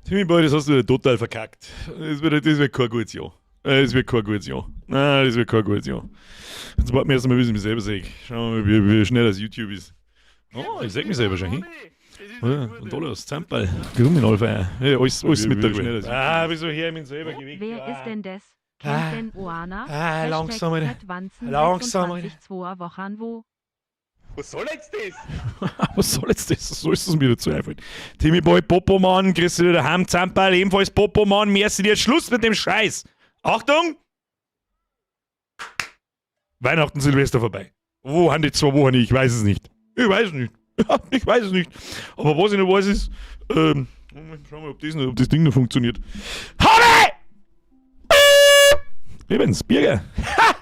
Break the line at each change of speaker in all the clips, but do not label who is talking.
Timmy Boy, das hast du wieder total verkackt. Das wird kein gutes Jahr. Das wird kein gutes Jahr. Nein, das wird kein gutes Jahr. Jetzt warten wir erst mal, bis ich mich selber sehe. Schauen wir mal, wie schnell das YouTube ist. Oh, ich seh mich selber schon hin. Ja, und alles, Zamperl. Grünen Alpha. Ja, alles mit der Ah, wieso her ich mich selber geweckt?
Wer ist denn das?
Ah.
Kennt denn Oana?
Ah,
Hashtag
langsam, Alter.
Fettwanzen
Langsam, Alter.
26 2 Wochen wo?
Was soll jetzt das?
Was soll jetzt das? So ist es mir dazu einfallen. Timmy Boy, Popoman, grüß dich daheim, Zamperl, ebenfalls Popoman, merci dir. Schluss mit dem Scheiß. Achtung! Weihnachten, Silvester vorbei. Wo haben die 2 Wochen? Ich weiß es nicht. Ich weiß es nicht. Ja, ich weiß es nicht. Aber was ich noch weiß ist, Moment, schauen wir mal, ob das Ding noch funktioniert. Habe! Ich bin's, Birger. Ha!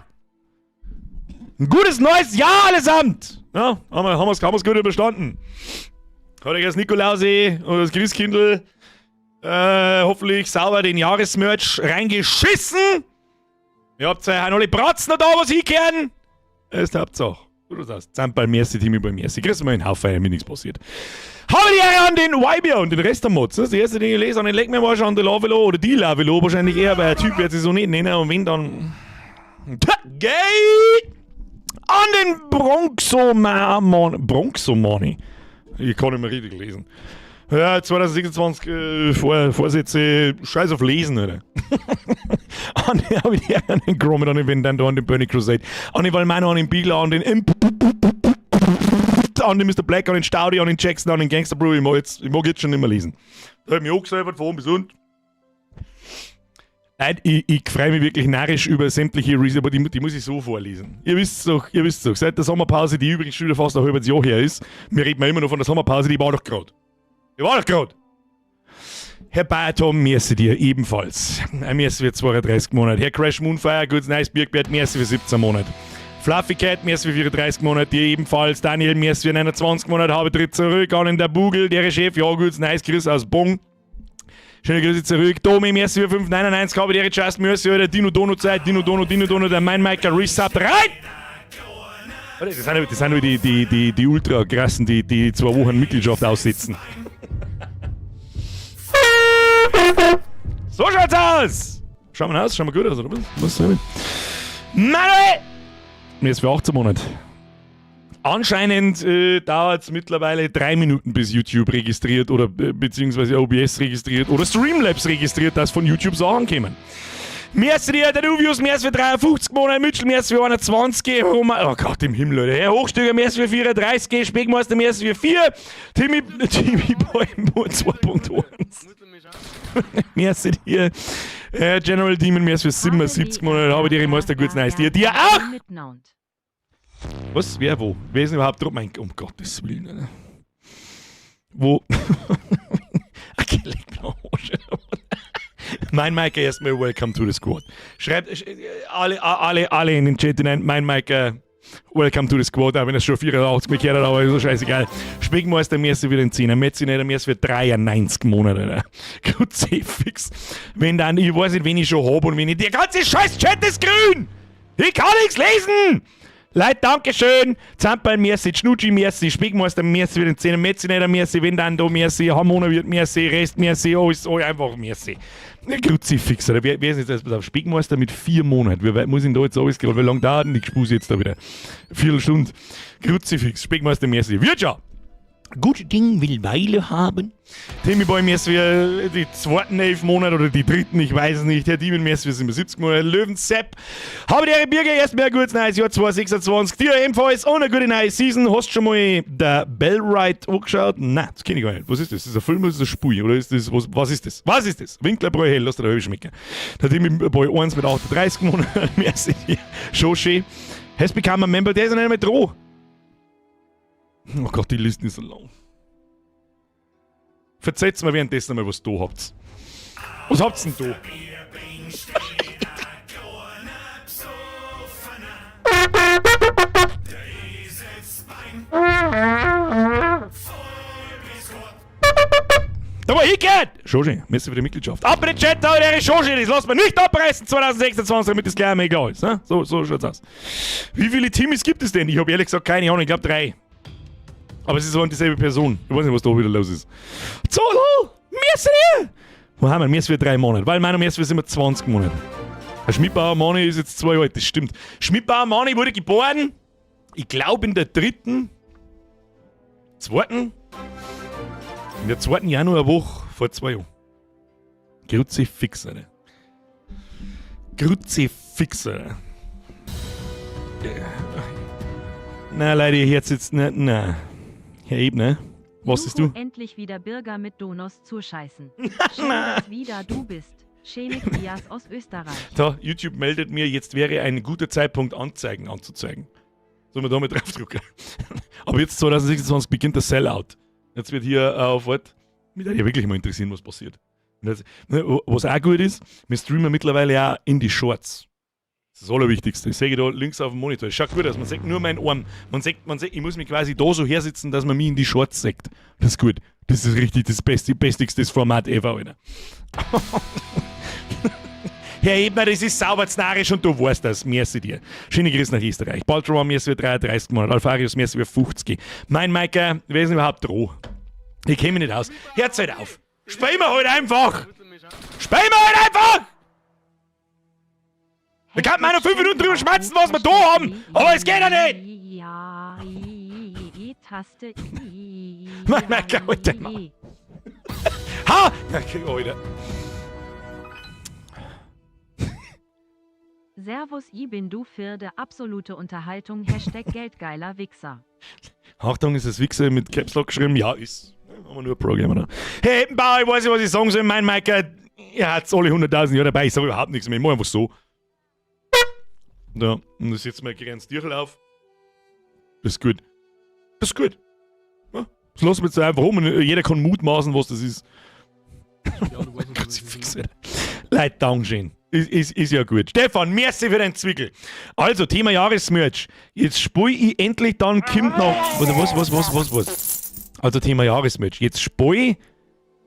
Ein gutes neues Jahr allesamt! Ja, haben wir's gut überstanden. Hat euch das Nikolausi und das Christkindl hoffentlich sauber den Jahresmerch reingeschissen. Ihr habt ja alle Bratzen da, was hinkehren. Das ist die Hauptsache. Du sagst, Zamperl, merci, Timmy Boy, merci. Kriegst du mal einen Haufen, damit nichts passiert. Habe die Ehre an den Weibier und den Rest der Mods. Das ist der erste, den ich lese. An den Leck mir mal schon an den Lavelo oder die Lavelo wahrscheinlich eher, weil der Typ wird sich so nicht nennen und wenn dann. Gay! An den Bronxoman. Bronxomani. Ich kann nicht mehr richtig lesen. Ja, 2026 Vorsätze, scheiß auf Lesen, oder? An den, hab ich die an den Gromit, an den Vendando, an den Bernie Crusade, an den Valmano, an den Beagle, an den Imp, an den Mr. Black, an den Staudi, an den Jackson, an den Gangster Brew. Ich mag jetzt schon nicht mehr lesen. Da hab ich mich angesäubert, von oben bis unten. Nein, ich freue mich wirklich narrisch über sämtliche Reasons, aber die muss ich so vorlesen. Ihr wisst doch, ihr wisst doch, seit der Sommerpause, die übrigens schon wieder fast ein halbes Jahr her ist, wir reden immer noch von der Sommerpause, die war doch gerade. Die war doch gerade. Herr Bayer-Tom, merci dir ebenfalls. Ein merci für 32 Monate. Herr Crash Moonfire, gut, nice Birkbert, merci für 17 Monate. Fluffy Cat, merci für 34 Monate, dir ebenfalls. Daniel, merci für 29 Monate, habe tritt zurück. An in der Bugel, der Chef, ja gut, nice, Chris aus Bong. Schöne Grüße zurück. Domi, merci für 5,99. Habe die Just merci, oder Dino Dono Zeit, Dino Dono, Dino Dono, der Mein Michael Resub rein! Warte, das sind nur die Ultra-Krassen, die die 2 Wochen Mitgliedschaft aussetzen. So schaut's aus! Schauen wir aus, schauen wir gut aus, oder was? Was soll ich? Manuel! Mir ist für 18 Monate. Anscheinend dauert es mittlerweile 3 Minuten, bis YouTube registriert oder beziehungsweise OBS registriert oder Streamlabs registriert, dass von YouTube Sachen kommen. Merci dir, der Duvius, merci für 53 Monate, Mitchell, merci für 21, Roman, oh Gott im Himmel, Leute. Herr Hochstüger, merci für 34, Speckmeister, merci für 4, Timmy, Timmy Boy 2.1. Merci dir. General Demon, merci für 77 Monate, habe dir Meister, gut, nice dir. Dir auch! Was? Wer wo? Wer ist denn überhaupt drauf? Mein, um Gottes Willen. Alter. Wo? Okay, leck mir am Arsch. Mein Mike, erstmal welcome to the squad. Schreibt alle, alle, alle in den Chat hinein. Mein Mike, welcome to the squad, auch wenn er schon 84 Mal gehört hat, aber ist so scheißegal. Speckmeister, merci für den 10er, Metzineder, merci für 93 Monate. Alter. Kruzifix. Wenn dann, ich weiß nicht, wen ich schon hab und wenn ich. Der ganze scheiß Chat ist grün! Ich kann nichts lesen! Leute, Dankeschön. Zamperl, merci, Schnutschi, merci, Speckmeister, merci für den 10er, Metzineder, merci, wenn dann da, merci, Hamona wird, merci, Rest, merci, alles, alles einfach merci. Kruzifix, oder? Wer ist jetzt das? Speckmeister mit 4 Monaten. Wie weit muss ich denn da jetzt alles gerade? Wie lange dauert denn die Gespuse jetzt da wieder? Viertelstunde. Kruzifix, Speckmeister, merci. Wird schon! Gut Ding will Weile haben. Timmy Boy, merci für die zweiten 11 Monate oder die dritten, ich weiß es nicht. Herr Demon, merci für 77 Monate. Löwen Sepp. Habe die Ehre, Birger, erstmal ein gutes neues Jahr 2026. Dir ebenfalls und eine gute neue Season. Hast du schon mal der Bellride angeschaut? Nein, das kenne ich gar nicht. Was ist das? Ist das ein Film oder ist das ein Spiel? Oder ist das, was ist das? Was ist das? Winklerbräu hell, lass dir da schmecken. Der Timmy Boy 1 mit 38 Monaten. Merci dir. Schon schön. Has become a member, der ist noch nicht mehr dran. Oh Gott, die Liste ist so lang. Verzeiht mir währenddessen einmal, was du da habt. Was habt ihr denn da? Da war ich gehört! Schon, merci für die Mitgliedschaft. Ab in den Chat, da der Shoshi, das lasst man nicht abreißen 2026, damit das gleich einmal egal ist. Ne? So schaut's aus. Wie viele Timmys gibt es denn? Ich habe ehrlich gesagt keine Ahnung, ich glaube drei. Aber es ist so dieselbe Person. Ich weiß nicht, was da wieder los ist. Zolo! Merci! Wo haben wir? Mir ist für 3 Monate. Weil meiner mir ist sind wir 20 Monate. Der Schmidbauer Mani ist jetzt 2 Jahre alt, das stimmt. Schmidbauer Mani wurde geboren, ich glaube in der dritten, zweiten, in der zweiten Januarwoche vor 2 Jahren. Kruzifix, Alter. Kruzifix, Alter. Na, Leute, ihr hört jetzt nicht, na. Herr Ebner, was ist du?
Juhu, endlich wieder Birger mit Donos zuscheißen. Schön, dass wieder du bist. Schöne Grias aus Österreich.
Da, YouTube meldet mir, jetzt wäre ein guter Zeitpunkt, Anzeigen anzuzeigen. Sollen wir da mal draufdrücken? Aber jetzt 2026 beginnt der Sellout. Jetzt wird hier auf was. Mich würde ja wirklich mal interessieren, was passiert. Und jetzt, ne, was auch gut ist, wir streamen mittlerweile auch in die Shorts. Das ist das Allerwichtigste. Ich sehe da links auf dem Monitor. Es schaut gut aus. Man sieht nur meinen Arm. Man sieht, ich muss mich quasi da so hersitzen, dass man mich in die Shorts sieht. Das ist gut. Das ist richtig das beste, bestigste Format ever, Alter. Herr Ebner, das ist sauber znarisch und du weißt das. Merci dir. Schöne Grüße nach Österreich. Baltron, merci für 33 Monate. Alfarius, merci für 50. Mein Maika, wer ist denn überhaupt dran? Ich kenne mich nicht aus. Hört's halt auf. Spielen wir halt einfach! Spielen wir halt einfach! Da kann man noch 5 Minuten drüber schmatzen, was wir da haben, aber es geht ja nicht!
Ja, I, I, Taste, I,
Mein Maika, Alter, Mann. Ha! Okay, Alter.
Servus, I bin du für de absolute Unterhaltung. #Geldgeiler Wichser.
Achtung, ist das Wichser mit Caps Lock geschrieben? Ja, ist. Haben wir nur Programmer da. Hey, Eppenbauer, ich weiß nicht, was ich sagen soll. Mein Maika, ihr hat's alle 100.000 Jahre dabei. Ich sag überhaupt nichts mehr. Ich mach einfach so. Ja, und das setzt mir ein kleines Tierchen auf. Das ist gut. Das ist gut. Ja, das lassen wir jetzt einfach um und jeder kann mutmaßen, was das ist.
Ja, du weißt, was das ist.
Kruzifix, Alter. Leute, Dankeschön. Ist ja gut. Stefan, merci für deinen Zwickel. Also, Thema Jahresmerch. Jetzt spiel ich endlich dann, kommt noch. Oder was, was, was, was, was? Also, Thema Jahresmerch. Jetzt spiel ich,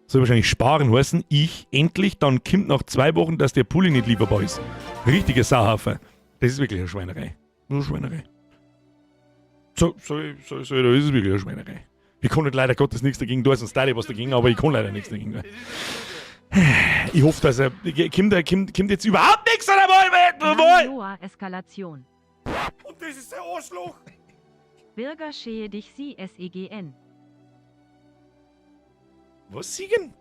soll wahrscheinlich sparen heißen, ich endlich, dann kommt nach 2 Wochen, dass der Pulli nicht lieferbar ist. Richtiger Sauhaufen. Das ist wirklich eine Schweinerei. Nur Schweinerei. So, so, so, so, das ist wirklich eine Schweinerei. Ich kann nicht leider Gottes nichts dagegen tun, sonst da ich was dagegen, aber ich kann leider nichts dagegen tun. Ich hoffe, dass er. Kommt jetzt überhaupt nichts an der Wahl!
Joa, Eskalation.
Und das ist der Arschloch!
Bürger schehe dich sie SEGN.
Was siegen?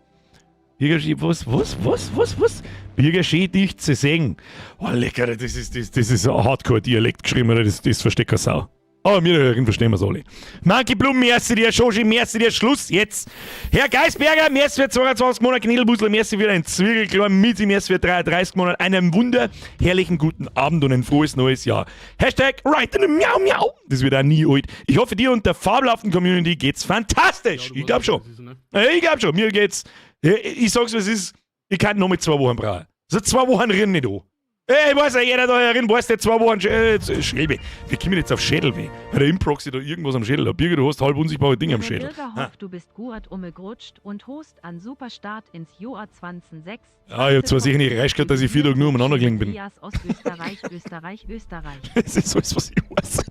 Bürger, was, was, was, was, was? Bürger schön dich zu sehen. Oh, lecker, das ist ein Hardcore-Dialekt geschrieben, oder? Das versteht keine Sau. Aber wir hören verstehen wir's alle. Monkey Blum, merci dir, Shoshi, merci dir, Schluss jetzt. Herr Geisberger, merci für 22 Monate, Knädelbusler, merci für ein Zwirgelklar, Mitzi, merci für 33 Monate, einen wunderherrlichen guten Abend und ein frohes neues Jahr. #Right in the Miau Miau. Das wird auch nie alt. Ich hoffe, dir und der fabelhaften Community geht's fantastisch.
Ja, du
Ich glaub
weißt,
schon.
was das ist, ne?
Ich glaub schon, mir geht's. Ich sag's, was es ist. Ich kann noch mit 2 Wochen brauchen. So 2 Wochen rennen nicht an. Ey, ich weiß ja, jeder da herin weiß, der 2 Wochen Schädelweh. Wir kommen jetzt auf Schädelweh. Weil der Improxy da irgendwas am Schädel hat. Birger, du hast halb unsichtbare Dinge am
Der
Schädel.
Bürger
Ha.
hofft, du bist guat umgrutscht und host an Superstart ins Joa 2006.
Ja, ich hab zwar sicher nicht recht gehabt, dass ich 4 Tage nur umeinander gelegen bin.
Elias aus Österreich, Österreich, Österreich.
Das ist alles, was ich weiß.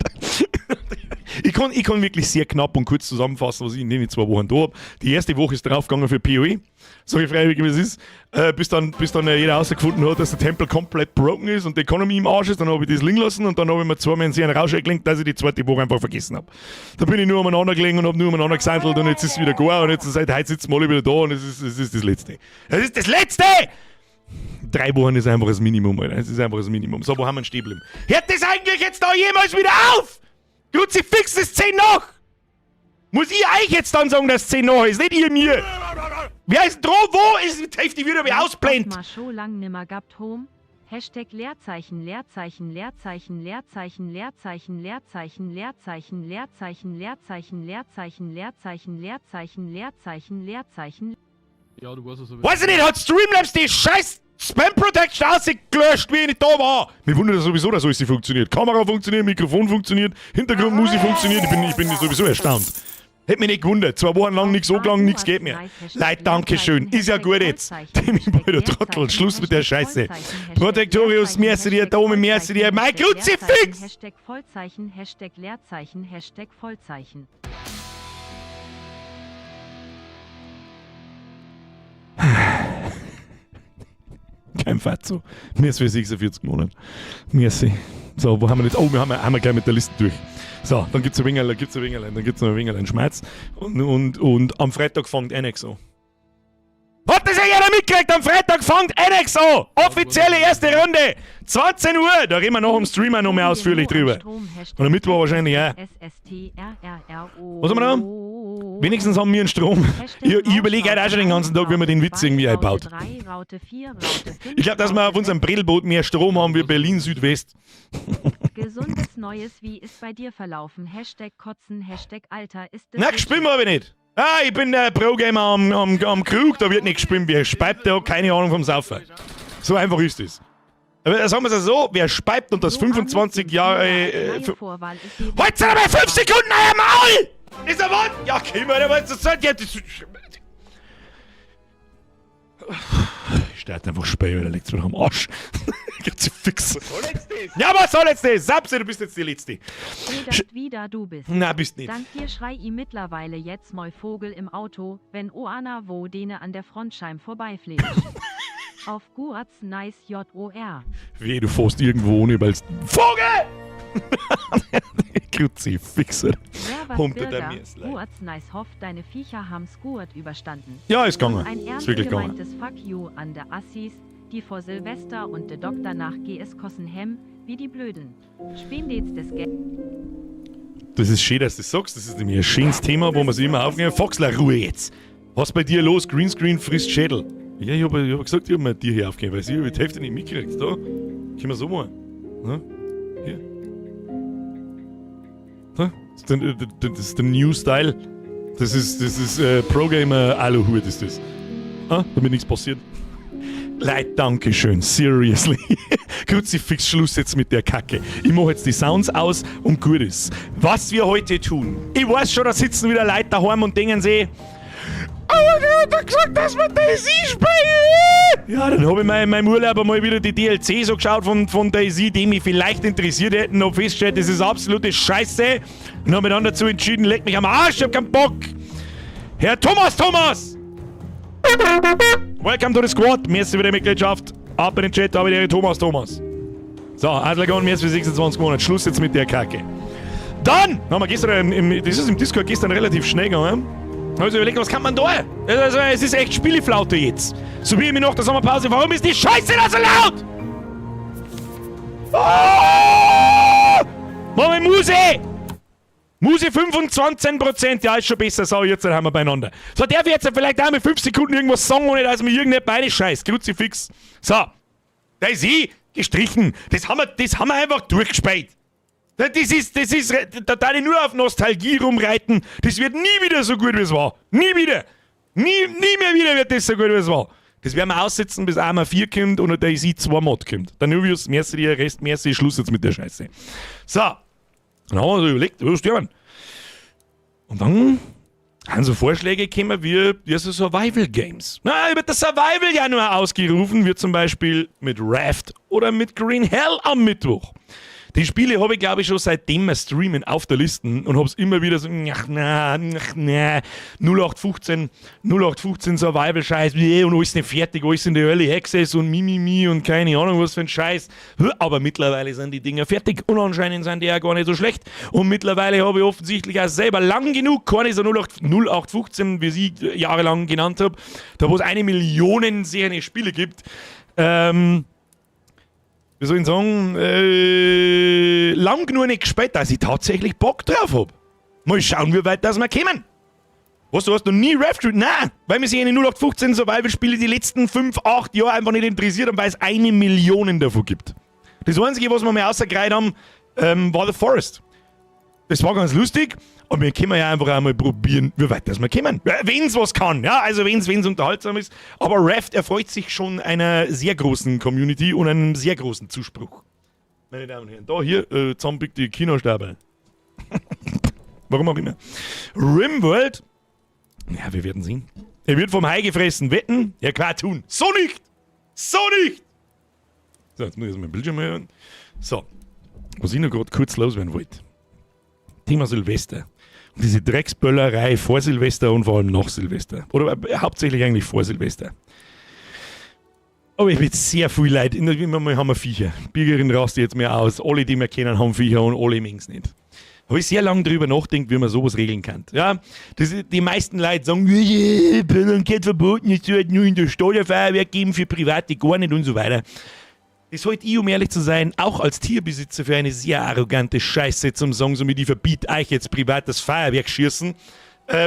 Ich kann wirklich sehr knapp und kurz zusammenfassen, was ich in den 2 Wochen da hab. Die erste Woche ist draufgegangen für PoE. Sag ich freiwillig, wie es ist. Bis dann jeder herausgefunden hat, dass der Tempel komplett broken ist und die Economy im Arsch ist. Dann habe ich das liegen lassen und dann habe ich mir zweimal einen sehr Rausch gelenkt, dass ich die zweite Woche einfach vergessen habe. Da bin ich nur umeinander gelegen und habe nur umeinander gesandelt und jetzt ist es wieder gar und jetzt seit heute sitzen wir alle wieder da und es ist das Letzte. Es ist das Letzte! 3 Wochen ist einfach das Minimum, Alter. Es ist einfach das Minimum. So, wo haben wir denn stehen geblieben? Hört das eigentlich jetzt da jemals wieder auf? Kruzifix, ist 10 nach! Muss ich euch jetzt dann sagen, dass 10 nach ist, nicht ihr mir? Wer ist dran? Wo ist die Hälfte wieder wie ausblendet?
Mal scho lang nimmer gabt home. Hashtag Leerzeichen Leerzeichen Leerzeichen Leerzeichen Leerzeichen Leerzeichen Leerzeichen Leerzeichen Leerzeichen Leerzeichen Leerzeichen Leerzeichen Leerzeichen Leerzeichen.
Ja, du weißt es aber.
Weiß ich nicht, hat Streamlabs die scheiß Spam Protection ausgelöscht, wie ich nicht da war. Mich wundert das sowieso, dass alles funktioniert. Kamera funktioniert, Mikrofon funktioniert, Hintergrundmusik funktioniert. Ich bin sowieso erstaunt. Hätte mich nicht gewundert. 2 Wochen lang nichts angelangt, nichts geht mehr. Leute, danke schön. Ist ja gut jetzt. Timmy der Trottel, Schluss mit der Scheiße. Protectorius, merci dir, Dome, merci dir. Mein Kruzifix!
#Vollzeichen #Leerzeichen #Vollzeichen.
Kein Fatzo. Merci für 46 Monate. Merci. So, wo haben wir jetzt? Oh, wir haben gleich mit der Liste durch. So, dann gibt's ein wenig, dann gibt's ein wenig, dann gibt's noch ein wenig einen Schmerz. Und am Freitag fängt Annex an. Hat das ja jeder mitgekriegt? Am Freitag fängt Annex an! Offizielle erste Runde! 20 Uhr! Da reden wir noch im Streamer noch mehr ausführlich drüber. Und am Mittwoch wahrscheinlich auch. Was haben wir da? Wenigstens haben wir einen Strom. Ich überlege halt auch schon den ganzen Tag, wie man den Witz irgendwie einbaut. Ich glaube, dass wir auf unserem Brettelboot mehr Strom haben wie Berlin Südwest.
Gesundes Neues, wie ist bei dir verlaufen? #Kotzen, #Alter ist
Na, gespielt habe ich nicht. Ah, ich bin der Pro-Gamer am Krug, da wird nicht gespielt. Wer speibt, der hat keine Ahnung vom Saufen. So einfach ist es. Aber sagen wir es so, wer speibt und das 25 Jahre. Halt mal 5 Sekunden euer Maul! Ist er was? Ja, komm, Alter, was ist das? Ich starte einfach Spiel, da liegt's mir am Arsch. Fix.
Was soll jetzt das?
Ja, was soll jetzt das? Sapse, du bist jetzt die Letzte.
Wieder du bist.
Na, bist nicht.
Dank dir schrei i mittlerweile jetzt moi Vogel im Auto, wenn Oana wo dene an der Frontscheim vorbeifliegt. Auf Guatz nice J-O-R.
Weh, du fährst irgendwo ohne, weil's. Vogel! Kruzifix.
Guatz nice hofft, deine Viecher haben's gut überstanden.
Ja, ist gegangen.
Ein
Ist wirklich gegangen.
gemeintes Fuck you an der Assis, die vor Silvester und de Doktor nach GS Kossenhem, wie die Blöden. Spendets des Geld.
Das ist schön, dass du das sagst. Das ist nämlich ein schönes Thema, wo man sich immer aufnehmen. Foxler, Ruhe jetzt. Was bei dir los? Greenscreen frisst Schädel. Ja, ich hab gesagt, ich hab mir dir hier aufgegeben, weil sie die Hälfte nicht mitgekriegt. Da, können wir so machen. Ne? Hier. Da, das ist der New Style. Das ist Pro-Gamer Aluhut ist das. Ah, damit nichts passiert. Leute, danke schön. Seriously. Kruzifix, Schluss jetzt mit der Kacke. Ich mache jetzt die Sounds aus und gut ist. Was wir heute tun. Ich weiß schon, da sitzen wieder Leute daheim und denken sich, aber der hat doch gesagt, dass wir DayZ spielen. Ja, dann habe ich mir in meinem Urlaub einmal wieder die DLC so geschaut von DayZ, die mich vielleicht interessiert hätten, und festgestellt, das ist absolute Scheiße. Und habe mich dann dazu entschieden, leck mich am Arsch, ich hab keinen Bock. Herr Thomas Thomas! Welcome to the squad. Merci für die Mitgliedschaft. Ab in den Chat, habe ich Thomas Thomas. So, Adlergon, merci für 26 Monate. Schluss jetzt mit der Kacke. Dann haben wir gestern, das ist im Discord gestern relativ schnell gegangen. Also überlegt, was kann man da? Also, es ist echt Spieleflaute jetzt. So wie ich mich nach der Sommerpause. Warum ist die Scheiße da so laut? Oh! Mach mal Muse! Muse 25%, ja, ist schon besser. So, jetzt haben wir beieinander. So, darf ich jetzt vielleicht auch mit 5 Sekunden irgendwas sagen, ohne dass mir irgendjemand beide scheißt? Kruzifix. So, da ist sie gestrichen. Das haben wir einfach durchgespielt. Das ist, da darf ich nur auf Nostalgie rumreiten. Das wird nie wieder so gut, wie es war. Nie wieder. Nie, nie mehr wieder wird das so gut, wie es war. Das werden wir aussitzen, bis Arma 4 kommt und der DayZ 2 Mod kommt. Dann Nuvius, merci dir, Rest, merci, Schluss jetzt mit der Scheiße. So. Dann haben wir uns überlegt, was sterben. Und dann haben so Vorschläge gekommen wie so Survival Games. Na, wird der Survival Januar ausgerufen, wie zum Beispiel mit Raft oder mit Green Hell am Mittwoch. Die Spiele habe ich, glaube ich, schon seitdem wir streamen auf der Liste und habe es immer wieder so, ach na, ach na, 0815, 0815 Survival-Scheiß, und alles nicht fertig, alles in der Early Access und Mimimi und keine Ahnung was für ein Scheiß. Aber mittlerweile sind die Dinger fertig und anscheinend sind die ja gar nicht so schlecht. Und mittlerweile habe ich offensichtlich auch selber lang genug keine so 08, 0815, wie sie jahrelang genannt habe, da wo es 1 Million solche Spiele gibt, wie soll ich sagen, lang genug nicht gespielt, dass ich tatsächlich Bock drauf hab. Mal schauen, wie weit das wir kommen. Was, du hast noch nie Raft gespielt? Nein, weil mich eine 0815 Survival-Spiele die letzten 5, 8 Jahre einfach nicht interessiert haben, weil es 1 Million davon gibt. Das Einzige, was wir mal rausgekriegt haben, war The Forest. Das war ganz lustig und wir können ja einfach einmal probieren, wie weit das wir kommen. Wenn es was kann, ja, also wenn es unterhaltsam ist. Aber Raft erfreut sich schon einer sehr großen Community und einem sehr großen Zuspruch. Meine Damen und Herren, da hier, zusammenpickt die Kinostabe. Warum auch immer. Rimworld, ja, wir werden sehen. Er wird vom Hai gefressen. Wetten? Ja, klar tun. So nicht! So nicht! So, jetzt muss ich erst mein Bildschirm hören. So, was ich noch gerade kurz loswerden wollte. Thema Silvester. Und diese Drecksböllerei vor Silvester und vor allem nach Silvester. Oder hauptsächlich eigentlich vor Silvester. Aber ich bin sehr viel Leid. Immer mal haben wir Viecher. Birgerin rast jetzt mehr aus. Alle, die wir kennen, haben Viecher und alle mögen's nicht. Habe ich sehr lange drüber nachgedacht, wie man sowas regeln kann. Ja, das, die meisten Leute sagen, Böllern geht verboten, es soll nur in der Stadt ein Feuerwerk geben, für Private gar nicht und so weiter. Das halte ich, um ehrlich zu sein, auch als Tierbesitzer für eine sehr arrogante Scheiße zum sagen, so mit ich verbiete euch jetzt privat das Feuerwerk schießen,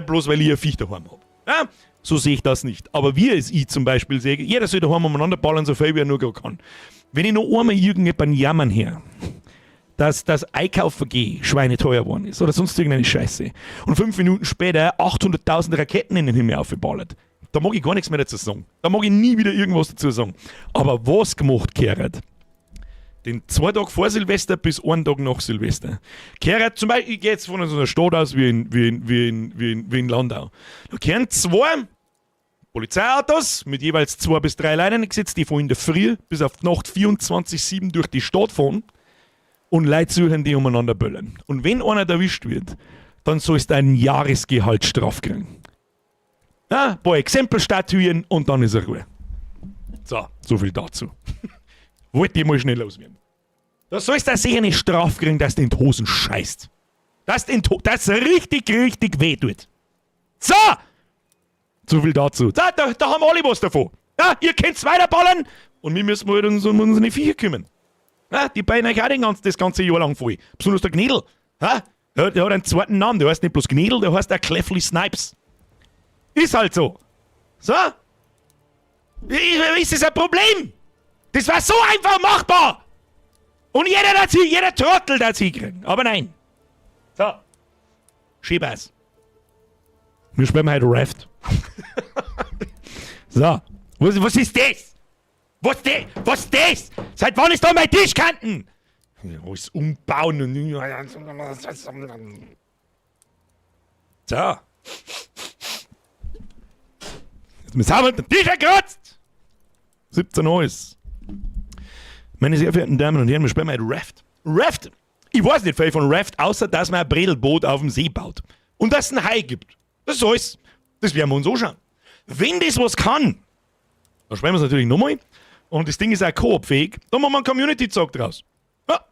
bloß weil ich ein Viech daheim hab. Ja, so sehe ich das nicht. Aber wie es ich zum Beispiel sehe, jeder soll daheim umeinander ballern, so viel wie er nur kann. Wenn ich noch einmal irgendjemanden jammern höre, dass das Einkaufen gehen schweineteuer geworden ist oder sonst irgendeine Scheiße und 5 Minuten später 800.000 Raketen in den Himmel aufgeballert, da mag ich gar nichts mehr dazu sagen. Da mag ich nie wieder irgendwas dazu sagen. Aber was gemacht gehört, den 2 Tage vor Silvester bis einen Tag nach Silvester. Kehrt zum Beispiel, ich gehe jetzt von so einer Stadt aus wie in Landau. Da kehren 2 Polizeiautos mit jeweils 2 bis 3 Leuten gesetzt, die von in der Früh bis auf die Nacht 24/7 durch die Stadt fahren und Leute suchen, die umeinander böllern. Und wenn einer erwischt wird, dann sollst du ein Jahresgehalt Straf kriegen. Ja, ein paar Exempelstatuen und dann ist er Ruhe. So, so viel dazu. Wollte ich mal schnell loswerden. Da sollst du auch sicher eine Strafe kriegen, dass du in die Hosen scheißt. Dass du in die dass richtig, richtig weh tut. So! So viel dazu. Da haben alle was davon. Ja, ihr könnt's weiterballern und wir müssen halt uns um unsere Viecher kümmern. Ja, die beinen euch auch das ganze Jahr lang voll. Besonders der Gnädel. Ja, der hat einen zweiten Namen. Der heißt nicht bloß Gnädel, der heißt auch Clefly Snipes. Ist halt so. So? Ist das ein Problem? Das war so einfach machbar! Und jeder Trottel darf sie kriegen. Aber nein. So. Schiebers. Wir spielen heute Raft. So. Was ist das? Was das? Seit wann ist da mein Tischkanten? Ja, alles umbauen und. So. Jetzt müssen wir den Tisch gekratzt! 17 Uhr ist. Meine sehr verehrten Damen und Herren, wir spielen heute Raft. Raft! Ich weiß nicht viel von Raft, außer dass man ein Bredelboot auf dem See baut. Und dass es einen Hai gibt. Das ist alles. Das werden wir uns anschauen. Wenn das was kann, dann spielen wir es natürlich nochmal. Und das Ding ist auch koop-fähig. Da machen wir einen Community-Zock draus. Ja,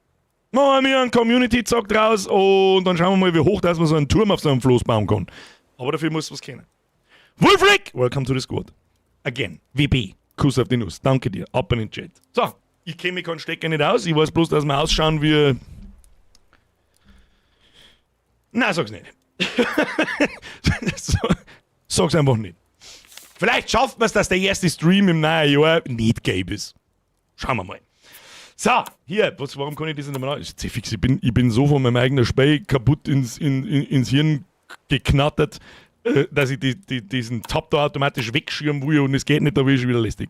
machen wir einen Community-Zock draus und dann schauen wir mal, wie hoch dass man so einen Turm auf so einem Floß bauen kann. Aber dafür muss was kennen. Wolfric! Welcome to the squad. Again. WB. Kuss auf die Nuss. Danke dir. Ab in den Chat. So, ich kenne mich keinen Stecker nicht aus. Ich weiß bloß, dass wir ausschauen wie... Nein, sag's nicht. Sag's einfach nicht. Vielleicht schafft man's, dass der erste Stream im neuen Jahr nicht gelb ist. Schauen wir mal. So, hier, warum kann ich das nicht mehr? Ist fix, ich bin so von meinem eigenen Spiel kaputt ins Hirn geknattert, dass ich diesen Tab da automatisch wegschirmen will und es geht nicht, da bin ich schon wieder lästig.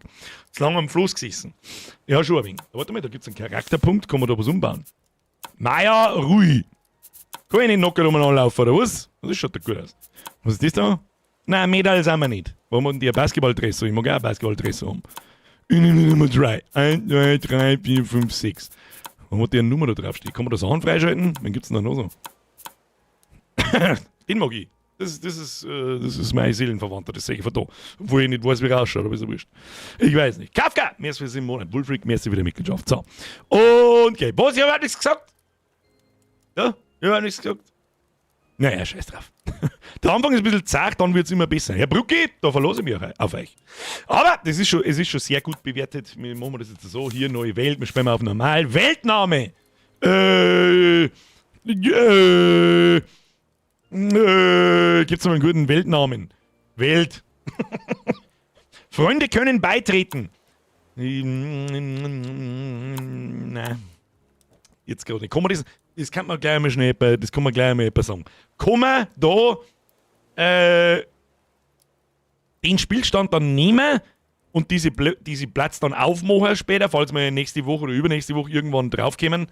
Zu lange am Floß gesessen. Ja, schon ein wenig. Warte mal, da gibt's einen Charakterpunkt, kann man da was umbauen? Maja, ruhig. Kann ich nicht knocker umeinander laufen, oder was? Das schaut doch gut aus. Was ist das da? Nein, Medal sind wir nicht. Warum haben die ein Basketballdress? Ich mag auch ein Basketballdress haben. Nummer 3. 1, 2, 3, 4, 5, 6. Warum hat die eine Nummer da draufstehen? Kann man das auch freischalten? Wen gibt's denn da noch so? Den mag ich. Das ist mein Seelenverwandter, das sehe ich von da. Obwohl ich nicht weiß, wie er ausschaut, aber ist ja wurscht. Ich weiß nicht. Kafka! Merci für 7 Monate. Wolfric, merci für die Mitgliedschaft. So. Und okay. Was? Ich hab nichts gesagt. Ja? Ich hab nichts gesagt. Naja, scheiß drauf. Der Anfang ist ein bisschen zart, dann wird's immer besser. Herr Brucki, da verlasse ich mich auch auf euch. Aber das ist schon, es ist schon sehr gut bewertet. Wir machen das jetzt so. Hier, neue Welt. Wir spielen auf normal. Weltname! Gibt's noch einen guten Weltnamen? Welt. Freunde können beitreten. Nein. Jetzt gerade nicht. Kann man das kann man gleich mal schnell, das kann man gleich mal etwas sagen. Kann man da den Spielstand dann nehmen und diese Platz dann aufmachen später, falls wir nächste Woche oder übernächste Woche irgendwann draufkommen.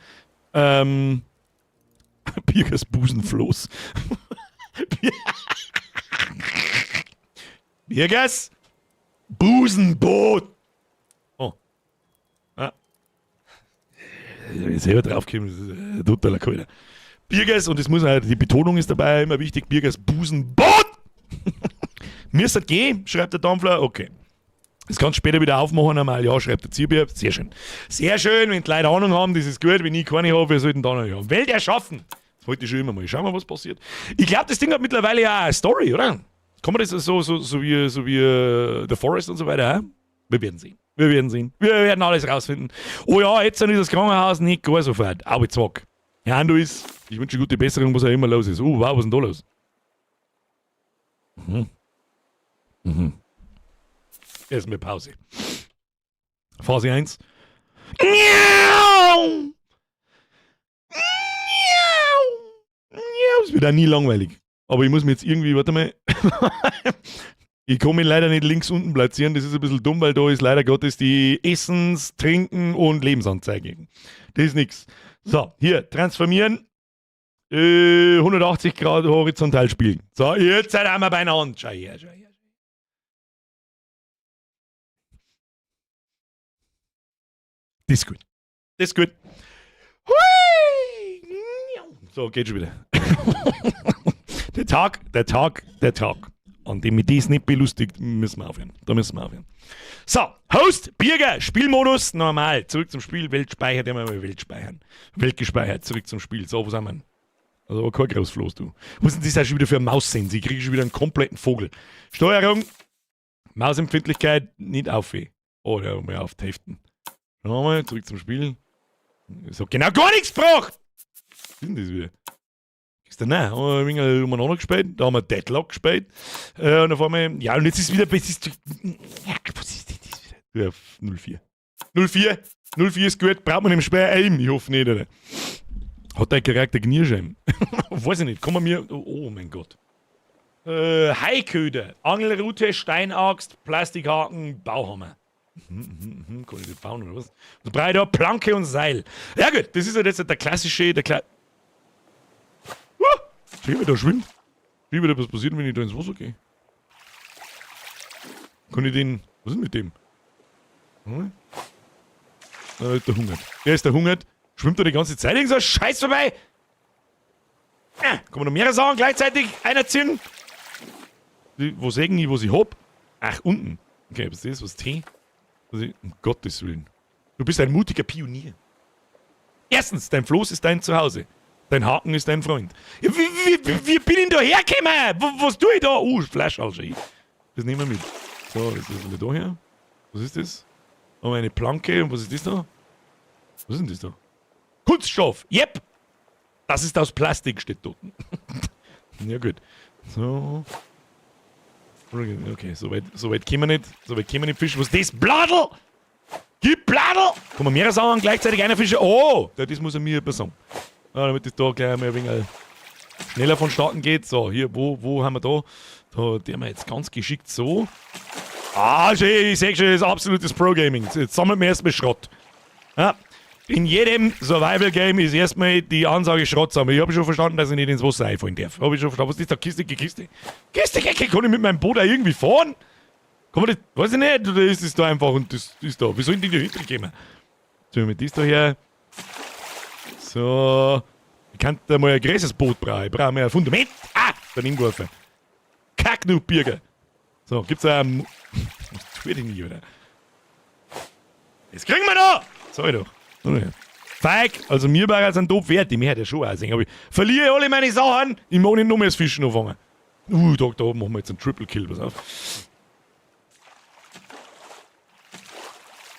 Birgers Busenfloß. Birgers Busenboot. Oh. Ah. Ich bin selber draufgekommen, das ist totaler Keiner. Birgers, und das muss halt, die Betonung ist dabei immer wichtig, Birgers Busenboot! Mir ist das gehen, schreibt der Dampfler, okay. Das kannst du später wieder aufmachen einmal. Ja, schreibt der Zierbier. Sehr schön. Sehr schön, wenn die Leute Ahnung haben, das ist gut. Wenn ich keine habe, wir sollten da noch haben. Welt erschaffen. Das wollte ich schon immer mal. Schauen wir, was passiert. Ich glaube, das Ding hat mittlerweile ja auch eine Story, oder? Kann man das so wie The Forest und so weiter, auch? Wir werden sehen. Wir werden sehen. Wir werden alles rausfinden. Oh ja, jetzt ist das Krankenhaus nicht gar so fad. Aber zack. Ja, du ist. Ich wünsche gute Besserung, was auch immer los ist. Oh, wow, was ist denn da los? Erstmal Pause. Phase 1. Miau! Miau! Miau! Es wird auch nie langweilig. Aber ich muss mir jetzt irgendwie, warte mal. Ich kann mich leider nicht links unten platzieren. Das ist ein bisschen dumm, weil da ist leider Gottes die Essens-, Trinken und Lebensanzeige. Das ist nix. So, hier, transformieren. 180 Grad horizontal spielen. So, jetzt sind wir beieinander. Schau her, schau her. Das ist gut. Das ist gut. Hui! So, geht schon wieder. Der Tag, der Tag, der Tag, an dem mich das nicht belustigt, müssen wir aufhören. Da müssen wir aufhören. So, Host, Birger, Spielmodus, normal. Zurück zum Spiel, Welt speichert, immer mal Welt speichern. Welt gespeichert, zurück zum Spiel. So, wo sind wir? Also, kein Großfloß, du. Was ist denn das auch schon wieder für ein Maus-Sense? Ich kriege schon wieder einen kompletten Vogel. Steuerung, Mausempfindlichkeit, nicht auf. Oh, der mal auf die Heften. Schauen wir mal, zurück zum Spiel. So, genau gar nichts gebracht! Was ist denn das wieder? Ist der, nein, haben wir ein wenig umeinander gespielt, da haben wir Deadlock gespielt. Und auf einmal, ja, und jetzt ist wieder, es ist, ja, was ist denn das wieder? Ja, 04. 04, 04 ist gut, braucht man im Spiel Aim? Ich hoffe nicht, oder? Hat der Charakter Knierscheiben? Weiß ich nicht, kann man mir, oh, oh mein Gott. Haiköder, Angelrute, Steinaxt, Plastikhaken, Bauhammer. Kann ich das bauen oder was? Also brauche ich da Planke und Seil. Ja gut, das ist ja jetzt der klassische, der Kla Schau, wie da schwimmt. Wie wieder was passiert, wenn ich da ins Wasser gehe. Kann ich den. Was ist mit dem? Hm? Da ist der hungert. Der ist der hungert. Schwimmt da die ganze Zeit irgend so ein Scheiß vorbei? Ja, kann man noch mehrere Sachen gleichzeitig einerziehen? Wo sehen ich, was ich hab? Ach, unten. Okay, was ist das? Was ist T? Was ich, um Gottes Willen. Du bist ein mutiger Pionier. Erstens, dein Floß ist dein Zuhause. Dein Haken ist dein Freund. Ja, wie bin ich denn da hergekommen? Was tue ich da? Oh, Flaschhalsche. Das nehmen wir mit. So, das ist wieder da her. Was ist das? Haben wir eine Planke und was ist das da? Was ist denn das da? Kunststoff! Yep! Das ist aus Plastik, steht dort. Ja, gut. So. Okay, so weit kommen wir nicht. So weit kommen wir nicht fischen. Was ist das? Bladel! Gib Bladel! Kann man mehrere Sachen gleichzeitig einer fischen? Oh! Das muss er mir jemand sagen. Ja, damit das da gleich mal ein wenig schneller vonstatten geht. So, hier, wo haben wir da? Da, der wir jetzt ganz geschickt so. Ah, schön, ich sehe schon, das ist absolutes Pro-Gaming. Jetzt sammeln wir erstmal Schrott. Ja. In jedem Survival-Game ist erstmal die Ansage Schrott sammeln. Ich habe schon verstanden, dass ich nicht ins Wasser einfallen darf. Habe ich schon verstanden. Was ist das da? Kiste, Kiste? Kiste, Kiste, kann ich mit meinem Boot auch irgendwie fahren? Kann man das, weiß ich nicht, oder ist das da einfach und das ist da? Wie soll denn die da hinten kommen? So, mit das da her. So. Ich könnte mal ein größeres Boot brauchen. Ich brauche mehr ein Fundament. Ah, daneben geworfen. Kack, du Birger. So, gibt's ein. Was tue ich denn hier, oder? Das kriegen wir noch! Sag ich doch. Feig, also mir war jetzt ein Top wert, die mir hat ja schon auch sehen. Aber ich verliere alle meine Sachen, ich mag nicht noch mehr das Fischen anfangen. Da machen wir jetzt einen Triple Kill, pass auf.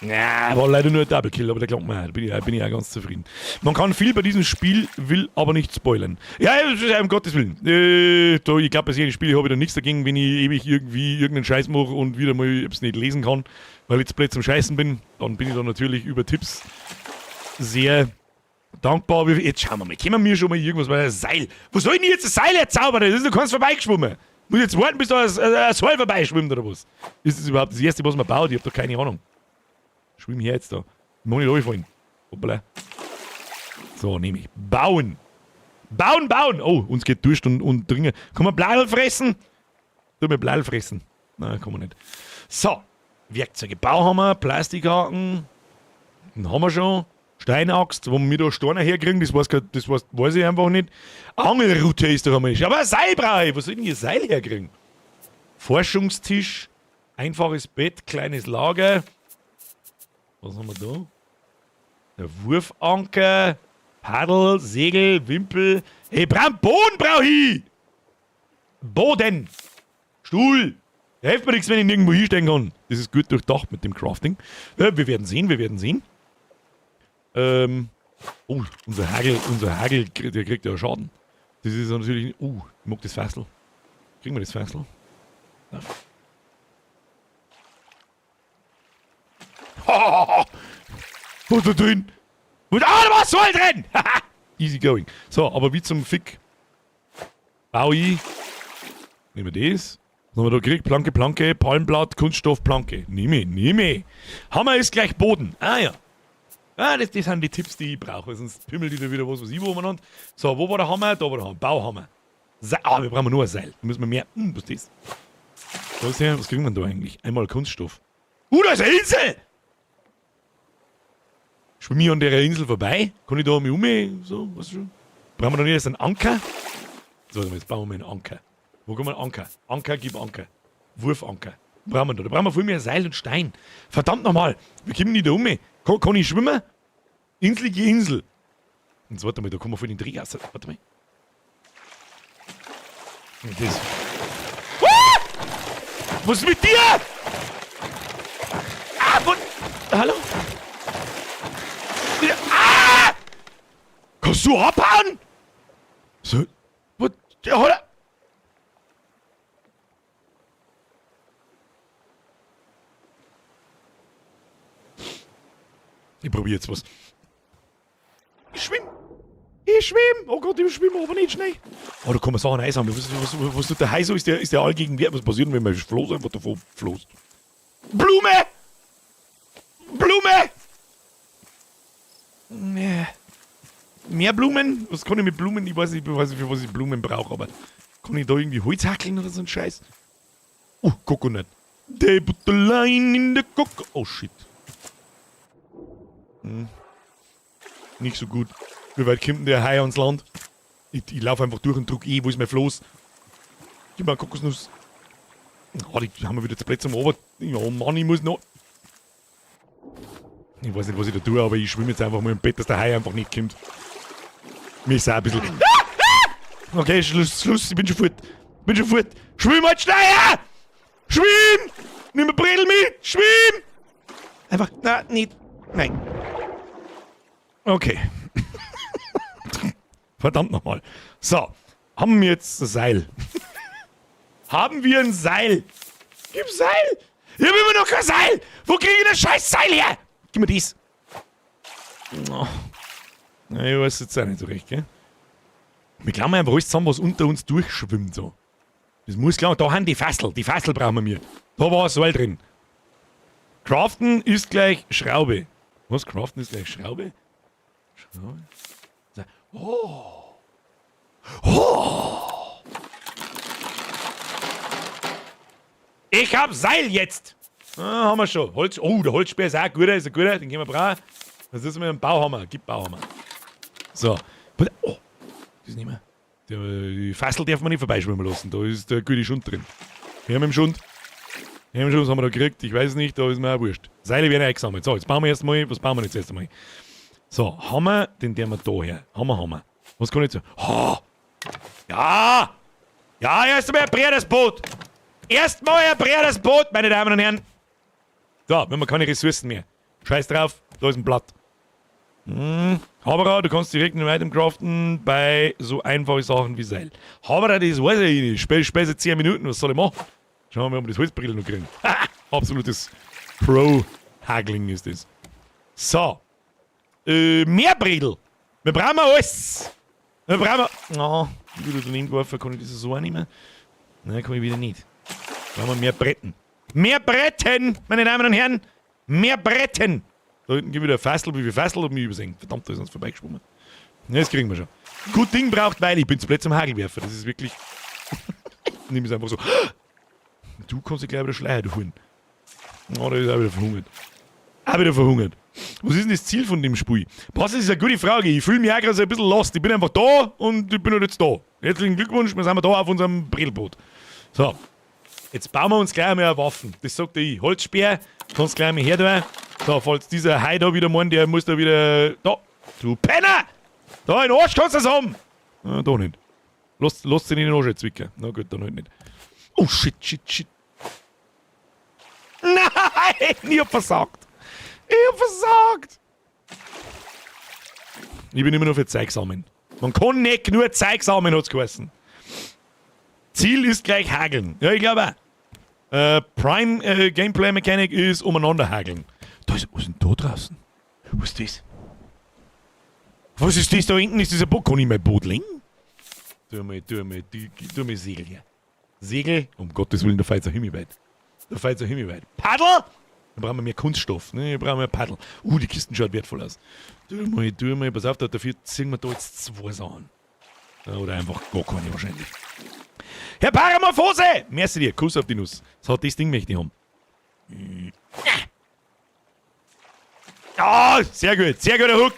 Ja, war leider nur ein Double Kill, aber der klappt mir auch. Da bin ich auch ganz zufrieden. Man kann viel bei diesem Spiel, will aber nicht spoilern. Ja, um Gottes Willen. Da, ich glaube, bei jedem Spiel habe ich da nichts dagegen, wenn ich ewig irgendwie irgendeinen Scheiß mache und wieder mal es nicht lesen kann, weil ich jetzt blöd zum Scheißen bin. Dann bin ich da natürlich über Tipps sehr dankbar. Jetzt schauen wir mal. Können wir schon mal irgendwas bei Seil? Wo soll ich denn jetzt das Seil herzaubern? Das ist doch keins vorbeigeschwommen. Muss ich jetzt warten, bis da ein Seil vorbeischwimmt oder was? Ist das überhaupt das Erste, was man baut? Ich hab doch keine Ahnung. Schwimm her jetzt da. Ich muss nicht runterfallen. Hoppala. So, nehme ich. Bauen. Bauen, bauen. Oh, uns geht Durst und Dringe. Kann man Bladel fressen? Tu mir Bladel fressen. Nein, kann man nicht. So. Werkzeuge. Bauhammer, Plastikhaken. Den haben wir schon. Steinaxt, wo wir da Steine herkriegen, das weiß ich einfach nicht. Angelrute ist doch einmal. Aber ein Seil brauche ich. Wo soll ich denn hier Seil herkriegen? Forschungstisch. Einfaches Bett, kleines Lager. Was haben wir da? Der Wurfanker, Paddel, Segel, Wimpel. Hey, Bram, Boden brauch ich! Boden! Stuhl! Da hilft mir nichts, wenn ich nirgendwo hinstellen kann. Das ist gut durchdacht mit dem Crafting. Wir werden sehen, wir werden sehen. Oh, unser Hagel, der kriegt ja Schaden. Das ist natürlich... ich mag das Fässl. Kriegen wir das Fässl? Ja. Was ist da drin? Und, ah, da war Soll drin! Easy going. So, aber wie zum Fick bau ich. Nehmen wir das. Was haben wir da gekriegt? Planke, Planke, Palmblatt, Kunststoff, Planke. Nehme ich, nehme ich. Hammer ist gleich Boden. Ah ja. Ah, das sind die Tipps, die ich brauche. Sonst pimmelt die da wieder was, was ich wo umeinander. So, wo war der Hammer? Da war der Hammer. Bauhammer. Wir brauchen nur ein Seil. Da müssen wir mehr. Was ist das? Was ist hier? Was kriegen wir denn da eigentlich? Einmal Kunststoff. Da ist eine Insel! Schwimme ich an der Insel vorbei? Kann ich da mich um? So, weißt du schon? Brauchen wir da nicht erst einen Anker? So, jetzt bauen wir einen Anker. Wo kommen wir Anker? Anker, gib Anker. Wurfanker. Brauchen wir da? Da brauchen wir viel mehr Seil und Stein. Verdammt nochmal! Wir kommen nicht da um. Kann ich schwimmen? Insel gegen Insel. Und so, warte mal, da kommen wir voll den Dreh raus. Warte mal. Und das. Ah! Was ist mit dir? Ah, wo? Hallo? Ja, ah! Kannst du abhauen? So. Wo? Ja, holla! Ich probier jetzt was. Ich schwimm! Ich schwimm! Oh Gott, ich schwimm, aber nicht schnell. Oh, da kann man Sachen einsammeln. Was tut der Hai so? Ist der allgegenwärtig? Was passiert denn, wenn man Floß einfach davon floßt? Blume! Blume! Nee. Mehr Blumen? Was kann ich mit Blumen? Ich weiß nicht, für was ich Blumen brauche, aber kann ich da irgendwie Holz hackeln oder so ein Scheiß? Oh, Coconut. They put the line in the coco. Oh shit. Nicht so gut. Wie weit kommt denn der Hai ans Land? Ich laufe einfach durch und drück E. Wo ist mein Floß? Gib mir eine Kokosnuss. Oh, die haben wir wieder zu Plätze am Ober. Ja, Mann, ich muss noch. Ich weiß nicht, was ich da tue, aber ich schwimme jetzt einfach mal im Bett, dass der Hai einfach nicht kommt. Mir ist auch ein bisschen. Ah! Ah! Okay, Schluss, Schluss, ich bin schon fort. Bin schon fort. Schwimm halt schneller! Schwimm! Nimm ein Bredel mit! Schwimm! Einfach, na, nicht. Nein. Okay. Verdammt nochmal. So, haben wir jetzt ein Seil? Haben wir ein Seil? Gib Seil! Ich hab immer noch kein Seil! Wo krieg ich das scheiß Seil her? Gib mir dies. Oh. Na, ich weiß jetzt auch nicht so recht, gell? Wir glauben einfach alles zusammen, was unter uns durchschwimmt. So. Das muss klar. Da haben die Fassel. Die Fassel brauchen wir. Da war ein Seil drin. Craften ist gleich Schraube. Was? Craften ist gleich Schraube? Schraube? Oh! Oh! Ich hab Seil jetzt! Ah, haben wir schon. Holz. Oh, der Holzspeer ist auch guter, ist ein guter, den können wir brauchen. Was ist mit dem Bauhammer? Gib Bauhammer. So. Oh, das ist nicht mehr. Die Fassel darf man nicht vorbeischwimmen lassen. Da ist der gute Schund drin. Wir haben im Schund. Wir haben schon, was haben wir da gekriegt? Ich weiß nicht, da ist mir auch wurscht. Seile werden eingesammelt. So, jetzt bauen wir erstmal. Was bauen wir jetzt erst einmal? So, Hammer, den der wir da her. Hammer, Hammer. Was kann ich jetzt? Ha! Ja! Ja, erst einmal ein das Boot! Erstmal ein das Boot, meine Damen und Herren! So, wir haben keine Ressourcen mehr. Scheiß drauf, da ist ein Blatt. Haberer, du kannst direkt ein Item craften bei so einfachen Sachen wie Seil. Haberer, das weiß ich nicht. Spiel seit 10 Minuten, was soll ich machen? Schauen wir mal, ob wir das Holzbrillen noch kriegen. Absolutes Pro-Haggling ist das. So. Mehr Bredel. Wir brauchen alles. Wir brauchen. Oh, wieder daneben geworfen. Kann ich das so annehmen? Nein, kann ich wieder nicht. Brauchen wir mehr Bretten. Mehr Bretten, meine Damen und Herren. Mehr Bretten. Da hinten gibt wieder ein Fassel. Wie viel Fassel hab ich mich übersehen? Verdammt, da ist uns vorbeigeschwommen. Ja, das kriegen wir schon. Gut Ding braucht Weile. Ich bin zu blöd zum Hagelwerfer. Das ist wirklich. Nimm es einfach so. Du kannst dich gleich wieder Schleier holen. Oh, da ist auch wieder verhungert. Auch wieder verhungert. Was ist denn das Ziel von dem Spiel? Was ist eine gute Frage. Ich fühle mich auch gerade so ein bisschen lost. Ich bin einfach da und ich bin halt jetzt da. Herzlichen Glückwunsch, wir sind da auf unserem Bredelboot. So. Jetzt bauen wir uns gleich einmal eine Waffen. Das sagt ich. Holzspeer, kannst gleich mal her da. So, falls dieser Hai da wieder meint, der muss da wieder. Da! Du Penner! Da in den Arsch kannst du das haben! Ah, da nicht. Lass, lass dich nicht in den Arsch zwicken. Na gut, dann halt nicht. Oh shit, shit, shit. Nein! Ich hab versagt! Ich hab versagt! Ich bin immer nur für Zeug sammeln. Man kann nicht nur Zeug sammeln, hat's geheißen. Ziel ist gleich hageln. Ja, ich glaube auch. Prime Gameplay Mechanic ist umeinander hageln. Da ist, was ist denn da draußen? Was ist das? Was ist das da hinten? Ist das ein Boot? Kann ich mein Boot lenken? Tu mal, tu mal, tu, tu mal Segel her. Segel? Um Gottes Willen, da fällt's ja himmelweit. Da fällt's ja himmelweit. Paddel! Dann brauchen wir mehr Kunststoff. Ne? Wir brauchen mehr Paddel. Die Kisten schaut wertvoll aus. Tu mal, pass auf, dafür ziehen wir da jetzt zwei Sachen. Ja, oder einfach gar keine wahrscheinlich. Herr Paramorphose! Merci dir, Kuss auf die Nuss. So, das Ding möchte ich haben. Ah, sehr gut, sehr guter Hook.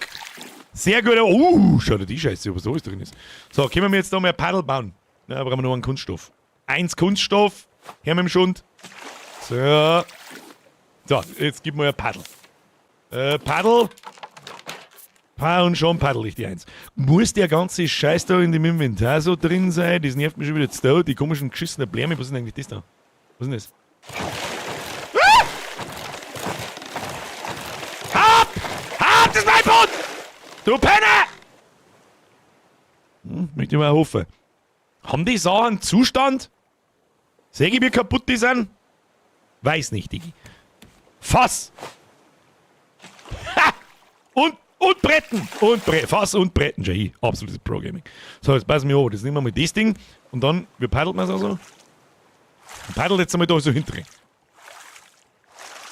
Sehr guter. Schau dir die Scheiße, was da alles drin ist. So, können wir jetzt da mal ein Paddel bauen? Na, brauchen wir noch einen Kunststoff. Eins Kunststoff. Her mit dem Schund. So. So, jetzt gib mir ein Paddel. Paddel. Und schon paddel ich die eins. Muss der ganze Scheiß da in dem Inventar so drin sein? Das nervt mich schon wieder zu da. Die komischen geschissenen Blärme. Was ist denn eigentlich das da? Was ist denn das? Ah! Hab! Hab! Das ist mein Boot! Du Penner! Möchte ich mal hoffen. Haben die Sachen Zustand? Seh ich, wie kaputt die sind? Weiß nicht, Digi. Fass! Ha! Und Bretten! Und Fass und Bretten, Jay. Absolutes Pro-Gaming. So, jetzt passen wir auf. Das nehmen wir mal das Ding. Und dann, wie paddelt man es also? Paddelt jetzt einmal da so hinten.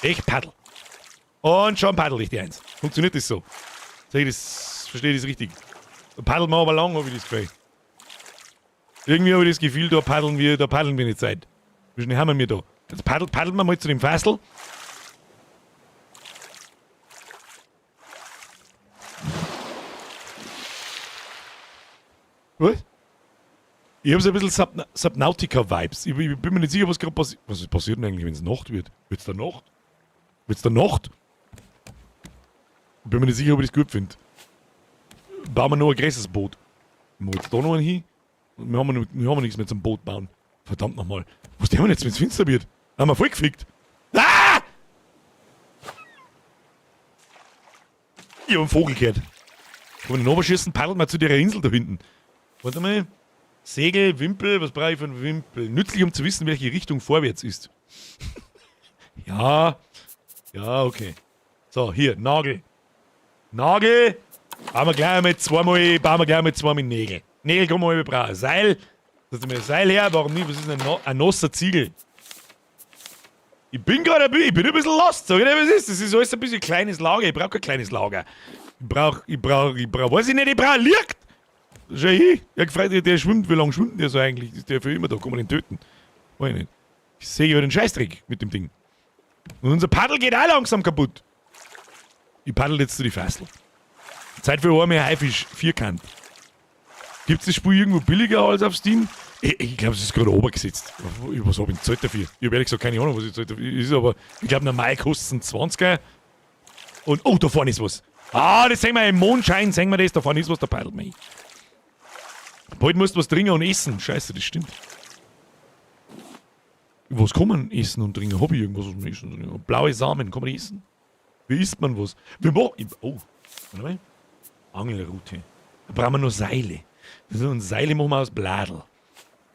Ich paddel. Und schon paddel ich die eins. Funktioniert das so? Seh ich das, verstehe ich das richtig? Da paddeln wir aber lang, hab ich das Gefühl. Irgendwie habe ich das Gefühl, da paddeln wir nicht Zeit. Wie schnell haben wir da? Jetzt paddeln wir mal zu dem Fassel. Was? Ich hab so ein bisschen Subnautica-Vibes. Ich bin mir nicht sicher, was gerade passiert. Was passiert denn eigentlich, wenn's Nacht wird? Wird's da Nacht? Wird's da Nacht? Ich bin mir nicht sicher, ob ich das gut find. Bauen wir noch ein größeres Boot. Machen wir jetzt da noch einen hin? Wir haben nichts mehr zum Boot bauen. Verdammt nochmal. Was tun wir jetzt, wenn's finster wird? Haben wir voll gefickt. Ah! Ich hab einen Vogel gehört. Kann man den runterschießen? Paddelt mal zu der Insel da hinten. Warte mal. Segel, Wimpel, was brauche ich für einen Wimpel? Nützlich, um zu wissen, welche Richtung vorwärts ist. Ja. Ja, okay. So, hier, Nagel. Nagel. Bauen wir gleich mit zweimal, bauen wir gleich mit zweimal Nägel. Nägel kann man brauchen. Seil. Setz mir ein Seil her, warum nicht? Was ist denn ein nasser Ziegel? Ich bin gerade ein bisschen, ich bin ein bisschen lost, sag ich dir, was ist? Das ist alles ein bisschen kleines Lager. Ich brauch kein kleines Lager. Ich brauch, ich brauch, ich brauch, weiß ich nicht, ich brauch Licht. Schau hin. Ich hab gefragt, der schwimmt, wie lange schwimmt der so eigentlich? Ist der für immer da? Kann man den töten? Weiß ich nicht. Ich sehe ja den Scheißdreck mit dem Ding. Und unser Paddel geht auch langsam kaputt. Ich paddel jetzt zu die Fassel. Zeit für einmal Haifisch, Vierkant. Gibt's das Spiel irgendwo billiger als auf Steam? Ich glaub, es ist gerade obergesetzt. Was hab ich denn gezahlt dafür? Ich hab ehrlich gesagt keine Ahnung, was ich gezahlt dafür ist, aber ich glaub, normal kostet's einen 20er. Und, oh, da vorne ist was. Ah, das sehen wir im Mondschein, sehen wir das, da vorne ist was, da paddelt man hin. Bald musst du was trinken und essen. Scheiße, das stimmt. Was kann man essen und trinken? Hab ich irgendwas, was man essen und trinken? Blaue Samen, kann man die essen? Wie isst man was? Wir machen. Oh, warte mal. Angelrute. Da brauchen wir noch Seile. Das ist, und Seile machen wir aus Bladel.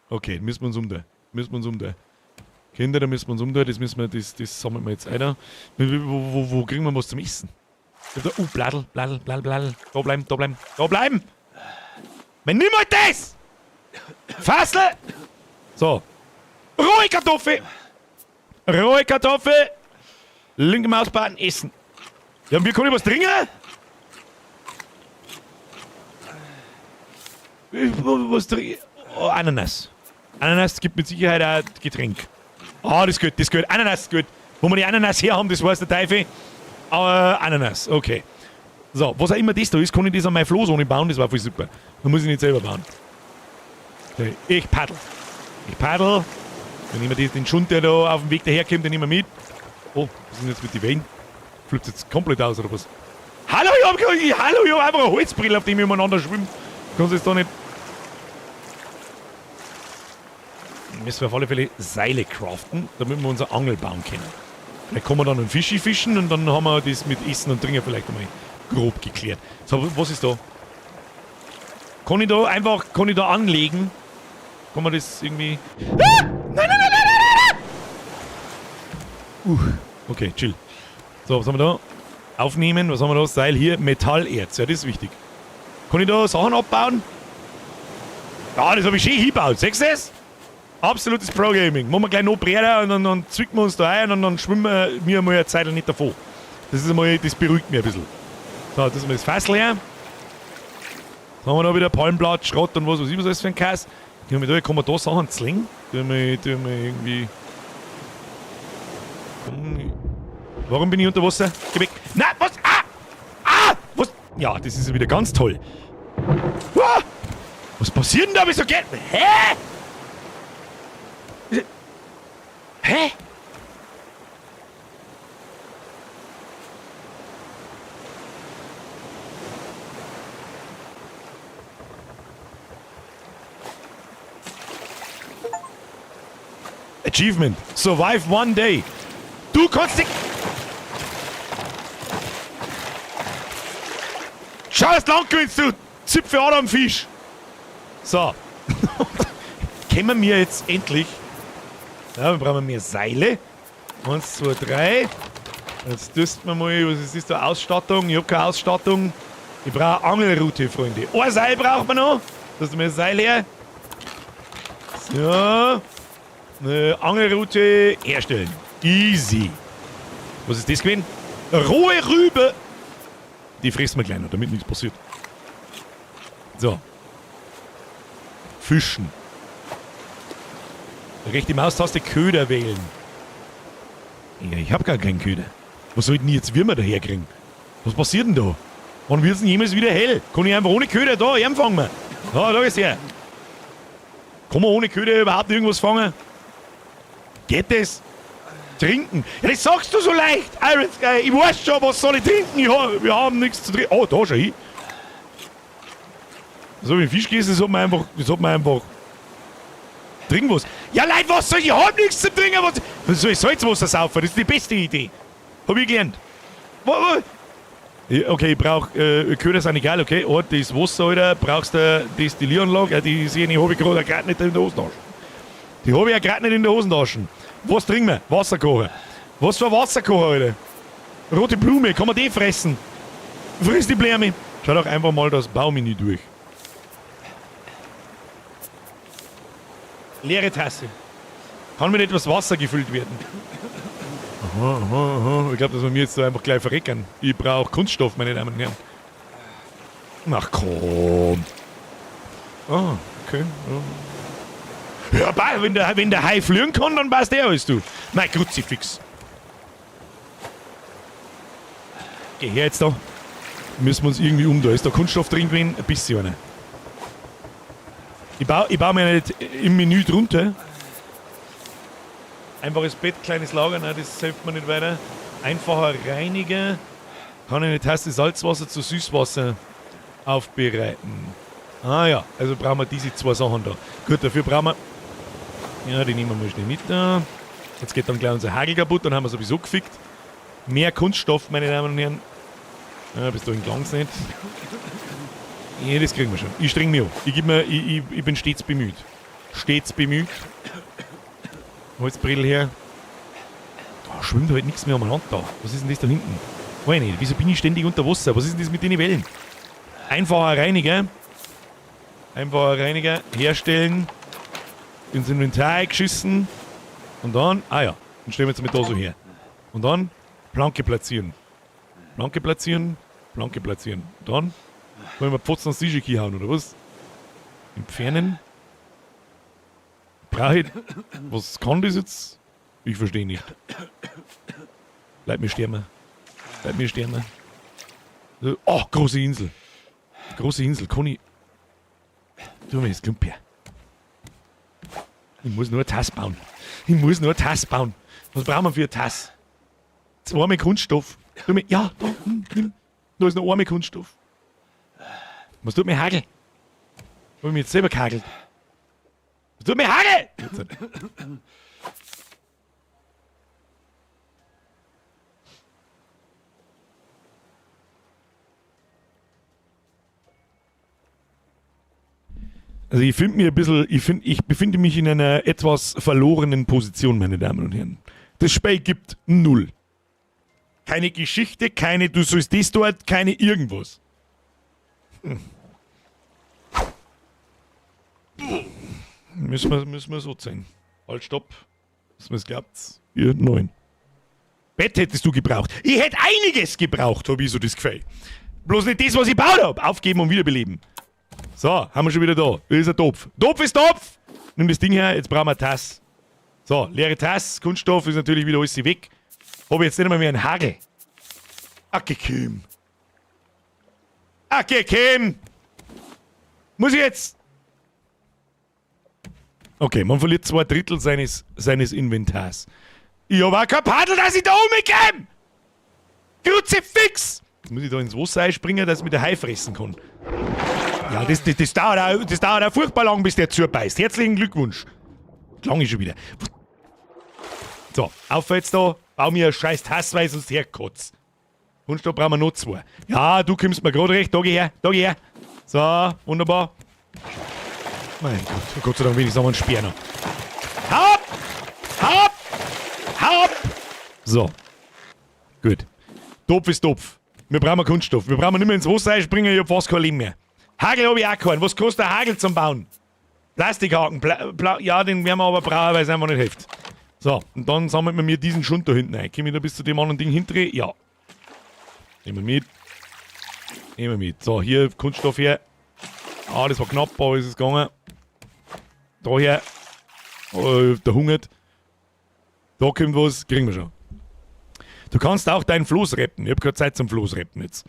Okay, müssen wir uns umdrehen. Müssen wir uns umdrehen. Kinder, da müssen wir uns umdrehen. Das müssen wir, das, das sammeln wir jetzt ein. Wo kriegen wir was zum Essen? Da, oh, Bladel, Bladel, Bladel, Bladel. Da bleiben, da bleiben, da bleiben! Man, nimm halt das! Fassel! So. Rohe Kartoffel! Rohe Kartoffel! Linke Mausbutton essen. Ja, und wir können was trinken? Was trinken? Oh, Ananas. Ananas gibt mit Sicherheit auch Getränk. Ah, das ist gut, das ist gut. Ananas ist gut. Wo wir die Ananas her haben, das weiß der Teufel. Aber Ananas, okay. So, was auch immer das da ist, kann ich das an mein Floß ohne bauen, das war voll super. Da muss ich nicht selber bauen. Okay, ich paddel. Ich paddel. Dann nehmen wir den Schund, der da auf dem Weg daherkommt, den nehmen wir mit. Oh, was ist denn jetzt mit den Wellen? Flippt jetzt komplett aus, oder was? Hallo, ich hab, hallo, ich hab einfach eine Holzbrille, auf dem ich umeinander schwimme. Kannst du jetzt da nicht... Müssen wir auf alle Fälle Seile craften, damit wir unsere Angel bauen können. Vielleicht kann man dann einen Fischi fischen und dann haben wir das mit Essen und Trinken vielleicht einmal grob geklärt. So, was ist da? Kann ich da einfach, kann ich da anlegen? Kann man das irgendwie... Ah! Nein, nein, nein, nein, nein, nein! Okay, chill. So, was haben wir da? Aufnehmen, was haben wir da? Seil hier, Metallerz, ja, das ist wichtig. Kann ich da Sachen abbauen? Ja, das habe ich schön hingebaut. Siehst du das? Absolutes Pro-Gaming. Machen wir gleich noch Bretter und dann zwicken wir uns da ein und dann schwimmen wir mal eine Zeit lang nicht davon. Das ist einmal, das beruhigt mich ein bisschen. So, das ist mal das Fassl her. Dann haben wir da wieder Palmblatt, Schrott und was weiß ich was alles für ein Kass. Da kann man da Sachen zwingen? Tun wir irgendwie. Warum bin ich unter Wasser? Geh weg. Nein, was? Ah! Ah! Was? Ja, das ist ja wieder ganz toll. Ah! Was passiert denn da? Wieso geht? Hä? Hä? Achievement. Survive one day. Du kannst dich... Schau, dass du lang gewinnst, du Zipfel am Fisch. So. Können wir jetzt endlich... Ja, wir brauchen mehr Seile. 1, 2, 3. Jetzt tüsten wir mal, was ist das da? Ausstattung? Ich hab keine Ausstattung. Ich brauche Angelrute, Freunde. Ein Seil braucht man noch. Das ist mir ein Seil her. So. Eine Angelrute herstellen. Easy. Was ist das gewesen? Rohe Rübe. Die fressen wir gleich noch, damit nichts passiert. So. Fischen. Rechte Maustaste Köder wählen. Ja, ich hab gar keinen Köder. Was soll ich denn jetzt Würmer daherkriegen? Was passiert denn da? Wann wird's denn jemals wieder hell? Kann ich einfach ohne Köder da anfangen? Da, da ist er. Kann man ohne Köder überhaupt irgendwas fangen? Geht das? Trinken? Ja, das sagst du so leicht, Iron Sky. Ich weiß schon, was soll ich trinken? Wir haben nichts zu trinken. Oh, da schau hin. So wie Fisch gegessen, das hat man einfach. Das hat man einfach. Trinken was. Ja, Leute, was soll ich? Ich hab nichts zu trinken. Was soll ich Salzwasser saufen? Das ist die beste Idee. Hab ich gelernt. Okay, ich brauch. Köder sind egal, okay. Oh, das Wasser, Alter. Brauchst du Destillieranlage? Ja, die sehe ich, hab ich gerade nicht in der Hosentasche. Die hab ich ja gerade nicht in der Hosentasche. Was trinken wir? Wasserkocher. Was für ein Wasserkocher, Alter? Rote Blume, kann man die fressen? Friss die Blume. Schau doch einfach mal das Baumenü durch. Leere Tasse. Kann mit etwas Wasser gefüllt werden. Aha, aha, aha. Ich glaube, dass wir mir jetzt da einfach gleich verrecken. Ich brauche Kunststoff, meine Damen und Herren. Ach komm. Ah, okay. Ja, ja, wenn der Hai fliegen kann, dann passt der alles, du. Nein, Kruzifix. Geh her jetzt da. Müssen wir uns irgendwie um. Da ist der Kunststoff drin gewesen. Ein bisschen einer. Ich baue mir nicht im Menü drunter. Einfaches Bett, kleines Lager, nein, das hilft mir nicht weiter. Einfacher Reiniger. Kann eine Tasse Salzwasser zu Süßwasser aufbereiten. Ah ja, also brauchen wir diese zwei Sachen da. Gut, dafür brauchen wir... Ja, die nehmen wir mal schnell mit da. Jetzt geht dann gleich unser Hagel kaputt, dann haben wir sowieso gefickt. Mehr Kunststoff, meine Damen und Herren. Ja, bis dahin klang's nicht. Ja, das kriegen wir schon. Ich streng mich an. Ich bin stets bemüht. Stets bemüht. Holzbredel her. Oh, schwimmt halt nichts mehr umeinander da. Was ist denn das da hinten? Weiß ich nicht. Wieso bin ich ständig unter Wasser? Was ist denn das mit den Wellen? Einfacher Reiniger. Einfacher Reiniger. Herstellen. Ins Inventar eingeschissen. Und dann... Ah ja. Dann stellen wir jetzt mit da so her. Und dann Planke platzieren. Planke platzieren. Planke platzieren. Und dann... Wollen wir Pfotzen aus Tischiki hauen, oder was? Entfernen. Brauche ich... Was kann das jetzt? Ich verstehe nicht. Bleib mir sterben. Bleib mir sterben. Oh, große Insel. Große Insel. Kann ich... Tu mir das Klump her. Ich muss nur eine Tasse bauen. Ich muss nur eine Tasse bauen. Was brauchen wir für eine Tasse? Zweimal Kunststoff. Ja, da, nimm. Da ist noch einmal Kunststoff. Was tut mir Hagel? Hab ich mich jetzt selber gehagelt? Was tut mir Hagel? Also ich finde mir ein bisschen, ich finde, ich befinde mich in einer etwas verlorenen Position, meine Damen und Herren. Das Spiel gibt null. Keine Geschichte, keine, du sollst das dort, keine irgendwas. Müssen wir so sehen. Halt, stopp. Was mir's glaubt. Ihr 9. Bett hättest du gebraucht. Ich hätte einiges gebraucht, hab ich so das Gefühl. Bloß nicht das, was ich gebaut hab. Aufgeben und wiederbeleben. So, haben wir schon wieder da. Das ist ein Topf. Topf ist Topf! Nimm das Ding her, jetzt brauchen wir eine Tasse. So, leere Tasse, Kunststoff ist natürlich wieder alles weg. Hab ich jetzt nicht einmal mehr einen Hagel. Acke Kim. Acke Kim! Muss ich jetzt... Okay, man verliert 2/3 seines Inventars. Ich hab auch kein Paddel, dass ich da rumkomme! Kruzifix! Jetzt muss ich da ins Wasser einspringen, dass ich mit der Hai fressen kann. Ja, das dauert auch furchtbar lang, bis der zubeißt. Herzlichen Glückwunsch. Lang ist schon wieder. So, auf jetzt da. Bau mir eine scheiß Tasse, weil sonst herkotzt. Kunststoff brauchen wir noch 2. Ja, du kommst mir grad recht. Da geh her, da geh her. So, wunderbar. Mein Gott, Gott sei Dank wenigstens noch einen Speer noch. Hau ab! Hau ab! Hau ab! So. Gut. Topf ist Topf. Wir brauchen Kunststoff. Wir brauchen nicht mehr ins Wasser einspringen, ich hab fast kein Leben mehr. Hagel hab ich auch keinen. Was kostet der Hagel zum Bauen? Plastikhaken. Ja, den werden wir aber brauchen, weil es einfach nicht hilft. So, und dann sammeln wir mir diesen Schund da hinten ein. Komm ich da bis zu dem anderen Ding hinterher? Ja. Nehmen wir mit. Nehmen wir mit. So, hier Kunststoff her. Ah, das war knapp, aber ist es gegangen. Da her. Oh, der hungert. Da kommt was, kriegen wir schon. Du kannst auch deinen Floß retten. Ich hab keine Zeit zum Floß retten jetzt.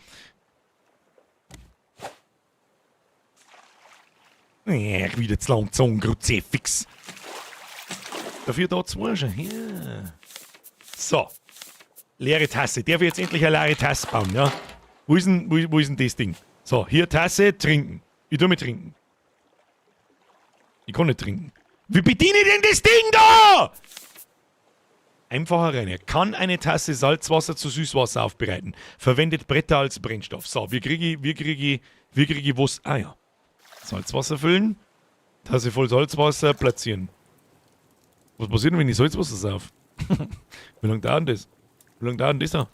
Ja, wieder zu lang gezogen, Kruzifix. Dafür da 2 schon. Ja. So. Leere Tasse. Darf ich jetzt endlich eine leere Tasse bauen, ja? Wo ist denn das Ding? So, hier Tasse, trinken. Ich tu mit trinken. Ich kann nicht trinken. Wie bediene ich denn das Ding da? Einfacher Reiniger. Kann eine Tasse Salzwasser zu Süßwasser aufbereiten. Verwendet Bretter als Brennstoff. So, wie kriege ich was? Ah ja. Salzwasser füllen. Tasse voll Salzwasser platzieren. Was passiert denn, wenn ich Salzwasser sauf? Wie lange dauert denn das? Wie lange dauert denn das da?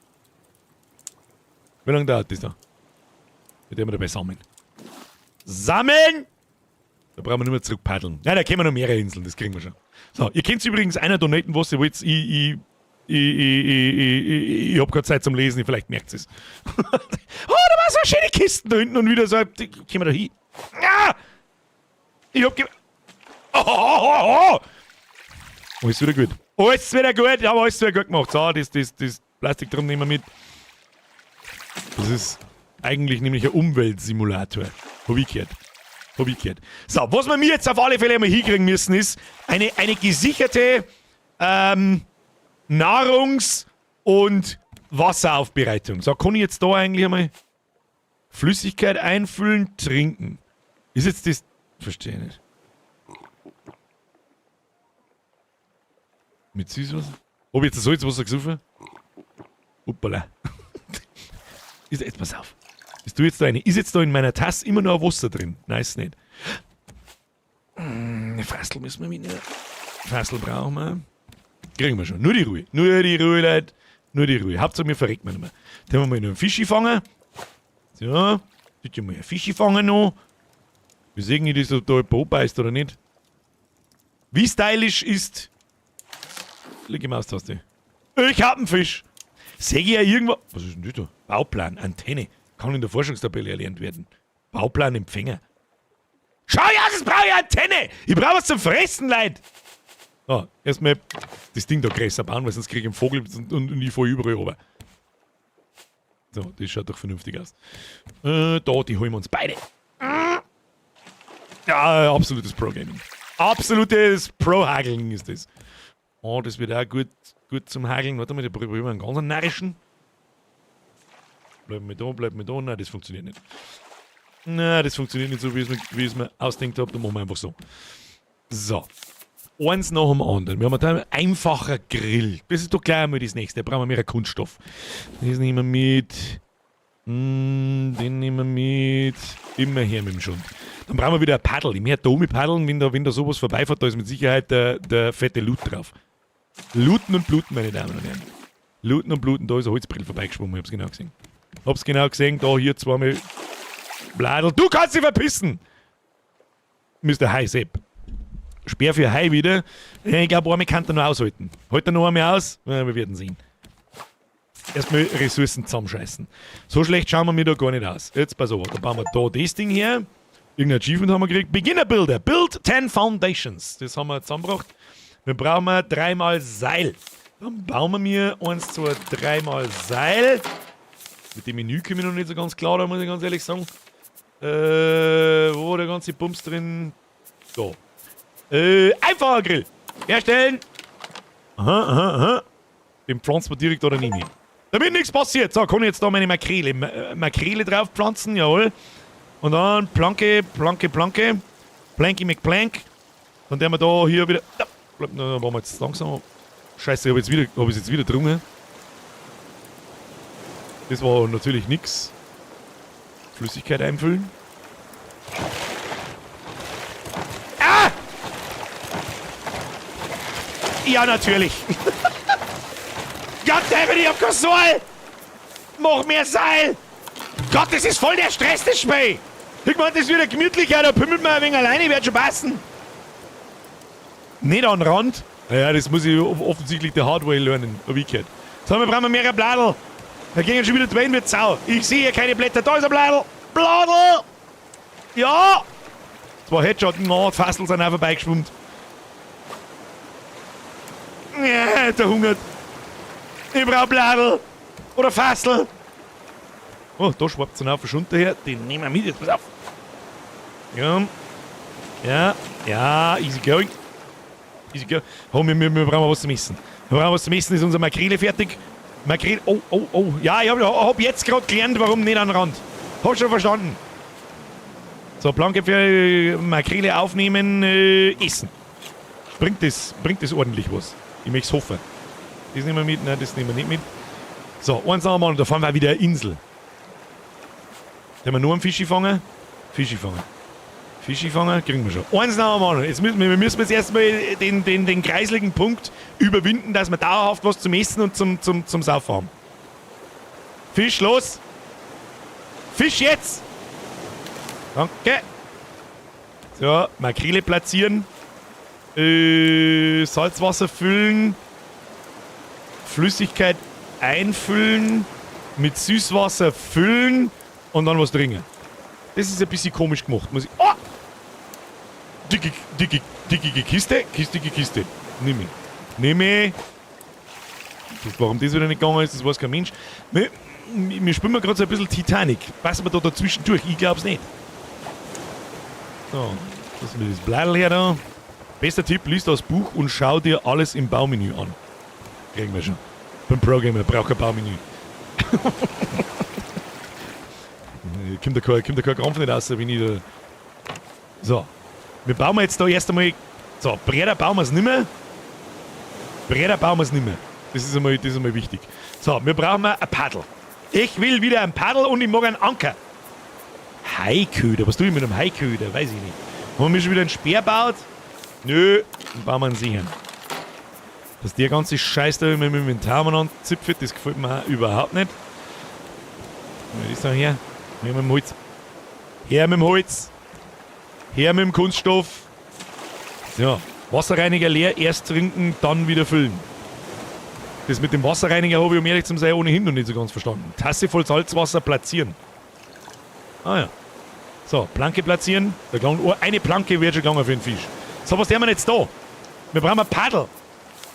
Wie lange dauert das da? Mit dem wir dabei sammeln. Sammeln! Da brauchen wir nicht mehr zurückpaddeln. Nein, da kennen wir noch mehrere Inseln, das kriegen wir schon. So, ihr könnt übrigens einer donaten, was ihr wollt. Ich hab keine Zeit zum Lesen, vielleicht merkt ihr's. Oh, da war so eine schöne Kiste da hinten und wieder so. Kommen wir da hin? Ah! Ich hab ge-, oh, oh, oh, oh! Alles wieder gut. Alles wieder gut, ich hab alles wieder gut gemacht. So, das Plastik drum nehmen wir mit. Das ist eigentlich nämlich ein Umweltsimulator. Hab ich gehört. Hab ich gehört. So, was wir mir jetzt auf alle Fälle einmal hinkriegen müssen, ist eine gesicherte Nahrungs- und Wasseraufbereitung. So, kann ich jetzt da eigentlich einmal Flüssigkeit einfüllen, trinken? Ist jetzt das... Verstehe ich nicht. Mit Süßwasser? Hab ich jetzt das Salzwasser gesoffen? Hoppala. Ist, jetzt pass auf. Bist du jetzt da eine? Ist jetzt da in meiner Tasse immer noch ein Wasser drin? Nein, ist nicht. Eine Fassel müssen wir mitnehmen. Fassel brauchen wir. Kriegen wir schon. Nur die Ruhe. Nur die Ruhe, Leute. Nur die Ruhe. Hauptsache, wir verrecken nicht mehr. Dann haben wir mal noch einen Fischi fangen. So. Bitte mal einen Fischi fangen noch. Wir sehen nicht, ob da jemand anbeißt oder nicht. Wie stylisch ist. Linke Maustaste. Ich hab einen Fisch. Seh ich ja irgendwo. Was ist denn das da? Bauplan, Antenne. Kann in der Forschungstabelle erlernt werden. Bauplan, Empfänger. Schau ja, das brauche ich Antenne! Ich brauche was zum Fressen, Leute! So, erstmal das Ding da größer bauen, weil sonst krieg ich einen Vogel und ich fahr überall runter. So, das schaut doch vernünftig aus. Da, die holen wir uns beide. Ja, absolutes Pro-Gaming. Absolutes Pro-Hageln ist das. Oh, das wird auch gut, gut zum Hageln. Warte mal, da probieren wir einen ganz narischen. Bleiben wir da, bleiben wir da. Nein, das funktioniert nicht. Nein, das funktioniert nicht so, wie ich es mir ausdenkt habe. Da machen wir einfach so. So. Eins nach dem anderen. Wir haben da einen einfacher Grill. Das ist doch gleich einmal das nächste. Da brauchen wir mehr Kunststoff. Das nehmen wir mit. Den nehmen wir mit. Immer her mit dem Schund. Dann brauchen wir wieder ein Paddel. Ich möchte da mit paddeln, wenn da sowas vorbeifährt, da ist mit Sicherheit der fette Loot drauf. Looten und bluten, meine Damen und Herren. Looten und bluten, da ist ein Holzbrill vorbeigeschwommen, ich hab's genau gesehen. Hab's genau gesehen, da hier zweimal Bladel. Du kannst dich verpissen! Mr. Hai Sepp. Speer für Hai wieder. Ich glaube, einmal kann er noch aushalten. Hält er noch einmal aus? Ja, wir werden sehen. Erstmal Ressourcen zusammenscheißen. So schlecht schauen wir mir da gar nicht aus. Jetzt pass auf, da bauen wir da das Ding her. Irgendein Achievement haben wir gekriegt. Beginner Builder. Build 10 Foundations. Das haben wir zusammengebracht. Wir brauchen dreimal Seil. Dann bauen wir mir 1, 2, 3 Seil. Mit dem Menü komme ich noch nicht so ganz klar, da muss ich ganz ehrlich sagen. Wo der ganze Bums drin? Da. Einfacher Grill. Herstellen. Aha, aha, aha. Den pflanzen wir direkt da daneben hin. Damit nichts passiert. So, kann ich jetzt da meine Makrele drauf pflanzen? Jawohl. Und dann Planke, Planke, Planke. Planky McPlank. Dann werden wir da hier wieder. Da, da waren wir jetzt langsam. Scheiße, hab ich es jetzt wieder drungen. Das war natürlich nix. Flüssigkeit einfüllen. Ah! Ja, natürlich. Goddammit, ich hab kein Seil! Mach mehr Seil! Gott, das ist voll der Stress, das Spiel! Ich mein, das wird gemütlicher, da pümmelt man ein wenig alleine, wird schon passen. Nicht an den Rand. Ja, das muss ich offensichtlich der Hard Way lernen, hab ich gehört. So, wir brauchen mehrere Bladel. Da gehen schon wieder zwei mit Sau. Ich sehe hier keine Blätter. Da ist ein Bladel. Bladel! Ja! Zwei Headshot. No, die Fassel sind auch vorbeigeschwommen. Ja, der hungert. Ich brauch Bladel. Oder Fassel. Oh, da schwappt es einen Haufen her. Den nehmen wir mit. Jetzt pass auf. Ja. Ja, ja, easy going. Easy going. Oh, wir brauchen was zum Essen. Wir brauchen was zum Essen. Ist unsere Makrele fertig? Makrele. Oh, oh, oh. Ja, ich hab jetzt gerade gelernt, warum nicht an den Rand. Hab schon verstanden. So, Planke für Makrele aufnehmen, essen. Bringt das ordentlich was? Ich möchte es hoffen. Das nehmen wir mit, nein, das nehmen wir nicht mit. So, eins noch einmal und da fahren wir wieder eine Insel. Da haben wir nur einen Fischi fangen. Fischi fangen. Fischi fangen, kriegen wir schon. Eins noch einmal. Jetzt müssen wir jetzt erstmal den kreisligen Punkt überwinden, dass wir dauerhaft was zum Essen und zum Saufen haben. Fisch, los! Fisch jetzt! Danke! So, Makrele platzieren. Salzwasser füllen. Flüssigkeit einfüllen. Mit Süßwasser füllen. Und dann was trinken. Das ist ein bisschen komisch gemacht. Muss ich. Oh! Dicke, dicke, dicke Kiste. Kiste, Kiste. Nimm ich. Nimm ich. Warum das wieder nicht gegangen ist, das weiß kein Mensch. Wir spielen gerade so ein bisschen Titanic. Passen wir da dazwischen durch? Ich glaub's nicht. So, das ist das Bladel her da. Bester Tipp, lies das Buch und schau dir alles im Baumenü an. Kriegen wir schon. Beim Pro-Gamer braucht kein Baumenü. Kommt da kein Krampf nicht raus, wenn ich da... So. Wir bauen jetzt da erst einmal... So, Bretter bauen wir es nicht mehr. Bretter bauen wir es nicht mehr. Das ist einmal wichtig. So, wir brauchen ein Paddel. Ich will wieder ein Paddel und ich mag einen Anker. Haiköder. Was tue ich mit einem Haiköder? Weiß ich nicht. Haben wir schon wieder einen Speer gebaut? Nö, dann bauen wir einen Sichern. Dass der ganze Scheiß da immer mit dem Inventar anzipft, das gefällt mir auch überhaupt nicht. Was ist da her? Her mit dem Holz. Her mit dem Holz. Her mit dem Kunststoff. So, Wasserreiniger leer, erst trinken, dann wieder füllen. Das mit dem Wasserreiniger habe ich, um ehrlich zu sein, ohnehin noch nicht so ganz verstanden. Tasse voll Salzwasser platzieren. Ah ja. So, Planke platzieren. Da gelangt, oh, eine Planke wird schon gegangen für den Fisch. So, was haben wir jetzt da? Wir brauchen ein Paddel.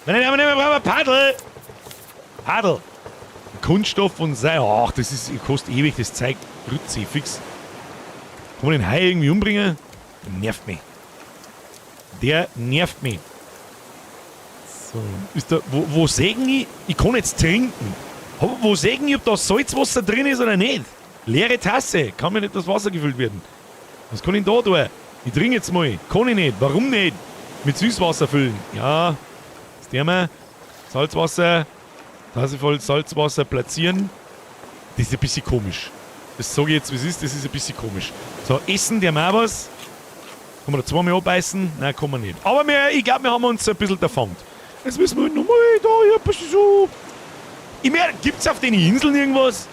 Nein, nein, nein, wir brauchen ein Paddel. Paddel. Kunststoff und Seil. Ach, das ist, kostet ewig, das zeigt Grütze, fix. Kann man den Hai irgendwie umbringen? Der nervt mich. Der nervt mich. So, ist da, wo sehen ich? Ich kann jetzt trinken. Aber wo sehen ich, ob da Salzwasser drin ist oder nicht? Leere Tasse. Kann mir nicht das Wasser gefüllt werden. Was kann ich denn da tun? Ich trinke jetzt mal. Kann ich nicht. Warum nicht? Mit Süßwasser füllen. Ja. Das tun wir. Salzwasser. Tasse voll Salzwasser platzieren. Das ist ein bisschen komisch. Das sage ich jetzt, wie es ist. Das ist ein bisschen komisch. So, essen der mal was. Kann man da zweimal abbeißen? Nein, kann man nicht. Aber ich glaube, wir haben uns ein bisschen davon. Jetzt müssen wir nochmal da, ja, ein bisschen so. Ich meine, gibt's auf den Inseln irgendwas?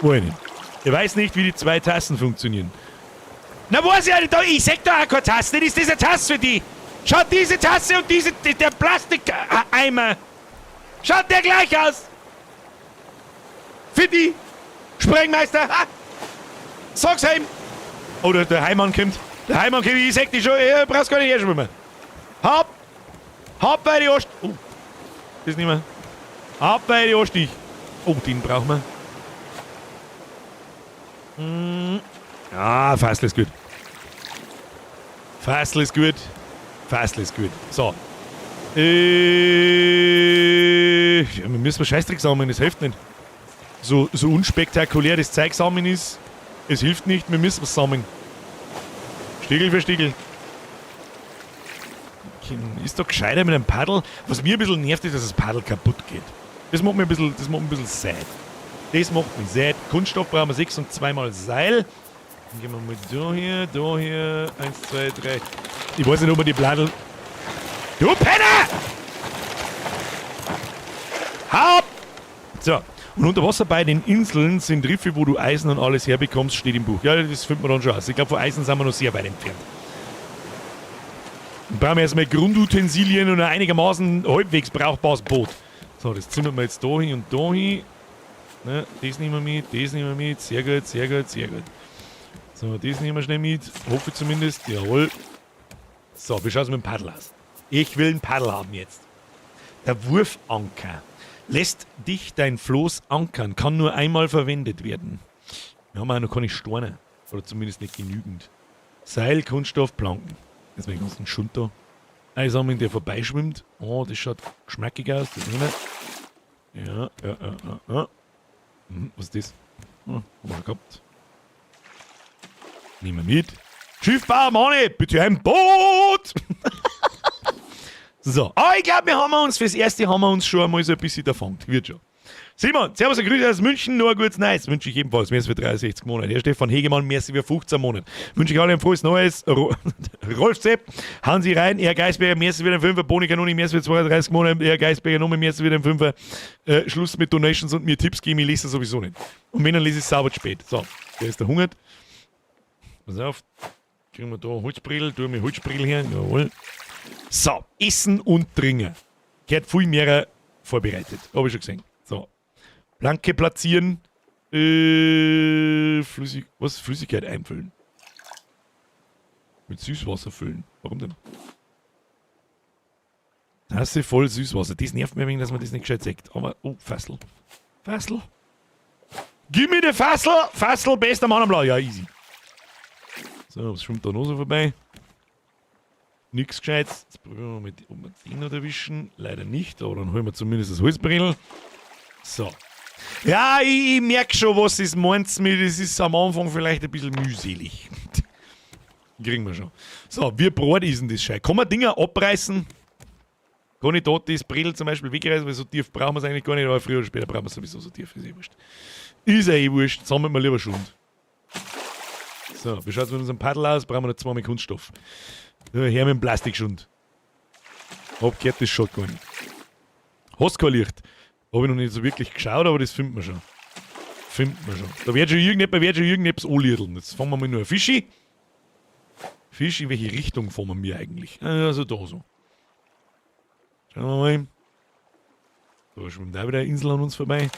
Weiß ich nicht. Ich weiß nicht, wie die zwei Tassen funktionieren. Na, weiß ich nicht, da, ich sag da auch keine Tasse, das ist diese Tasse für die. Schaut diese Tasse und diese, der Plastikeimer. Schaut der gleich aus? Für die. Sprengmeister. Ha. Sag's heim. Oh, der Heimann kommt. Der Heimann kommt, ich sag dich schon, ich brauchst gar nicht herschwimmen. Hopp. Hopp bei die Ost. Oh. Das nicht mehr. Hopp bei die Ostich. Oh, den brauchen wir. Ah, Fassl ist gut. Fassl ist gut. Fassl ist gut. So. Ja, wir müssen Scheißdreck sammeln, das hilft nicht. So unspektakulär das Zeug sammeln ist, es hilft nicht, wir müssen was sammeln. Stiegel für Stiegel. Ist doch gescheiter mit einem Paddel. Was mir ein bisschen nervt, ist, dass das Paddel kaputt geht. Das macht mir ein bisschen, das macht mich ein bisschen sad. Das macht mich sad. Kunststoff brauchen wir 6 und zweimal Seil. Dann gehen wir mal da hier, da hier. 1, 2, 3. Ich weiß nicht, ob wir die Bladel. Du Penner! Hau ab! So. Und unter Wasser bei den Inseln sind Riffe, wo du Eisen und alles herbekommst, steht im Buch. Ja, das findet man dann schon aus. Ich glaube, von Eisen sind wir noch sehr weit entfernt. Dann brauchen wir erstmal Grundutensilien und ein einigermaßen halbwegs brauchbares Boot. So, das zimmern wir jetzt da hin und da hin. Ne, das nehmen wir mit, das nehmen wir mit. Sehr gut, sehr gut, sehr gut. So, das nehmen wir schnell mit. Hoffe ich zumindest. Jawohl. So, wie schaut's mit dem Paddel aus? Ich will ein Paddel haben jetzt. Der Wurfanker. Lässt dich dein Floß ankern, kann nur einmal verwendet werden. Wir haben auch noch keine Steine. Oder zumindest nicht genügend. Seil, Kunststoff, Planken. Jetzt mal den ganzen Schund da. Einsammeln, der vorbeischwimmt. Oh, das schaut geschmackig aus. Das nehmen wir. Ja, ja, ja, ja, ja. Was ist das? Oh, haben wir schon gehabt. Nehmen wir mit. Schiffbauer Manni, bitte ein Boot! So, aber ich glaub, wir haben uns fürs Erste haben wir uns schon einmal so ein bisschen davon. Wird schon. Simon, servus und Grüße aus München, nur ein gutes Neues. Wünsche ich ebenfalls. Merci für 63 Monate. Herr Stefan Hegemann, merci für 15 Monate. Wünsche ich allen ein frohes Neues. Rolf Zepp, Hansi Rhein, Herr Geisberger, merci für den 5er. Boni Kanoni, merci für 32 Monate. Herr Geisberger, nochmal merci für den 5er. Schluss mit Donations und mir Tipps geben, ich lese das sowieso nicht. Und wenn, dann lese ich es sauber spät. So, der ist der hungert. Pass auf. Kriegen wir da Holzbrill, tun wir Holzbrill her. Jawohl. So, Essen und Trinken. Gehört viel mehr vorbereitet. Hab ich schon gesehen. So. Planke platzieren. Flüssig, was? Flüssigkeit einfüllen. Mit Süßwasser füllen. Warum denn? Tasse voll Süßwasser. Das nervt mich ein wenig, dass man das nicht gescheit sieht. Aber, oh, Fassel. Fassel. Gib mir die Fassel! Fassel, bester Mann am Blau. Ja, easy. So, was schwimmt da noch so vorbei? Nix Gescheites. Jetzt probieren wir mal, ob wir den noch erwischen. Leider nicht, aber dann holen wir zumindest das Holzbrill. So. Ja, ich merk schon, was es meint mit. Es ist am Anfang vielleicht ein bisschen mühselig. Kriegen wir schon. So, wie breit ist denn das Schei? Kann man Dinger abreißen? Kann ich dort das Brill zum Beispiel wegreißen, weil so tief brauchen wir es eigentlich gar nicht, aber früher oder später brauchen wir es sowieso so tief, ist eh wurscht. Ist ja eh wurscht, sammeln wir lieber Schund. So, wie schaut's mit unserem Paddel aus? Brauchen wir noch zweimal Kunststoff. Ja, her mit dem Plastikschund. Hab gehört, das schaut gar nicht. Hast kein Licht. Hab ich noch nicht so wirklich geschaut, aber das findet man schon. Findet man schon. Da wird schon irgendjemand, wird schon irgendetwas anliedeln. Jetzt fangen wir mal nur ein Fischi. Fisch, in welche Richtung fahren wir eigentlich? Also da so. Schauen wir mal. Da schwimmt auch wieder eine Insel an uns vorbei.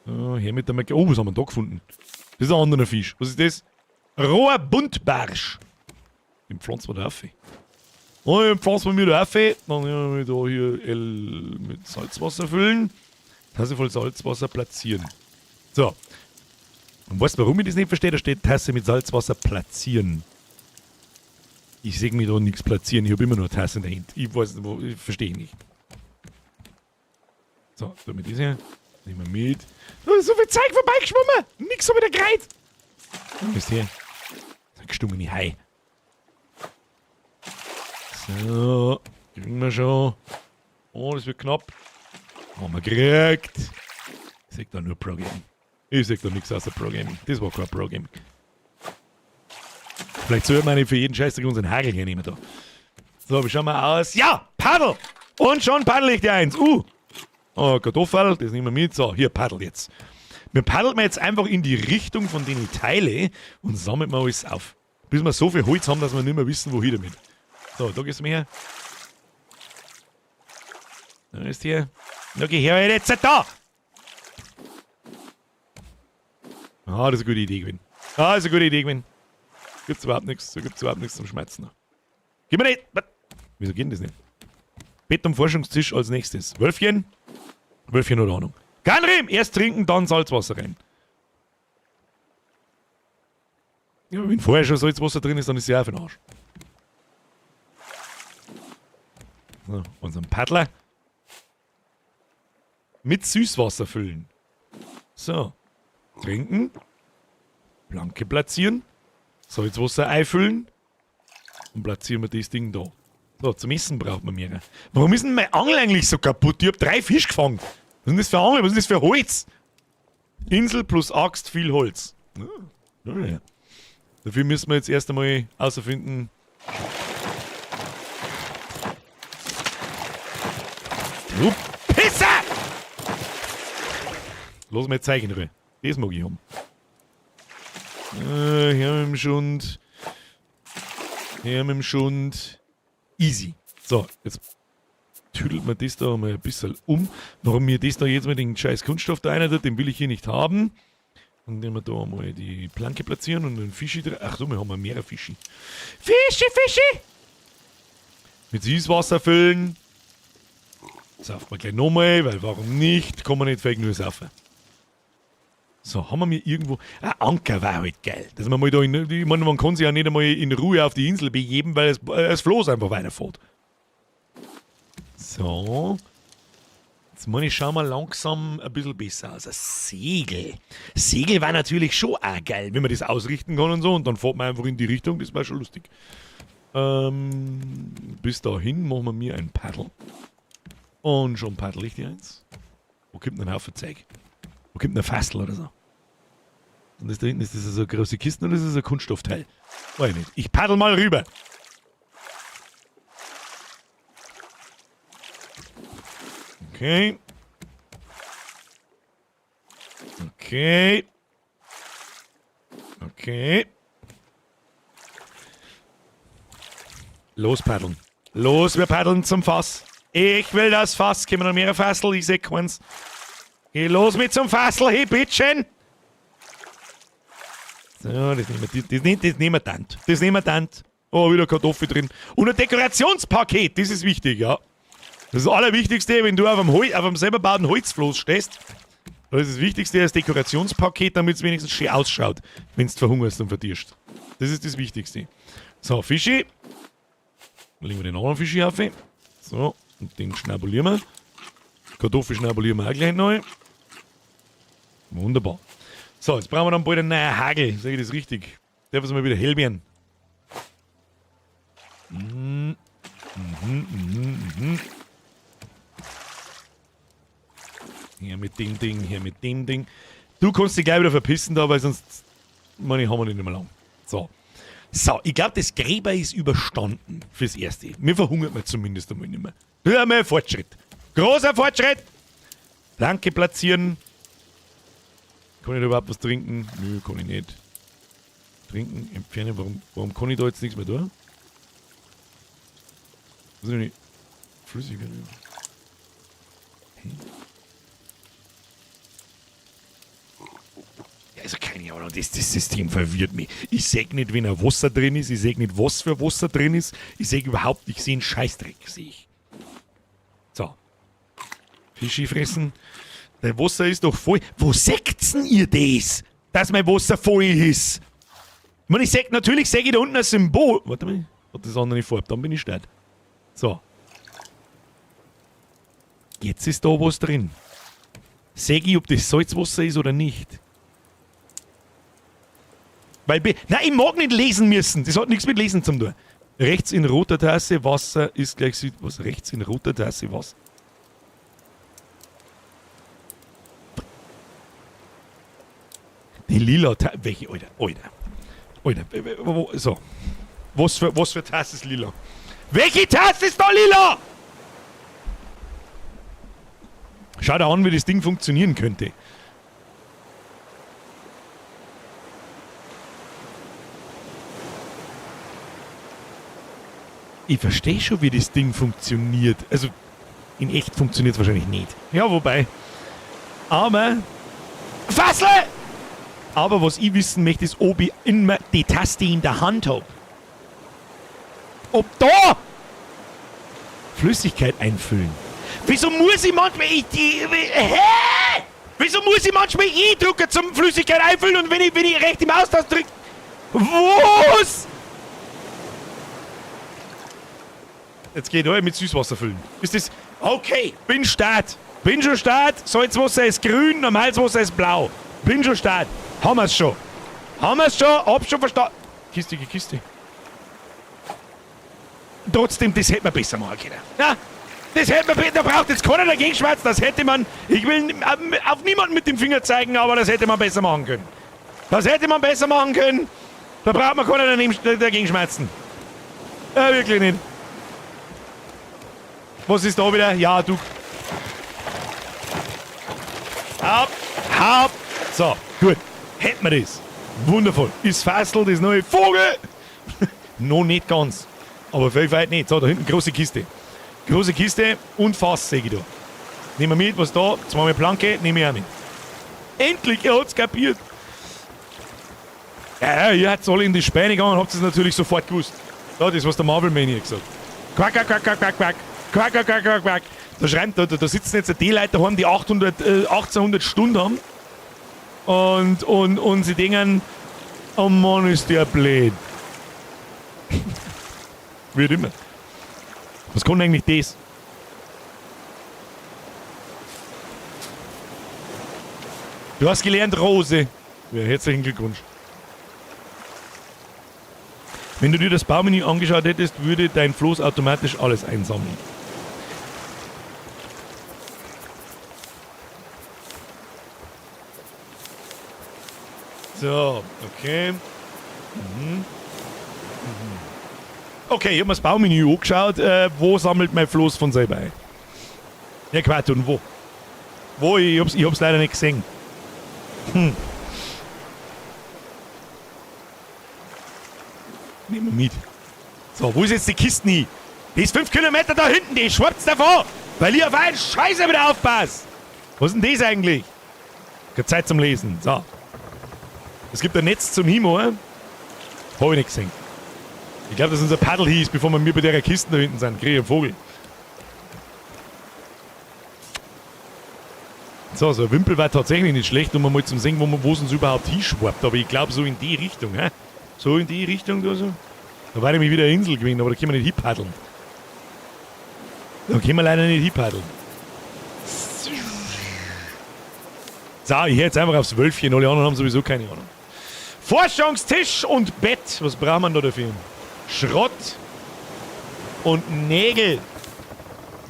So, her mit der Mac. Oh, was haben wir da gefunden? Das ist ein anderer Fisch. Was ist das? Roher Buntbarsch. Den pflanzen wir da auf. Oh, den pflanzen wir mir da auf. Dann nehmen wir da hier L mit Salzwasser füllen. Tasse voll Salzwasser platzieren. So. Und weißt du, warum ich das nicht verstehe? Da steht Tasse mit Salzwasser platzieren. Ich sehe mich da nichts platzieren. Ich habe immer nur eine Tasse in der Hand. Ich weiß nicht, wo, ich verstehe nicht. So, tun wir das hier. Nehmen wir mit. Da ist so viel Zeug vorbeigeschwommen. Nix so wieder gereit. Was ist hier? Ein gestungene Hai. So, kriegen wir schon. Oh, das wird knapp. Haben wir gekriegt. Ich seh da nur Pro-Gaming. Ich seh da nichts außer Pro-Gaming. Das war kein Pro-Gaming. Vielleicht sollte man nicht für jeden Scheißdreck unseren Hagel hernehmen da. So, wie schauen wir aus? Ja, Paddel! Und schon paddel ich dir eins. Oh, Kartoffel, das nehmen wir mit. So, hier, Paddel jetzt. Wir paddeln jetzt einfach in die Richtung von den Teile und sammeln wir alles auf. Bis wir so viel Holz haben, dass wir nicht mehr wissen, wohin damit. So, da gehst du mir her. Da ist hier. Da geh her, jetzt da! Ah, das ist eine gute Idee gewesen. Ah, das ist eine gute Idee gewesen. Gibt's überhaupt nichts. Da gibt's überhaupt nichts zum Schmerzen. Gib mir nicht! Was? Wieso geht denn das nicht? Bett am Forschungstisch als nächstes. Wölfchen? Wölfchen oder Ahnung. Ganrim! Erst trinken, dann Salzwasser rein. Ja, wenn vorher schon Salzwasser drin ist, dann ist sie auch für den Arsch. So, unseren Paddler. Mit Süßwasser füllen. So. Trinken. Planke platzieren. Salzwasser einfüllen. Und platzieren wir das Ding da. So, zum Essen braucht man mehrere. Warum ist denn meine Angel eigentlich so kaputt? Ich hab 3 Fische gefangen. Was ist denn das für Angel? Was ist denn das für Holz? Insel plus Axt, viel Holz. Ja, ja. Dafür müssen wir jetzt erst einmal herausfinden. Du Pisser! Lass mir zeigen, Ruhe. Das mag ich haben. Her mit dem Schund. Her mit dem Schund. Easy. So, jetzt tüdelt man das da mal ein bisschen um. Warum mir das da jetzt mit dem scheiß Kunststoff da einer tut, den will ich hier nicht haben. Dann nehmen wir da mal die Planke platzieren und den Fischi drin. Ach so, wir haben ja mehrere Fischi. Fischi, Fischi! Mit Süßwasser füllen. Saufen wir gleich nochmal, weil warum nicht? Kann man nicht fake nur saufen. So, haben wir mir irgendwo... Ein Anker war halt geil. Dass man mal da in, ich meine, man kann sich ja nicht einmal in Ruhe auf die Insel begeben, weil es Floß einfach weiterfährt. So. Jetzt meine ich, schauen wir langsam ein bisschen besser aus. Ein Segel. Segel war natürlich schon auch geil, wenn man das ausrichten kann und so. Und dann fährt man einfach in die Richtung. Das war schon lustig. Bis dahin machen wir mir ein Paddel. Und schon paddel ich die eins. Wo kommt denn ein Haufen Zeug? Wo kommt denn ein Fassel oder so? Und das da hinten, ist das so eine große Kiste oder ist das ein Kunststoffteil? Weiß ich nicht. Ich paddel mal rüber. Okay. Okay. Okay. Los paddeln. Los, wir paddeln zum Fass. Ich will das Fass. Können wir noch mehr Fassel? Ich seh keins. Geh los mit zum Fassel, hey, bitteschön. So, das nehmen wir, das, das, das nehmen wir dann. Das nehmen wir dann. Oh, wieder Kartoffel drin. Und ein Dekorationspaket, das ist wichtig, ja. Das ist das Allerwichtigste, wenn du auf einem selber gebauten Holzfloß stehst. Das ist das Wichtigste, das Dekorationspaket, damit es wenigstens schön ausschaut, wenn du verhungerst und verdirst. Das ist das Wichtigste. So, Fischi. Dann legen wir den anderen Fischi auf. So, und den schnabulieren wir. Kartoffel schnabulieren wir auch gleich neu. Wunderbar. So, jetzt brauchen wir dann bald einen neuen Hagel. Sag ich das richtig? Darf es mal wieder hell werden. Hier mit dem Ding, hier mit dem Ding. Du kannst dich gleich wieder verpissen da, weil sonst, meine ich, haben wir nicht mehr lang. So. So, ich glaub, das Gräber ist überstanden fürs Erste. Mir verhungert man zumindest einmal nicht mehr. Das ist einmal ein Fortschritt. Großer Fortschritt! Planke platzieren. Kann ich da überhaupt was trinken? Nö, kann ich nicht. Trinken, entfernen. Warum kann ich da jetzt nichts mehr tun? Was ist denn nicht? Flüssig. Hä? Ja, also keine Ahnung, das System verwirrt mich. Ich seh nicht, wenn ein Wasser drin ist, ich seh nicht, was für Wasser drin ist. Ich seh überhaupt, ich seh einen Scheißdreck, seh ich. So. Fischi fressen. Dein Wasser ist doch voll. Wo seht's denn ihr das? Dass mein Wasser voll ist? Ich meine, ich seh, natürlich seh ich da unten ein Symbol. Warte mal. Hat das andere Farbe, dann bin ich start. So. Jetzt ist da was drin. Seh ich, ob das Salzwasser ist oder nicht. Weil, nein, ich mag nicht lesen müssen. Das hat nichts mit Lesen zu tun. Rechts in roter Tasse Wasser ist gleich Süd. Was? Rechts in roter Tasse Wasser? Die lila Tasse. Welche? Alter, Alter. Alter, wo, so. Was für Tasse ist lila? Welche Tasse ist da lila? Schau dir an, wie das Ding funktionieren könnte. Ich verstehe schon, wie das Ding funktioniert. Also, in echt funktioniert es wahrscheinlich nicht. Ja, wobei. Aber. Fassle! Aber was ich wissen möchte, ist, ob ich immer die Taste in der Hand hab. Ob da Flüssigkeit einfüllen. Wieso muss ich manchmal. Hä? Wieso muss ich manchmal E drücken zum Flüssigkeit einfüllen und wenn ich rechte Maustaste drücke? Was? Jetzt geht er mit Süßwasser füllen. Ist das. Okay, bin start. Bin schon start. Salzwasser ist grün, normales Wasser ist blau. Bin schon start. Haben wir's schon. Haben wir's schon, hab schon verstanden. Kiste, Kiste. Trotzdem, das hätte man besser machen können. Ja, das hätte man besser, da braucht jetzt keiner dagegen schwätzen, das hätte man, ich will auf niemanden mit dem Finger zeigen, aber das hätte man besser machen können. Das hätte man besser machen können. Da braucht man keiner dagegen schmerzen. Ja, wirklich nicht. Was ist da wieder? Ja, du. Hab, hab. So, gut. Hätten wir das. Wundervoll. Ist Fassel das neue Vogel? Noch nicht ganz. Aber viel weit nicht. So, da hinten große Kiste. Große Kiste und Fass sehe ich da. Nehmen wir mit, was da? Zweimal Planke, nehme ich auch mit. Endlich, er hat's kapiert. Ja, ihr habt alle in die Späne gegangen und habt es natürlich sofort gewusst. Da, das, was der Marvel Mania gesagt hat. Quack, quack, quack, quack, quack, quack. Quack, quack, quack, quack, quack. Da schreiben, da sitzen jetzt die Leute daheim, die 1800 Stunden haben. Und sie denken, oh Mann, ist der blöd. Wird immer. Was kann eigentlich das? Du hast gelernt, Rose. Ja, herzlichen Glückwunsch. Wenn du dir das Baumenü angeschaut hättest, würde dein Floß automatisch alles einsammeln. So, okay. Okay, ich hab mir das Baumenü angeschaut. Wo sammelt mein Floß von selber ein? Ja, Quatsch, und wo? Wo? Ich hab's leider nicht gesehen. Nehmen wir mit. So, wo ist jetzt die Kiste hin? Die ist 5 Kilometer da hinten, die schwappt davon, weil ich auf einen Scheiße wieder aufpasse. Was ist denn das eigentlich? Keine Zeit zum Lesen. So. Es gibt ein Netz zum Himmel. Hab ich nicht gesehen. Ich glaub, dass unser Paddel hieß, bevor wir mir bei der Kiste da hinten sind. Krieg ich einen Vogel. So, so ein Wimpel war tatsächlich nicht schlecht, um mal zum sehen, wo es uns überhaupt hinschwappt. Aber ich glaub, so in die Richtung, hä? So in die Richtung da so. Da war nämlich wieder eine Insel gewesen, aber da können wir nicht hinpaddeln. Da können wir leider nicht hinpaddeln. So, ich hör jetzt einfach aufs Wölfchen, alle anderen haben sowieso keine Ahnung. Forschungstisch und Bett. Was braucht man da dafür? Schrott und Nägel.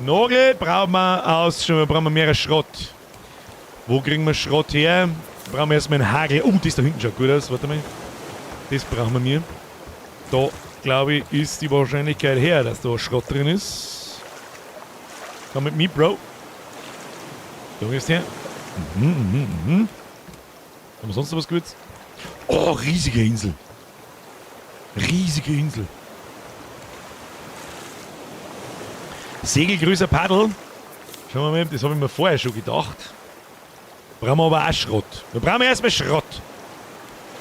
Nagel brauchen wir aus, schon brauchen wir mehrere Schrott. Wo kriegen wir Schrott her? Brauchen wir erstmal einen Hagel. Oh, das da hinten schaut gut aus. Warte mal. Das brauchen wir mir. Da, glaube ich, ist die Wahrscheinlichkeit her, dass da Schrott drin ist. Komm mit mir, Bro. Da ist der. Haben wir sonst noch was Gutes? Oh, riesige Insel. Riesige Insel. Segelgrößer Paddel. Schauen wir mal, das habe ich mir vorher schon gedacht. Brauchen wir aber auch Schrott. Wir brauchen erstmal Schrott.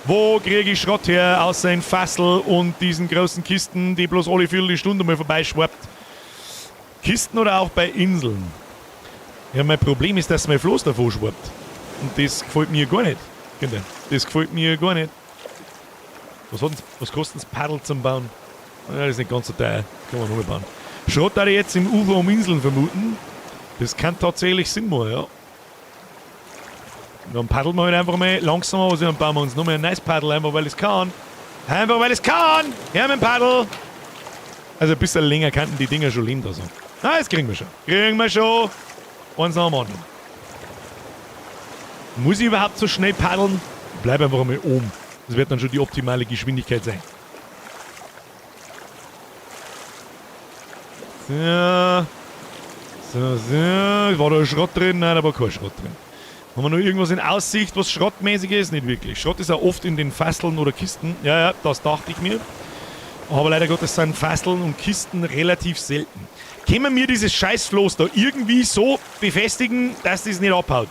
Wo kriege ich Schrott her, außer in Fassel und diesen großen Kisten, die bloß alle Viertelstunde mal vorbeischwappt? Kisten oder auch bei Inseln? Ja, mein Problem ist, dass mein Floß davor schwappt. Und das gefällt mir gar nicht. Kinder, das gefällt mir gar nicht. Was kostet das Paddel zum Bauen? Ja, das ist nicht ganz so teuer. Kann man nochmal bauen. Schrott da ich jetzt im Ufer um Inseln vermuten. Das kann tatsächlich Sinn machen, ja. Dann paddeln wir halt einfach mal langsam, also dann bauen wir uns nochmal ein nice Paddel, einfach weil es kann. Einfach weil es kann! Her mit dem Paddel! Also ein bisschen länger könnten die Dinger schon leben da so. Na, das kriegen wir schon. Kriegen wir schon! Eins nach dem anderen. Muss ich überhaupt so schnell paddeln? Bleib einfach mal oben. Das wird dann schon die optimale Geschwindigkeit sein. So. So, so. War da Schrott drin? Nein, da war kein Schrott drin. Haben wir noch irgendwas in Aussicht, was schrottmäßig ist? Nicht wirklich. Schrott ist auch oft in den Fasseln oder Kisten. Ja, ja, das dachte ich mir. Aber leider Gottes sind Fasseln und Kisten relativ selten. Können wir dieses Scheißfloß da irgendwie so befestigen, dass das nicht abhaut?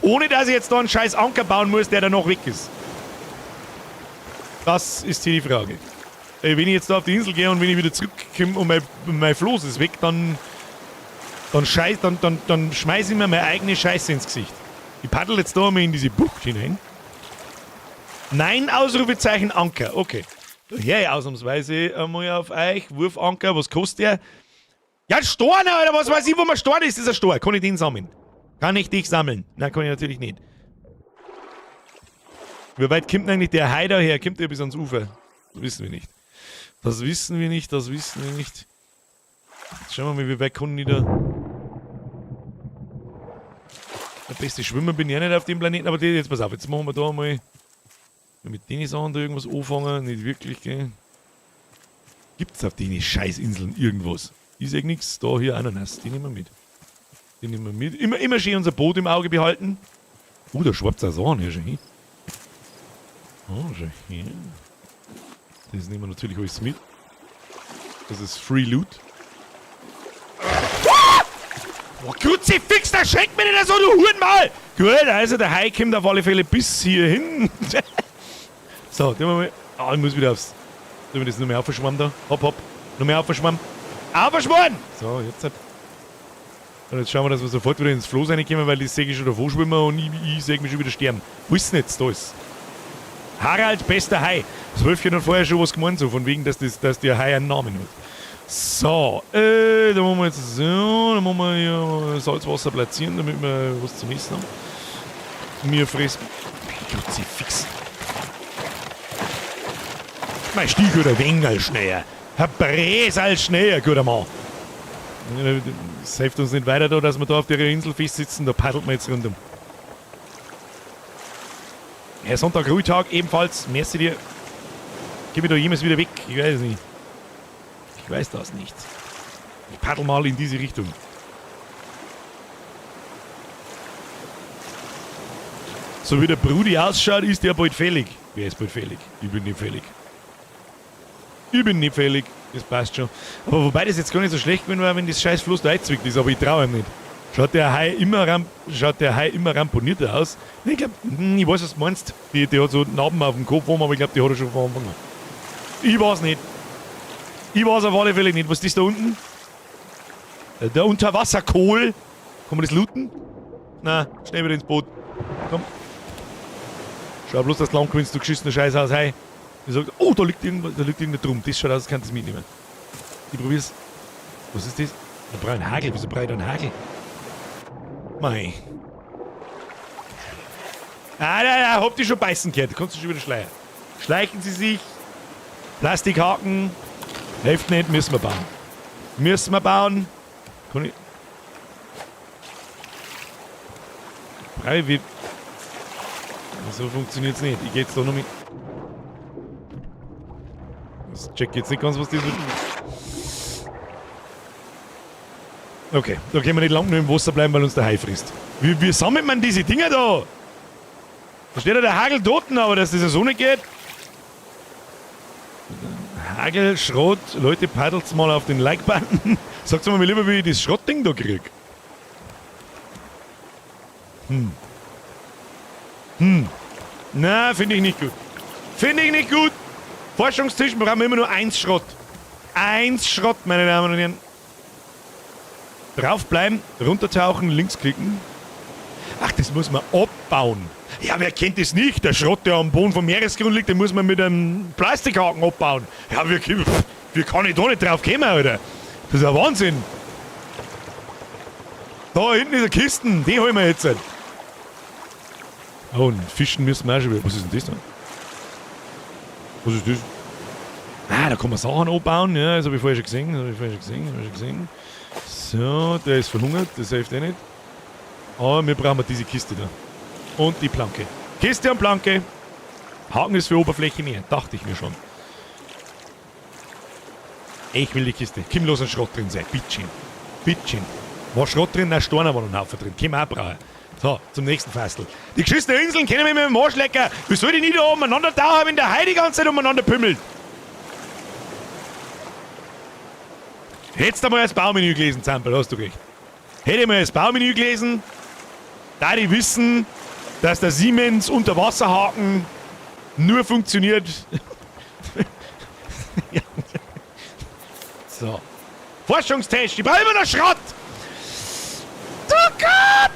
Ohne dass ich jetzt da einen scheiß Anker bauen muss, der da noch weg ist. Das ist hier die Frage. Wenn ich jetzt da auf die Insel gehe und wenn ich wieder zurückkomme und mein Floß ist weg, dann schmeiße ich mir meine eigene Scheiße ins Gesicht. Ich paddel jetzt da mal in diese Bucht hinein. Nein, Ausrufezeichen, Anker. Okay. Ja, ja, ausnahmsweise einmal auf euch. Wurfanker, was kostet der? Ja, ein Storn, Alter, was weiß ich, wo man Storn ist. Das ist ein Storn. Kann ich den sammeln? Kann ich dich sammeln? Nein, kann ich natürlich nicht. Wie weit kommt denn eigentlich der Hai da her? Kommt der bis ans Ufer? Das wissen wir nicht. Das wissen wir nicht, das wissen wir nicht. Jetzt schauen wir mal, wie weit kommen die da... Der beste Schwimmer bin ich ja nicht auf dem Planeten, aber die, jetzt pass auf, jetzt machen wir da mal mit den Sachen da irgendwas anfangen. Nicht wirklich, gell? Gibt's auf den Scheißinseln irgendwas? Ich seh nix. Da hier Ananas, die nehmen wir mit. Die nehmen wir mit. Immer schön unser Boot im Auge behalten. Da schwappt auch Sachen hier schon hin. Oh, schon hier. Das nehmen wir natürlich alles mit. Das ist Free Loot. Oh, Kruzifix, da schreckt mich nicht so, du Hurenmaul! Gut, also der Hai kommt auf alle Fälle bis hier hin. So, tun wir mal. Ah, ich muss wieder aufs. Tun wir das nur mehr aufschwammen da. Hopp, hopp. Nur mehr aufschwammen. Aufschwammen! So, jetzt halt. Und jetzt schauen wir, dass wir sofort wieder ins Floß reinkommen, weil ich sehe schon davor schwimmen und ich sehe mich schon wieder sterben. Wo ist denn jetzt da ist? Harald, bester Hai. Das Wölfchen hat vorher schon was gemeint, so von wegen, dass der Hai einen Namen hat. So, da machen wir jetzt so, da machen wir hier Salzwasser platzieren, damit wir was zum Essen haben. Wir fressen. Kruzifix. Mein Stieg oder Wengerl schneller. Herr Bresal schneller, guter Mann. Das hilft uns nicht weiter da, dass wir da auf der Insel festsitzen, da paddelt man jetzt rundum. Herr Sonntag, Ruhetag, ebenfalls. Merci dir. Geh mir da jemals wieder weg? Ich weiß es nicht. Ich weiß das nicht. Ich paddel mal in diese Richtung. So wie der Brudi ausschaut, ist der bald fällig. Wer ist bald fällig? Ich bin nicht fällig. Ich bin nicht fällig. Das passt schon. Aber wobei das jetzt gar nicht so schlecht gewesen war, wenn das scheiß Floß da eingezwickt ist, aber ich traue ihm nicht. Schaut der Hai immer ramponierter aus? Ich glaub, ich weiß, was du meinst. Die hat so Narben auf dem Kopf, aber ich glaub, die hat er schon von Anfang an. Ich weiß nicht. Ich weiß auf alle Fälle nicht. Was ist das da unten? Der Unterwasserkohl. Kann man das looten? Na, schnell wieder ins Boot. Komm. Schau bloß, dass du lang gewinnst, du geschissener Scheißhaus. Hey. Ich sag, oh, da liegt irgendwas, da liegt irgendein Drum. Das schaut aus, als könnte ich das mitnehmen. Ich probier's. Was ist das? Da brauche ich einen Hagel. Wieso brauche ich da einen Hagel? Mei. Ah, nein, nein, hab dich schon beißen gehört. Da kannst du schon wieder schleichen. Schleichen Sie sich. Plastikhaken. Hilft nicht, müssen wir bauen. Müssen wir bauen. Kann ich. Brei, wie. So funktioniert's nicht. Ich geh jetzt da noch mit. Das check jetzt nicht ganz, was das wird. Okay, da können wir nicht lang nur im Wasser bleiben, weil uns der Hai frisst. Wie sammelt man diese Dinger da? Da steht ja der Hagel toten, aber dass das ja so nicht geht. Hagel, Schrott, Leute, paddelt's mal auf den Like-Button. Sagt's mir lieber, wie ich das Schrottding da krieg. Na, finde ich nicht gut. Finde ich nicht gut. Forschungstisch brauchen wir immer nur 1 Schrott. 1 Schrott, meine Damen und Herren. Draufbleiben, runtertauchen, links klicken. Ach, das muss man abbauen. Ja, wer kennt das nicht? Der Schrott, der am Boden vom Meeresgrund liegt, den muss man mit einem Plastikhaken abbauen. Ja, wir, Wie kann ich da nicht drauf kommen, Alter? Das ist ja Wahnsinn. Da hinten ist eine Kiste, die holen wir jetzt. Oh, und fischen müssen wir auch schon wieder. Was ist denn das da? Was ist das? Ah, da kann man Sachen anbauen. Ja, das habe ich vorher schon gesehen. Das habe ich vorher schon gesehen. Das hab ich schon gesehen. So, der ist verhungert. Das hilft eh nicht. Aber wir brauchen diese Kiste da. Und die Planke. Kiste und Planke. Haken ist für Oberfläche mehr. Dachte ich mir schon. Ich will die Kiste. Komm, los ein Schrott drin sein. Bitteschön. Bitteschön. War Schrott drin? Nein, Steine waren noch ein Haufen drin. Können wir auch brauchen. So, zum nächsten Fastel. Die geschissenen Inseln kennen wir mit dem Arsch lecker. Wie soll die nie da umeinander tauchen, wenn der Hai die ganze Zeit umeinander pümmelt? Hättest du mal das Baumenü gelesen, Zampel, hast du recht. Hätte ich mal das Baumenü gelesen, da die wissen, dass der Siemens Unterwasserhaken nur funktioniert. Ja. So. Forschungstest, ich brauche immer noch Schrott! Du Gott!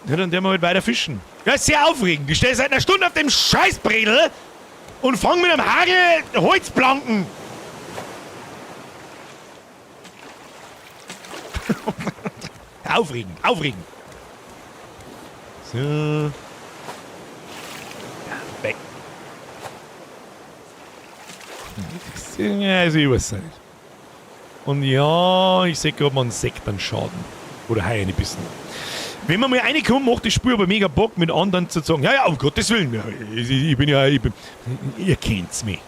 Ja, dann werden wir halt weiter fischen. Ja, ist sehr aufregend. Ich stehe seit einer Stunde auf dem Scheißbredel und fange mit einem Hagel Holzplanken. Aufregend, aufregend. So. Ja, weg. Ja, also ich weiß es nicht. Und ja, ich seh grad mal einen Sektennschaden. Oder Haie ein bisschen. Wenn man mal reinkommt, macht das Spiel aber mega Bock, mit anderen zu sagen, ja, ja, um Gottes Willen, ja, ich, ich bin ja, ich bin, ihr kennt's mich.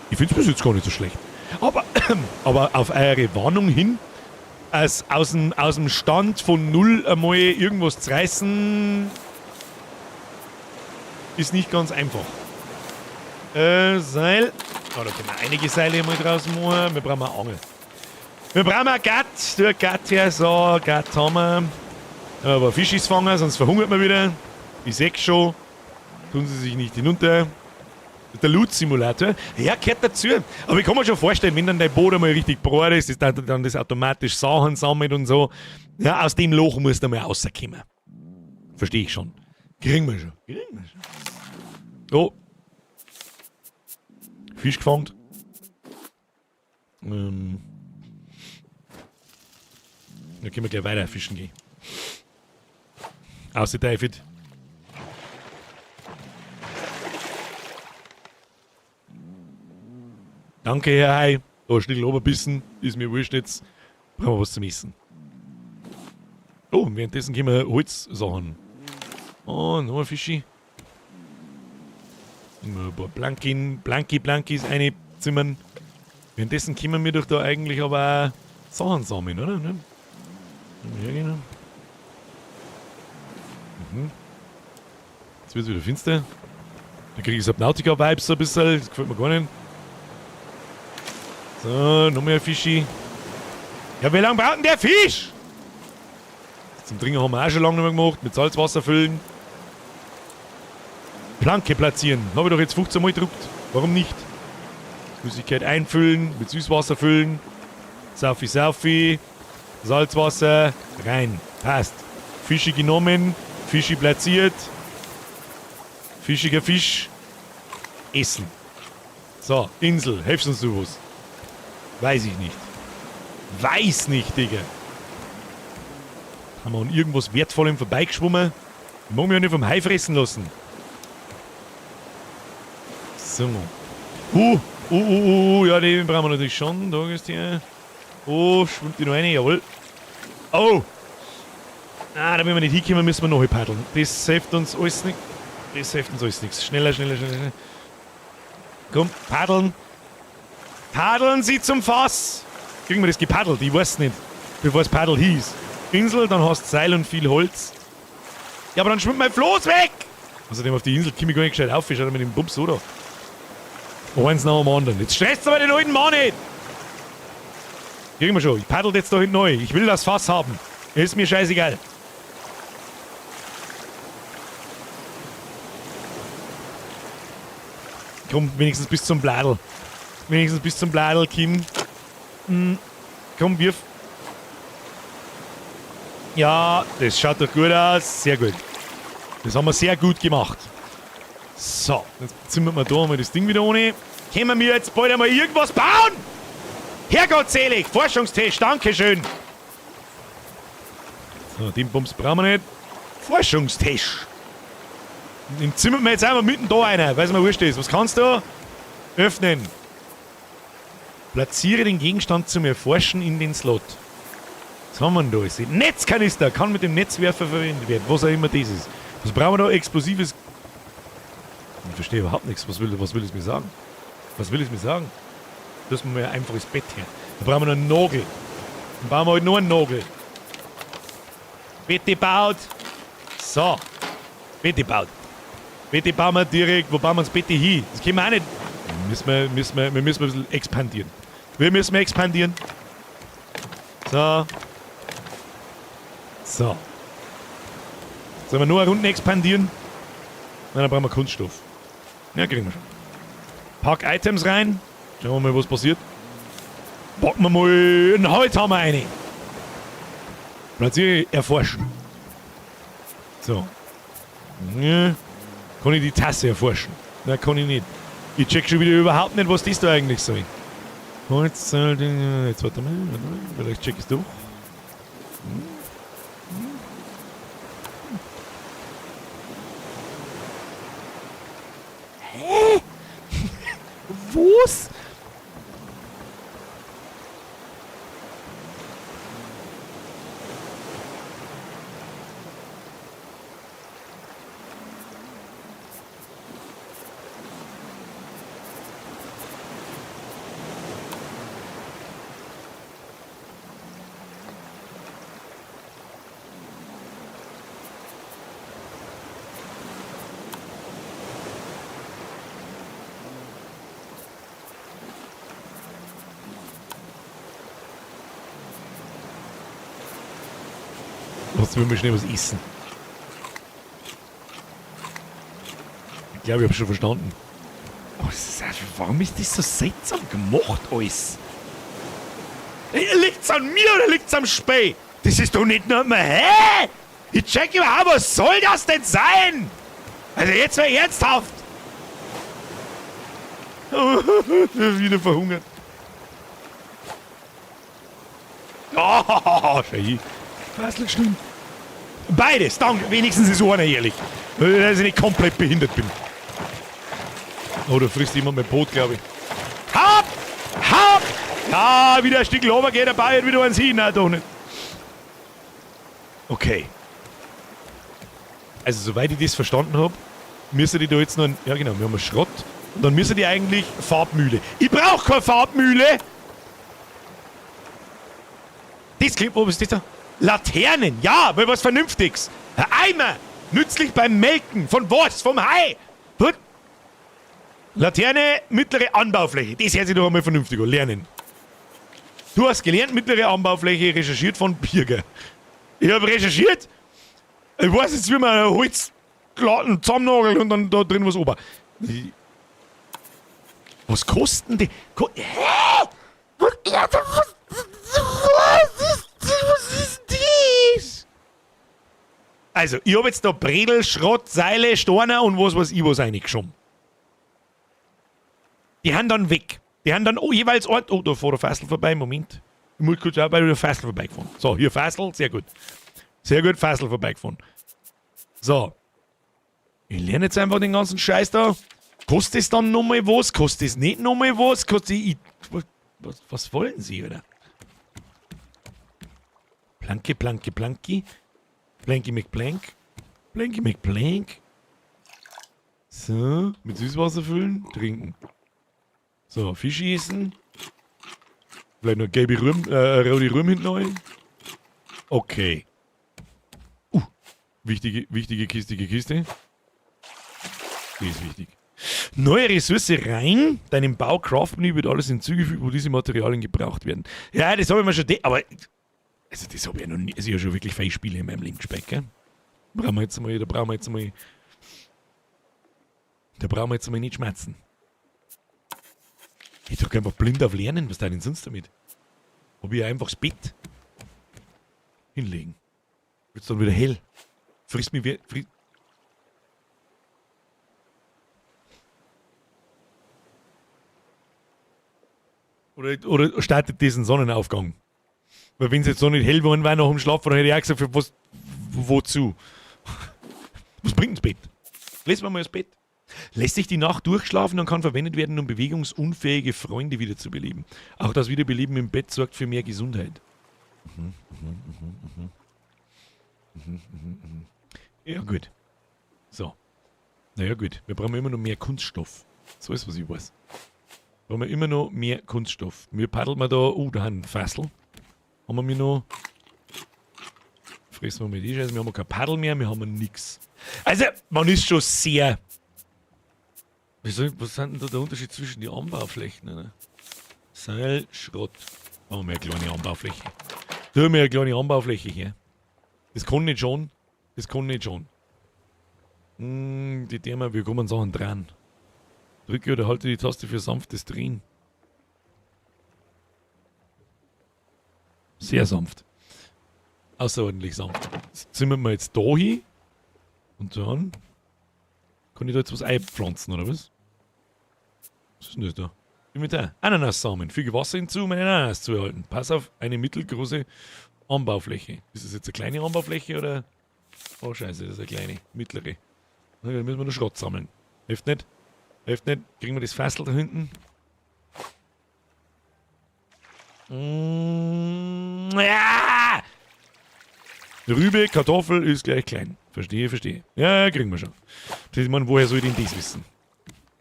Ich find's bis jetzt gar nicht so schlecht. Aber, aber auf eure Warnung hin, als aus dem Stand von 0 einmal irgendwas zu reißen, ist nicht ganz einfach. Seil. Oh, da können wir einige Seile mal draus machen. Wir brauchen eine Angel. Wir brauchen ein Gatt. Du, ein Gatt her. So, Gatt haben wir. Aber Fischis fangen, sonst verhungert man wieder. Ich seh schon. Tun sie sich nicht hinunter. Der Loot-Simulator. Ja, gehört dazu. Aber ich kann mir schon vorstellen, wenn dann dein Boot einmal richtig breit ist, ist dann das automatisch Sachen sammelt und so. Ja, aus dem Loch musst du mal rauskommen. Verstehe ich schon. Kriegen wir schon. Kriegen wir schon. Oh. Fisch gefangen. Da können wir gleich weiter fischen gehen. Außer David. Danke, Herr Hai. Da schnell oberbissen. Ist mir wurscht jetzt. Brauchen wir was zum Essen. Oh, währenddessen können wir Holzsachen. Oh, noch ein Fischi. Ein paar Blankin, Blanki, Blankis einzimmern. Währenddessen können wir doch da eigentlich aber auch Sachen sammeln, oder? Ne? Ja, genau. Jetzt wird's wieder finster. Da krieg ich Subnautica-Vibes so ein bisschen. Das gefällt mir gar nicht. So, noch mehr Fischi. Ja, wie lange braucht denn der Fisch? Zum Trinken haben wir auch schon lange nicht mehr gemacht. Mit Salzwasser füllen. Planke platzieren. Hab ich doch jetzt 15 Mal gedruckt. Warum nicht? Flüssigkeit einfüllen, mit Süßwasser füllen. Saufi, Saufi. Salzwasser. Rein. Passt. Fische genommen. Fische platziert. Fischiger Fisch. Essen. So, Insel. Hilfst uns du was? Weiß ich nicht. Weiß nicht, Digga. Haben wir an irgendwas Wertvollem vorbeigeschwommen? Ich mag mich ja nicht vom Hai fressen lassen. So. Ja, den brauchen wir natürlich schon. Da ist die. Oh, schwimmt die noch rein? Jawohl. Oh! Ah, da wenn wir nicht hinkommen, müssen wir noch paddeln. Das hilft uns alles nicht. Das hilft uns alles nichts. Schneller, schneller, schneller, schneller. Komm, paddeln. Paddeln Sie zum Fass! Kriegen wir das gepaddelt? Ich weiß nicht, bevor es Paddel hieß. Insel, dann hast du Seil und viel Holz. Ja, aber dann schwimmt mein Floß weg! Außerdem auf die Insel komme ich gar nicht gescheit auf, ich schau mit dem Bums so da. Eins nach dem anderen. Jetzt stresst aber den alten Mann nicht! Kriegen wir schon. Ich paddel jetzt da hinten neu. Ich will das Fass haben. Ist mir scheißegal. Komm, wenigstens bis zum Bladel. Wenigstens bis zum Bladel, Kim. Komm, wirf. Ja, das schaut doch gut aus. Sehr gut. Das haben wir sehr gut gemacht. So, jetzt zimmern wir da mal das Ding wieder ohne. Können wir jetzt bald einmal irgendwas bauen? Herrgottselig, Forschungstisch, dankeschön. So, den Bums brauchen wir nicht. Forschungstisch. Den zimmern wir jetzt einfach mitten da rein, weil es mir wurscht ist. Was kannst du? Öffnen. Platziere den Gegenstand zum Erforschen in den Slot. Was haben wir denn da? Ist Netzkanister kann mit dem Netzwerfer verwendet werden, was auch immer das ist. Was brauchen wir da? Explosives. Ich verstehe überhaupt nichts. Was will es mir sagen? Was will es mir sagen? Das muss mir ein einfaches Bett her. Da brauchen wir noch einen Nagel. Dann bauen wir halt nur einen Nagel. Bette baut. So. Bette baut. Bette bauen wir direkt. Wo bauen wir das Bette hin? Das können wir auch nicht. Wir müssen ein bisschen expandieren. Wir müssen expandieren. So. So. Sollen wir nur eine Runde expandieren? Nein, dann brauchen wir Kunststoff. Ja, kriegen wir schon. Pack Items rein. Schauen wir mal, was passiert. Packen wir mal einen Holzhammer rein. Platziere erforschen. So. Ja. Kann ich die Tasse erforschen? Nein, kann ich nicht. Ich check schon wieder überhaupt nicht, was das da eigentlich soll. Holz, jetzt warte mal, vielleicht check ich's doch. Hä? Was? Lass mich mal schnell was essen. Ich glaube, ich hab's schon verstanden. Oh, das ist einfach, warum ist das so seltsam gemacht alles? Liegt's an mir oder liegt's am Spiel? Das ist doch nicht nur mehr. Hä? Ich check überhaupt, was soll das denn sein? Also jetzt mal ernsthaft. Wieder verhungert. Oh, schau hin. Was ist schlimm? Beides, danke. Wenigstens ist einer ehrlich. Dass ich nicht komplett behindert bin. Oh, da frisst jemand mein Brot, glaube ich. Hab! Hab! Ja, wieder ein Stück runter geht, dabei und wieder eins hin. Nein, doch nicht. Okay. Also, soweit ich das verstanden hab, müsste die da jetzt noch ein, ja, genau, wir haben einen Schrott. Und dann müsste die eigentlich Farbmühle. Ich brauch keine Farbmühle! Das klingt, wo ist das da? Laternen, ja, weil was Vernünftiges. Ein Eimer, nützlich beim Melken. Von was? Vom Hai. Gut. Laterne, mittlere Anbaufläche. Das hört sich doch einmal vernünftig an. Lernen. Du hast gelernt, mittlere Anbaufläche, recherchiert von Birger. Ich hab recherchiert. Ich weiß jetzt, wie man einen Holzklatten zusammennagelt und dann da drin was oben. Was kosten die? Hä? Was ist das? Also, ich hab jetzt da Bredel, Schrott, Seile, Steine und was weiß ich was reingeschoben. Die haben dann weg. Die haben dann oh, jeweils ein... Oh, da fährt der Fassel vorbei. Moment. Ich muss kurz auch bei der Fassel vorbeigefahren. So, hier Fassel. Sehr gut. Sehr gut, Fassel vorbeigefahren. So. Ich lerne jetzt einfach den ganzen Scheiß da. Kostet es dann nochmal was? Kostet es nicht nochmal was? Kostet ich, was wollen Sie, oder? Planke, Planke, Planke. Planky McPlank. Planky McPlank. So, mit Süßwasser füllen, trinken. So, Fisch essen. Vielleicht noch gelbe Rühm, rote Rühm hinten rein. Okay. Wichtige, wichtige Kiste, Kiste. Die ist wichtig. Neue Ressource rein. Deinem Bau Craft-Menü wird alles hinzugefügt, wo diese Materialien gebraucht werden. Ja, das habe ich mir schon... Aber... Also das habe ich ja noch nie... Also ich habe schon wirklich viele Spiele in meinem Leben gespielt, gell? Brauchen wir jetzt mal... Da brauchen wir jetzt mal... Da brauchen wir jetzt mal nicht schmerzen. Ich drücke einfach blind auf Lernen. Was da denn sonst damit? Ob ich einfach das Bett hinlegen. Wird's dann wieder hell. Frisst mich wer... Oder startet diesen Sonnenaufgang? Weil wenn es jetzt noch nicht hell geworden war nach dem Schlaf, dann hätte ich auch gesagt, für was, wozu? Was bringt das Bett? Lesen wir mal das Bett. Lässt sich die Nacht durchschlafen und kann verwendet werden, um bewegungsunfähige Freunde wiederzubeleben. Auch das Wiederbeleben im Bett sorgt für mehr Gesundheit. Ja, gut. So. Naja, gut. Wir brauchen immer noch mehr Kunststoff. So ist, was ich weiß. Brauchen wir immer noch mehr Kunststoff. Wir paddeln mal da. Oh, da haben wir ein Fassel. Haben wir noch. Fressen wir mal die Scheiße. Wir haben kein Paddel mehr, wir haben nix. Also, man ist schon sehr. Was sind denn da der Unterschied zwischen den Anbauflächen? Ne? Seil, Schrott. Machen wir eine kleine Anbaufläche. Da haben wir eine kleine Anbaufläche hier. Das kann nicht schon. Das kann nicht schon. Die Thema, wir kommen Sachen dran. Drücke oder halte die Taste für sanftes Drehen. Sehr sanft. Außerordentlich sanft. Das zimmern wir jetzt da hin. Und dann kann ich da jetzt was einpflanzen, oder was? Was ist denn das da? Inventar. Ananassamen. Füge Wasser hinzu, um einen Ananas zu erhalten. Pass auf eine mittelgroße Anbaufläche. Ist das jetzt eine kleine Anbaufläche oder? Oh Scheiße, das ist eine kleine, mittlere. Na, dann müssen wir noch Schrott sammeln. Hilft nicht. Hilft nicht. Kriegen wir das Fassel da hinten? Ja! Rübe, Kartoffel ist gleich klein. Verstehe, verstehe. Ja, kriegen wir schon. Ich meine, woher soll ich denn das wissen?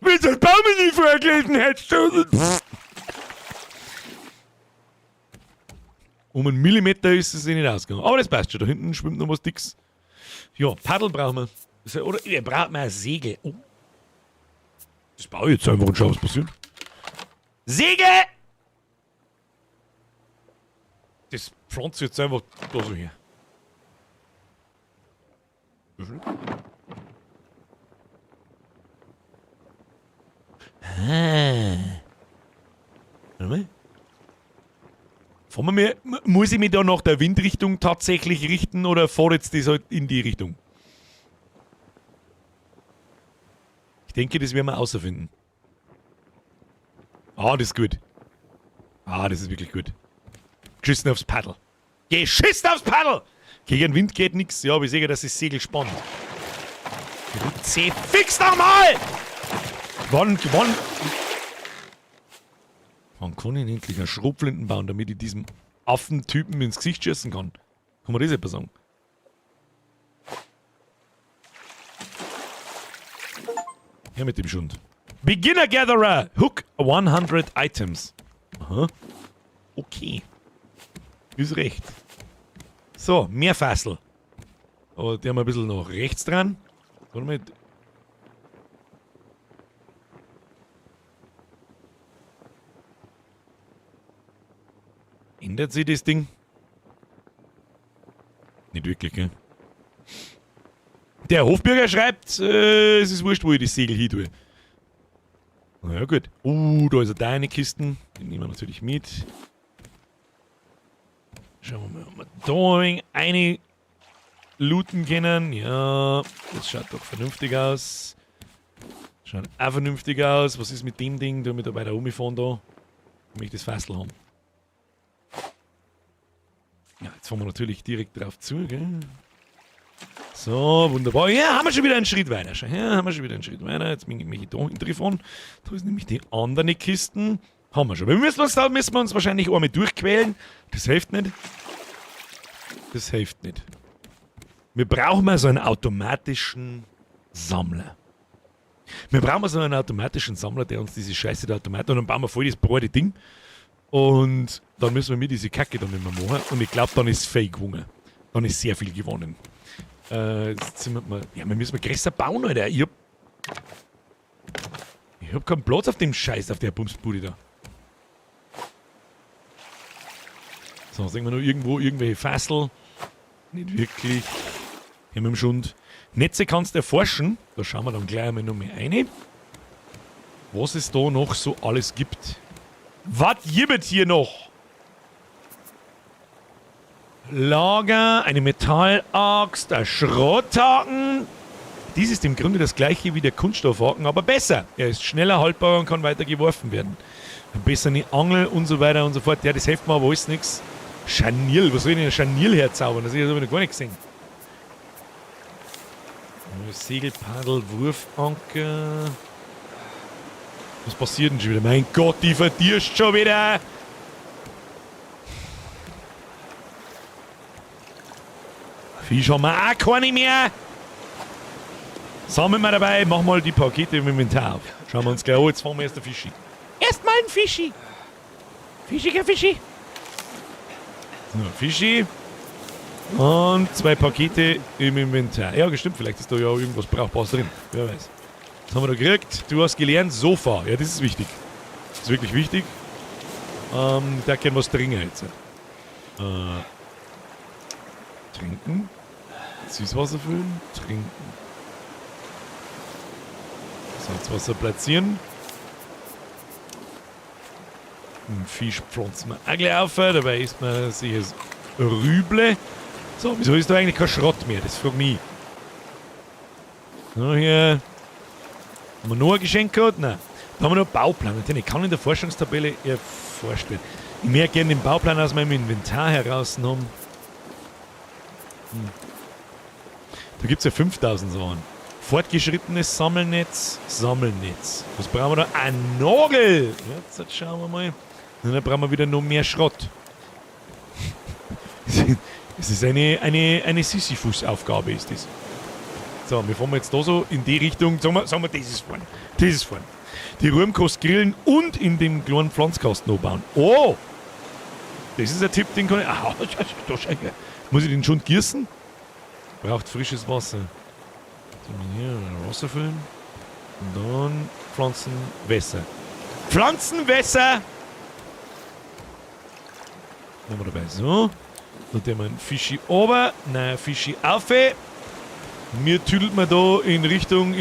Wenn du das Baum nicht vorher gelesen hättest! Um einen Millimeter ist es nicht ausgegangen. Aber das passt schon. Da hinten schwimmt noch was Dicks. Ja, Paddel brauchen wir. Oder wir brauchen ein Segel. Oh. Das baue ich jetzt einfach und schau, was passiert. Segel! Das pflanzt jetzt einfach da so her. Ah. Warte mal. Fahren wir mir, muss ich mich da nach der Windrichtung tatsächlich richten oder fährt jetzt das halt in die Richtung? Ich denke, das werden wir außerfinden. Ah, das ist gut. Ah, das ist wirklich gut. Geschissen aufs Paddel. Geschissen aufs Paddel! Gegen den Wind geht nix. Ja, aber ich sehe, dass das Segel spannt. Fix nochmal! Wann kann ich endlich einen Schrotflinten bauen, damit ich diesem Affentypen ins Gesicht schießen kann? Kann man das etwa sagen? Her mit dem Schund. Beginner Gatherer! Hook 100 Items. Aha. Okay. Ist recht. So, mehr Fassel. Aber die haben wir ein bisschen noch rechts dran. Warte mal. Ändert sich das Ding? Nicht wirklich, gell? Der Hofbürger schreibt, es ist wurscht, wo ich das Segel hin tue. Na ja, gut. Da ist eine deine Kisten. Die nehmen wir natürlich mit. Schauen wir mal, ob wir da ein wenig eine looten können. Ja, das schaut doch vernünftig aus. Schaut auch vernünftig aus. Was ist mit dem Ding? Da mit da weiter rumfahren da. Ich möchte das Fassel haben. Ja, jetzt fahren wir natürlich direkt drauf zu, gell? So, wunderbar. Ja, haben wir schon wieder einen Schritt weiter. Schau her, haben wir schon wieder einen Schritt weiter. Jetzt möchte ich da hinten fahren. Da ist nämlich die andere Kisten. Haben wir schon. Wir müssen uns, da müssen wir uns wahrscheinlich einmal durchquälen. Das hilft nicht. Das hilft nicht. Wir brauchen mal so einen automatischen Sammler. Wir brauchen mal so einen automatischen Sammler, der uns diese Scheiße da automatisch. Und dann bauen wir voll das breite Ding. Und dann müssen wir mir diese Kacke dann nicht mehr machen. Und ich glaub, dann ist viel gewonnen. Dann ist sehr viel gewonnen. Jetzt sind wir mal. Ja, wir müssen mal größer bauen, Alter. Ich hab keinen Platz auf dem Scheiß, auf der Bumsbude da. So, sehen wir noch irgendwo irgendwelche Fassel. Nicht wirklich. Hier mit dem Schund. Netze kannst du erforschen. Da schauen wir dann gleich einmal noch mal rein. Was es da noch so alles gibt. Was gibt hier noch? Lager, eine Metallaxt, ein Schrotthaken, Dies ist im Grunde das gleiche wie der Kunststoffhaken, aber besser. Er ist schneller, haltbarer und kann weiter geworfen werden. Bessere Angel und so weiter und so fort. Ja, das hilft mir aber alles nichts. Scharnier, was soll ich denn ein Scharnier herzaubern? Das habe ich noch gar nicht gesehen. Segelpaddel, Wurfanker. Was passiert denn schon wieder? Mein Gott, die verdierst schon wieder! Fisch haben wir auch keine mehr! Sammeln wir dabei, mach mal die Pakete im Inventar auf. Schauen wir uns gleich an, jetzt fahren wir erst den Fischi. Erstmal ein Fischi! Fischiger Fischi! So, Fischi. Und 2 Pakete im Inventar. Ja, gestimmt, vielleicht ist da ja auch irgendwas Brauchbares drin. Wer weiß. Was haben wir da gekriegt? Du hast gelernt, Sofa. Ja, das ist wichtig. Das ist wirklich wichtig. Da können wir was trinken jetzt. Trinken. Süßwasser füllen. Trinken. Salzwasser platzieren. Einen Fisch pflanzen wir auch gleich auf. Dabei isst man sich das Rüble. So, wieso ist da eigentlich kein Schrott mehr? Das fragt mich. So, hier. Haben wir noch ein Geschenk gehabt? Nein. Da haben wir noch einen Bauplan. Den ich kann in der Forschungstabelle vorstellen. Ich möchte gerne den Bauplan aus meinem Inventar herausnehmen. Da gibt's ja 5000 Sachen. Fortgeschrittenes Sammelnetz, Sammelnetz. Was brauchen wir da? Ein Nagel! Jetzt schauen wir mal. Und dann brauchen wir wieder noch mehr Schrott. Es ist eine Sisyphus-Aufgabe, ist das. So, wir fahren jetzt da so in die Richtung. Sagen wir, das ist vorne. Das ist vorne. Die Ruhmkost grillen und in dem kleinen Pflanzkasten bauen. Oh! Das ist ein Tipp, den kann ich. Aha, da schau ich. Muss ich den schon gießen? Braucht frisches Wasser. So, hier Wasser füllen. Und dann Pflanzenwässer. Pflanzenwässer! Machen wir dabei so. Dann tun wir einen Fischi ober, nein, Fischi auf. Mir tüdelt man da in Richtung,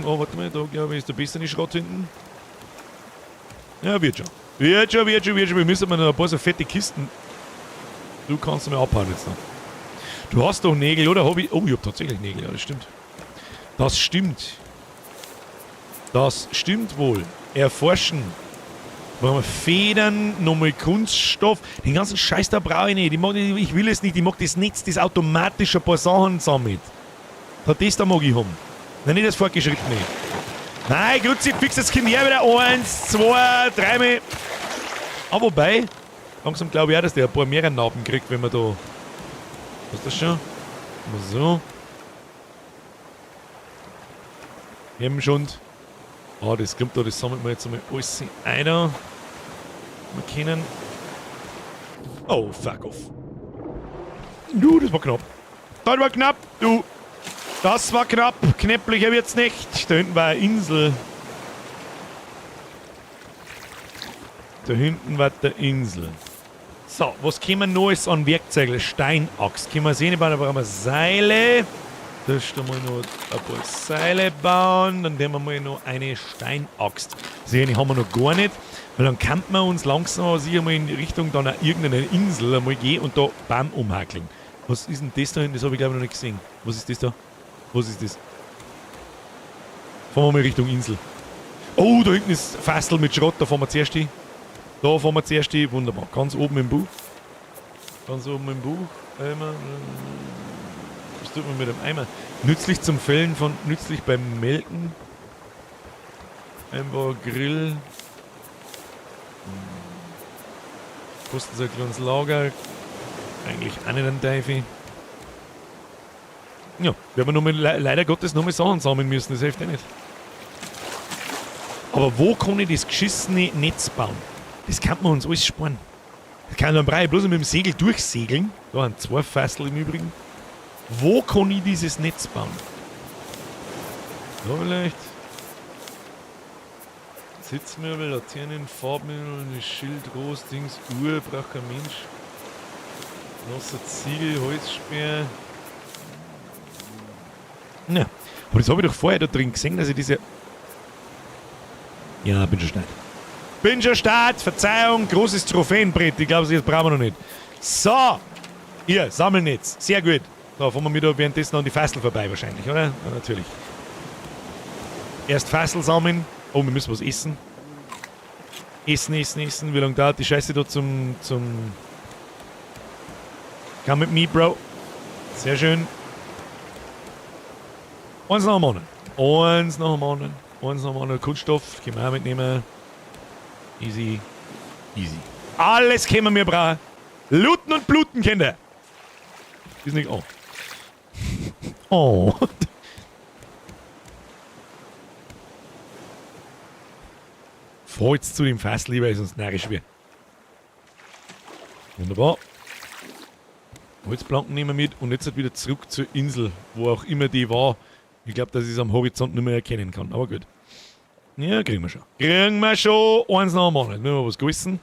oh, warte mal, da glaube ich ist der bessere Schrott hinten. Ja, wird schon. Wird schon, wird schon, wird schon. Wir müssen mal noch ein paar so fette Kisten. Du kannst mir abhauen jetzt noch. Du hast doch Nägel, oder? Hab ich, oh, ich hab tatsächlich Nägel, ja, das stimmt. Das stimmt. Das stimmt wohl. Erforschen. Brauchen wir Federn, nochmal Kunststoff. Den ganzen Scheiß da brauche ich nicht. Ich will es nicht. Ich mag das Netz, das automatisch ein paar Sachen sammelt. Das da mag ich haben. Nein, nicht das Fortgeschrittene. Nein, Kruzifix, jetzt kommt her wieder. 1, 2, 3 mehr. Ah, wobei, langsam glaube ich auch, dass der ein paar mehr Narben kriegt, wenn man da. Was ist das schon? Mal so. Hemmschund. Ah, das kommt da, das sammelt man jetzt einmal alles ein. Wir können. Oh, fuck off. Du, das war knapp. Das war knapp, du. Das war knapp. Knäpplicher wird's nicht. Da hinten war eine Insel. Da hinten war der Insel. So, was können wir Neues an Werkzeugen? Steinaxt. Können wir sehen, da brauchen wir Seile. Da ist da mal noch ein paar Seile bauen. Dann nehmen wir mal noch eine Steinaxt. Sehen, die haben wir noch gar nicht. Weil dann kann man uns langsam sicher mal in die Richtung dann auch irgendeine Insel einmal gehen und da Baum umhackeln. Was ist denn das da hinten? Das habe ich glaube ich noch nicht gesehen. Was ist das da? Was ist das? Fahren wir mal Richtung Insel. Oh, da hinten ist Fassel mit Schrott. Da fahren wir zuerst hin. Da fahren wir zuerst hin. Wunderbar. Ganz oben im Buch. Ganz oben im Buch. Eimer. Was tut man mit dem Eimer? Nützlich zum Fällen von... Nützlich beim Melken. Einbau, Grill. Kostet so ein kleines Lager. Eigentlich auch nicht ein Teufel. Ja, werden wir noch mal, leider Gottes noch mal Sachen sammeln müssen, das hilft ja nicht. Aber wo kann ich das geschissene Netz bauen? Das kann man uns alles sparen. Das kann man brauche ich bloß mit dem Segel durchsegeln. Da haben 2 Fassel im Übrigen. Wo kann ich dieses Netz bauen? Da vielleicht. Sitzmöbel, Laternen, Farbmöbel, Schild, Groß, Dings, Uhr, braucht kein Mensch. Nasser Ziegel, Holzsperr. Ja, aber das habe ich doch vorher da drin gesehen, dass ich diese... Ja, bin schon stark. Bin schon stark, Verzeihung, großes Trophäenbrett. Ich glaube, das brauchen wir noch nicht. So, hier, Sammelnetz. Sehr gut. Da fahren wir wieder währenddessen an die Fassel vorbei wahrscheinlich, oder? Ja, natürlich. Erst Fassel sammeln. Oh, wir müssen was essen. Essen, essen, essen. Wie lange dauert die Scheiße da zum... Come with me, Bro. Sehr schön. Eins nach dem anderen. Eins nach dem anderen. Eins nach dem anderen. Kunststoff können wir auch mitnehmen. Easy. Easy. Alles können wir brauchen. Looten und bluten, Kinder. Ist nicht... Oh. Oh. Fahr jetzt zu dem Fass lieber, sonst narrisch wird. Wunderbar. Holzplanken nehmen wir mit und jetzt halt wieder zurück zur Insel, wo auch immer die war. Ich glaube, dass ich es am Horizont nicht mehr erkennen kann, aber gut. Ja, kriegen wir schon. Kriegen wir schon! Eins nach dem anderen. Jetzt müssen wir was gewissen.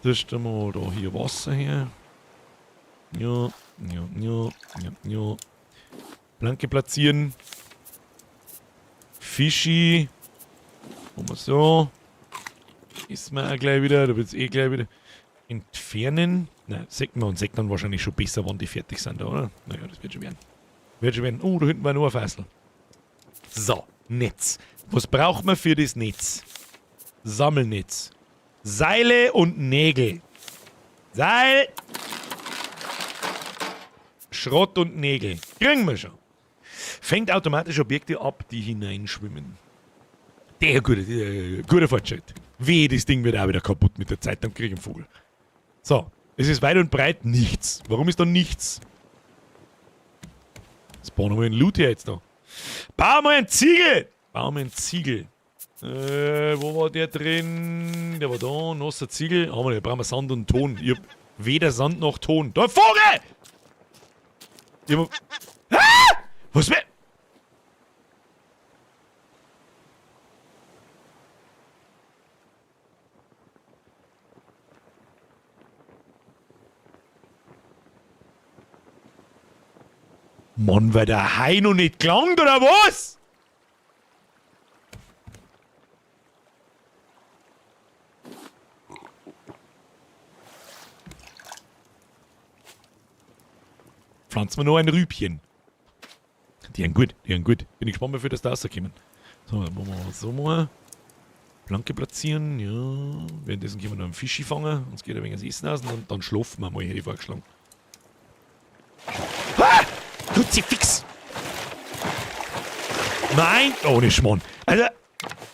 Das stellen wir da hier Wasser her. Ja, ja, ja, ja, ja. Planke platzieren. Fischi. Machen wir so. Essen wir auch gleich wieder. Da wird's eh gleich wieder entfernen. Nein, sieht man und sieht dann wahrscheinlich schon besser, wann die fertig sind da, oder? Naja, das wird schon werden. Wird schon werden. Oh, da hinten war noch ein Fassel. So, Netz. Was braucht man für das Netz? Sammelnetz. Seile und Nägel. Seil! Schrott und Nägel. Kriegen wir schon. Fängt automatisch Objekte ab, die hineinschwimmen. Der gute Fortschritt. Weh, das Ding wird auch wieder kaputt mit der Zeit, dann krieg ich einen Vogel. So, es ist weit und breit nichts. Warum ist da nichts? Jetzt bauen wir mal einen Loot her jetzt noch. Bauen wir einen Ziegel! Bauen wir einen Ziegel. Wo war der drin? Der war da, nasser Ziegel. Haben wir nicht, brauchen wir Sand und Ton. Ich hab weder Sand noch Ton. Da, Vogel! Ich hab... Ah! Was wär... Mann, weil der Hai noch nicht gelangt, oder was? Pflanzen wir noch ein Rübchen. Die sind gut, die sind gut. Bin ich gespannt, wie viel das da rauskommen. So, dann machen wir so mal. Planke platzieren, ja. Währenddessen können wir noch einen Fischi fangen. Uns geht ein wenig das Essen aus und dann schlafen wir mal, hätte ich vorgeschlagen. Ah! Kruzifix! Nein! Ohne Schmarrn. Also,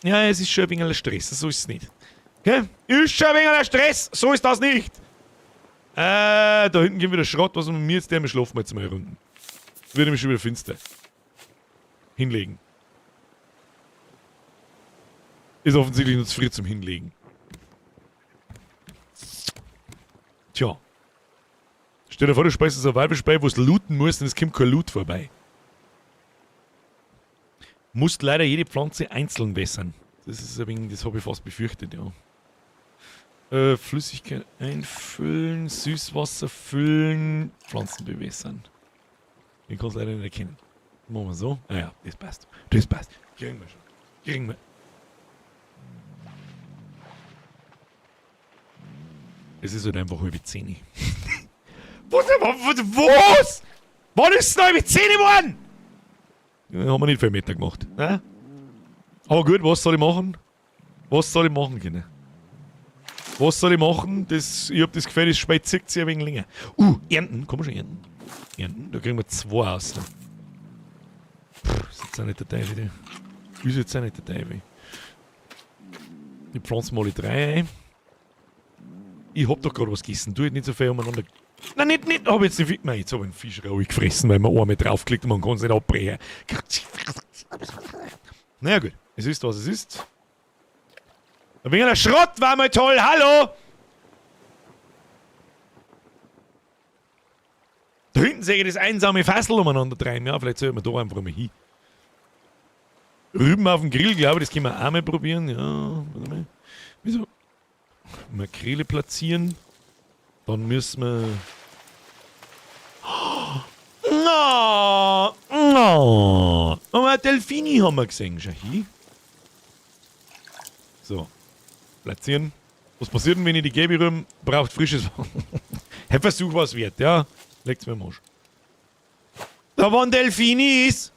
ja, es ist schon ein wenig Stress, so ist es nicht. Okay? Ist schon ein wenig Stress, so ist das nicht! Da hinten geht wieder Schrott, was mit mir jetzt der, wir schlafen jetzt mal runden. Wird nämlich schon wieder finster. Hinlegen. Ist offensichtlich noch zu früh zum Hinlegen. Tja. Stell dir vor, du spielst ein Survival-Spiel, wo es looten musst und es kommt kein Loot vorbei. Musst leider jede Pflanze einzeln wässern. Das ist ein wenig, das habe ich fast befürchtet, ja. Flüssigkeit einfüllen, Süßwasser füllen, Pflanzen bewässern. Den kannst du leider nicht erkennen. Machen wir so. Ah ja, das passt. Das passt. Kriegen wir schon. Kriegen wir. Es ist halt einfach 9:30. Was? Was? Wann ist es noch 9:30 geworden? Ja, haben wir nicht viel Meter gemacht. Ne? Aber gut, was soll ich machen? Was soll ich machen, Kinder? Was soll ich machen? Das, ich hab das Gefühl, das Spiel zieht sich ein wenig länger. Ernten. Kann man schon ernten? Ernten? Da kriegen wir 2 aus. Puh, ist jetzt auch nicht der Teufel. Ist jetzt auch nicht der Teufel. Ich pflanze mal die 3 ein. Ich hab doch gerade was gegessen. Tu nicht so viel umeinander. Nein, nicht, nicht. Hab jetzt den Fisch. Nein, jetzt hab ich einen Fisch rauig gefressen, weil man einmal draufklickt und man kann's nicht abbrechen. Naja, gut. Es ist, was es ist. Ein wenig Schrott war mal toll. Hallo! Da hinten sehe ich das einsame Fassel umeinander treiben. Ja, vielleicht sollten wir da einfach mal hin. Rüben auf dem Grill, glaube ich, das können wir auch mal probieren. Ja, warte mal. Wieso? Makrele platzieren. Dann müssen wir... Oh, no, no. Aber Delfini haben wir gesehen. Schau hier. So. Platzieren. Was passiert denn, wenn ich die gelbe Rüben braucht frisches Wasser? Hey, Versuch was wert, ja. Legt's mir im Arsch. Da waren Delfinis!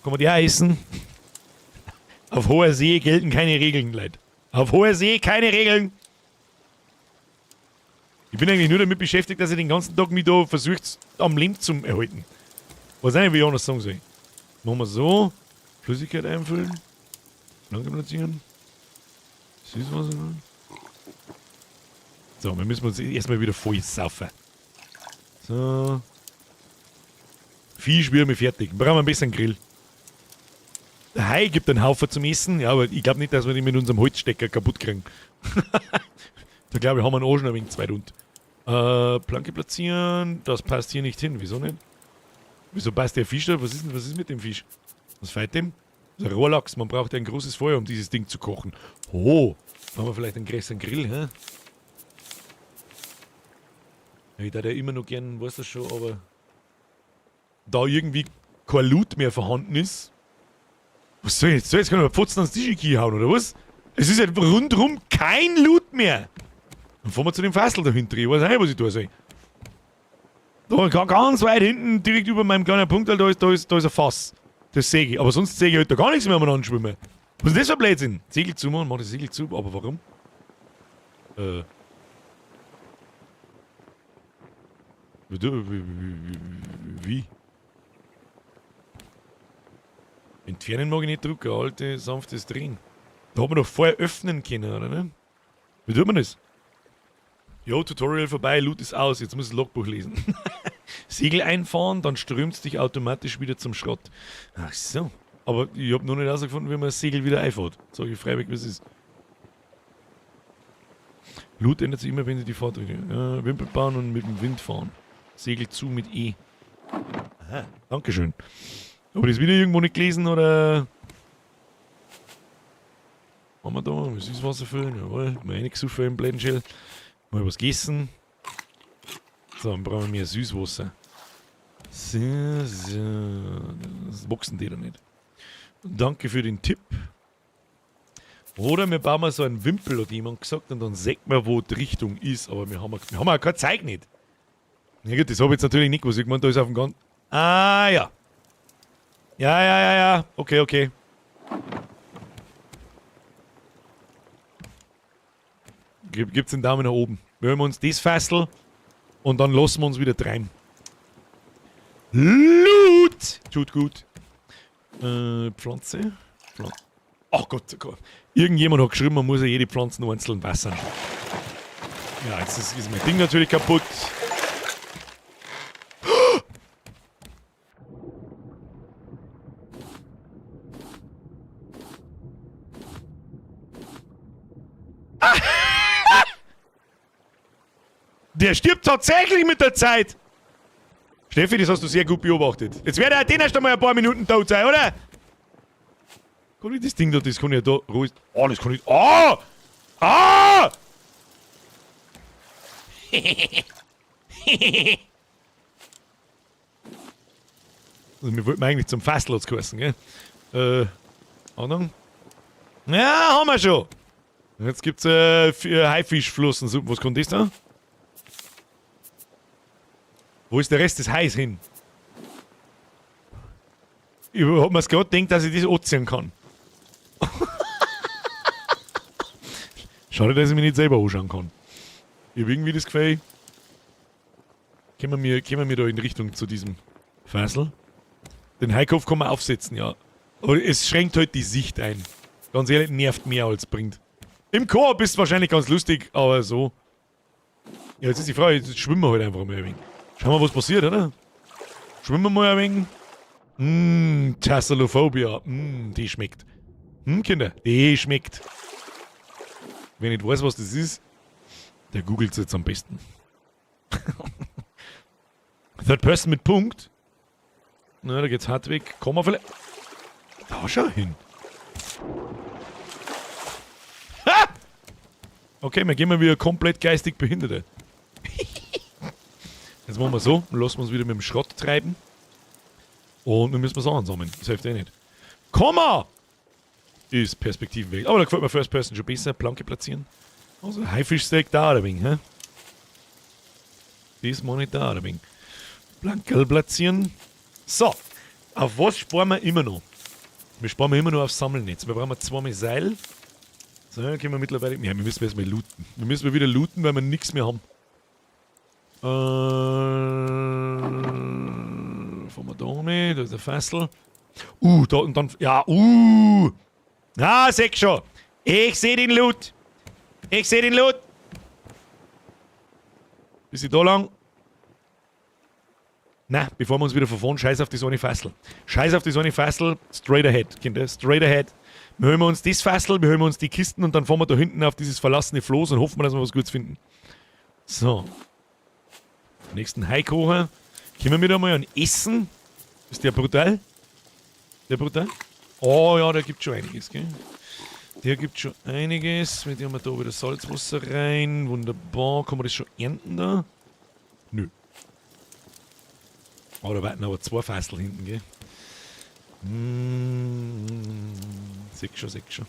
Kann man die auch essen? Auf hoher See gelten keine Regeln, Leute. Auf hoher See keine Regeln. Ich bin eigentlich nur damit beschäftigt, dass ich den ganzen Tag mich da versucht, am Leben zu erhalten. Weiß auch nicht, wie ich anders sagen soll. Machen wir so. Flüssigkeit einfüllen. Lange platzieren. Süßwasser. So, wir müssen uns erstmal wieder voll saufen. So. Fisch wird mir fertig. Brauchen wir ein bisschen Grill. Der Hai gibt einen Haufen zum Essen. Ja, aber ich glaube nicht, dass wir den mit unserem Holzstecker kaputt kriegen. Da glaube ich, haben wir einen auch schon ein wenig zwei rund. Planke platzieren. Das passt hier nicht hin. Wieso nicht? Wieso passt der Fisch da? Was ist denn, was ist mit dem Fisch? Was fehlt dem? Das ist ein Rohrlachs. Man braucht ein großes Feuer, um dieses Ding zu kochen. Oh, haben wir vielleicht einen größeren Grill, hä? Ja, ich würde ja immer noch gern, weiß das schon, aber da irgendwie kein Loot mehr vorhanden ist. Was soll ich jetzt? Soll ich jetzt kann ich mal Pfotzen ans Tisch hauen, oder was? Es ist ja rundrum kein Loot mehr. Dann fahren wir zu dem Fassel dahinter. Ich weiß auch nicht, was ich da soll. Da ganz weit hinten, direkt über meinem kleinen Punkt, da ist ein Fass. Das sehe ich. Aber sonst sehe ich halt da gar nichts mehr umeinander schwimmen. Was ist das für ein Blödsinn? Segel zu machen, mach das Segel zu, aber warum? Wie? Entfernen mag ich nicht drücken, alte, sanftes Drehen. Da hat man doch vorher öffnen können, oder ne? Wie tut man das? Jo, Tutorial vorbei, Loot ist aus, jetzt muss ich das Logbuch lesen. Segel einfahren, dann strömt's dich automatisch wieder zum Schrott. Ach so. Aber ich hab noch nicht herausgefunden, wie man das Segel wieder einfahrt. Sag ich freiwillig, wie es ist. Loot ändert sich immer, wenn sie die Fahrt richten. Ja, Wimpel bauen und mit dem Wind fahren. Segel zu mit E. Aha, Dankeschön. Hab ich das wieder irgendwo nicht gelesen, oder? Haben wir da? Mal Süßwasser füllen, jawohl. Mal reingesoffen im Blendshell. Mal was gegessen. So, dann brauchen wir mehr Süßwasser. So, so. Das wachsen die da nicht. Danke für den Tipp. Oder wir bauen mal so einen Wimpel, hat jemand gesagt, und dann sieht man, wo die Richtung ist. Aber wir haben ja kein Zeug nicht. Na gut, das hab ich jetzt natürlich nicht gewusst. Ich meine, da ist auf dem ganzen... Ah, ja. Ja, ja, ja, ja. Okay, okay. Gibt's den Daumen nach oben. Wir holen uns das Fassel und dann lassen wir uns wieder treiben. Loot! Tut gut. Pflanze. Ach Gott, oh Gott. Irgendjemand hat geschrieben, man muss ja jede Pflanze einzeln wässern. Ja, jetzt ist mein Ding natürlich kaputt. Der stirbt tatsächlich mit der Zeit. Steffi, das hast du sehr gut beobachtet. Jetzt werde ich den erst einmal ein paar Minuten tot sein, oder? Kann ich das Ding da, das kann ich ja da ruhig. Oh, das kann ich. Oh! Ah! Also, wir wollten eigentlich zum Fassel hat's geheißen, gell? Achtung. Ja, haben wir schon. Jetzt gibt's Haifischflossensuppe. Was kommt das da? Wo ist der Rest des Hais hin? Ich hab mir's grad gedacht, dass ich das anziehen kann. Schade, dass ich mich nicht selber anschauen kann. Ich hab irgendwie das Gefühl, kommen wir da in Richtung zu diesem Fassel? Den Haikopf kann man aufsetzen, ja. Aber es schränkt halt die Sicht ein. Ganz ehrlich, nervt mehr als bringt. Im Koop ist es wahrscheinlich ganz lustig, aber so. Ja, jetzt ist die Frage, jetzt schwimmen wir halt einfach mal ein wenig. Schauen wir, was passiert, oder? Schwimmen wir mal ein wenig. Tassalophobia. Die schmeckt. Kinder, die schmeckt. Wer nicht weiß, was das ist, der googelt's jetzt am besten. Third Person mit Punkt. Na, da geht's hart weg. Kommen wir vielleicht. Da schau hin. Ha! Okay, wir gehen mal wieder komplett geistig Behinderte. Jetzt machen wir so, dann lassen wir uns wieder mit dem Schrott treiben. Und wir müssen was ansammeln. Das hilft eh nicht. Komma! Ist Perspektivenweg. Aber da gefällt mir First Person schon besser. Planke platzieren. Also Haifischsteak da ein wenig, hä? Das meine ich da ein wenig. Planke platzieren. So. Auf was sparen wir immer noch? Wir sparen immer nur aufs Sammeln jetzt. Wir brauchen zweimal Seil. So, dann können wir mittlerweile. Ja, wir müssen erstmal looten. Wir müssen mal wieder looten, weil wir nichts mehr haben. Fahren wir da rein, da ist der Fassel. Da und dann. Ja. Na, seh schon. Ich seh den Loot. Ich seh den Loot. Bisschen da lang. Na, bevor wir uns wieder verfahren, scheiß auf die so eine Fassel. Scheiß auf die so eine Fassel, straight ahead, Kinder, straight ahead. Wir holen uns das Fassel, wir holen uns die Kisten und dann fahren wir da hinten auf dieses verlassene Floß und hoffen wir, dass wir was Gutes finden. So. Nächsten Heikocher. Können wir wieder mal an Essen? Ist der brutal? Der brutal? Oh ja, der gibt schon einiges, gell? Der gibt schon einiges. Mit dem haben wir da wieder Salzwasser rein. Wunderbar. Kann man das schon ernten da? Nö. Oh, da warten aber zwei Fassel hinten, gell? Seh schon, seh schon.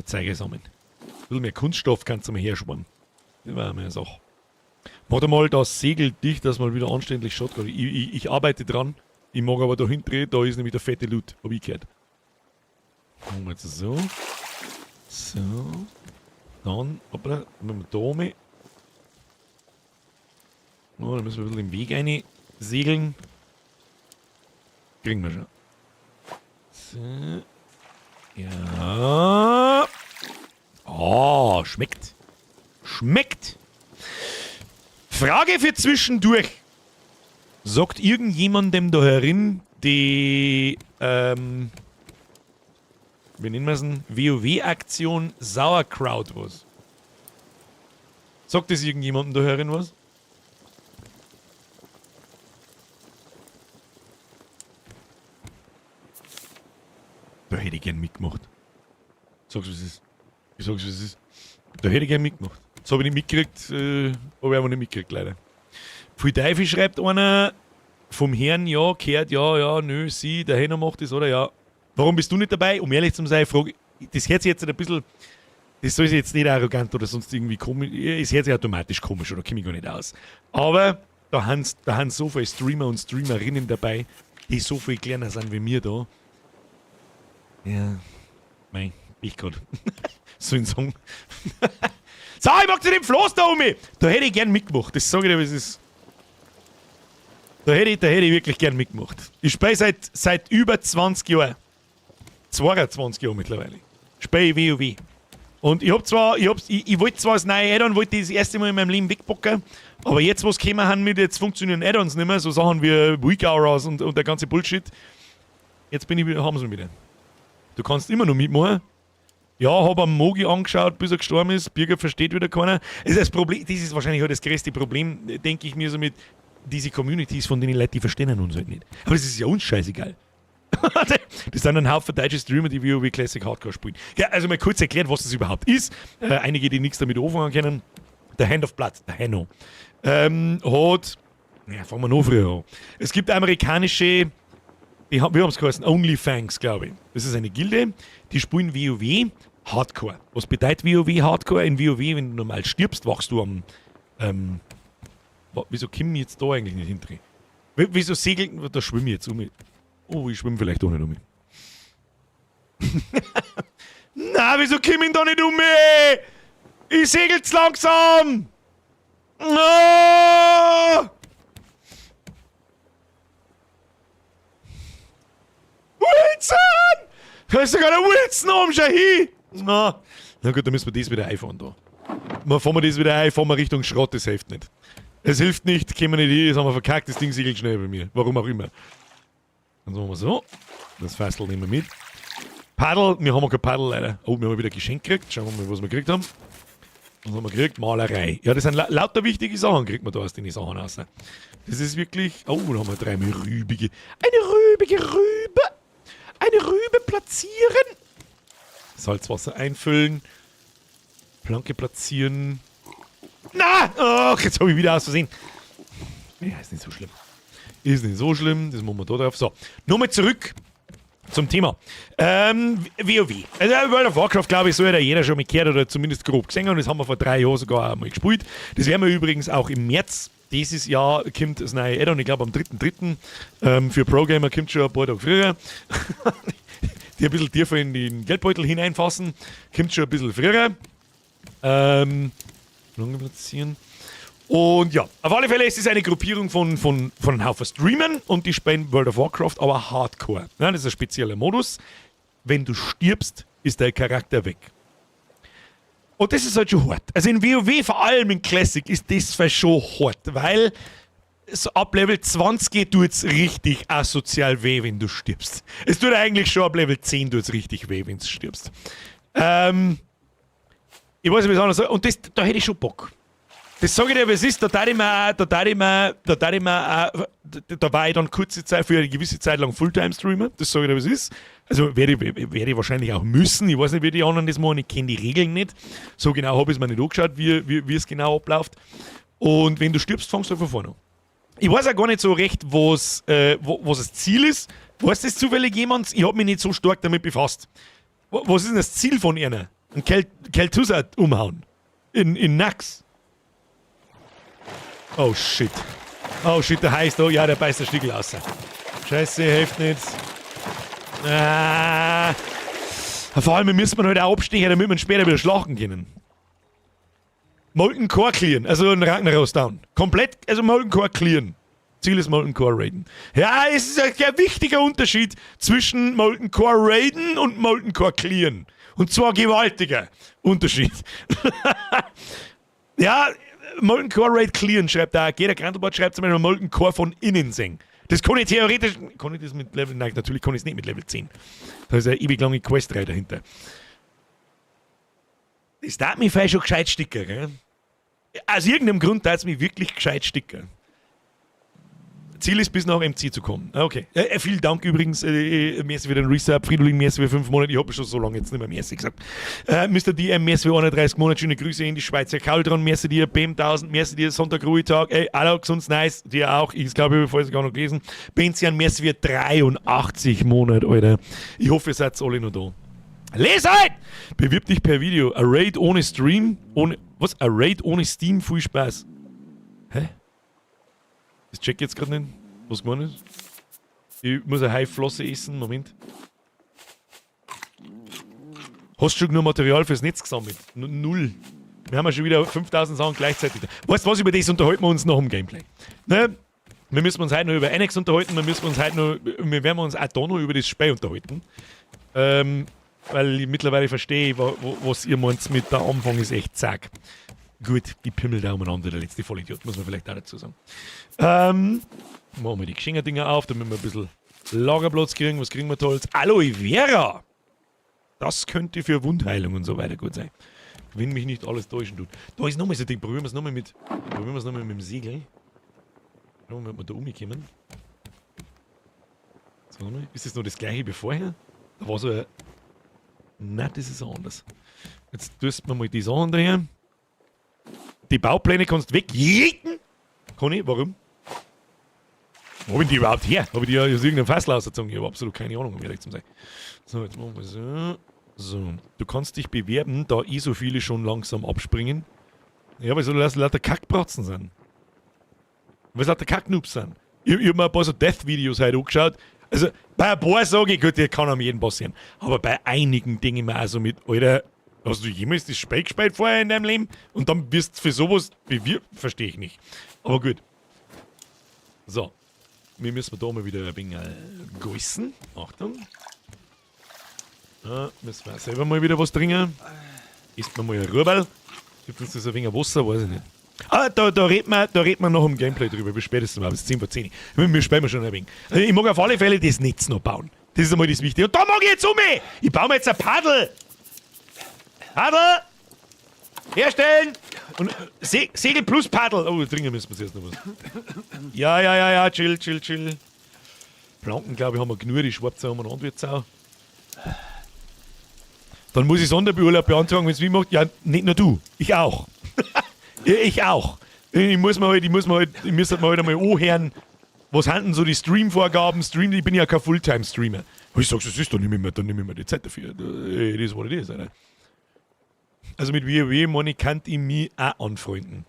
Zeige sammeln. Ein bisschen mehr Kunststoff kannst du mal herschwaren. Das war eine Sache. Mach mal das Segel dicht, dass mal wieder anständig schaut. Ich arbeite dran. Ich mag aber da hinten, da ist nämlich der fette Loot, hab ich gehört. Machen wir jetzt so. So. Dann, hoppla, machen wir da mal. Oh, da müssen wir ein bisschen im Weg rein segeln. Kriegen wir schon. So. Ja. Oh, schmeckt. Schmeckt. Frage für zwischendurch. Sagt irgendjemandem da herin die, wie nennen wir es denn? WoW-Aktion Sauerkraut was? Sagt das irgendjemandem da herin was? Da hätte ich gern mitgemacht. Sag's, was es ist. Ich sag's, was es ist. Da hätte ich gern mitgemacht. Das hab ich nicht mitgekriegt, hab ich einfach nicht mitgekriegt, leider. Pfui Teufel, schreibt einer. Vom Herrn, ja, kehrt, ja, ja, nö, sie, der Henno macht das, oder? Ja. Warum bist du nicht dabei? Um ehrlich zu sein, frage ich, das hört sich jetzt ein bisschen, das soll sich jetzt nicht arrogant oder sonst irgendwie komisch, es hört sich automatisch komisch, oder komme ich gar nicht aus. Aber da haben so viele Streamer und Streamerinnen dabei, die so viel kleiner sind wie mir da. Ja, mei, ich grad. So ein Song. So, ich mag zu dem Floß da um mich. Da hätte ich gern mitgemacht. Das sag ich dir, wie es ist. Da hätte ich wirklich gern mitgemacht. Ich spiele seit über 20 Jahren. 22 Jahre mittlerweile. Spiele ich WoW. Und ich hab zwar, ich, hab's, ich, ich wollte zwar das neue Add-on, wollte ich das erste Mal in meinem Leben wegpacken, aber jetzt, wo es gekommen haben mit, jetzt funktionieren Add-ons nicht mehr, so Sachen wie Weak Auras und der ganze Bullshit. Jetzt bin ich wieder, haben sie mich wieder. Du kannst immer noch mitmachen. Ja, hab am Mogi angeschaut, bis er gestorben ist. Birger versteht wieder keiner. Das ist das Problem, das ist wahrscheinlich halt das größte Problem, denke ich mir so mit, diese Communities von den Leuten, die verstehen uns halt nicht. Aber das ist ja uns scheißegal. Das sind ein Haufen deutsche Streamer, die WoW Classic Hardcore spielen. Ja, also mal kurz erklärt, was das überhaupt ist. Einige, die nichts damit anfangen können. Der Hand of Blood, der Hanno, hat, ja, fangen wir noch früher an. Es gibt amerikanische, die haben, wie haben es geheißen? OnlyFangs, glaube ich. Das ist eine Gilde, die spielen WoW Hardcore. Was bedeutet WoW Hardcore? In WoW, wenn du normal stirbst, wachst du am. Wieso komme ich jetzt da eigentlich nicht hinter? Wieso segeln? Da schwimme ich jetzt um. Oh, ich schwimme vielleicht auch nicht um. Na, wieso komme ich da nicht um? Ich segel zu langsam! Ah! Wilson! Da ist sogar der Wilson oben schon hin! Na, na gut, dann müssen wir das wieder einfahren da. Mal fahren wir das wieder ein, fahren wir Richtung Schrott, das hilft nicht. Es hilft nicht, kommen wir nicht hin, das haben wir verkackt, das Ding segelt schnell bei mir. Warum auch immer. Dann machen wir so. Das Fassel nehmen wir mit. Paddel, wir haben kein Paddel leider. Oh, wir haben wieder ein Geschenk gekriegt. Schauen wir mal, was wir gekriegt haben. Was haben wir gekriegt? Malerei. Ja, das sind lauter wichtige Sachen, kriegt man da aus den Sachen raus. Das ist wirklich. Oh, da haben wir dreimal rübige. Eine rübige Rübe! Eine Rübe platzieren! Salzwasser einfüllen. Planke platzieren. Na! Ach, jetzt habe ich wieder aus Versehen. Ja, ist nicht so schlimm. Ist nicht so schlimm, das machen wir da drauf. So, nochmal zurück zum Thema. WoW. Also World of Warcraft, glaube ich, soll ja jeder schon mal gehört oder zumindest grob gesehen haben. Das haben wir vor 3 Jahren sogar einmal gespielt. Das werden wir übrigens auch im März Dieses Jahr kommt das neue Add-on, ich glaube am 3.3. Für Pro-Gamer kommt schon ein paar Tage früher. Die ein bisschen tiefer in den Geldbeutel hineinfassen, kommt schon ein bisschen früher. Platzieren. Und ja, auf alle Fälle ist es eine Gruppierung von einem Haufen Streamern und die spielen World of Warcraft, aber Hardcore. Ja, das ist ein spezieller Modus. Wenn du stirbst, ist dein Charakter weg. Und das ist halt schon hart. Also in WoW, vor allem in Classic, ist das schon hart, weil so ab Level 20 tut es richtig asozial weh, wenn du stirbst. Es tut eigentlich schon ab Level 10 tut's richtig weh, wenn du stirbst. Ich weiß nicht, wie es anders. Und das, da hätte ich schon Bock. Das sage ich dir, wie es ist, da, da war ich dann kurze Zeit, für eine gewisse Zeit lang Fulltime-Streamer, das sage ich dir, wie es ist. Also werde ich wahrscheinlich auch müssen, ich weiß nicht, wie die anderen das machen, ich kenne die Regeln nicht. So genau habe ich es mir nicht angeschaut, wie es genau abläuft. Und wenn du stirbst, fängst du von vorne an. Ich weiß auch gar nicht so recht, was das Ziel ist. Weiß das zufällig jemand? Ich habe mich nicht so stark damit befasst. Was ist denn das Ziel von einer? Ein Kel'Thuzad umhauen. In Naxx. Oh shit. Oh shit, der heißt, oh ja, der beißt der Stickel aus. Scheiße, hilft nichts. Ah. Vor allem müssen wir halt auch abstechen, damit wir später wieder schlachten können. Molten Core clearen, also ein Ragnaros down. Komplett, also Molten Core clearen. Ziel ist Molten Core raiden. Ja, es ist ein sehr wichtiger Unterschied zwischen Molten Core raiden und Molten Core clearen. Und zwar gewaltiger Unterschied. Ja, Molten Core Raid clearen, schreibt da. Jeder Grandelbart schreibt zum Beispiel Molten Core von innen sehen. Das kann ich theoretisch. Kann ich das mit Level? Nein, natürlich kann ich es nicht mit Level 10. Da ist eine ewig lange Questreihe dahinter. Das tät mich vielleicht schon gescheit sticker, gell? Aus irgendeinem Grund tät es mich wirklich gescheit sticker. Ziel ist, bis nach MC zu kommen. Okay. Vielen Dank übrigens. Merci für den Resub. Fridolin, merci für 5 Monate. Ich habe schon so lange jetzt nicht mehr merci gesagt. Mr. DM, merci für 31 Monate. Schöne Grüße in die Schweiz. Herr Kauldron, merci dir. BM1000, merci dir. Sonntag, Ruhetag. Ey, hallo, gesund, nice. Dir auch. Ich glaube, ich habe vorher sogar noch gelesen. Benzian, merci für 83 Monate, Alter. Ich hoffe, ihr seid alle noch da. Leset! Bewirb dich per Video. A Raid ohne Stream. Ohne. Was? A Raid ohne Steam? Viel Spaß. Hä? Das check ich jetzt gerade nicht. Was gemeint ist? Ich muss eine Haiflosse essen. Moment. Hast du schon genug Material fürs Netz gesammelt? Null. Wir haben ja schon wieder 5000 Sachen gleichzeitig. Weißt du was, über das unterhalten wir uns noch im Gameplay. Ne? Wir müssen uns heute noch über Annex unterhalten, wir werden uns auch da noch über das Spiel unterhalten. Weil ich mittlerweile verstehe, was ihr meint mit der Anfang ist echt zack. Gut, die Pimmel da umeinander, der letzte Vollidiot, muss man vielleicht auch dazu sagen. Machen wir die Geschenker-Dinger auf, damit wir ein bisschen Lagerplatz kriegen. Was kriegen wir Tolles? Aloe Vera! Das könnte für Wundheilung und so weiter gut sein. Wenn mich nicht alles täuschen tut. Da ist nochmal so ein Ding. Probieren wir es nochmal mit dem Segel. Schauen wir mal, ob wir da umkommen. So, ist das noch das Gleiche wie vorher? Da war so ein. Nein, das ist anders. Jetzt tust du mal die Sachen daher. Die Baupläne kannst du wegjeeten. Kann ich? Warum? Wo hab ich die überhaupt her? Habe ich die aus irgendeinem Fassel rausgezogen? Ich habe absolut keine Ahnung, um ehrlich zu sein. So, jetzt machen wir so. So, du kannst dich bewerben, da eh so viele schon langsam abspringen. Ja, weil so lauter Kackbratzen sind. Weil es lauter Kacknoobs sind. Ich hab mir ein paar so Death-Videos heute angeschaut. Also, bei ein paar sage ich, gut, die kann am jeden passieren. Aber bei einigen Dingen mir also mit, Alter, hast du jemals das Spiel gespielt vorher in deinem Leben? Und dann wirst du für sowas bewirbt? Verstehe ich nicht. Aber gut. So. Wir müssen da mal wieder ein wenig gießen. Achtung. Ja, müssen wir selber mal wieder was trinken. Isst man mal ein Rührberl. Gibt uns das ein wenig Wasser? Weiß ich nicht. Ah, da redet man noch im Gameplay drüber. Wie spät ist es überhaupt? Es ist 10 vor 10. Wir spielen schon ein wenig. Also ich mag auf alle Fälle das Netz noch bauen. Das ist einmal das Wichtige. Und da mag ich jetzt um mich! Ich baue mir jetzt ein Paddel! Paddel! Herstellen! Und Se Segel plus Paddel. Oh, trinken müssen wir zuerst noch was. Ja, chill, chill, chill. Planken, glaube ich, haben wir genug. Die schwarze haben wir auch. Dann muss ich Sonderbeurlaub beantragen, wenn es mich macht. Ja, nicht nur du, ich auch. Ja, ich auch. Ich muss mir halt einmal anhören, was sind denn so die Stream-Vorgaben? Stream, ich bin ja kein Fulltime-Streamer. Ich sag, das ist, dann nehme ich mir die Zeit dafür. It is what it is, Alter. Also mit WoW, meine ich, kann ich mich auch anfreunden.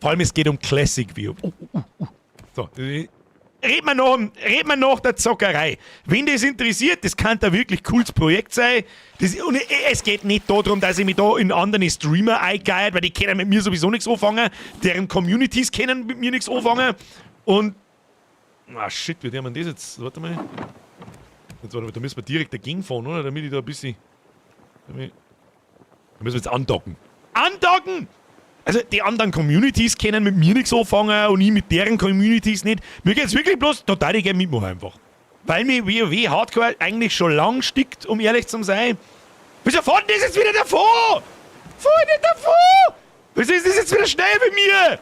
Vor allem, es geht um Classic WoW. So, red wir nach der Zockerei. Wenn das interessiert, das kann da wirklich cooles Projekt sein. Und es geht nicht darum, dass ich mich da in andere Streamer eingeiert, weil die können mit mir sowieso nichts anfangen. Deren Communities können mit mir nichts anfangen. Und. Ah, shit, wie tun wir das jetzt? Warte mal. Jetzt, warte mal, da müssen wir direkt dagegen fahren, oder? Damit ich da ein bisschen. Da müssen wir jetzt andocken. Andocken! Also, die anderen Communities können mit mir nichts anfangen und ich mit deren Communities nicht. Mir geht's wirklich bloß total gerne mitmachen einfach. Weil mir WoW Hardcore eigentlich schon lang stickt, um ehrlich zu sein. Wieso fährt denn das jetzt wieder davon? Fahr nicht davon! Wieso ist das jetzt wieder schnell bei mir?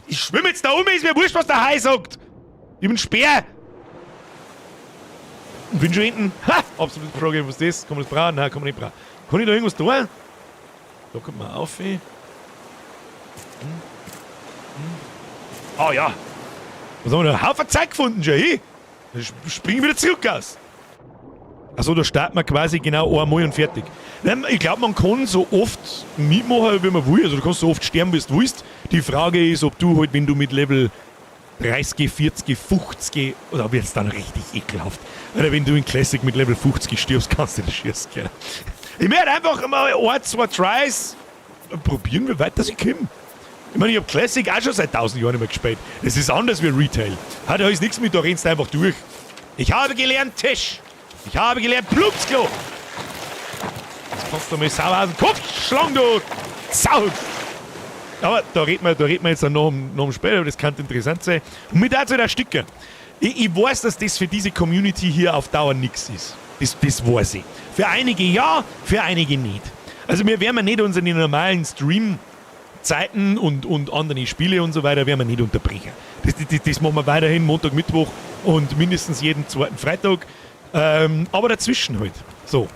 Ich schwimme jetzt da um, ist mir wurscht, was der Hai sagt. Ich bin Speer. Und bin schon hinten. Ha! Absolute Frage, was ist das? Kann man das brauchen? Nein, kann man nicht brauchen. Kann ich da irgendwas tun? Da kommt man auf. Oh ja. Was haben wir da? Haufen Zeug gefunden schon, hey? Dann spring ich wieder zurück aus. Also da startet man quasi genau einmal und fertig. Nein, ich glaube, man kann so oft mitmachen, wie man will. Also du kannst so oft sterben, wie du willst. Die Frage ist, ob du halt, wenn du mit Level 30, 40, 50 oder wird es dann richtig ekelhaft. Oder wenn du in Classic mit Level 50 stirbst, kannst du das schießen. Gell? Ich möchte einfach mal ein, zwei Tries probieren, wie weit das ich komme. Ich meine, ich habe Classic auch schon seit 1000 Jahren nicht mehr gespielt. Es ist anders wie Retail. Hat ja alles nichts mit, da rennst du einfach durch. Ich habe gelernt Tisch. Ich habe gelernt Plumpsklo. Das kannst du mir sauber aus dem Kopf schlagen, du Sau. Aber da reden wir jetzt dann noch später, aber das kann interessant sein. Und mit dazu der Stücke. Ich weiß, dass das für diese Community hier auf Dauer nichts ist. Das weiß ich. Für einige ja, für einige nicht. Also wir werden nicht unsere normalen Stream-Zeiten und andere Spiele und so weiter werden wir nicht unterbrechen. Das machen wir weiterhin Montag, Mittwoch und mindestens jeden zweiten Freitag. Aber dazwischen halt. So.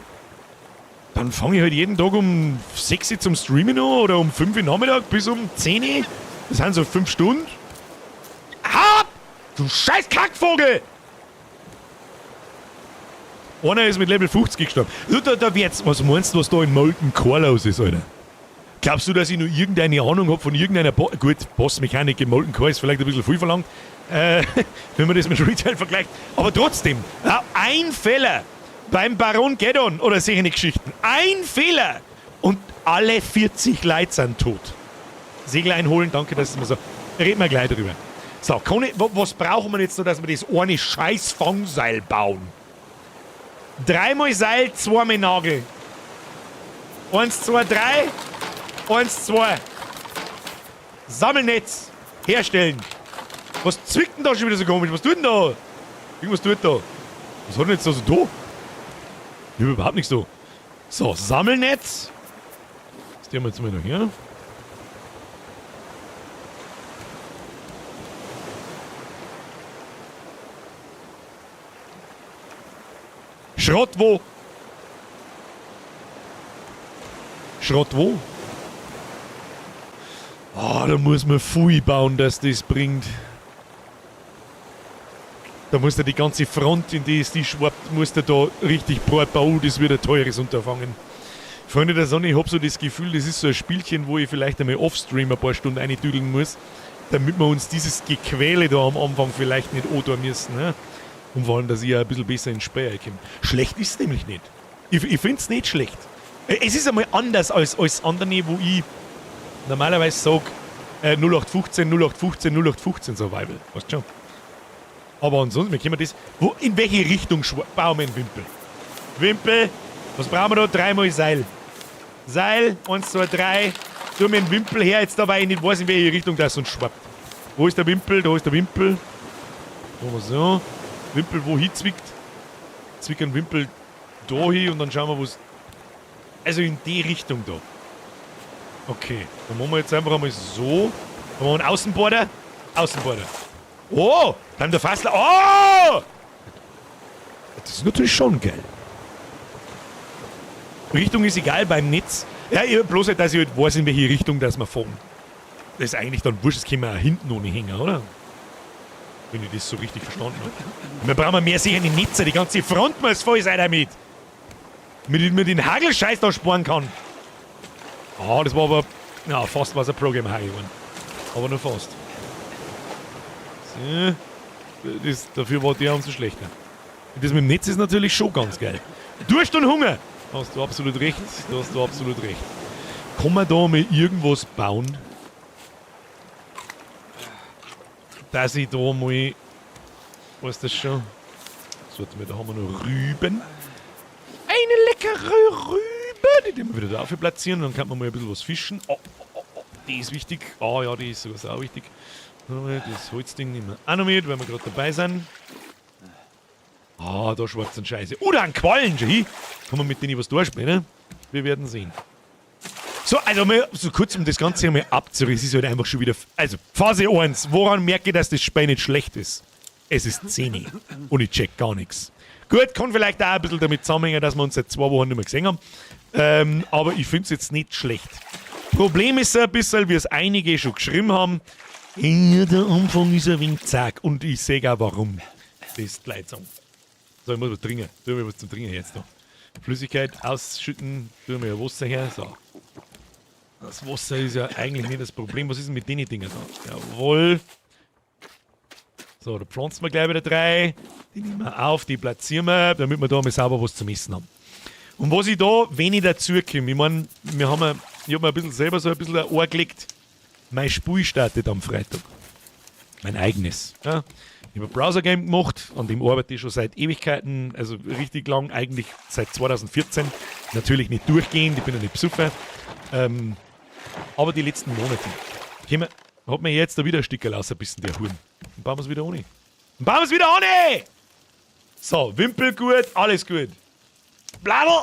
Dann fange ich halt jeden Tag um 6 Uhr zum Streamen an oder um 5 Uhr Nachmittag bis um 10 Uhr. Das sind so 5 Stunden. Hab! Du scheiß Kackvogel! Einer ist mit Level 50 gestorben. Du, da wird's, was meinst du, was da in Molten Core los ist, Alter? Glaubst du, dass ich nur irgendeine Ahnung habe von irgendeiner Bo gut, Bossmechanik im Molten Core ist vielleicht ein bisschen viel verlangt, wenn man das mit Retail vergleicht. Aber trotzdem, ja, ein Fehler beim Baron Geddon oder solche Geschichten. Ein Fehler und alle 40 Leute sind tot. Segel einholen, danke, dass es mir so. Reden wir gleich drüber. So, was brauchen wir jetzt noch, dass wir das eine scheiß Fangseil bauen? Dreimal Seil, zweimal Nagel. Eins, zwei, drei. Eins, zwei. Sammelnetz herstellen. Was zwickt denn da schon wieder so komisch? Was tut denn da? Irgendwas tut da. Was hat denn jetzt da so da? Ich hab überhaupt nichts da. So, Sammelnetz. Das tun wir jetzt mal noch hier. Schrott wo? Schrott wo? Ah, da muss man viel bauen, dass das bringt. Da muss da die ganze Front, in die es die schwappt, muss da richtig breit bauen. Das wird ein teures Unterfangen. Freunde der Sonne, ich hab so das Gefühl, das ist so ein Spielchen, wo ich vielleicht einmal offstream ein paar Stunden eintüdeln muss, damit wir uns dieses Gequäle da am Anfang vielleicht nicht antun müssen. Ne? Und vor allem, dass ich ja ein bisschen besser ins Spiel komme. Schlecht ist es nämlich nicht. Ich finde es nicht schlecht. Es ist einmal anders als andere, wo ich normalerweise sage, 0815, 0815, 0815 Survival. Weißt du schon? Aber ansonsten, wie können wir das? In welche Richtung bauen wir einen Wimpel? Wimpel, was brauchen wir da? Dreimal Seil. Seil, eins, zwei, drei. Tu mir einen Wimpel her, jetzt da, weil ich nicht weiß, in welche Richtung das uns schwappt. Wo ist der Wimpel? Da ist der Wimpel. Machen wir so. Wimpel, wo hinzwickt. Zwick einen Wimpel da hin und dann schauen wir, wo es. Also in die Richtung da. Okay, dann machen wir jetzt einfach einmal so. Dann machen wir einen Außenborder. Außenborder. Oh, dann der Fassler. Oh! Das ist natürlich schon geil. Richtung ist egal beim Netz. Ja, ich, bloß halt, dass ich halt weiß, in welche Richtung dass wir fahren. Das ist eigentlich dann wurscht, das können wir auch hinten ohne hängen, oder? Wenn ich das so richtig verstanden habe. Wir brauchen mehr sicher die Netze, die ganze Front muss voll sein damit. Damit ich mir den Hagelscheiß da sparen kann. Ah, das war aber. Ja, fast was ein Programm geworden. Aber nur fast. So. Das, dafür war der umso schlechter. Und das mit dem Netz ist natürlich schon ganz geil. Durst und Hunger! Hast du absolut recht. Da hast du absolut recht. Kann man da mal irgendwas bauen? Dass ich da mal... Weißt du das schon? So, warte mal, da haben wir noch Rüben. Eine leckere Rübe! Die werden wir wieder dafür platzieren. Dann kann man mal ein bisschen was fischen. Oh, oh, oh, oh, die ist wichtig. Ah ja, die ist sogar auch wichtig. Das Holzding nehmen wir auch noch mit, weil wir gerade dabei sind. Ah, da schwarzen Scheiße. Oh, da ein Quallen schon hin. Kann man mit denen was durchspielen? Wir werden sehen. So, also mal so kurz, um das Ganze einmal abzurissen, ist halt einfach schon wieder... Also, Phase 1. Woran merke ich, dass das Spiel nicht schlecht ist? Es ist 10 Uhr und ich check gar nichts. Gut, kann vielleicht auch ein bisschen damit zusammenhängen, dass wir uns seit 2 Wochen nicht mehr gesehen haben. Aber ich find's jetzt nicht schlecht. Problem ist ein bisschen, wie es einige schon geschrieben haben, ja, der Anfang ist ein wenig zack. Und ich seh auch warum. Das ist die Leute sagen. So, ich muss was trinken. Tu mir was zum Trinken jetzt da. Flüssigkeit ausschütten, tu mir Wasser her. So. Das Wasser ist ja eigentlich nicht das Problem. Was ist denn mit den Dingern da? Jawohl. So, da pflanzen wir gleich wieder 3. Die nehmen wir auf, die platzieren wir, damit wir da mal sauber was zum Essen haben. Und was ich da, wenn ich dazu komme, ich mein, wir haben ja, ich hab mir ein bisschen selber so ein bisschen ein Ohr gelegt. Mein Spiel startet am Freitag. Mein eigenes. Ja. Ich hab ein Browser-Game gemacht, an dem arbeite ich schon seit Ewigkeiten, also richtig lang, eigentlich seit 2014. Natürlich nicht durchgehend, ich bin ja nicht Besucher. Aber die letzten Monate. Käme, hat mir jetzt da wieder ein Stickerl rausgebissen, der Huren. Dann bauen wir's wieder ohne. Dann bauen wir's wieder ohne! So, Wimpel gut, alles gut. Bladel!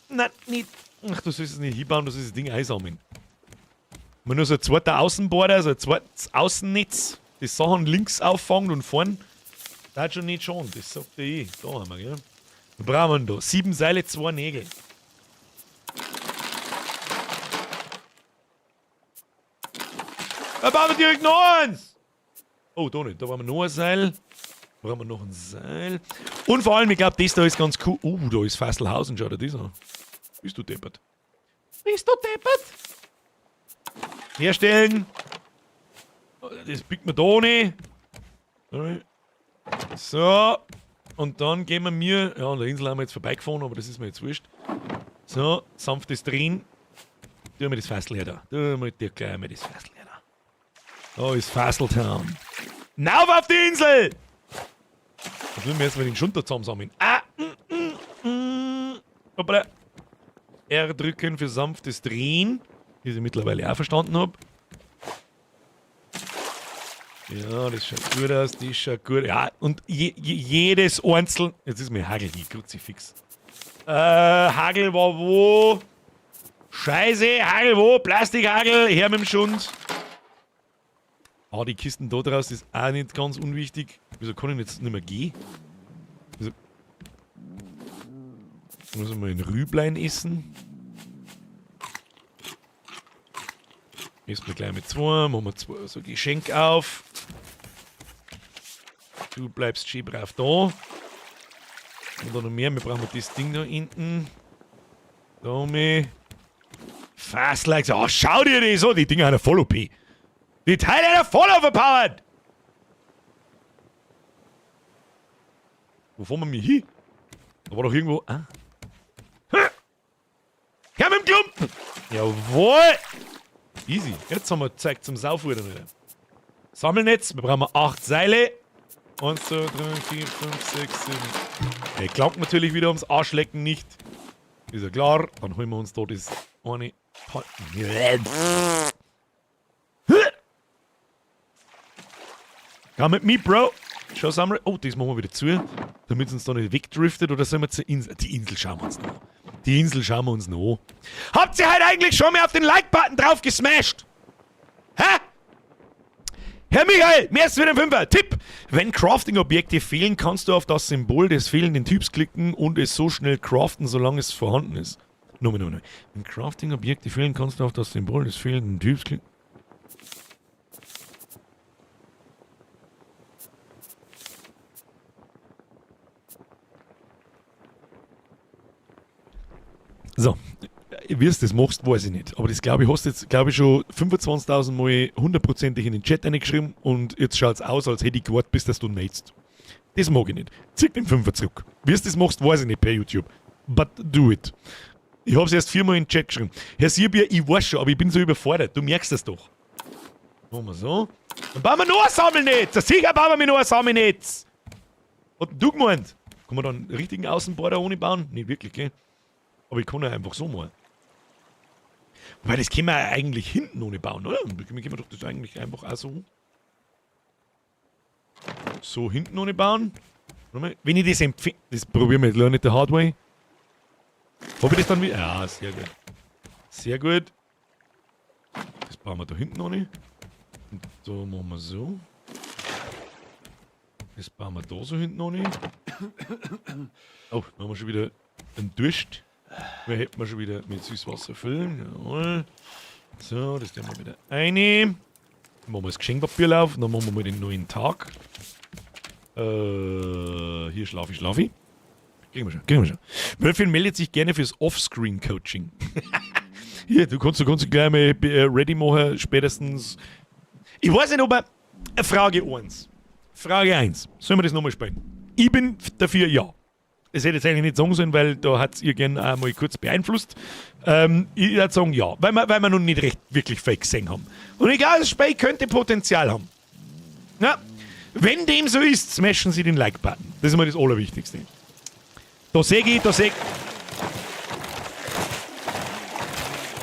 Nein, nicht. Ach, du sollst es nicht hinbauen, du sollst das Ding einsammeln. Wenn nur so ein zweiter Außenborder, so ein zweites Außennetz, die Sachen links auffangen und vorn, das hat schon nicht schon, das sagt der eh. Da haben wir, gell? Was brauchen wir denn da? 7 Seile, 2 Nägel. Da bauen wir direkt noch eins! Oh, da nicht. Da brauchen wir noch ein Seil. Da brauchen wir noch ein Seil. Und vor allem, ich glaub, das da ist ganz cool. Da ist Fasselhausen, schau dir das an. Bist du deppert? Bist du deppert? Herstellen. Das biegt man da nicht. So. Und dann gehen wir mir. Ja, an der Insel haben wir jetzt vorbeigefahren, aber das ist mir jetzt wurscht. So, sanftes Drehen. Tu mir das Fassel her da. Tu mir dir gleich mal das Fassel her da. Da ist Fasseltown. Nauf auf die Insel! Jetzt müssen wir erstmal den Schunter zusammensammeln. Ah, Hoppala. R drücken für sanftes Drehen, wie ich mittlerweile auch verstanden hab. Ja, das schaut gut aus, das schaut gut. Ja, und jedes einzelne. Jetzt ist mir Hagel hier, Kruzifix. Hagel war wo? Scheiße, Hagel wo? Plastikhagel, her mit dem Schund. Ah, die Kisten da draußen ist auch nicht ganz unwichtig. Wieso kann ich jetzt nicht mehr gehen? Wieso? Muss ich mal ein Rüblein essen? Essen wir gleich mit 2, machen wir 2 so Geschenk auf. Du bleibst schön brav da. Und dann noch mehr, wir brauchen das Ding da hinten. Da mal. Fast like so. Oh, schau dir das an, die Dinger haben ja voll OP. Die Teile sind ja voll overpowered! Wo fahren wir mich hin? Da war doch irgendwo. Ah. Her mit dem Klumpen! Jawohl! Easy. Jetzt haben wir Zeug zum Saufuttern wieder. Sammelnetz. Wir brauchen 8 Seile. 1, 2, 3, 4, 5, 6, 7. Der klangt natürlich wieder ums Arschlecken nicht. Ist ja klar. Dann holen wir uns da das eine. Come mit me, Bro. Schau, Samuel. Oh, das machen wir wieder zu, damit es uns da nicht wegdriftet. Oder sollen wir zur Insel? Die Insel schauen wir uns noch an. Die Insel schauen wir uns noch an. Habt ihr heute eigentlich schon mal auf den Like-Button drauf gesmashed? Hä? Herr Michael, mehr als wieder ein Fünfer. Tipp! Wenn Crafting-Objekte fehlen, kannst du auf das Symbol des fehlenden Typs klicken und es so schnell craften, solange es vorhanden ist. Nochmal, nochmal, nochmal. Wenn Crafting-Objekte fehlen, kannst du auf das Symbol des fehlenden Typs klicken. So, Wie du das machst, weiß ich nicht. Aber das glaube ich, hast du jetzt, glaube ich, schon 25.000 Mal hundertprozentig in den Chat reingeschrieben und jetzt schaut es aus, als hätte ich gewartet, bis dass du meldest. Das mag ich nicht. Zieh den Fünfer zurück. Wie du das machst, weiß ich nicht per YouTube. But do it. Ich hab's erst viermal in den Chat geschrieben. Herr Sirbier, ich weiß schon, aber ich bin so überfordert. Du merkst das doch. Machen wir so. Dann bauen wir noch ein Sammelnetz. Sicher bauen wir noch ein Sammelnetz. Hat denn du gemeint? Kann man da einen richtigen Außenborder ohne bauen? Nicht wirklich, gell? Aber ich kann ja einfach so machen. Weil das können wir ja eigentlich hinten ohne bauen, oder? Können wir doch das eigentlich einfach auch so. So hinten ohne bauen. Wenn ich das empfinde. Das probieren wir jetzt, learn it the hard way. Hab ich das dann wieder? Ja, sehr gut. Sehr gut. Das bauen wir da hinten ohne. Und da machen wir so. Das bauen wir da so hinten ohne. Oh, dann haben wir schon wieder einen Durst. Wir hätten wir schon wieder mit Süßwasser füllen. Jawohl. So, das tun wir wieder rein. Dann machen wir das Geschenkpapier auf. Dann machen wir mal den neuen Tag. Hier schlafe ich, schlafe ich. Kriegen wir schon, kriegen wir schon. Wölfchen meldet sich gerne fürs Offscreen-Coaching. Hier, du kannst gleich mal ready machen, spätestens. Ich weiß nicht, ob er. Frage 1. Frage 1. Sollen wir das nochmal spielen? Ich bin dafür, ja. Das hätte ich jetzt eigentlich nicht sagen sollen, weil da hat es ihr gerne auch mal kurz beeinflusst. Ich würde sagen, ja, weil wir noch nicht recht wirklich viel gesehen haben. Und ich glaube, das Spiel könnte Potenzial haben. Ja, wenn dem so ist, smashen Sie den Like-Button. Das ist immer das Allerwichtigste. Da sehe ich, da sehe ich.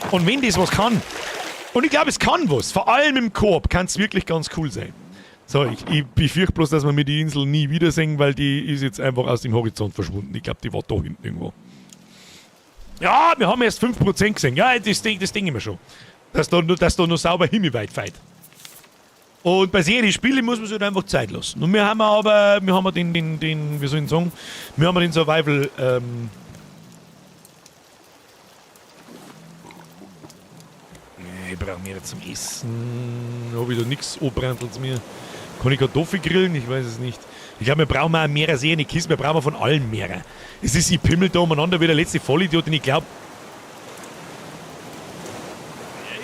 Und wenn das was kann, und ich glaube, es kann was, vor allem im Koop kann es wirklich ganz cool sein. So, ich befürchte bloß, dass wir mir die Insel nie wiedersehen, weil die ist jetzt einfach aus dem Horizont verschwunden. Ich glaube, die war da hinten irgendwo. Ja, wir haben erst 5% gesehen. Ja, das Ding immer schon. Dass da noch sauber himmelweit feit. Und bei solchen Spielen muss man sich halt einfach Zeit lassen. Und wir haben aber, wir haben den, wie soll ich sagen, wir haben den Survival, ich brauche mehr zum Essen. Hab ich da nix anbrandelt zu mir. Kann ich Kartoffeln grillen? Ich weiß es nicht. Ich glaube, wir brauchen auch mehrere Serien, Kisten, wir brauchen von allen mehrere. Es ist, ich pimmel da umeinander wie der letzte Vollidiot und ich glaube,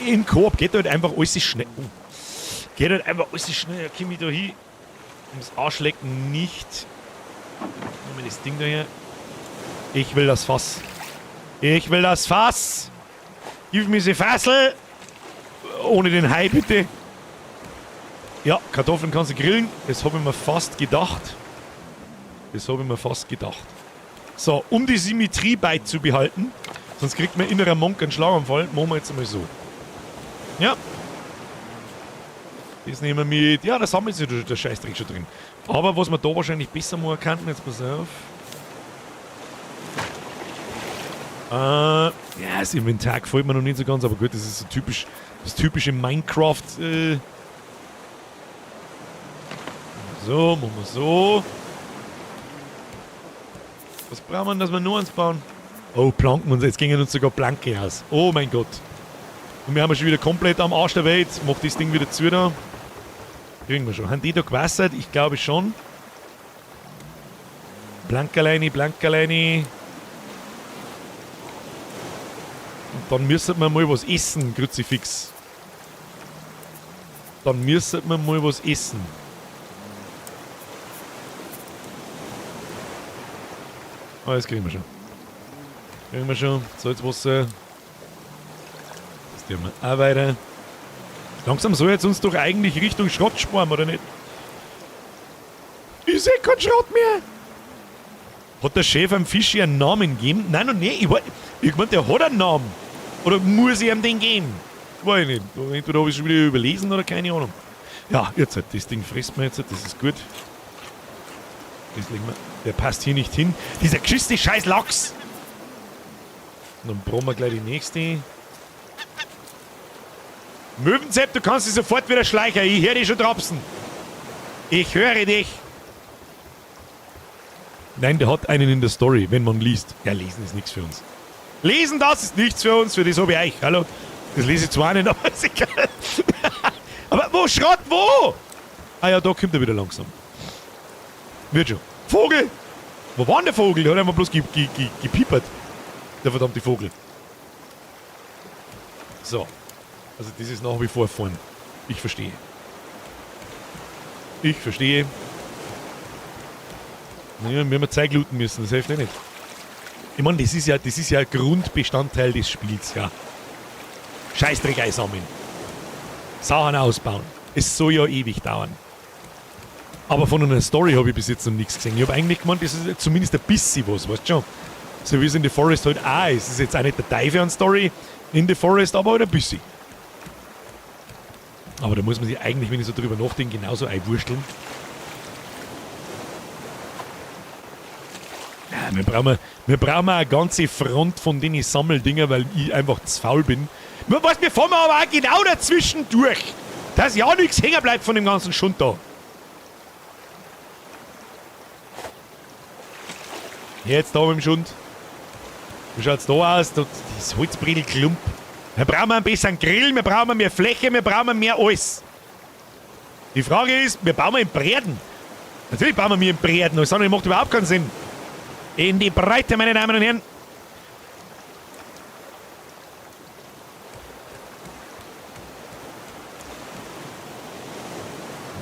im Koop geht halt einfach alles schnell. Oh. Geht halt einfach alles schnell. Ja, komm ich da hin. Ums Arschlecken nicht. Nehmen wir das Ding da her. Ich will das Fass. Ich will das Fass! Gib mir die Fassel! Ohne den Hai, bitte. Ja, Kartoffeln kannst du grillen. Das habe ich mir fast gedacht. Das habe ich mir fast gedacht. So, um die Symmetrie beizubehalten, sonst kriegt mein innerer Monk einen Schlaganfall, machen wir jetzt einmal so. Ja. Das nehmen wir mit. Ja, das haben wir jetzt der Scheißdreck schon drin. Aber was wir da wahrscheinlich besser machen könnten, jetzt pass auf. Ja, das Inventar gefällt mir noch nicht so ganz, aber gut, das ist so typisch, das typische Minecraft. So, machen wir so. Was brauchen wir denn, dass wir nur eins bauen? Oh, Planken und jetzt gingen uns sogar Planke aus. Oh mein Gott. Und wir haben schon wieder komplett am Arsch der Welt. Macht das Ding wieder zu da. Kriegen wir schon. Haben die da gewassert? Ich glaube schon. Blankerleini, Blankerleini. Und dann müssen wir mal was essen, Kruzifix. Dann müssen wir mal was essen. Ah, das kriegen wir schon. Kriegen wir schon. Salzwasser. Das tun wir auch weiter. Langsam soll jetzt uns doch eigentlich Richtung Schrott sparen, oder nicht? Ich seh keinen Schrott mehr! Hat der Chef am Fischi einen Namen gegeben? Nein, noch nicht. Ich mein, der hat einen Namen. Oder muss ich ihm den geben? Weiß ich nicht. Entweder hab ich schon wieder überlesen oder keine Ahnung. Ja, jetzt halt. Das Ding frisst man jetzt. Das ist gut. Das legen wir. Der passt hier nicht hin. Dieser geschissene scheiß Lachs! Und dann brauchen wir gleich die nächste. Möwensepp, du kannst dich sofort wieder schleichen. Ich höre dich schon trapsen. Ich höre dich. Nein, der hat einen in der Story, wenn man liest. Ja, lesen ist nichts für uns. Lesen, das ist nichts für uns, für das hab ich euch. Hallo? Das lese ich zwar nicht, aber ist egal. Aber wo, Schrott, wo? Ah ja, da kommt er wieder langsam. Wird schon. Vogel! Wo war denn der Vogel? Der hat einfach bloß gepiepert. Der verdammte Vogel. So. Also das ist nach wie vor vorn. Ich verstehe. Ich verstehe. Ja, wir haben Zeug looten müssen, das hilft eh nicht. Ich meine, das ist ja Grundbestandteil des Spiels, ja. Scheißdreck einsammeln. Sachen ausbauen. Es soll ja ewig dauern. Aber von einer Story habe ich bis jetzt noch nichts gesehen. Ich habe eigentlich gemeint, das ist zumindest ein bisschen was, weißt du schon. So wie es in The Forest halt auch ist. Es ist jetzt auch nicht der Teufel an Story in The Forest, aber halt ein bisschen. Aber da muss man sich eigentlich, wenn ich so drüber nachdenke, genauso einwursteln. Ja, wir brauchen eine ganze Front von den Sammeldinger, weil ich einfach zu faul bin. Wir, weißt, wir fahren aber auch genau dazwischen durch, dass ja nichts hängen bleibt von dem ganzen Schund da. Jetzt da mit dem Schund. Wie schaut's da aus? Das Holzbredelklump. Wir brauchen einen besseren Grill, wir brauchen mehr Fläche, wir brauchen mehr alles. Die Frage ist, wir bauen in Breden. Natürlich bauen wir in Breden, das andere macht überhaupt keinen Sinn. In die Breite, meine Damen und Herren.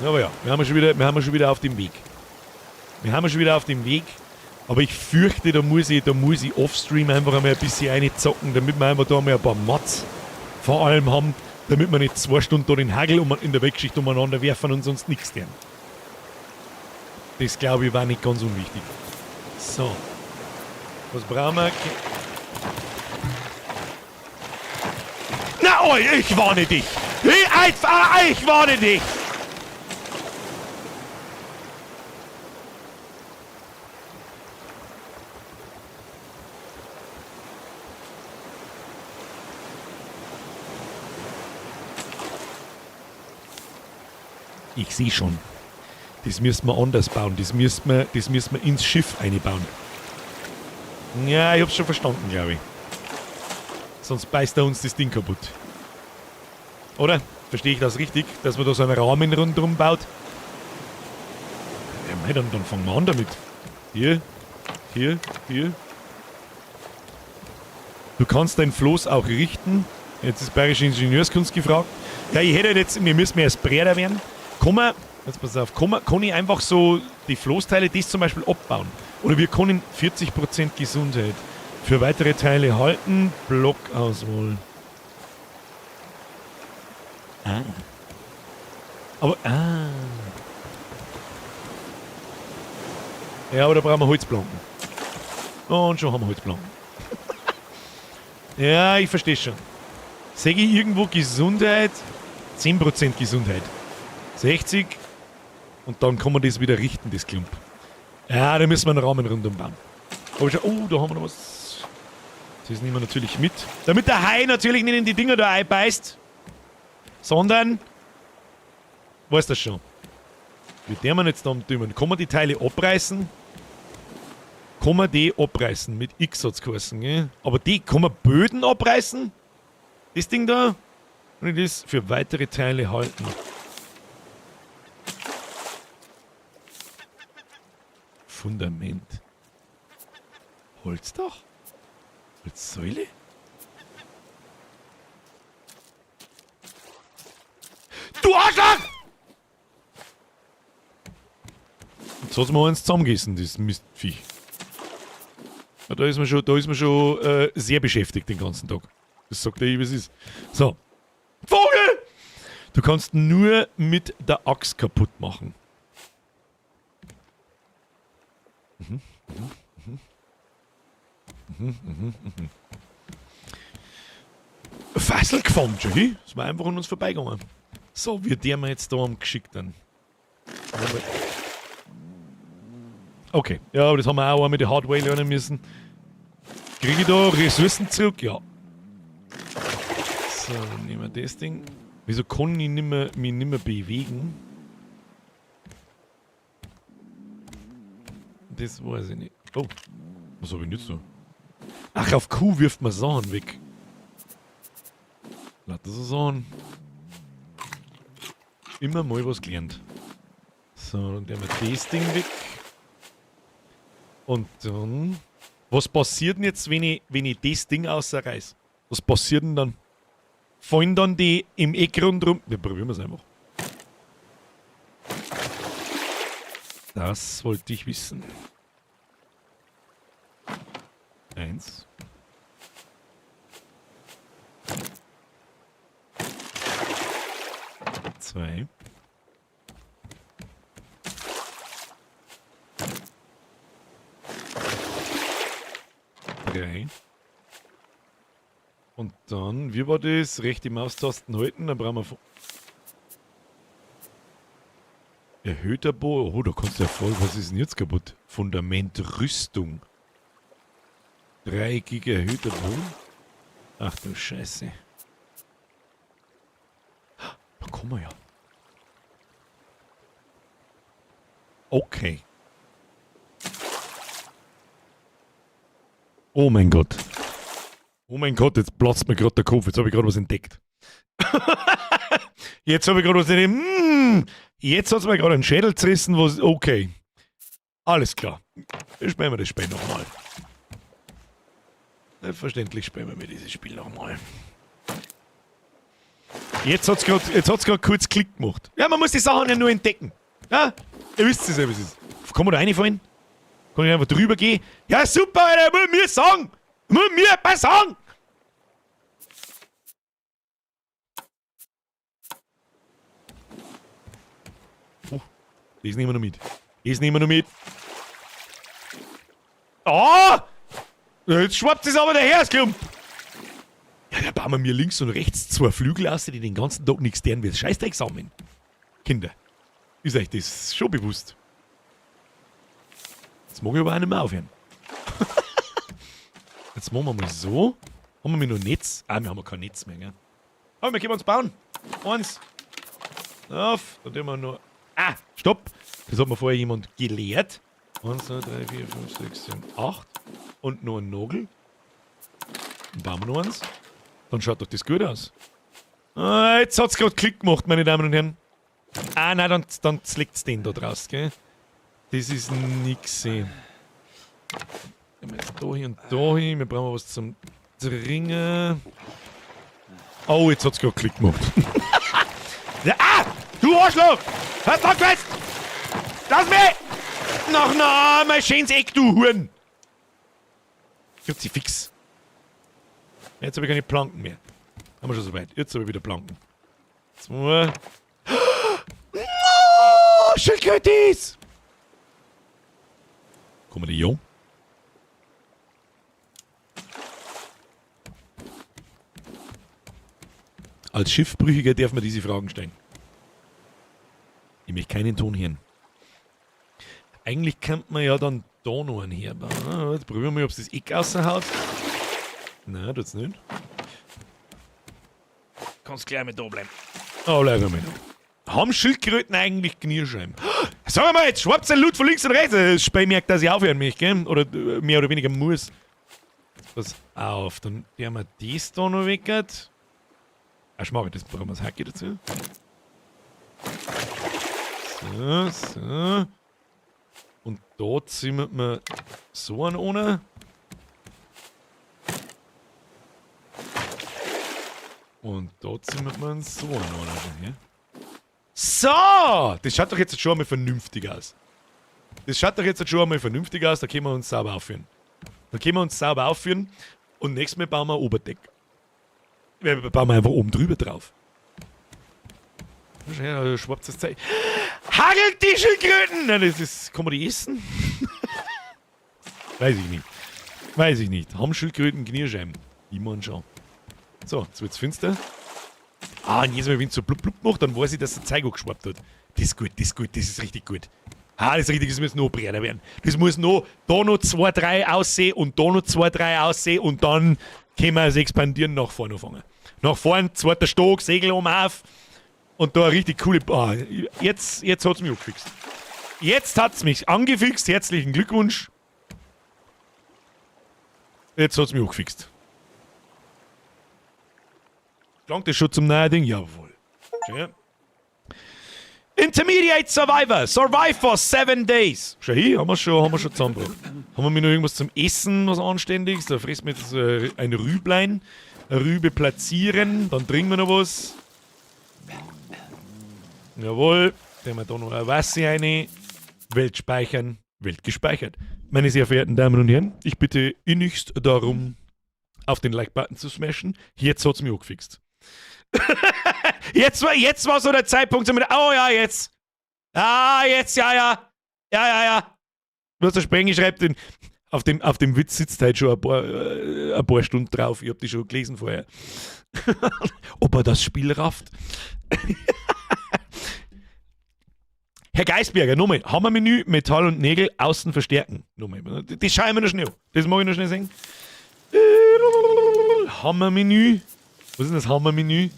Aber ja, wir haben schon wieder, wir haben schon wieder auf dem Weg. Wir haben schon wieder auf dem Weg. Aber ich fürchte, da muss ich offstream einfach einmal ein bisschen reinzocken, damit wir einfach da mal ein paar Mats vor allem haben, damit wir nicht 2 Stunden da den Hagel in der Wegschicht umeinander werfen und sonst nichts tun. Das, glaube ich, war nicht ganz unwichtig. So. Was brauchen wir? Na, oi, ich warne dich! Ich warne dich! Ich seh schon. Das müssen wir anders bauen. Das müssen wir ins Schiff einbauen. Ja, ich hab's schon verstanden, glaub ich. Sonst beißt er uns das Ding kaputt. Oder? Verstehe ich das richtig? Dass man da so einen Rahmen rundherum baut? Ja, mei, dann fangen wir an damit. Hier, hier, hier. Du kannst dein Floß auch richten. Jetzt ist Bayerische Ingenieurskunst gefragt. Ja, ich hätte jetzt, wir müssen erst Bretter werden. Kann man, jetzt pass auf, kann man, kann ich einfach so die Floßteile, das zum Beispiel abbauen? Oder wir können 40% Gesundheit für weitere Teile halten. Blockauswahl. Ah. Aber, ah. Ja, aber da brauchen wir Holzplanken. Und schon haben wir Holzplanken. Ja, ich verstehe schon. Sehe ich irgendwo Gesundheit? 10% Gesundheit. 60. Und dann kann man das wieder richten, das Klump. Ja, da müssen wir einen Rahmen rundum bauen. Aber schon, oh, da haben wir noch was. Das nehmen wir natürlich mit. Damit der Hai natürlich nicht in die Dinger da einbeißt. Sondern, weißt das schon. Wie der man jetzt da am Dümmen. Kann man die Teile abreißen? Kann man die abreißen? Mit X hat's geheißen, gell? Aber die, kann man Böden abreißen? Das Ding da? Und das für weitere Teile halten. Fundament. Holzdach? Holzsäule? Du Arschloch! Jetzt hat's mir eins zusammengegessen, das Mistviech. Ja, da ist man schon, da ist man schon sehr beschäftigt den ganzen Tag. Das sagt er, wie es ist. So. Vogel! Du kannst nur mit der Axt kaputt machen. Fassel gefangen, schon hin. Das war einfach an uns vorbeigegangen. So, wie der mir jetzt da am geschickten. Okay, ja, aber das haben wir auch einmal die Hard Way lernen müssen. Kriege ich da Ressourcen zurück? Ja. So, dann nehmen wir das Ding. Wieso kann ich mich nimmer bewegen? Das weiß ich nicht. Oh, was hab ich denn jetzt da? Ach, auf Q wirft man Sachen weg. Lass das so Sachen. Immer mal was gelernt. So, dann nehmen wir das Ding weg. Und dann... Was passiert denn jetzt, wenn ich das Ding ausreiß? Was passiert denn dann? Fallen dann die im Eck rundrum? Wir probieren es einfach. Das wollte ich wissen. 1. 2. 3. Und dann, wie war das? Rechte Maustasten halten, dann brauchen wir erhöhter Bo. Oh, da kannst du ja voll. Was ist denn jetzt kaputt? Fundament Rüstung. Dreieckig erhöhter Boden. Ach du Scheiße. Da kommen wir ja. Okay. Oh mein Gott. Oh mein Gott, jetzt platzt mir gerade der Kopf. Jetzt habe ich gerade was entdeckt. Jetzt habe ich gerade was entdeckt. Jetzt hat es mir gerade einen Schädel zerrissen. Was, okay. Alles klar. Spielen wir das Spiel nochmal. Selbstverständlich spielen wir dieses Spiel nochmal. Jetzt hat's grad kurz Klick gemacht. Ja, man muss die Sachen ja nur entdecken. Ja? Ihr wisst es ja, wie es ist. Kann man da reinfallen? Kann ich einfach drüber gehen? Ja, super, Alter, muss mir sagen! Muss mir etwas sagen! Oh, das nehmen wir noch mit. Das nehmen wir noch mit. Ah! Jetzt schwappt es aber daher, das Klump! Ja, da bauen wir mir links und rechts 2 Flügel aus, die den ganzen Tag nichts deren wird. Scheißdreck sammeln. Kinder, ist euch das schon bewusst? Jetzt mag ich aber auch nicht mehr aufhören. Jetzt machen wir mal so. Haben wir noch Netz? Ah, wir haben ja kein Netz mehr, gell? Aber wir können uns bauen. 1. Auf. Dann tun wir noch. Ah, stopp. Das hat mir vorher jemand gelehrt. 1, 2, 3, 4, 5, 6, 7, 8. Und noch ein Nagel. Dann bauen wir noch eins. Dann schaut doch das gut aus. Ah, jetzt hat's grad Klick gemacht, meine Damen und Herren. Ah, nein, dann zlickt's den da draus, gell? Das ist nix. Gehen wir jetzt da hin und da hin. Wir brauchen was zum Trinken. Oh, jetzt hat's grad Klick gemacht. Ja, ah! Du Arschloch! Hast du angefasst? Lass mich! Ach na, mein schönes Eck, du Huren! Kruzifix. Jetzt hab ich keine Planken mehr. Haben wir schon soweit. Jetzt hab ich wieder Planken. 2. Oh, Schildkrötis! Kommen die jung? Als Schiffbrüchiger darf man diese Fragen stellen. Ich möchte keinen Ton hören. Eigentlich könnte man ja dann da noch einen herbauen. Ne? Jetzt probieren wir mal, ob's das Eck raushaut. Nein, tut's nicht. Kannst gleich mal da bleiben. Oh, bleib mal da. Haben Schildkröten eigentlich Knirscheiben? Sag mal, jetzt schwappt ein Loot von links und rechts. Das Spiel merkt, dass ich aufhören möchte, gell? Oder mehr oder weniger muss. Pass auf, dann werden wir das da noch weg. Ach, schau mal, das brauchen wir das Hacke dazu. So, so. Und da zimmert man so einen ohne. Und da zimmert man so einen ohne. Ja. So! Das schaut doch jetzt schon einmal vernünftig aus. Das schaut doch jetzt schon einmal vernünftig aus, da können wir uns sauber aufführen. Da können wir uns sauber aufführen und nächstes Mal bauen wir ein Oberdeck. Wir bauen wir einfach oben drüber drauf. Ja, schwappt das Zeug. Hagelt die Schildkröten! Nein, das ist. Kann man die essen? Weiß ich nicht. Weiß ich nicht. Haben Schildkröten Knirscheiben? Immer schon. So, jetzt wird's finster. Ah, und jedes Mal, wenn es so blub blub macht, dann weiß ich, dass der Zeug angeschwappt hat. Das ist gut, das ist gut, das ist richtig gut. Ah, das ist richtig, das muss noch breiter werden. Das muss noch, da noch 2, 3 aussehen und da noch 2, 3 aussehen und dann können wir es expandieren, nach vorne anfangen. Nach vorne, zweiter Stock, Segel oben auf und da eine richtig coole... Ah, jetzt hat's mich angefixt. Jetzt hat's mich angefixt, herzlichen Glückwunsch. Jetzt hat's mich angefixt. Klangt das schon zum neuen Ding? Jawohl. Schön. Intermediate Survivor. Survive for 7 days. Schau hier, haben wir schon zusammengebracht. Haben wir noch irgendwas zum Essen, was Anständiges? Da fressen wir jetzt ein Rüblein. Rübe platzieren. Dann trinken wir noch was. Jawohl. Dann wir da noch ein Wasser rein. Welt speichern. Welt gespeichert. Meine sehr verehrten Damen und Herren, ich bitte innigst darum, auf den Like-Button zu smashen. Jetzt hat's mich angefixt. Jetzt war so der Zeitpunkt, so mit, oh ja, jetzt. Ah, jetzt, ja, ja. Ja, ja, ja. Was der Sprengi schreibt, auf dem Witz sitzt halt schon ein paar Stunden drauf. Ich hab die schon gelesen vorher. Ob er das Spiel rafft. Herr Geisberger, nochmal, Hammermenü, Metall und Nägel, außen verstärken. Nochmal, das schaue ich mir noch schnell an. Das mag ich noch schnell sehen. Hammermenü. Was ist denn das Hammermenü?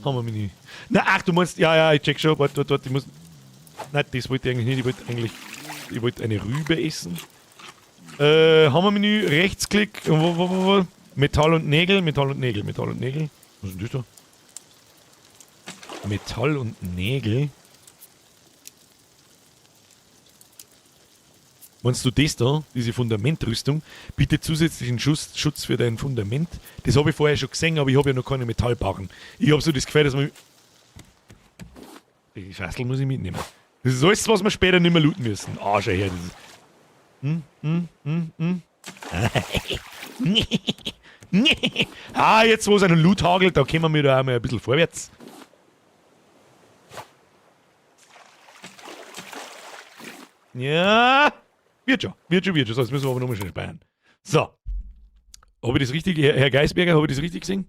Hammermenü. Na, ach, du meinst, ja, ja, ich check schon. Warte, warte, warte, ich muss. Nein, das wollte ich eigentlich nicht. Ich wollte eigentlich. Ich wollte eine Rübe essen. Hammermenü, Rechtsklick. Wo, wo, wo, wo? Metall und Nägel, Metall und Nägel, Metall und Nägel. Was ist denn das da? Metall und Nägel. Meinst du das da, diese Fundamentrüstung, bietet zusätzlichen Schutz für dein Fundament? Das habe ich vorher schon gesehen, aber ich habe ja noch keine Metallbarren. Ich habe so das Gefühl, dass man... Die Scheißel muss ich mitnehmen. Das ist alles, was wir später nicht mehr looten müssen. Ah, schau her. Das ist... Ah, jetzt wo es einen Loot hagelt, da kommen wir da auch mal ein bisschen vorwärts. Ja... Wird schon, wird schon, wird schon. So, jetzt müssen wir aber nochmal schnell speichern. So. Habe ich das richtig, Herr Geisberger, habe ich das richtig gesehen?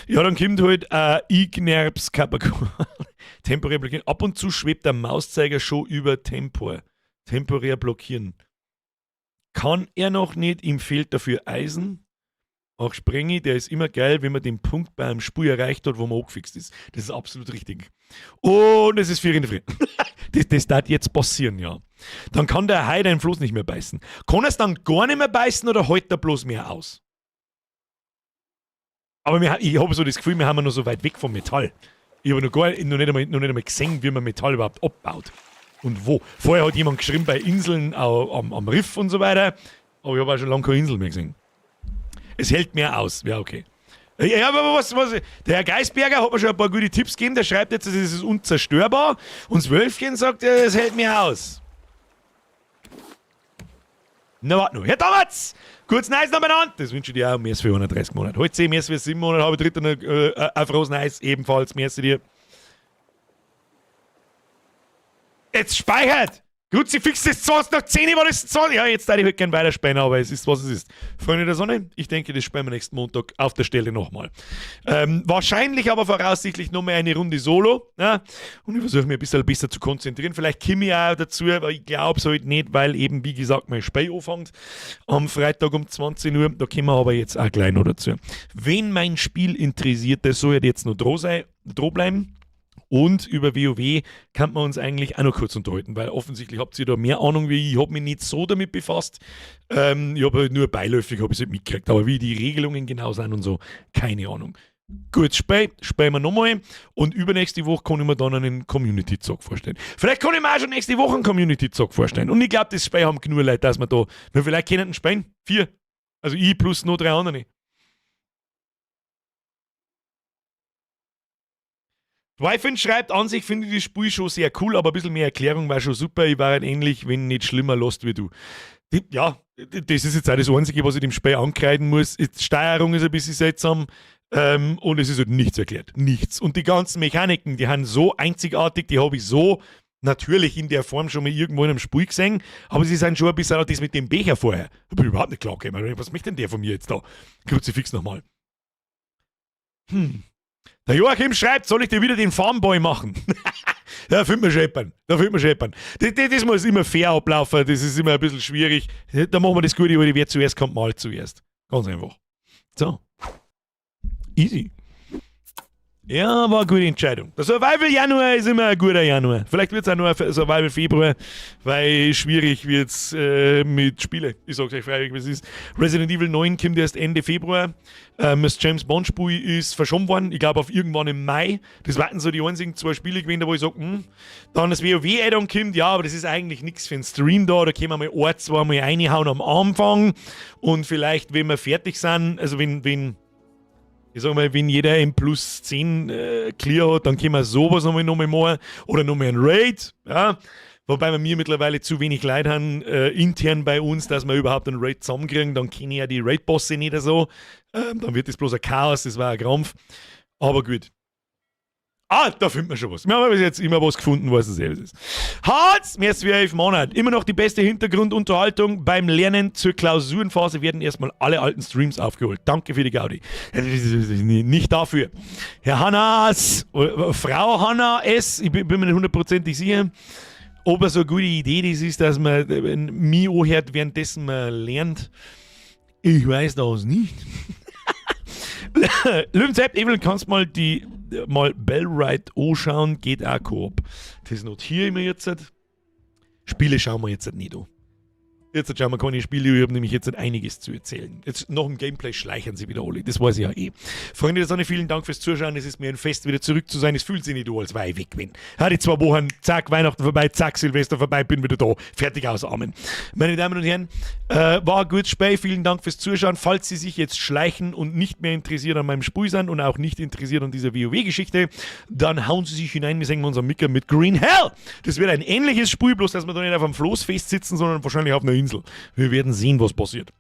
Ja, dann kommt halt Ignerps Kapakon. Temporär blockieren. Ab und zu schwebt der Mauszeiger schon über Tempor. Temporär blockieren. Kann er noch nicht, ihm fehlt dafür Eisen. Auch Sprengi, der ist immer geil, wenn man den Punkt beim Spiel erreicht hat, wo man angefixt ist. Das ist absolut richtig. Und es ist 4 in der Früh. Das darf jetzt passieren, ja. Dann kann der Hai deinen Floß nicht mehr beißen. Kann er es dann gar nicht mehr beißen oder hält er bloß mehr aus? Aber ich habe so das Gefühl, wir haben ja noch so weit weg vom Metall. Ich habe noch nicht einmal gesehen, wie man Metall überhaupt abbaut. Und wo. Vorher hat jemand geschrieben bei Inseln am Riff und so weiter. Aber ich habe auch schon lange keine Insel mehr gesehen. Es hält mehr aus. Ja, okay. Ja, aber was, der Herr Geisberger hat mir schon ein paar gute Tipps gegeben. Der schreibt jetzt, es ist unzerstörbar. Und das Wölfchen sagt, es hält mehr aus. Na, warte noch. Herr Thomas! Kurz Nice noch benannt. Das wünsche ich dir auch. Mehr als für 130 Monate. Heute 10, mehr als für 7 Monate. Habe ich dritter noch ein frohes Nice. Ebenfalls. Mehr als dir. Jetzt speichert! Kruzifix ist 20 nach 10, war das 20? Ja, jetzt darf ich halt gern weiterspielen, aber es ist, was es ist. Freunde der Sonne, ich denke, das spielen wir nächsten Montag auf der Stelle nochmal. Wahrscheinlich aber voraussichtlich nochmal eine Runde Solo. Ja? Und ich versuche mich ein bisschen besser zu konzentrieren. Vielleicht komme ich auch dazu, aber ich glaube es halt nicht, weil eben, wie gesagt, mein Spiel anfängt am Freitag um 20 Uhr. Da kommen wir aber jetzt auch gleich noch dazu. Wenn mein Spiel interessiert, der soll jetzt noch dran bleiben. Und über WoW kann man uns eigentlich auch noch kurz unterhalten, weil offensichtlich habt ihr da mehr Ahnung wie ich. Ich hab mich nicht so damit befasst. Ich hab halt nur beiläufig hab ich's halt mitgekriegt. Aber wie die Regelungen genau sind und so, keine Ahnung. Gut, spielen wir nochmal. Und übernächste Woche kann ich mir dann einen Community-Zock vorstellen. Vielleicht kann ich mir auch schon nächste Woche einen Community-Zock vorstellen. Und ich glaub, das Spiel haben genug Leute, dass wir da. Na, vielleicht können den spielen. 4. Also ich plus noch 3 andere. Wyfin schreibt an sich, finde ich das Spiel schon sehr cool, aber ein bisschen mehr Erklärung war schon super. Ich war halt ähnlich, wenn nicht schlimmer lost wie du. Ja, das ist jetzt auch das Einzige, was ich dem Spiel ankreiden muss. Die Steuerung ist ein bisschen seltsam und es ist halt nichts erklärt. Nichts. Und die ganzen Mechaniken, die sind so einzigartig, die habe ich so natürlich in der Form schon mal irgendwo in einem Spiel gesehen, aber sie sind schon ein bisschen auch das mit dem Becher vorher. Da bin ich überhaupt nicht klar gekommen. Was möchte denn der von mir jetzt da? Kruzifix nochmal. Der Joachim schreibt, soll ich dir wieder den Farmboy machen? Da findet man scheppern. Da findet man scheppern. Das muss immer fair ablaufen, das ist immer ein bisschen schwierig. Da machen wir das Gute, weil wer zuerst kommt, mal zuerst. Ganz einfach. So. Easy. Ja, war eine gute Entscheidung. Der Survival Januar ist immer ein guter Januar. Vielleicht wird's auch nur ein Survival Februar, weil schwierig wird's mit Spiele. Ich sag's euch freiwillig, wie es ist. Resident Evil 9 kommt erst Ende Februar. Das James Bond Spiel ist verschoben worden. Ich glaub, auf irgendwann im Mai. Das waren so die einzigen 2 Spiele gewesen, da wo ich sag, Dann das WoW Add-on kommt, ja, aber das ist eigentlich nix für den Stream da. Da können wir mal ein, zwei Mal reinhauen am Anfang. Und vielleicht, wenn wir fertig sind, also wenn Ich sag mal, wenn jeder M plus 10 clear hat, dann können wir sowas nochmal machen. Oder nochmal ein Raid. Ja? Wobei wir mir mittlerweile zu wenig Leute haben, intern bei uns, dass wir überhaupt einen Raid zusammenkriegen. Dann kenne ich ja die Raid-Bosse nicht so. Dann wird das bloß ein Chaos, das war ein Krampf. Aber gut. Ah, da findet man schon was. Wir haben bis jetzt immer was gefunden, was es selbst ist. Harz, mehr als 11 Monate. Immer noch die beste Hintergrundunterhaltung. Beim Lernen zur Klausurenphase werden erstmal alle alten Streams aufgeholt. Danke für die Gaudi. Nicht dafür. Herr Hannas, Frau Hanna S., ich bin mir nicht hundertprozentig sicher, ob es so eine gute Idee das ist, dass man mich anhört, währenddessen man lernt. Ich weiß das nicht. Löwenzeit, Evelyn, kannst mal die mal Bellwright anschauen, geht auch Koop. Das notiere ich mir jetzt. Spiele schauen wir jetzt nicht an. Jetzt schauen wir keine Spiele, ich habe nämlich jetzt einiges zu erzählen. Jetzt nach dem Gameplay schleichen sie wieder alle, das weiß ich ja eh. Freunde der Sonne, vielen Dank fürs Zuschauen. Es ist mir ein Fest, wieder zurück zu sein. Es fühlt sich nicht an, als wäre ich weg bin. Ja, die 2 Wochen, zack, Weihnachten vorbei, zack, Silvester vorbei, bin wieder da. Fertig, aus, Amen. Meine Damen und Herren, war ein gutes Spiel. Vielen Dank fürs Zuschauen. Falls Sie sich jetzt schleichen und nicht mehr interessiert an meinem Spiel sind und auch nicht interessiert an dieser WoW-Geschichte, dann hauen Sie sich hinein. Wir sehen uns am Mittag mit Green Hell. Das wird ein ähnliches Spiel, bloß dass wir da nicht auf einem Floß festsitzen, sondern wahrscheinlich auf einer Insel. Wir werden sehen, was passiert.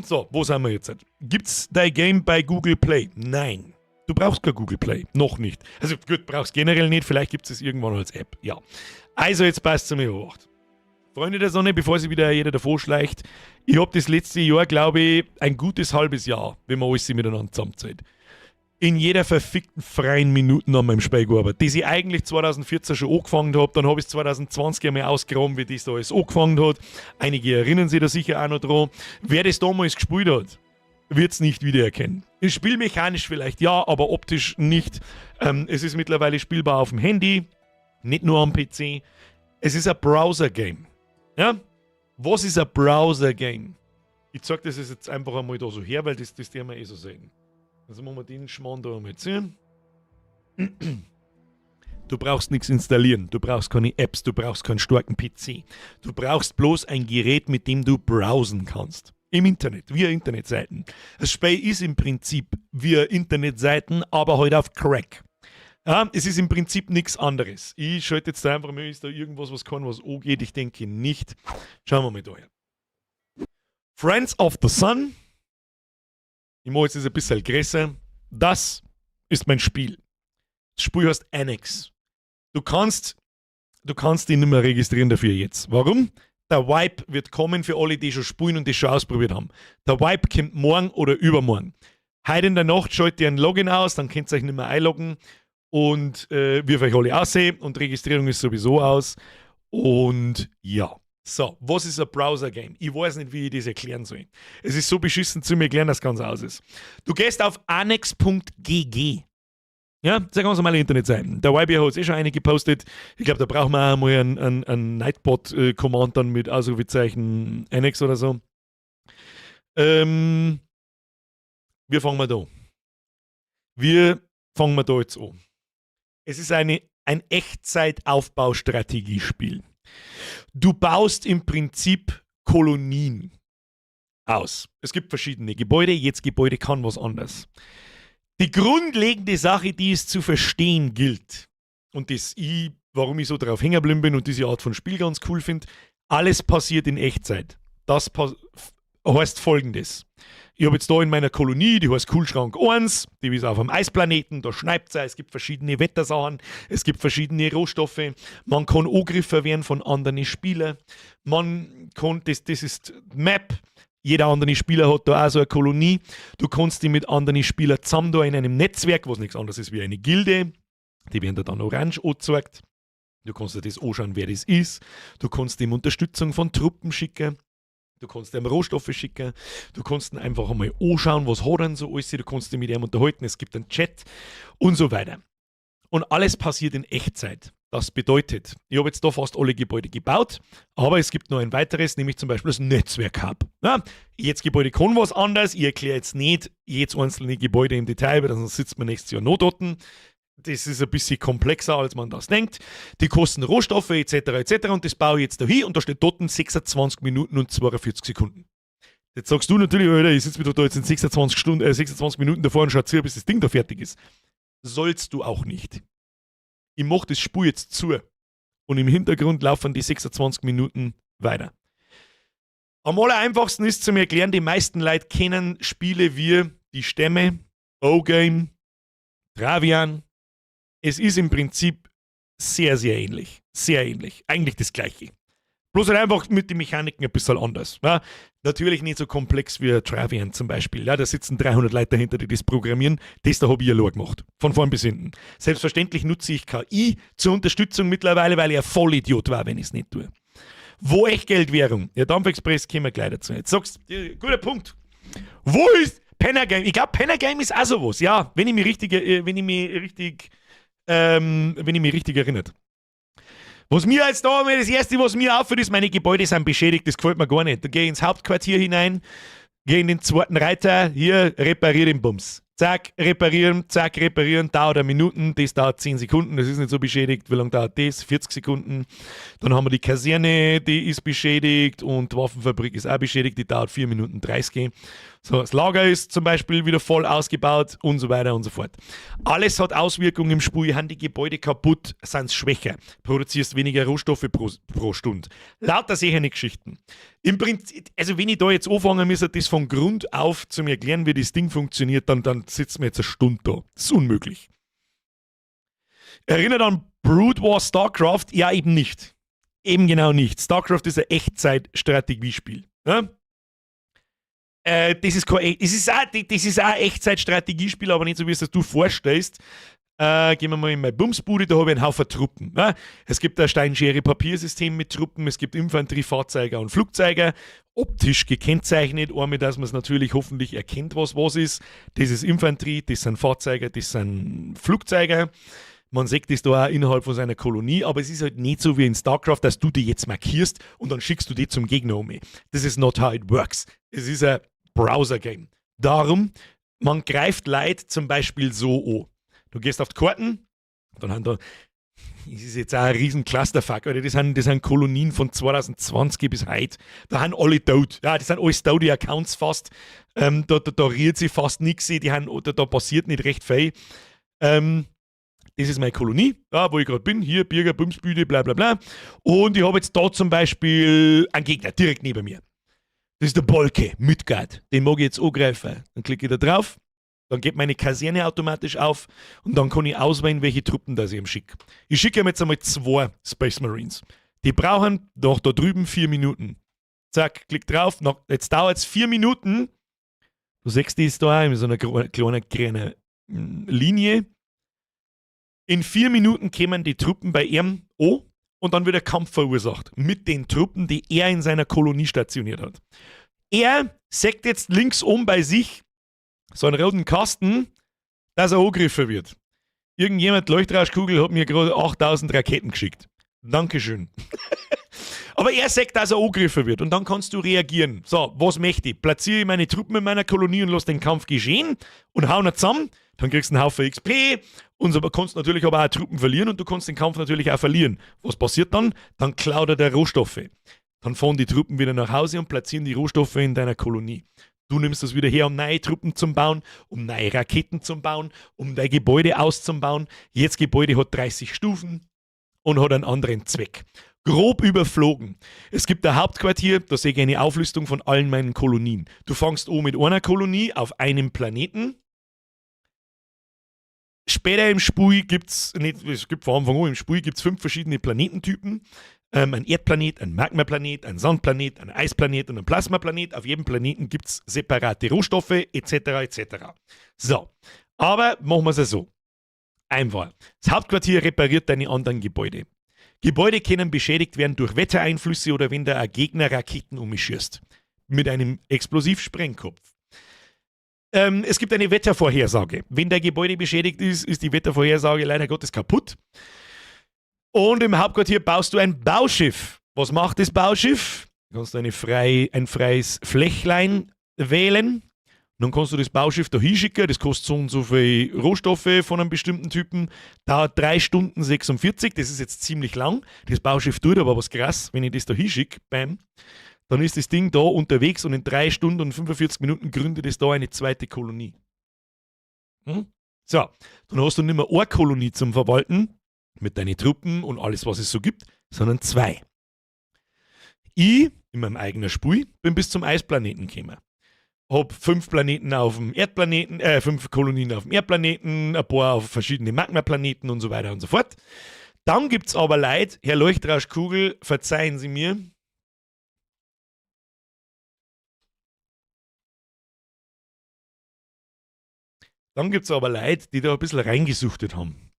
So, wo sind wir jetzt? Gibt's dein Game bei Google Play? Nein. Du brauchst kein Google Play. Noch nicht. Also gut, brauchst generell nicht. Vielleicht gibt es irgendwann als App. Ja. Also jetzt passt zu mir Obacht. Freunde der Sonne, bevor sich wieder jeder davor schleicht, ich habe das letzte Jahr, glaube ich, ein gutes halbes Jahr, wenn man alles miteinander zusammenzählt, in jeder verfickten freien Minute an meinem Spiel gearbeitet, das ich eigentlich 2014 schon angefangen habe. Dann habe ich es 2020 einmal ausgegraben, wie das da alles angefangen hat. Einige erinnern sich da sicher auch noch dran. Wer das damals gespielt hat, wird es nicht wiedererkennen. Spielmechanisch vielleicht ja, aber optisch nicht. Es ist mittlerweile spielbar auf dem Handy, nicht nur am PC. Es ist ein Browser-Game. Ja? Was ist ein Browser-Game? Ich zeig das jetzt einfach einmal da so her, weil das werden wir eh so sehen. Also machen wir den Schmarrn da einmal zu. Du brauchst nichts installieren, du brauchst keine Apps, du brauchst keinen starken PC. Du brauchst bloß ein Gerät, mit dem du browsen kannst. Im Internet, via Internetseiten. Das Spiel ist im Prinzip via Internetseiten, aber halt auf Crack. Ja, es ist im Prinzip nichts anderes. Ich schalte jetzt da einfach mal, ist da irgendwas, was kann, was angeht? Ich denke nicht. Schauen wir mal da her. Friends of the Sun. Ich mache jetzt das ein bisschen größer. Das ist mein Spiel. Das Spiel heißt Annex. Du kannst dich nicht mehr registrieren dafür jetzt. Warum? Der Wipe wird kommen für alle, die schon spielen und die schon ausprobiert haben. Der Wipe kommt morgen oder übermorgen. Heute in der Nacht schaltet ihr ein Login aus, dann könnt ihr euch nicht mehr einloggen und wirft euch alle aussehen und Registrierung ist sowieso aus. Und ja. So, was ist ein Browser-Game? Ich weiß nicht, wie ich das erklären soll. Es ist so beschissen zu mir erklären, dass es ganz aus ist. Du gehst auf annex.gg. Ja, das ist eine ganz normale Internetseite. Der YB hat es eh schon eine gepostet. Ich glaube, da brauchen wir auch mal einen Nightbot-Command dann mit Ausrufezeichen Annex oder so. Wir fangen mal da an. Wir fangen mal da jetzt an. Es ist ein Echtzeit-Aufbaustrategiespiel. Du baust im Prinzip Kolonien aus. Es gibt verschiedene Gebäude, jedes Gebäude kann was anderes. Die grundlegende Sache, die es zu verstehen gilt, und das ich, warum ich so drauf hängen geblieben bin und diese Art von Spiel ganz cool finde: Alles passiert in Echtzeit. Das heißt Folgendes. Ich habe jetzt da in meiner Kolonie, die heißt Kühlschrank 1, die ist auf einem Eisplaneten, da schneit es, es gibt verschiedene Wettersachen, es gibt verschiedene Rohstoffe, man kann angegriffen werden von anderen Spielern, man kann, das ist Map, jeder andere Spieler hat da auch so eine Kolonie. Du kannst die mit anderen Spielern zusammen da in einem Netzwerk, was nichts anderes ist wie eine Gilde. Die werden da dann orange angezeigt. Du kannst dir das anschauen, wer das ist. Du kannst ihm Unterstützung von Truppen schicken. Du kannst ihm Rohstoffe schicken. Du kannst ihn einfach einmal anschauen, was hat er denn so alles. Du kannst dich mit ihm unterhalten. Es gibt einen Chat und so weiter. Und alles passiert in Echtzeit. Das bedeutet, ich habe jetzt da fast alle Gebäude gebaut, aber es gibt noch ein weiteres, nämlich zum Beispiel das Netzwerk-Hub. Ja, jedes Gebäude kann was anderes. Ich erkläre jetzt nicht jedes einzelne Gebäude im Detail, weil sonst sitzt man nächstes Jahr noch dort. Das ist ein bisschen komplexer, als man das denkt. Die kosten Rohstoffe etc. etc. Und das baue ich jetzt da hin und da steht dort 26 Minuten und 42 Sekunden. Jetzt sagst du natürlich, Alter, ich sitze mir doch da jetzt in 26 Stunden, 26 Minuten davor und schau zu, bis das Ding da fertig ist. Sollst du auch nicht. Ich mach das Spiel jetzt zu. Und im Hintergrund laufen die 26 Minuten weiter. Am aller einfachsten ist zu mir erklären, die meisten Leute kennen Spiele wie die Stämme, O-Game, Travian. Es ist im Prinzip sehr, sehr ähnlich. Sehr ähnlich. Eigentlich das Gleiche. Bloß halt einfach mit den Mechaniken ein bisschen anders. Ja? Natürlich nicht so komplex wie Travian zum Beispiel. Ja, da sitzen 300 Leute dahinter, die das programmieren. Das da habe ich allein gemacht. Von vorn bis hinten. Selbstverständlich nutze ich KI zur Unterstützung mittlerweile, weil ich ein Vollidiot war, wenn ich es nicht tue. Wo Echtgeldwährung? Ja, Dampfexpress kommen wir gleich dazu. Jetzt sagst du, guter Punkt. Wo ist Penner Game? Ich glaube, Penner Game ist auch sowas. Ja, wenn ich mich richtig erinnert. Was mir jetzt da, das Erste, was mir auffällt, ist, meine Gebäude sind beschädigt, das gefällt mir gar nicht. Da gehe ich ins Hauptquartier hinein, gehe in den zweiten Reiter, hier, repariere den Bums. Zack, reparieren, dauert eine Minuten, das dauert 10 Sekunden, das ist nicht so beschädigt. Wie lange dauert das? 40 Sekunden. Dann haben wir die Kaserne, die ist beschädigt, und die Waffenfabrik ist auch beschädigt, die dauert 4 Minuten 30. So, das Lager ist zum Beispiel wieder voll ausgebaut und so weiter und so fort. Alles hat Auswirkungen im Spiel, haben die Gebäude kaputt, sind schwächer, produzierst weniger Rohstoffe pro Stunde. Lauter solche Geschichten. Im Prinzip, also wenn ich da jetzt anfangen müsste, das von Grund auf zu mir erklären, wie das Ding funktioniert, dann sitzen wir jetzt eine Stunde da. Das ist unmöglich. Erinnert an Brood War, StarCraft? Ja, eben nicht. Eben genau nicht. StarCraft ist ein Echtzeit-Strategiespiel. Ja? Das ist auch ein Echtzeit-Strategiespiel, aber nicht so, wie es das du vorstellst. Gehen wir mal in meine Bumsbude, da habe ich einen Haufen Truppen. Ne? Es gibt ein Stein-Schere-Papier-System mit Truppen, es gibt Infanterie, Fahrzeuge und Flugzeuge, optisch gekennzeichnet, einmal, dass man es natürlich hoffentlich erkennt, was was ist. Das ist Infanterie, das sind Fahrzeuge, das sind Flugzeuge. Man sieht das da auch innerhalb von seiner Kolonie, aber es ist halt nicht so wie in StarCraft, dass du die jetzt markierst und dann schickst du die zum Gegner um. This is not how it works. Es ist ein Browser-Game. Darum, man greift Leute zum Beispiel so an. Du gehst auf die Karten, dann haben da, das ist jetzt auch ein riesen Clusterfuck, Alter, das sind Kolonien von 2020 bis heute. Da haben alle tot. Ja, das sind alles tote Accounts fast. Da rührt sich fast nichts, da passiert nicht recht viel. Das ist meine Kolonie, ja, wo ich gerade bin. Hier, Birger, Bumsbüde, bla bla bla. Und ich habe jetzt da zum Beispiel einen Gegner direkt neben mir. Das ist der Bolke, Midgard. Den mag ich jetzt angreifen. Dann klicke ich da drauf. Dann geht meine Kaserne automatisch auf und dann kann ich auswählen, welche Truppen das ich ihm schicke. Ich schicke ihm jetzt einmal zwei Space Marines. Die brauchen noch da drüben 4 Minuten. Zack, klick drauf. Noch, jetzt dauert es 4 Minuten. Du siehst das da in so einer kleinen grünen Linie. In 4 Minuten kämen die Truppen bei ihm an und dann wird der Kampf verursacht mit den Truppen, die er in seiner Kolonie stationiert hat. Er sagt jetzt links oben bei sich so einen roten Kasten, dass er angegriffen wird. Irgendjemand, Leuchtrauschkugel, hat mir gerade 8000 Raketen geschickt. Dankeschön. Aber er sagt, dass er angegriffen wird, und dann kannst du reagieren. So, was möchte ich? Platziere ich meine Truppen in meiner Kolonie und lass den Kampf geschehen und hau ihn zusammen? Dann kriegst du einen Haufen XP und so kannst natürlich aber auch Truppen verlieren und du kannst den Kampf natürlich auch verlieren. Was passiert dann? Dann klaut er der Rohstoffe. Dann fahren die Truppen wieder nach Hause und platzieren die Rohstoffe in deiner Kolonie. Du nimmst das wieder her, um neue Truppen zu bauen, um neue Raketen zu bauen, um dein Gebäude auszubauen. Jedes Gebäude hat 30 Stufen und hat einen anderen Zweck. Grob überflogen. Es gibt ein Hauptquartier, da sehe ich eine Auflistung von allen meinen Kolonien. Du fängst an mit einer Kolonie auf einem Planeten. Später im Spiel gibt es, nicht, es gibt von Anfang an im Spiel gibt es fünf verschiedene Planetentypen. Ein Erdplanet, ein Magmaplanet, ein Sandplanet, ein Eisplanet und ein Plasmaplanet. Auf jedem Planeten gibt es separate Rohstoffe, etc. etc. So, aber machen wir es so. Einfach. Das Hauptquartier repariert deine anderen Gebäude. Gebäude können beschädigt werden durch Wettereinflüsse oder wenn da ein Gegner Raketen um mich schießt. Mit einem Explosivsprengkopf. Es gibt eine Wettervorhersage. Wenn der Gebäude beschädigt ist, ist die Wettervorhersage leider Gottes kaputt. Und im Hauptquartier baust du ein Bauschiff. Was macht das Bauschiff? Du kannst ein freies Flächlein wählen. Dann kannst du das Bauschiff da hinschicken. Das kostet so und so viel Rohstoffe von einem bestimmten Typen. Dauert 3 Stunden 46. Das ist jetzt ziemlich lang. Das Bauschiff tut aber was krass, wenn ich das da hinschicke. Bam. Dann ist das Ding da unterwegs und in 3 Stunden und 45 Minuten gründet es da eine zweite Kolonie. So, dann hast du nicht mehr eine Kolonie zum Verwalten mit deinen Truppen und alles, was es so gibt, sondern zwei. Ich, in meinem eigenen Spiel, bin bis zum Eisplaneten gekommen. Hab 5 Planeten auf dem Erdplaneten, 5 Kolonien auf dem Erdplaneten, ein paar auf verschiedene Magmaplaneten und so weiter und so fort. Dann gibt's aber Leute, Herr Leuchtrauschkugel, verzeihen Sie mir. Dann gibt's aber Leute, die da ein bisschen reingesuchtet haben.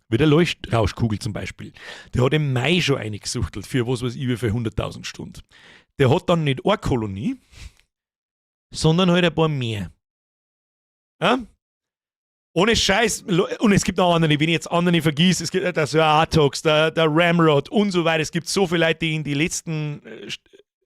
Wie der Leuchtrauschkugel zum Beispiel. Der hat im Mai schon eingesuchtelt für was weiß ich, wie viel 100.000 Stunden. Der hat dann nicht eine Kolonie, sondern halt ein paar mehr. Ja? Ohne Scheiß, und es gibt noch andere, wenn ich jetzt andere vergiss, es gibt der Sir Artox, der Ramrod und so weiter. Es gibt so viele Leute, die in die letzten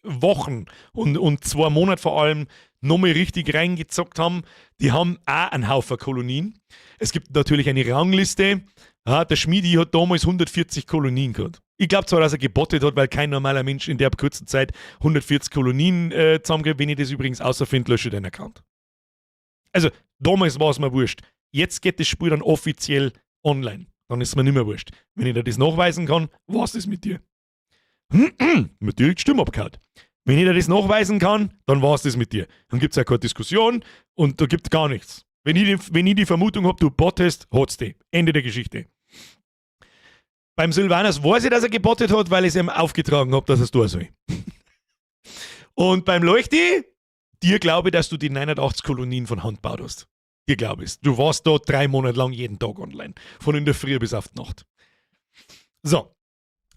Wochen und 2 Monate vor allem nochmal richtig reingezockt haben. Die haben auch einen Haufen Kolonien. Es gibt natürlich eine Rangliste. Ja, der Schmiedi hat damals 140 Kolonien gehabt. Ich glaub zwar, dass er gebottet hat, weil kein normaler Mensch in der kurzen Zeit 140 Kolonien zusammenkriegt. Wenn ich das übrigens außerfinde, lösche ich den Account. Also, damals war's mir wurscht. Jetzt geht das Spiel dann offiziell online. Dann ist es mir nicht mehr wurscht. Wenn ich dir das nachweisen kann, war's das mit dir. Mit dir die Stimme abgehauen. Wenn ich dir das nachweisen kann, dann war's das mit dir. Dann gibt's ja keine Diskussion und da gibt's gar nichts. Wenn ich die Vermutung hab, du bottest, hat's die. Ende der Geschichte. Beim Sylvanas weiß ich, dass er gebottet hat, weil ich es ihm aufgetragen hab, dass er's tun soll. Und beim Leuchti, dir glaube ich, dass du die 89 Kolonien von Hand gebaut hast. Dir glaube ich's. Du warst da 3 Monate lang jeden Tag online. Von in der Früh bis auf die Nacht. So.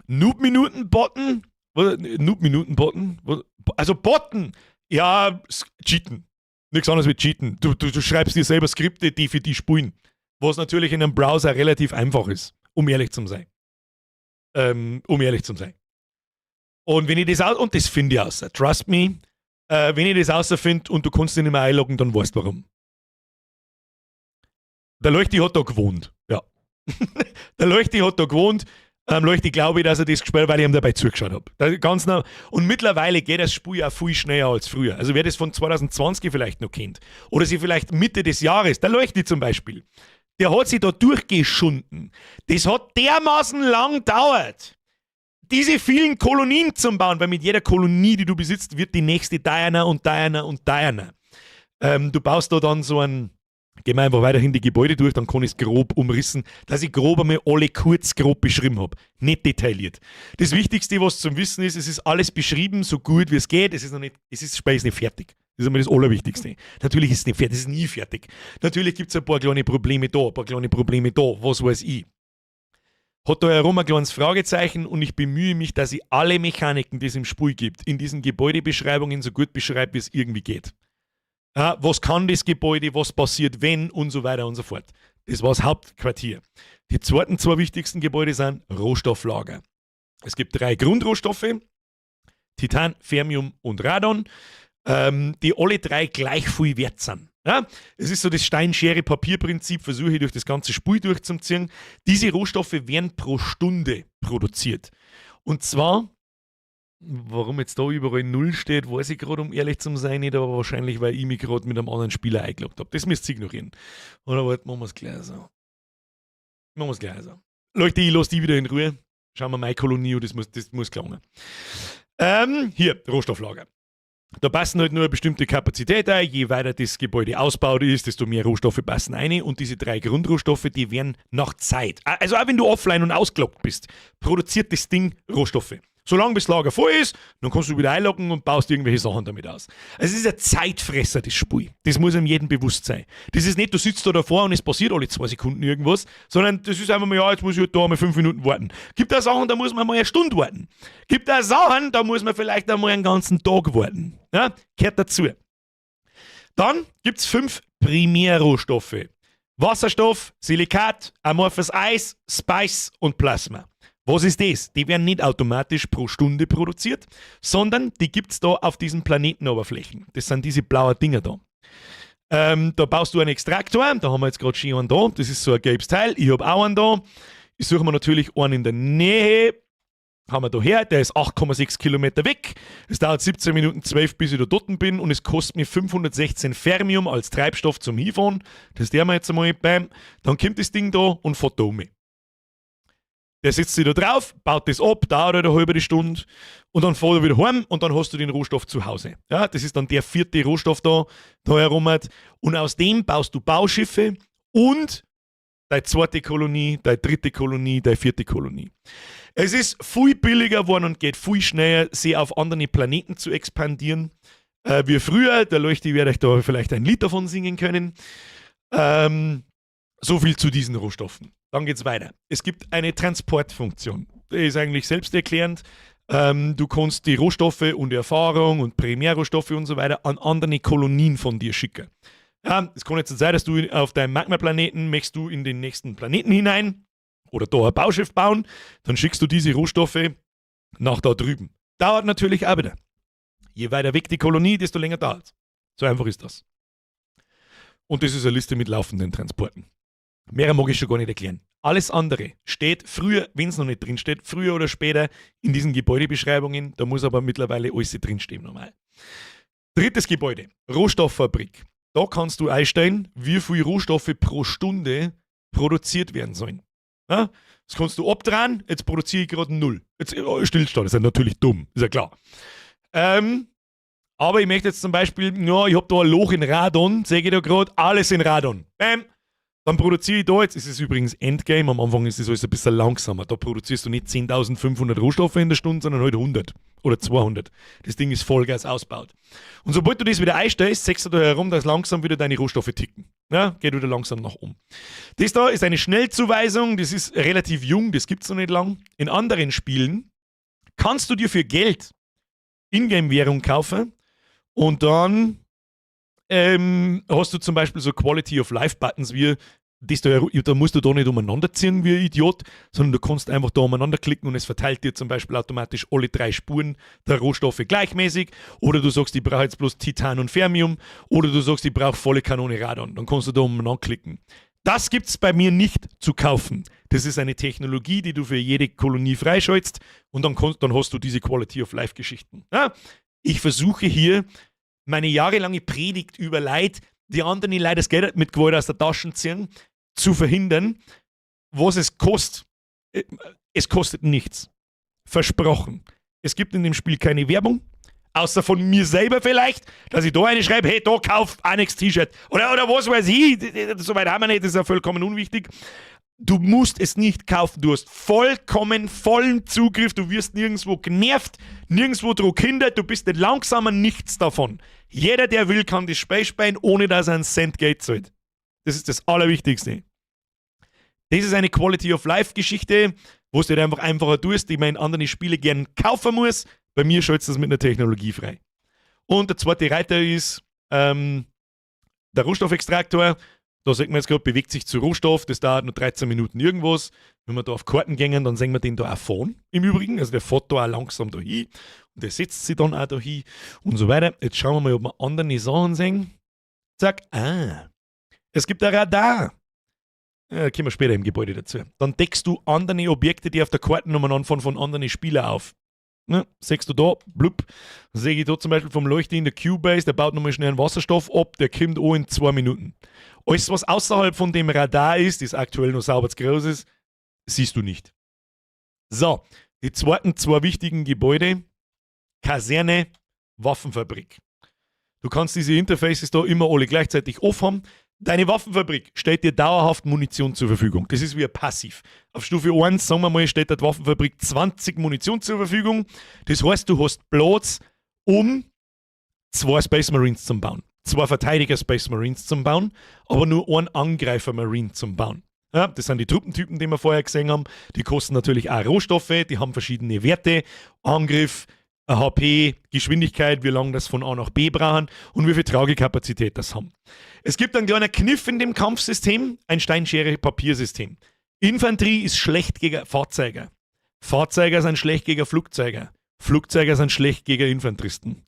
Noob-Minuten-Botten. Was? Noob-Minuten-Botten? Was? Also Botten! Ja, cheaten. Nichts anderes wie cheaten. Du schreibst dir selber Skripte, die für die spielen. Was natürlich in einem Browser relativ einfach ist, um ehrlich zu sein. Um ehrlich zu sein. Und wenn ich das au-, und das finde ich außer, trust me, wenn ich das außer find und du kannst dich nicht mehr einloggen, dann weißt du warum. Der Leuchti hat da gewohnt. Ja. Der Leuchti hat da gewohnt. Leuchti glaube ich, dass er das gespielt hat, weil ich ihm dabei zugeschaut hab. Da, ganz nah. Und mittlerweile geht das Spiel auch viel schneller als früher. Also wer das von 2020 vielleicht noch kennt oder sich vielleicht Mitte des Jahres, der Leuchti zum Beispiel, der hat sich da durchgeschunden. Das hat dermaßen lang gedauert, diese vielen Kolonien zu bauen, weil mit jeder Kolonie, die du besitzt, wird die nächste Diana und Diana und Diana. Du baust da dann so ein, gehen wir einfach weiterhin die Gebäude durch, dann kann ich's grob umrissen, dass ich grob einmal alle kurz grob beschrieben hab. Nicht detailliert. Das Wichtigste, was zum Wissen ist, es ist alles beschrieben, so gut wie es geht. Es ist noch nicht, es ist, das Spiel ist nicht fertig. Das ist einmal das Allerwichtigste. Natürlich ist es nicht fertig, es ist nie fertig. Natürlich gibt's ein paar kleine Probleme da, ein paar kleine Probleme da, was weiß ich. Hat da herum ein kleines Fragezeichen und ich bemühe mich, dass ich alle Mechaniken, die es im Spiel gibt, in diesen Gebäudebeschreibungen so gut beschreibe, wie es irgendwie geht. Ja, was kann das Gebäude, was passiert, wenn und so weiter und so fort. Das war das Hauptquartier. Die zweiten 2 wichtigsten Gebäude sind Rohstofflager. Es gibt 3 Grundrohstoffe, Titan, Fermium und Radon, die alle 3 gleich viel wert sind. Ja, es ist so das Stein-Schere-Papier-Prinzip, versuche ich durch das ganze Spiel durchzuziehen. Diese Rohstoffe werden pro Stunde produziert. Und zwar, warum jetzt da überall 0 steht, weiß ich gerade, um ehrlich zu sein, nicht, aber wahrscheinlich, weil ich mich gerade mit einem anderen Spieler eingeloggt hab. Das müsst ihr ignorieren. Oder warte, machen wir's gleich so. Machen wir's gleich so. Leute, ich lass die wieder in Ruhe. Schauen wir meine Kolonie an, das muss gelangen. Hier, Rohstofflager. Da passen halt nur eine bestimmte Kapazität ein. Je weiter das Gebäude ausgebaut ist, desto mehr Rohstoffe passen rein. Und diese 3 Grundrohstoffe, die werden nach Zeit, also auch wenn du offline und ausgeloggt bist, produziert das Ding Rohstoffe. Solange bis das Lager voll ist, dann kannst du wieder einloggen und baust irgendwelche Sachen damit aus. Also es ist ein Zeitfresser, das Spiel. Das muss einem jedem bewusst sein. Das ist nicht, du sitzt da davor und es passiert alle 2 Sekunden irgendwas, sondern das ist einfach mal, ja, jetzt muss ich halt da einmal 5 Minuten warten. Gibt da Sachen, da muss man mal eine Stunde warten. Gibt da Sachen, da muss man vielleicht einmal einen ganzen Tag warten. Ja, gehört dazu. Dann gibt's 5 Primärrohstoffe. Wasserstoff, Silikat, amorphes Eis, Spice und Plasma. Was ist das? Die werden nicht automatisch pro Stunde produziert, sondern die gibt's da auf diesen Planetenoberflächen. Das sind diese blauen Dinger da. Da baust du einen Extraktor, da haben wir jetzt grad schon einen da, das ist so ein gelbes Teil, ich hab auch einen da. Ich suche mir natürlich einen in der Nähe. Haben wir da her, der ist 8,6 Kilometer weg. Es dauert 17 Minuten 12, bis ich da dort bin, und es kostet mir 516 Fermium als Treibstoff zum Hinfahren. Das der wir jetzt einmal. Bam. Dann kommt das Ding da und fährt da um. Der setzt sich da drauf, baut das ab, dauert halt eine halbe Stunde und dann fährt er wieder heim und dann hast du den Rohstoff zu Hause. Ja, das ist dann der vierte Rohstoff da herum. Und aus dem baust du Bauschiffe und deine zweite Kolonie, deine dritte Kolonie, deine vierte Kolonie. Es ist viel billiger geworden und geht viel schneller, sie auf andere Planeten zu expandieren wie früher. Der Leuchte werde ich da vielleicht ein Lied davon singen können. So viel zu diesen Rohstoffen. Dann geht's weiter. Es gibt eine Transportfunktion. Die ist eigentlich selbsterklärend. Du kannst die Rohstoffe und Erfahrung und Primärrohstoffe und so weiter an andere Kolonien von dir schicken. Ja, es kann jetzt sein, dass du auf deinem Magma-Planeten möchtest du in den nächsten Planeten hinein oder da ein Bauschiff bauen, dann schickst du diese Rohstoffe nach da drüben. Dauert natürlich auch wieder. Je weiter weg die Kolonie, desto länger dauert. So einfach ist das. Und das ist eine Liste mit laufenden Transporten. Mehr mag ich schon gar nicht erklären. Alles andere steht früher, wenn es noch nicht drin steht, früher oder später in diesen Gebäudebeschreibungen. Da muss aber mittlerweile alles drinstehen normal. Drittes Gebäude, Rohstofffabrik. Da kannst du einstellen, wie viel Rohstoffe pro Stunde produziert werden sollen. Ja, das kannst du abdrehen, jetzt produziere ich gerade null. Jetzt Stillstand, das ist ja natürlich dumm, ist ja klar. Aber ich möchte jetzt zum Beispiel, ja, ich habe da ein Loch in Radon, sehe ich da gerade, alles in Radon. Bam! Dann produziere ich da, jetzt ist es übrigens Endgame, am Anfang ist es alles ein bisschen langsamer. Da produzierst du nicht 10.500 Rohstoffe in der Stunde, sondern halt 100 oder 200. Das Ding ist Vollgas ausgebaut. Und sobald du das wieder einstellst, siehst du da herum, dass langsam wieder deine Rohstoffe ticken. Ja, geht wieder langsam nach oben. Das da ist eine Schnellzuweisung, das ist relativ jung, das gibt es noch nicht lang. In anderen Spielen kannst du dir für Geld Ingame-Währung kaufen und dann hast du zum Beispiel so Quality of Life Buttons wie das da, da musst du da nicht umeinander ziehen wie ein Idiot, sondern du kannst einfach da umeinander klicken und es verteilt dir zum Beispiel automatisch alle drei Spuren der Rohstoffe gleichmäßig. Oder du sagst, ich brauche jetzt bloß Titan und Fermium. Oder du sagst, ich brauche volle Kanone Radon. Dann kannst du da umeinander klicken. Das gibt es bei mir nicht zu kaufen. Das ist eine Technologie, die du für jede Kolonie freischaltest, und dann hast du diese Quality of Life Geschichten. Ja? Ich versuche hier, meine jahrelange Predigt über Leid, die anderen Leute das Geld mit Gewalt aus der Tasche ziehen, zu verhindern. Was es kostet, es kostet nichts. Versprochen. Es gibt in dem Spiel keine Werbung, außer von mir selber vielleicht, dass ich da eine schreibe, hey, da kauf Annex T-Shirt. Oder was weiß ich, soweit haben wir nicht, das ist ja vollkommen unwichtig. Du musst es nicht kaufen. Du hast vollkommen vollen Zugriff. Du wirst nirgendwo genervt, nirgendwo dran gehindert. Du bist nicht langsamer, nichts davon. Jeder, der will, kann das Spiel spielen, ohne dass er einen Cent Geld zahlt. Das ist das Allerwichtigste. Das ist eine Quality of Life Geschichte, wo du dir einfach einfacher tust, die man in anderen Spielen gern kaufen muss. Bei mir schaltest du das mit einer Technologie frei. Und der zweite Reiter ist der Rohstoffextraktor. Da sieht man jetzt gerade, bewegt sich zu Rohstoff, das dauert nur 13 Minuten irgendwas. Wenn wir da auf Karten gehen, dann sehen wir den da auch fahren, im Übrigen. Also der fährt da auch langsam da hin und der setzt sich dann auch da hin und so weiter. Jetzt schauen wir mal, ob wir andere Sachen sehen. Zack, ah. Es gibt ein Radar. Ja, kommen wir später im Gebäude dazu. Dann deckst du andere Objekte, die auf der Karte umeinander fahren, von anderen Spielern auf. Ne? Siehst du da, blub. Dann sehe ich da zum Beispiel vom Leuchte in der Cubase, der baut nochmal schnell einen Wasserstoff ab, der kommt auch in 2 Minuten. Alles, was außerhalb von dem Radar ist, das aktuell noch sauber zu groß ist, siehst du nicht. So, die zweiten zwei wichtigen Gebäude: Kaserne, Waffenfabrik. Du kannst diese Interfaces da immer alle gleichzeitig off haben. Deine Waffenfabrik stellt dir dauerhaft Munition zur Verfügung. Das ist wie ein Passiv. Auf Stufe 1, sagen wir mal, stellt die Waffenfabrik 20 Munition zur Verfügung. Das heißt, du hast Platz, um zwei Space Marines zu bauen. Zwei Verteidiger Space Marines zum Bauen, aber nur einen Angreifer Marine zum Bauen. Ja, das sind die Truppentypen, die wir vorher gesehen haben. Die kosten natürlich auch Rohstoffe, die haben verschiedene Werte. Angriff, HP, Geschwindigkeit, wie lange das von A nach B brauchen und wie viel Tragekapazität das haben. Es gibt einen kleinen Kniff in dem Kampfsystem, ein Stein-Schere-Papier-System. Infanterie ist schlecht gegen Fahrzeuge. Fahrzeuge sind schlecht gegen Flugzeuge. Flugzeuge sind schlecht gegen Infanteristen.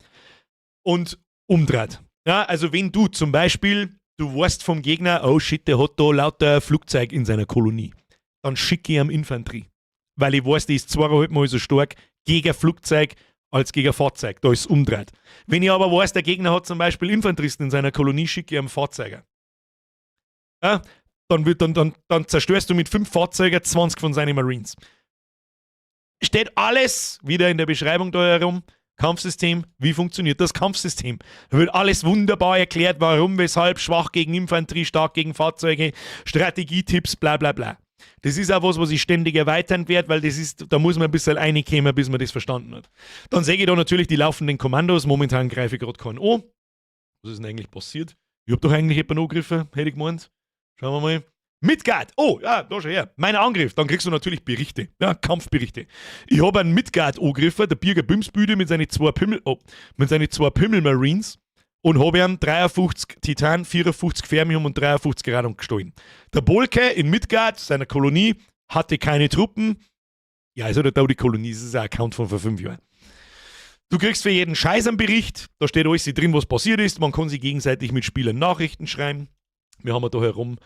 Und umdreht. Ja, also wenn du zum Beispiel, du weißt vom Gegner, oh shit, der hat da lauter Flugzeug in seiner Kolonie, dann schicke ich ihm Infanterie. Weil ich weiß, die ist zweieinhalb Mal so stark gegen Flugzeug als gegen Fahrzeug. Da ist es umdreht. Wenn ich aber weiß, der Gegner hat zum Beispiel Infanteristen in seiner Kolonie, schicke ich einen Fahrzeuger. Ja, dann, wird, dann, dann, dann zerstörst du mit fünf Fahrzeugen 20 von seinen Marines. Steht alles wieder in der Beschreibung da herum. Kampfsystem, wie funktioniert das Kampfsystem? Da wird alles wunderbar erklärt, warum, weshalb, schwach gegen Infanterie, stark gegen Fahrzeuge, Strategietipps, bla bla bla. Das ist auch was, was ich ständig erweitern werde, weil das ist, da muss man ein bisschen reinkommen, bis man das verstanden hat. Dann sehe ich da natürlich die laufenden Kommandos. Momentan greife ich gerade keinen an. Was ist denn eigentlich passiert? Ich habe doch eigentlich jemanden angegriffen, hätte ich gemeint. Schauen wir mal. Midgard! Oh, ja, da schau her. Mein Angriff. Dann kriegst du natürlich Berichte. Ja, Kampfberichte. Ich habe einen Midgard angegriffen, der Birger Bümsbüde mit seinen zwei Pimmel, oh, mit seinen zwei Pimmel-Marines und habe ihm 53 Titan, 54 Fermium und 53 Radon gestohlen. Der Bolke in Midgard, seiner Kolonie, hatte keine Truppen. Ja, also da die Kolonie, das ist ein Account von vor 5 Jahren. Du kriegst für jeden Scheiß einen Bericht, da steht alles drin, was passiert ist. Man kann sich gegenseitig mit Spielern Nachrichten schreiben. Wir haben da herum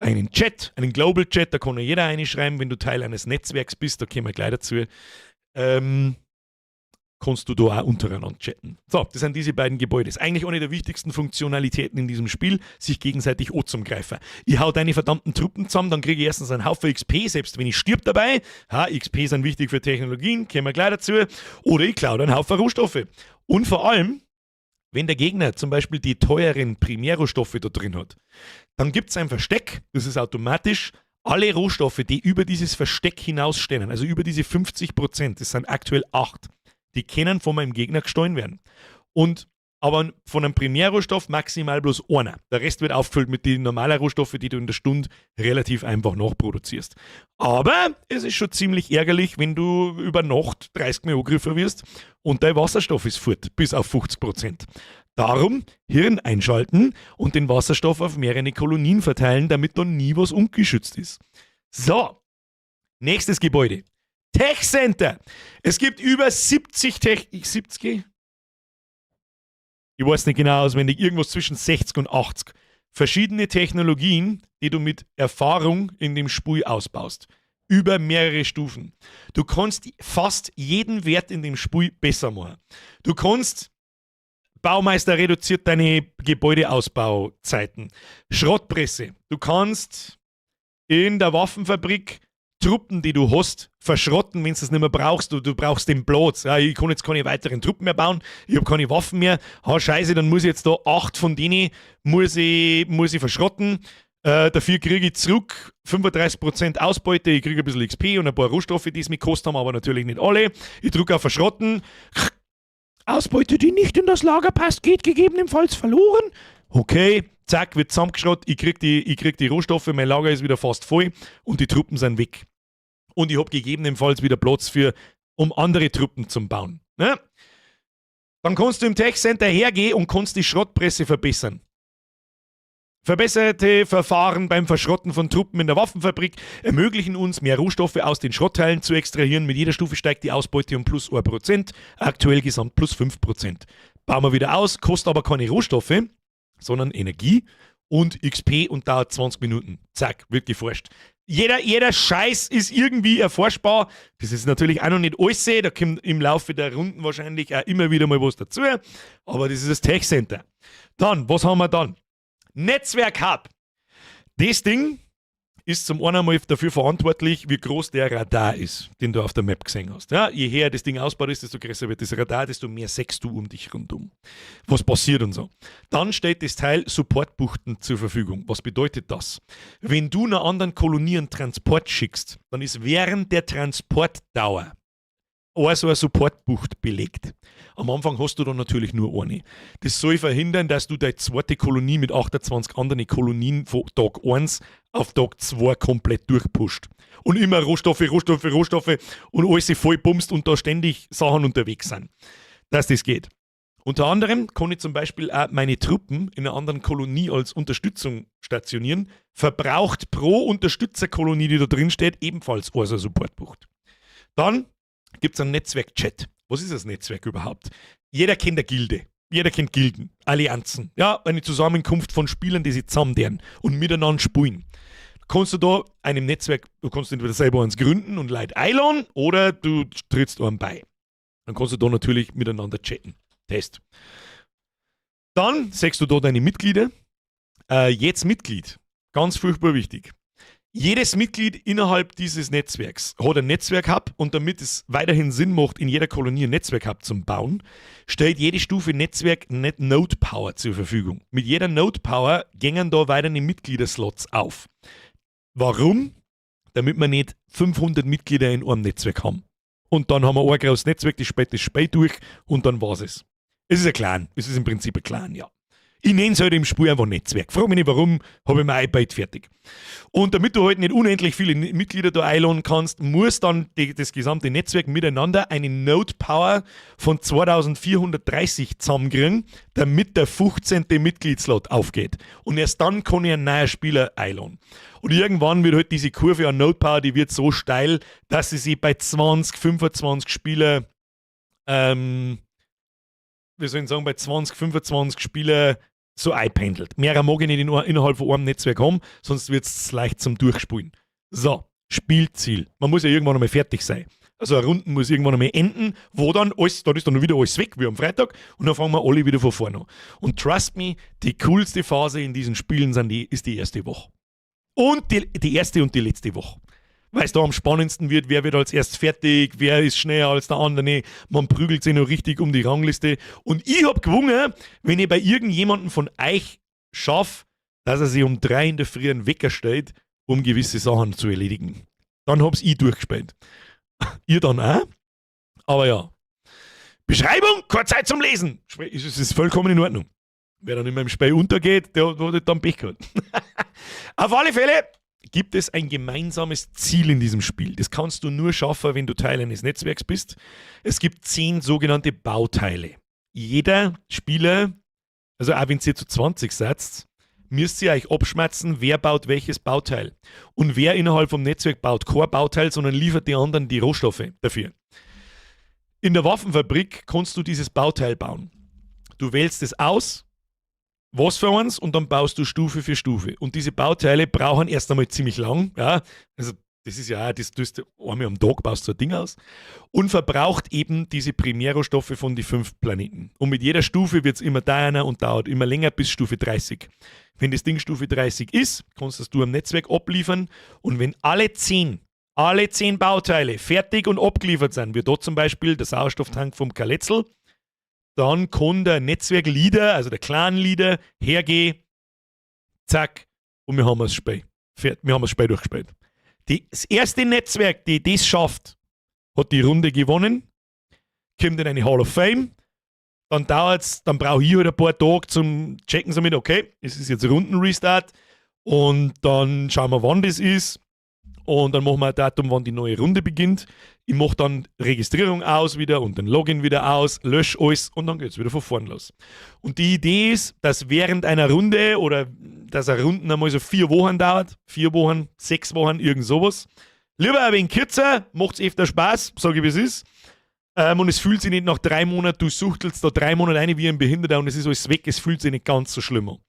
einen Chat, einen Global Chat, da kann ja jeder reinschreiben, wenn du Teil eines Netzwerks bist, da kommen wir gleich dazu. Kannst du da auch untereinander chatten. So, das sind diese beiden Gebäude. Das ist eigentlich eine der wichtigsten Funktionalitäten in diesem Spiel, sich gegenseitig anzugreifen. Ich hau deine verdammten Truppen zusammen, dann kriege ich erstens einen Haufen XP, selbst wenn ich stirb dabei. Ha, XP sind wichtig für Technologien, kommen wir gleich dazu. Oder ich klaue einen Haufen Rohstoffe. Und vor allem, wenn der Gegner zum Beispiel die teuren Primärrohstoffe da drin hat, dann gibt es ein Versteck, das ist automatisch, alle Rohstoffe, die über dieses Versteck hinausstehen, also über diese 50%, das sind aktuell 8, die können von meinem Gegner gestohlen werden. Und aber von einem Primärrohstoff maximal bloß einer. Der Rest wird aufgefüllt mit den normalen Rohstoffen, die du in der Stunde relativ einfach nachproduzierst. Aber es ist schon ziemlich ärgerlich, wenn du über Nacht 30 Mal angegriffen wirst und dein Wasserstoff ist fort, bis auf 50%. Darum Hirn einschalten und den Wasserstoff auf mehrere Kolonien verteilen, damit da nie was ungeschützt ist. So, nächstes Gebäude. Tech Center. Es gibt über 70 Tech. 70? Ich weiß nicht genau auswendig, irgendwas zwischen 60 und 80 verschiedene Technologien, die du mit Erfahrung in dem Spiel ausbaust. Über mehrere Stufen. Du kannst fast jeden Wert in dem Spiel besser machen. Du kannst Baumeister reduziert deine Gebäudeausbauzeiten. Schrottpresse. Du kannst in der Waffenfabrik Truppen, die du hast, verschrotten, wenn du es nicht mehr brauchst. Du brauchst den Platz. Ja, ich kann jetzt keine weiteren Truppen mehr bauen, ich habe keine Waffen mehr. Ha, scheiße, dann muss ich jetzt da acht von denen muss ich verschrotten. Dafür kriege ich zurück 35% Ausbeute, ich kriege ein bisschen XP und ein paar Rohstoffe, die es mir gekostet haben, aber natürlich nicht alle. Ich drücke auf Verschrotten. Ausbeute, die nicht in das Lager passt, geht gegebenenfalls verloren. Okay, zack, wird zusammengeschrottet, ich krieg die Rohstoffe, mein Lager ist wieder fast voll und die Truppen sind weg. Und ich habe gegebenenfalls wieder Platz für, um andere Truppen zu bauen. Ne? Dann kannst du im Tech Center hergehen und kannst die Schrottpresse verbessern. Verbesserte Verfahren beim Verschrotten von Truppen in der Waffenfabrik ermöglichen uns, mehr Rohstoffe aus den Schrottteilen zu extrahieren. Mit jeder Stufe steigt die Ausbeute um plus 1%, aktuell gesamt plus 5%. Bauen wir wieder aus, kostet aber keine Rohstoffe, sondern Energie und XP und dauert 20 Minuten. Zack, wird geforscht. Jeder Scheiß ist irgendwie erforschbar. Das ist natürlich auch noch nicht alles. Da kommt im Laufe der Runden wahrscheinlich auch immer wieder mal was dazu. Aber das ist das Tech Center. Dann, was haben wir dann? Netzwerk Hub. Das Ding ist zum einen einmal dafür verantwortlich, wie groß der Radar ist, den du auf der Map gesehen hast. Ja, je höher das Ding ausbaut ist, desto größer wird das Radar, desto mehr siehst du um dich rundum. Was passiert und so. Dann stellt das Teil Supportbuchten zur Verfügung. Was bedeutet das? Wenn du einer anderen Kolonie einen Transport schickst, dann ist während der Transportdauer so eine Supportbucht belegt. Am Anfang hast du dann natürlich nur eine. Das soll verhindern, dass du deine zweite Kolonie mit 28 anderen Kolonien von Tag 1 auf Tag 2 komplett durchpusht. Und immer Rohstoffe, Rohstoffe, Rohstoffe und alles voll pumpst und da ständig Sachen unterwegs sind. Dass das geht. Unter anderem kann ich zum Beispiel auch meine Truppen in einer anderen Kolonie als Unterstützung stationieren. Verbraucht pro Unterstützerkolonie, die da drin steht, ebenfalls also Supportbucht. Dann gibt es einen Netzwerk-Chat. Was ist das Netzwerk überhaupt? Jeder kennt eine Gilde. Jeder kennt Gilden, Allianzen. Ja, eine Zusammenkunft von Spielern, die sich zusammentun und miteinander spielen. Kannst du da einem Netzwerk, du kannst entweder selber eins gründen und Leute einladen oder du trittst einem bei. Dann kannst du da natürlich miteinander chatten. Test. Dann siehst du da deine Mitglieder. Jetzt Mitglied. Ganz furchtbar wichtig. Jedes Mitglied innerhalb dieses Netzwerks hat ein Netzwerk-Hub und damit es weiterhin Sinn macht, in jeder Kolonie ein Netzwerk-Hub zu bauen, stellt jede Stufe Netzwerk Net Node Power zur Verfügung. Mit jeder Node Power gängen da weitere Mitgliederslots auf. Warum? Damit wir nicht 500 Mitglieder in einem Netzwerk haben. Und dann haben wir ein großes Netzwerk, das spielt das Spiel durch und dann war's es. Es ist ein Clan. Es ist im Prinzip ein Clan, ja. Ich nenne es halt im Spiel einfach Netzwerk. Frag mich nicht warum, habe ich mein iPad fertig. Und damit du halt nicht unendlich viele Mitglieder da einladen kannst, muss dann das gesamte Netzwerk miteinander eine Node Power von 2430 zusammenkriegen, damit der 15. Mitgliedsslot aufgeht. Und erst dann kann ich einen neuen Spieler einladen. Und irgendwann wird halt diese Kurve an Node Power, die wird so steil, dass sie sich bei 20, 25 Spieler, wie soll ich sagen, bei 20, 25 Spieler so einpendelt. Mehr mag ich nicht innerhalb von einem Netzwerk haben, sonst wird es leicht zum Durchspielen. So, Spielziel. Man muss ja irgendwann einmal fertig sein. Also eine Runde muss irgendwann einmal enden, wo dann alles, dann ist dann wieder alles weg, wie am Freitag, und dann fangen wir alle wieder von vorne an. Und trust me, die coolste Phase in diesen Spielen ist die erste Woche. Und die erste und die letzte Woche. Weil es da am spannendsten wird, wer wird als erstes fertig, wer ist schneller als der andere. Man prügelt sich noch richtig um die Rangliste. Und ich hab gewonnen, wenn ich bei irgendjemandem von euch schaff, dass er sich um 3 in der Früh einen Wecker stellt, um gewisse Sachen zu erledigen. Dann hab's ich durchgespielt. Ihr dann auch. Aber ja. Beschreibung, keine Zeit zum Lesen. Es ist vollkommen in Ordnung. Wer dann immer im Spiel untergeht, der hat dann Pech gehabt. Auf alle Fälle gibt es ein gemeinsames Ziel in diesem Spiel. Das kannst du nur schaffen, wenn du Teil eines Netzwerks bist. Es gibt 10 sogenannte Bauteile. Jeder Spieler, also auch wenn ihr zu 20 seid, müsst ihr euch abschmerzen, wer baut welches Bauteil. Und wer innerhalb vom Netzwerk baut kein Bauteil, sondern liefert die anderen die Rohstoffe dafür. In der Waffenfabrik kannst du dieses Bauteil bauen. Du wählst es aus, was für eins, und dann baust du Stufe für Stufe. Und diese Bauteile brauchen erst einmal ziemlich lang. Ja, also das ist ja auch, das tust du einmal am Tag, baust du ein Ding aus. Und verbraucht eben diese Primärrohstoffe von die 5 Planeten. Und mit jeder Stufe wird's immer teurer und dauert immer länger bis Stufe 30. Wenn das Ding Stufe 30 ist, kannst du am Netzwerk abliefern. Und wenn alle 10 Bauteile fertig und abgeliefert sind, wie da zum Beispiel der Sauerstofftank vom Kaletzel, dann kann der Netzwerkleader, also der Clan-Leader, hergehen, zack, und wir haben das Spiel. Wir haben das Spiel durchgespielt. Das erste Netzwerk, die das schafft, hat die Runde gewonnen, kommt in eine Hall of Fame, dann dauert's, dann brauche ich halt ein paar Tage zum Checken, so mit, okay, es ist jetzt Runden-Restart und dann schauen wir, wann das ist und dann machen wir ein Datum, wann die neue Runde beginnt. Ich mach dann Registrierung aus wieder und den Login wieder aus, lösche alles und dann geht's wieder von vorn los. Und die Idee ist, dass während einer Runde oder dass eine Runde einmal so 4 Wochen dauert, 4 Wochen, 6 Wochen, irgend sowas. Lieber ein wenig kürzer, macht's öfter Spaß, sag ich, wie es ist. Und es fühlt sich nicht nach 3 Monaten, du suchtelst da 3 Monate rein wie ein Behinderter und es ist alles weg, es fühlt sich nicht ganz so schlimm an.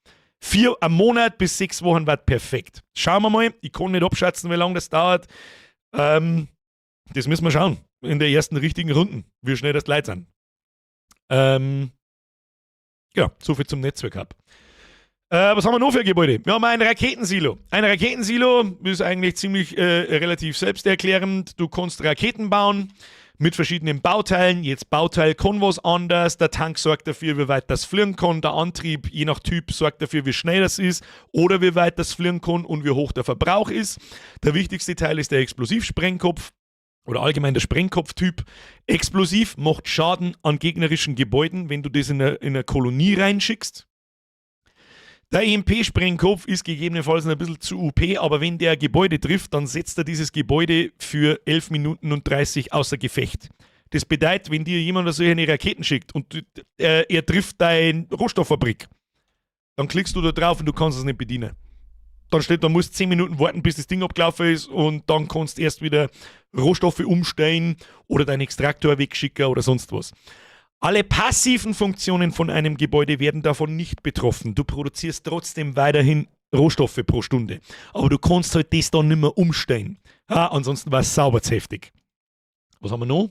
4, ein Monat bis 6 Wochen wird perfekt. Schauen wir mal, ich kann nicht abschätzen, wie lange das dauert. Das müssen wir schauen, in der ersten richtigen Runde, wie schnell das die Leute sind. Ja, soviel zum Netzwerk-Hub. Was haben wir noch für Gebäude? Wir haben ein Raketensilo. Ein Raketensilo ist eigentlich ziemlich relativ selbsterklärend. Du kannst Raketen bauen mit verschiedenen Bauteilen. Jetzt Bauteil kann was anders. Der Tank sorgt dafür, wie weit das fliegen kann. Der Antrieb, je nach Typ, sorgt dafür, wie schnell das ist oder wie weit das fliegen kann und wie hoch der Verbrauch ist. Der wichtigste Teil ist der Explosivsprengkopf oder allgemein der Sprengkopftyp. Explosiv macht Schaden an gegnerischen Gebäuden, wenn du das in eine Kolonie reinschickst. Der E M P-Sprengkopf ist gegebenenfalls ein bisschen zu OP, aber wenn der Gebäude trifft, dann setzt er dieses Gebäude für 11 Minuten und 30 außer Gefecht. Das bedeutet, wenn dir jemand solche Raketen schickt und er trifft deine Rohstofffabrik, dann klickst du da drauf und du kannst es nicht bedienen. Dann steht, da musst du 10 Minuten warten, bis das Ding abgelaufen ist und dann kannst du erst wieder Rohstoffe umstellen oder deinen Extraktor wegschicken oder sonst was. Alle passiven Funktionen von einem Gebäude werden davon nicht betroffen. Du produzierst trotzdem weiterhin Rohstoffe pro Stunde. Aber du kannst halt das dann nicht mehr umstellen. Ja, ansonsten war es sauber zu heftig. Was haben wir noch?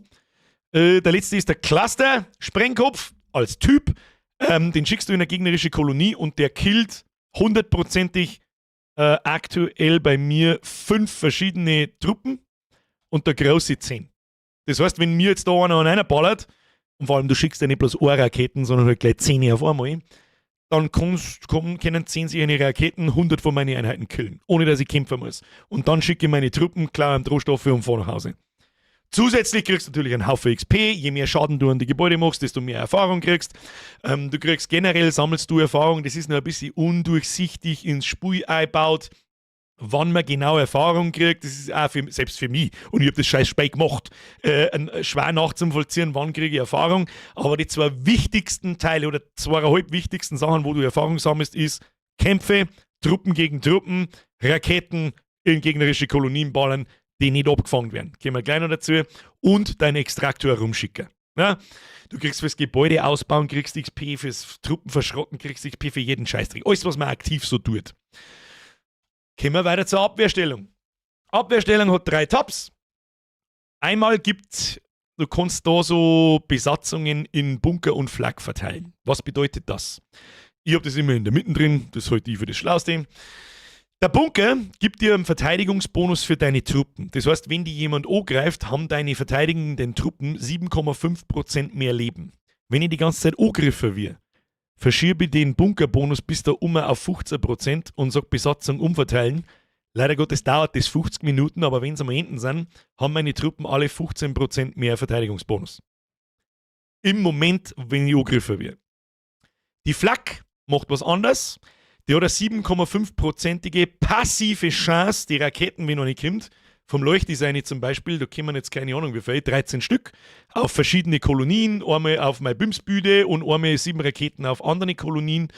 Der letzte ist der Cluster Sprengkopf als Typ. Den schickst du in eine gegnerische Kolonie und der killt hundertprozentig aktuell bei mir fünf verschiedene Truppen und der große 10. Das heißt, wenn mir jetzt da einer an einer ballert, und vor allem du schickst ja nicht bloß eine Raketen, sondern halt gleich 10 auf einmal, dann können 10 sich eine Raketen 100 von meinen Einheiten killen, ohne dass ich kämpfen muss. Und dann schicke ich meine Truppen, klaue Rohstoffe und fahre nach Hause. Zusätzlich kriegst du natürlich einen Haufen XP. Je mehr Schaden du an die Gebäude machst, desto mehr Erfahrung kriegst. Du kriegst generell, sammelst du Erfahrung. Das ist noch ein bisschen undurchsichtig ins Spiel eingebaut, wann man genau Erfahrung kriegt. Das ist auch selbst für mich, und ich habe das scheiß Spiel gemacht, schwer nachzuvollziehen, wann kriege ich Erfahrung. Aber die zwei wichtigsten Teile oder zweieinhalb wichtigsten Sachen, wo du Erfahrung sammelst, ist Kämpfe, Truppen gegen Truppen, Raketen in gegnerische Kolonien ballern, die nicht abgefangen werden. Kommen wir gleich noch dazu. Und deinen Extraktor rumschicken. Ja? Du kriegst fürs Gebäude ausbauen, kriegst XP, fürs Truppen verschrotten, kriegst XP, für jeden Scheißdreck. Alles, was man aktiv so tut. Kommen wir weiter zur Abwehrstellung. Abwehrstellung hat drei Tabs. Einmal gibt, du kannst da so Besatzungen in Bunker und Flak verteilen. Was bedeutet das? Ich habe das immer in der Mitte drin, das halte ich für das Schlauste. Der Bunker gibt dir einen Verteidigungsbonus für deine Truppen. Das heißt, wenn die jemand angreift, haben deine verteidigenden Truppen 7,5% mehr Leben. Wenn ich die ganze Zeit angegriffen wird, verschiebe ich den Bunkerbonus bis da um auf 15% und sag Besatzung umverteilen. Leider Gottes dauert das 50 Minuten, aber wenn sie am Ende sind, haben meine Truppen alle 15% mehr Verteidigungsbonus. Im Moment, wenn ich angegriffen werde. Die Flak macht was anderes. Die hat eine 7,5-prozentige passive Chance, die Raketen, wenn noch nicht kommt, vom Leuchtdesign zum Beispiel, da kommen jetzt keine Ahnung wie viel, 13 Stück, auf verschiedene Kolonien, einmal auf meine Bimsbüde und einmal sieben Raketen auf andere Kolonien.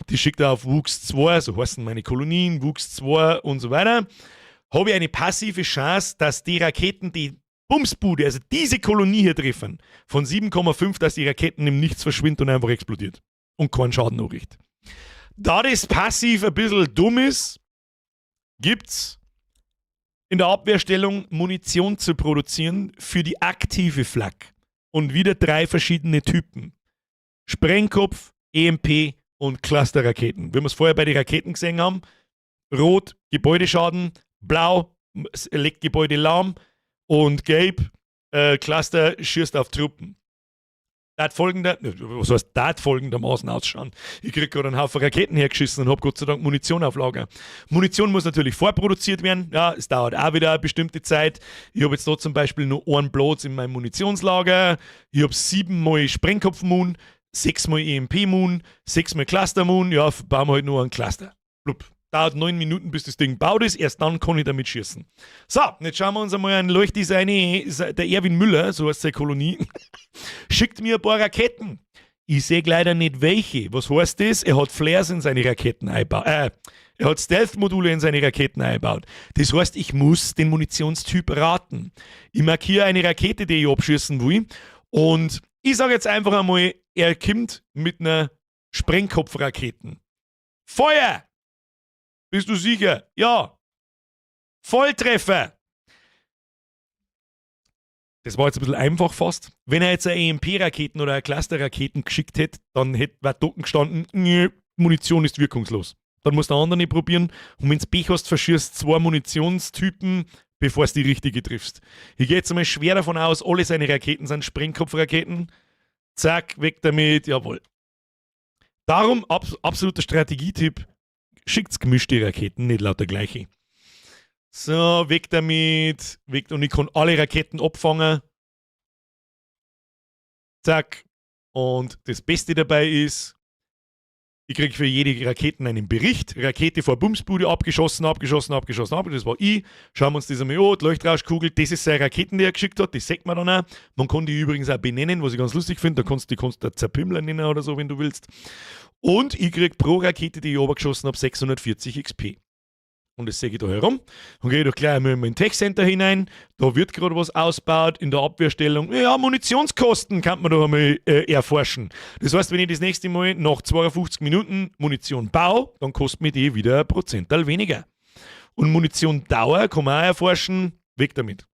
Die schickt er auf Wuchs 2, so heißen meine Kolonien, Wuchs 2 und so weiter. Habe ich eine passive Chance, dass die Raketen die Bumsbude, also diese Kolonie hier treffen, von 7,5, dass die Raketen im Nichts verschwindet und einfach explodiert und keinen Schaden anrichtet. Da das passiv ein bisschen dumm ist, gibt's in der Abwehrstellung Munition zu produzieren für die aktive Flak. Und wieder drei verschiedene Typen. Sprengkopf, EMP und Clusterraketen. Wie wir es vorher bei den Raketen gesehen haben: Rot, Gebäudeschaden, blau, legt Gebäude lahm und gelb, Cluster schießt auf Truppen. Dat folgender, was heißt dat folgendermaßen ausschauen? Ich krieg gerade einen Haufen Raketen hergeschissen und hab Gott sei Dank Munition auf Lager. Munition muss natürlich vorproduziert werden. Ja, es dauert auch wieder eine bestimmte Zeit. Ich habe jetzt da zum Beispiel nur einen Platz in meinem Munitionslager. Ich habe siebenmal Sprengkopf-Mun, sechsmal EMP-Mun, sechsmal Cluster-Mun. Ja, bauen wir halt nur einen Cluster. Blub. Dauert 9 Minuten, bis das Ding gebaut ist. Erst dann kann ich damit schießen. So, jetzt schauen wir uns einmal an Leuchtdesign. Der Erwin Müller, so heißt seine Kolonie, schickt mir ein paar Raketen. Ich sehe leider nicht, welche. Was heißt das? Er hat Flares in seine Raketen eingebaut. Er hat Stealth-Module in seine Raketen eingebaut. Das heißt, ich muss den Munitionstyp raten. Ich markiere eine Rakete, die ich abschießen will. Und ich sage jetzt einfach einmal, er kommt mit einer Sprengkopfraketen. Feuer! Bist du sicher? Ja. Volltreffer! Das war jetzt ein bisschen einfach fast. Wenn er jetzt eine EMP-Raketen oder eine Cluster-Raketen geschickt hätte, dann hätte wär da gestanden, nö, Munition ist wirkungslos. Dann musst du andere nicht probieren. Und wenn du Pech hast, verschießt zwei Munitionstypen, bevor es die richtige triffst. Ich gehe jetzt einmal schwer davon aus, alle seine Raketen sind Sprengkopfraketen. Zack, weg damit, jawohl. Darum, absoluter Strategietipp, schickt's gemischte Raketen, nicht lauter gleiche. So, weg damit. Weg, und ich kann alle Raketen abfangen. Zack. Und das Beste dabei ist, ich kriege für jede Raketen einen Bericht. Rakete vor Bumsbude abgeschossen, abgeschossen, abgeschossen, abgeschossen. Das war ich. Schauen wir uns das einmal an. Die Leuchtrauschkugel, das ist seine Raketen, die er geschickt hat. Das sieht man dann auch. Man kann die übrigens auch benennen, was ich ganz lustig finde. Da kannst du die kannst du Zerpimmler nennen oder so, wenn du willst. Und ich kriege pro Rakete, die ich abgeschossen habe, 640 XP. Und das sehe ich da herum. Dann gehe ich doch gleich einmal in mein Tech Center hinein. Da wird gerade was ausgebaut in der Abwehrstellung. Ja, Munitionskosten kann man doch einmal erforschen. Das heißt, wenn ich das nächste Mal nach 52 Minuten Munition baue, dann kostet mir die wieder ein Prozentteil weniger. Und Munitiondauer kann man auch erforschen. Weg damit.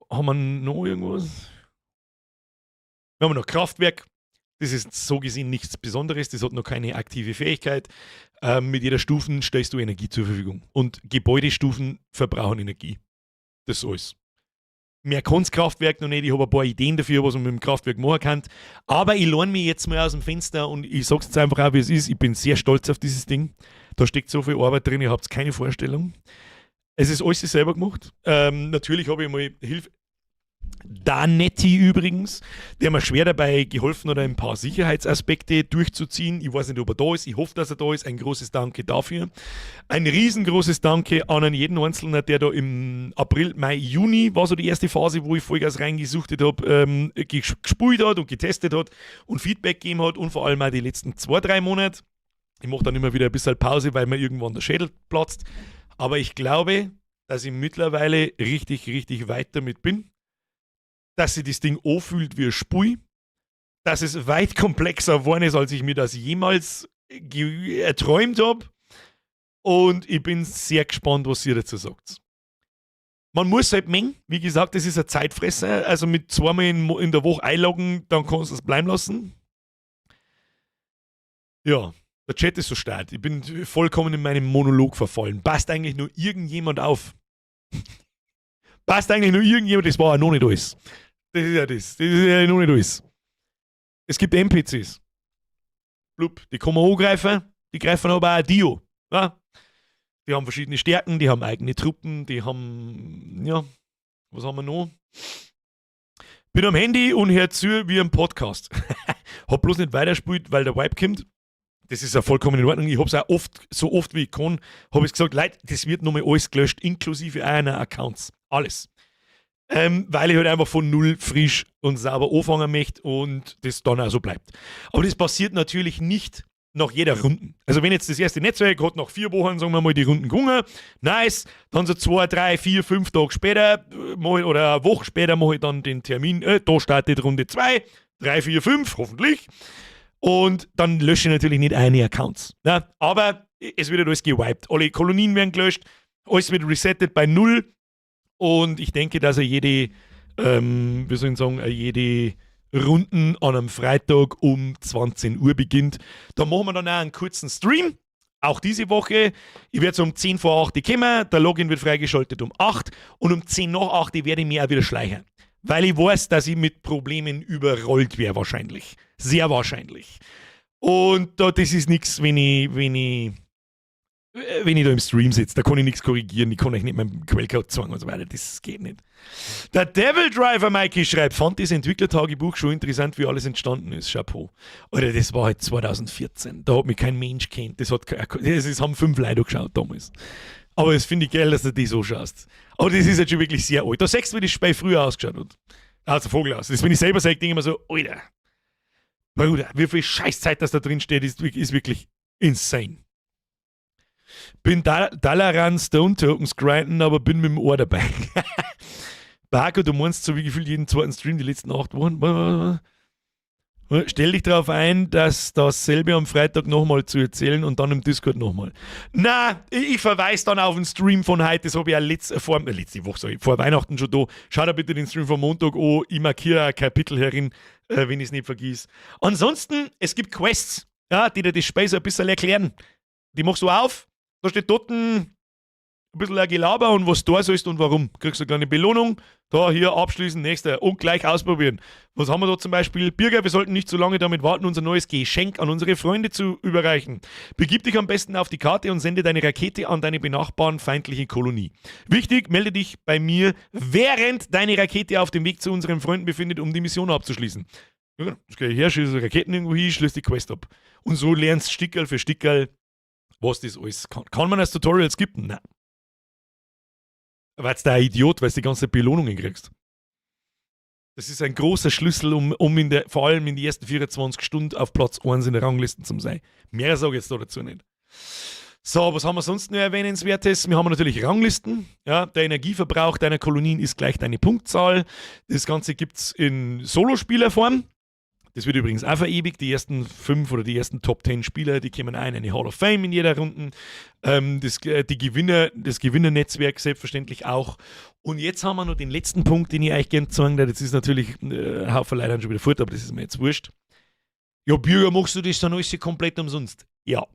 Haben wir noch irgendwas? Wir haben noch Kraftwerk. Das ist so gesehen nichts Besonderes, das hat noch keine aktive Fähigkeit. Mit jeder Stufen stellst du Energie zur Verfügung. Und Gebäudestufen verbrauchen Energie. Das ist alles. Mehr kann's Kraftwerk noch nicht. Ich habe ein paar Ideen dafür, was man mit dem Kraftwerk machen kann. Aber ich lehne mich jetzt mal aus dem Fenster und ich sag's jetzt einfach auch, wie es ist. Ich bin sehr stolz auf dieses Ding. Da steckt so viel Arbeit drin, ihr habt keine Vorstellung. Es ist alles selber gemacht. Natürlich habe ich mal Hilfe. Danetti übrigens, der mir schwer dabei geholfen hat, ein paar Sicherheitsaspekte durchzuziehen. Ich weiß nicht, ob er da ist. Ich hoffe, dass er da ist. Ein großes Danke dafür. Ein riesengroßes Danke an jeden Einzelnen, der da im April, Mai, Juni war so die erste Phase, wo ich Vollgas reingesuchtet hab, gespult hat und getestet hat und Feedback gegeben hat und vor allem auch die letzten 2, 3 Monate. Ich mache dann immer wieder ein bisschen Pause, weil mir irgendwann der Schädel platzt. Aber ich glaube, dass ich mittlerweile richtig, richtig weit damit bin. Dass sich das Ding anfühlt wie ein Spui, dass es weit komplexer geworden ist, als ich mir das jemals erträumt hab. Und ich bin sehr gespannt, was ihr dazu sagt. Man muss halt mengen, wie gesagt, das ist ein Zeitfresser. Also mit zweimal in der Woche einloggen, dann kannst du es bleiben lassen. Ja, der Chat ist so stark. Ich bin vollkommen in meinem Monolog verfallen. Passt eigentlich nur irgendjemand auf? Passt eigentlich nur irgendjemand? Das war ja noch nicht alles. Das ist ja das. Das ist ja noch nicht alles. Es gibt N P Cs. Blub, die kann man angreifen, die greifen aber auch Dio. Ja? Die haben verschiedene Stärken, die haben eigene Truppen, die haben, ja, was haben wir noch? Bin am Handy und hör zu wie im Podcast. Hab bloß nicht weitergespielt, weil der Wipe kommt. Das ist ja vollkommen in Ordnung. Ich hab's auch oft, so oft wie ich kann, hab ich gesagt, Leute, das wird nochmal alles gelöscht, inklusive einer Accounts. Alles. Weil ich halt einfach von null frisch und sauber anfangen möchte und das dann auch so bleibt. Aber das passiert natürlich nicht nach jeder Runde. Also wenn jetzt das erste Netzwerk hat nach 4 Wochen, sagen wir mal, die Runden gewonnen, nice, dann so 2, 3, 4, 5 Tage später mach ich, oder eine Woche später mache ich dann den Termin, da startet Runde 2, 3, 4, 5, hoffentlich. Und dann lösche ich natürlich nicht eine Accounts. Ne? Aber es wird alles gewiped. Alle Kolonien werden gelöscht, alles wird resettet bei 0. Und ich denke, dass er jede wie soll ich sagen, jede Runden an einem Freitag um 20 Uhr beginnt. Da machen wir dann auch einen kurzen Stream. Auch diese Woche. Ich werde so um 10 vor 8 kommen. Der Login wird freigeschaltet um 8. Und um 10 nach 8 werde ich mir auch wieder schleichen. Weil ich weiß, dass ich mit Problemen überrollt werde wahrscheinlich. Sehr wahrscheinlich. Und da, das ist nix, wenn ich da im Stream sitze. Da kann ich nix korrigieren. Ich kann euch nicht meinen Quellcode zeigen und so weiter. Das geht nicht. Der Devil Driver Mikey schreibt, fand das Entwicklertagebuch schon interessant, wie alles entstanden ist. Chapeau. Alter, das war halt 2014. Da hat mich kein Mensch kennt. Das haben 5 Leute geschaut damals. Aber das finde ich geil, dass du die so schaust. Aber das ist jetzt schon wirklich sehr alt. Da siehst du, wie das Spiel früher ausgeschaut hat. Also Vogel aus. Das, wenn ich selber sage, denke ich immer so, Alter, Bruder, wie viel Scheißzeit das da drin steht, ist wirklich insane. Bin Dalaran Stone Tokens grinden, aber bin mit dem Ohr dabei. Barco, du meinst so wie gefühlt jeden zweiten Stream die letzten 8 Wochen. Stell dich darauf ein, dass dasselbe am Freitag nochmal zu erzählen und dann im Discord nochmal. Na, ich verweise dann auf den Stream von heute, das habe ich ja letzte Woche, sorry, vor Weihnachten schon da. Schau da bitte den Stream vom Montag an, ich markiere ein Kapitel herin, wenn ich's nicht vergiss. Ansonsten, es gibt Quests, ja, die dir das Spiel so ein bisschen erklären. Die machst du auf, da steht dort ein bisschen ein Gelaber und was du da sollst und warum. Kriegst du eine kleine Belohnung. Da, hier, abschließen, nächster. Und gleich ausprobieren. Was haben wir da zum Beispiel? Birger, wir sollten nicht zu lange damit warten, unser neues Geschenk an unsere Freunde zu überreichen. Begib dich am besten auf die Karte und sende deine Rakete an deine benachbarten feindliche Kolonie. Wichtig, melde dich bei mir, während deine Rakete auf dem Weg zu unseren Freunden befindet, um die Mission abzuschließen. Ja, genau. Jetzt geh ich her, schieße Raketen irgendwo hin, schließe die Quest ab. Und so lernst du Stickerl für Stickerl, was das alles kann. Kann man als Tutorial skippen? Nein. Weil's da ein Idiot, weil's die ganze Belohnungen kriegst. Das ist ein großer Schlüssel, um vor allem in die ersten 24 Stunden auf Platz 1 in der Rangliste zu sein. Mehr sage ich jetzt da dazu nicht. So, was haben wir sonst noch Erwähnenswertes? Wir haben natürlich Ranglisten. Ja, der Energieverbrauch deiner Kolonien ist gleich deine Punktzahl. Das Ganze gibt es in Solospielerform. Das wird übrigens auch verewigt. Die ersten 5 oder die ersten Top 10 Spieler, die kommen ein in eine Hall of Fame in jeder Runde. Das Gewinnernetzwerk selbstverständlich auch. Und jetzt haben wir noch den letzten Punkt, den ich euch gerne zeigen darf. Das ist natürlich, Haufen Leute schon wieder fort, aber das ist mir jetzt wurscht. Ja, Bürger, machst du das dann alles komplett umsonst? Ja.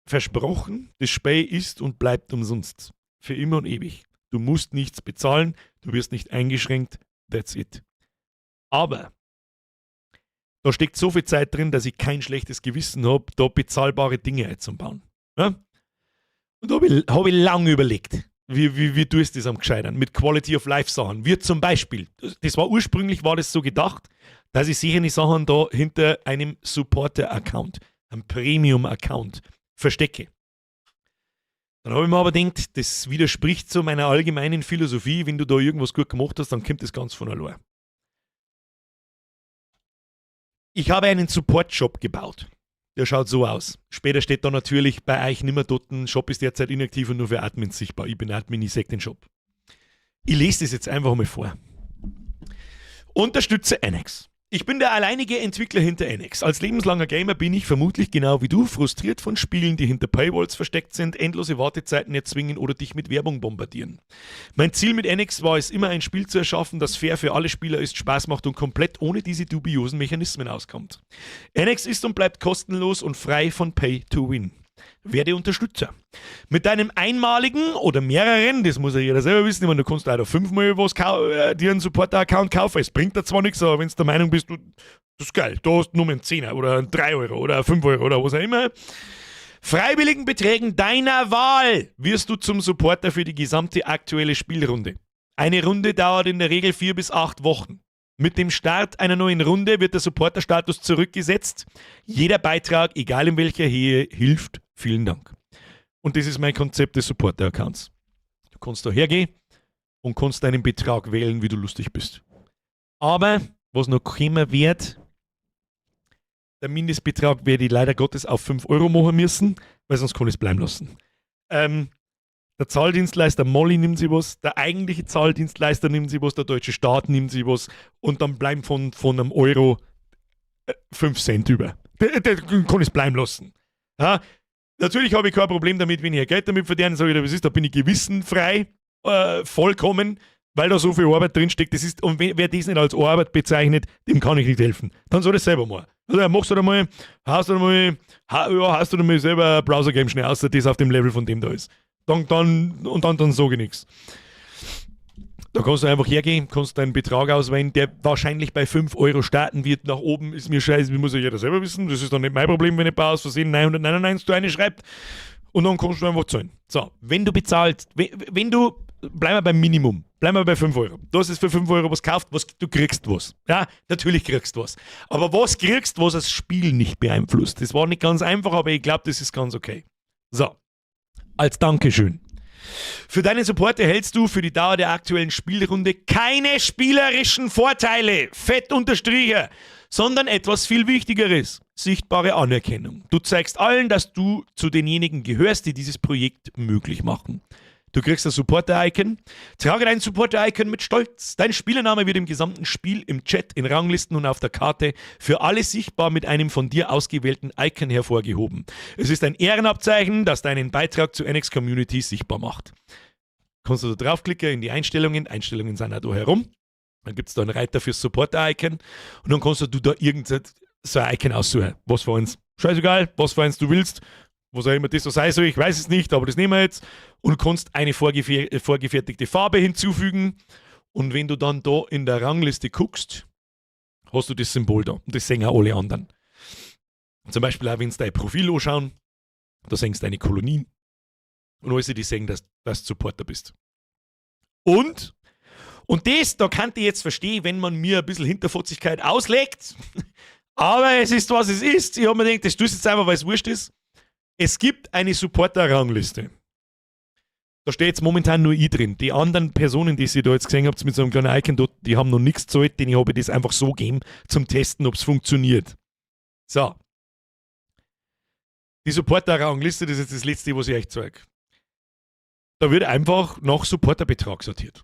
Versprochen, das Spiel ist und bleibt umsonst. Für immer und ewig. Du musst nichts bezahlen, du wirst nicht eingeschränkt, that's it. Aber da steckt so viel Zeit drin, dass ich kein schlechtes Gewissen habe, da bezahlbare Dinge einzubauen. Ja? Und da habe ich, hab ich lange überlegt, wie tust du das am gescheitern? Mit Quality of Life Sachen. Wie zum Beispiel, das war ursprünglich war das so gedacht, dass ich sicher die Sachen da hinter einem Supporter-Account, einem Premium-Account verstecke. Dann habe ich mir aber gedacht, das widerspricht so meiner allgemeinen Philosophie, wenn du da irgendwas gut gemacht hast, dann kommt das ganz von allein. Ich habe einen Support-Shop gebaut. Der schaut so aus. Später steht da natürlich bei euch nimmer dort, Shop ist derzeit inaktiv und nur für Admins sichtbar. Ich bin Admin, ich sehe den Shop. Ich lese das jetzt einfach mal vor. Unterstütze Annex. Ich bin der alleinige Entwickler hinter Annex. Als lebenslanger Gamer bin ich vermutlich genau wie du frustriert von Spielen, die hinter Paywalls versteckt sind, endlose Wartezeiten erzwingen oder dich mit Werbung bombardieren. Mein Ziel mit Annex war es immer, ein Spiel zu erschaffen, das fair für alle Spieler ist, Spaß macht und komplett ohne diese dubiosen Mechanismen auskommt. Annex ist und bleibt kostenlos und frei von Pay to Win. Werde Unterstützer. Mit deinem einmaligen oder mehreren, das muss ja jeder selber wissen, ich meine, du kannst leider fünfmal was dir einen Supporter-Account kaufen, es bringt dir zwar nichts, aber wenn du der Meinung bist, du, das ist geil, da hast du nur einen 10er oder einen 3 Euro oder 5 Euro oder was auch immer. Freiwilligen Beträgen deiner Wahl wirst du zum Supporter für die gesamte aktuelle Spielrunde. Eine Runde dauert in der Regel 4 bis 8 Wochen. Mit dem Start einer neuen Runde wird der Supporter-Status zurückgesetzt. Jeder Beitrag, egal in welcher Höhe, hilft. Vielen Dank. Und das ist mein Konzept des Supporter-Accounts. Du kannst da hergehen und kannst deinen Betrag wählen, wie du lustig bist. Aber, was noch kommen wird, der Mindestbetrag werde ich leider Gottes auf 5 Euro machen müssen, weil sonst kann ich es bleiben lassen. Der Zahldienstleister Mollie nimmt sich was, der eigentliche Zahldienstleister nimmt sich was, der deutsche Staat nimmt sich was und dann bleiben von einem Euro 5 Cent über. Der kann ich es bleiben lassen. Ja, natürlich habe ich kein Problem damit, wenn ich Geld damit verdiene, sage ich, was ist, da bin ich gewissenfrei, vollkommen, weil da so viel Arbeit drinsteckt. Das ist, und wer das nicht als Arbeit bezeichnet, dem kann ich nicht helfen. Dann soll das selber mal. Also machst du da mal, haust du da mal, ha, ja, haust du da mal selber ein Browser-Game schnell aus, das auf dem Level von dem da ist. Und dann sage ich nichts. Da kannst du einfach hergehen, kannst deinen Betrag auswählen, der wahrscheinlich bei 5 Euro starten wird. Nach oben ist mir scheiße, muss ja jeder selber wissen. Das ist dann nicht mein Problem, wenn ich aus Versehen 999 da eine schreibt. Und dann kannst du einfach zahlen. So, wenn du bezahlst, wenn du, bleiben wir beim Minimum, bleiben wir bei 5 Euro. Du hast es für 5 Euro was gekauft, was, du kriegst was. Ja, natürlich kriegst du was. Aber was kriegst, was das Spiel nicht beeinflusst? Das war nicht ganz einfach, aber ich glaube, das ist ganz okay. So, als Dankeschön. Für deinen Support erhältst du für die Dauer der aktuellen Spielrunde keine spielerischen Vorteile, fett unterstrichen, sondern etwas viel Wichtigeres: sichtbare Anerkennung. Du zeigst allen, dass du zu denjenigen gehörst, die dieses Projekt möglich machen. Du kriegst das Supporter-Icon. Trage dein Supporter-Icon mit Stolz. Dein Spielername wird im gesamten Spiel, im Chat, in Ranglisten und auf der Karte für alle sichtbar mit einem von dir ausgewählten Icon hervorgehoben. Es ist ein Ehrenabzeichen, das deinen Beitrag zur NX Community sichtbar macht. Kannst du da draufklicken in die Einstellungen. Einstellungen sind auch da herum. Dann gibt es da einen Reiter fürs Supporter-Icon und dann kannst du da irgendein so ein Icon aussuchen. Was für eins. Scheißegal, was für eins du willst. Was auch immer das so sein soll, ich weiß es nicht, aber das nehmen wir jetzt. Und du kannst eine vorgefertigte Farbe hinzufügen. Und wenn du dann da in der Rangliste guckst, hast du das Symbol da. Und das sehen auch alle anderen. Zum Beispiel auch, wenn sie dein Profil anschauen, da sehen sie deine Kolonien. Und alles, die sehen, dass du Supporter bist. Und das, da kann ich jetzt verstehen, wenn man mir ein bisschen Hinterfotzigkeit auslegt. Aber es ist, was es ist. Ich habe mir gedacht, das tust du jetzt einfach, weil es wurscht ist. Es gibt eine Supporter-Rangliste. Da steht jetzt momentan nur ich drin. Die anderen Personen, die ihr da jetzt gesehen habt mit so einem kleinen Icon dort, die haben noch nichts gezahlt, denen habe ich das einfach so gegeben, zum Testen, ob es funktioniert. So. Die Supporter-Rangliste, das ist jetzt das Letzte, was ich euch zeige. Da wird einfach nach Supporterbetrag sortiert.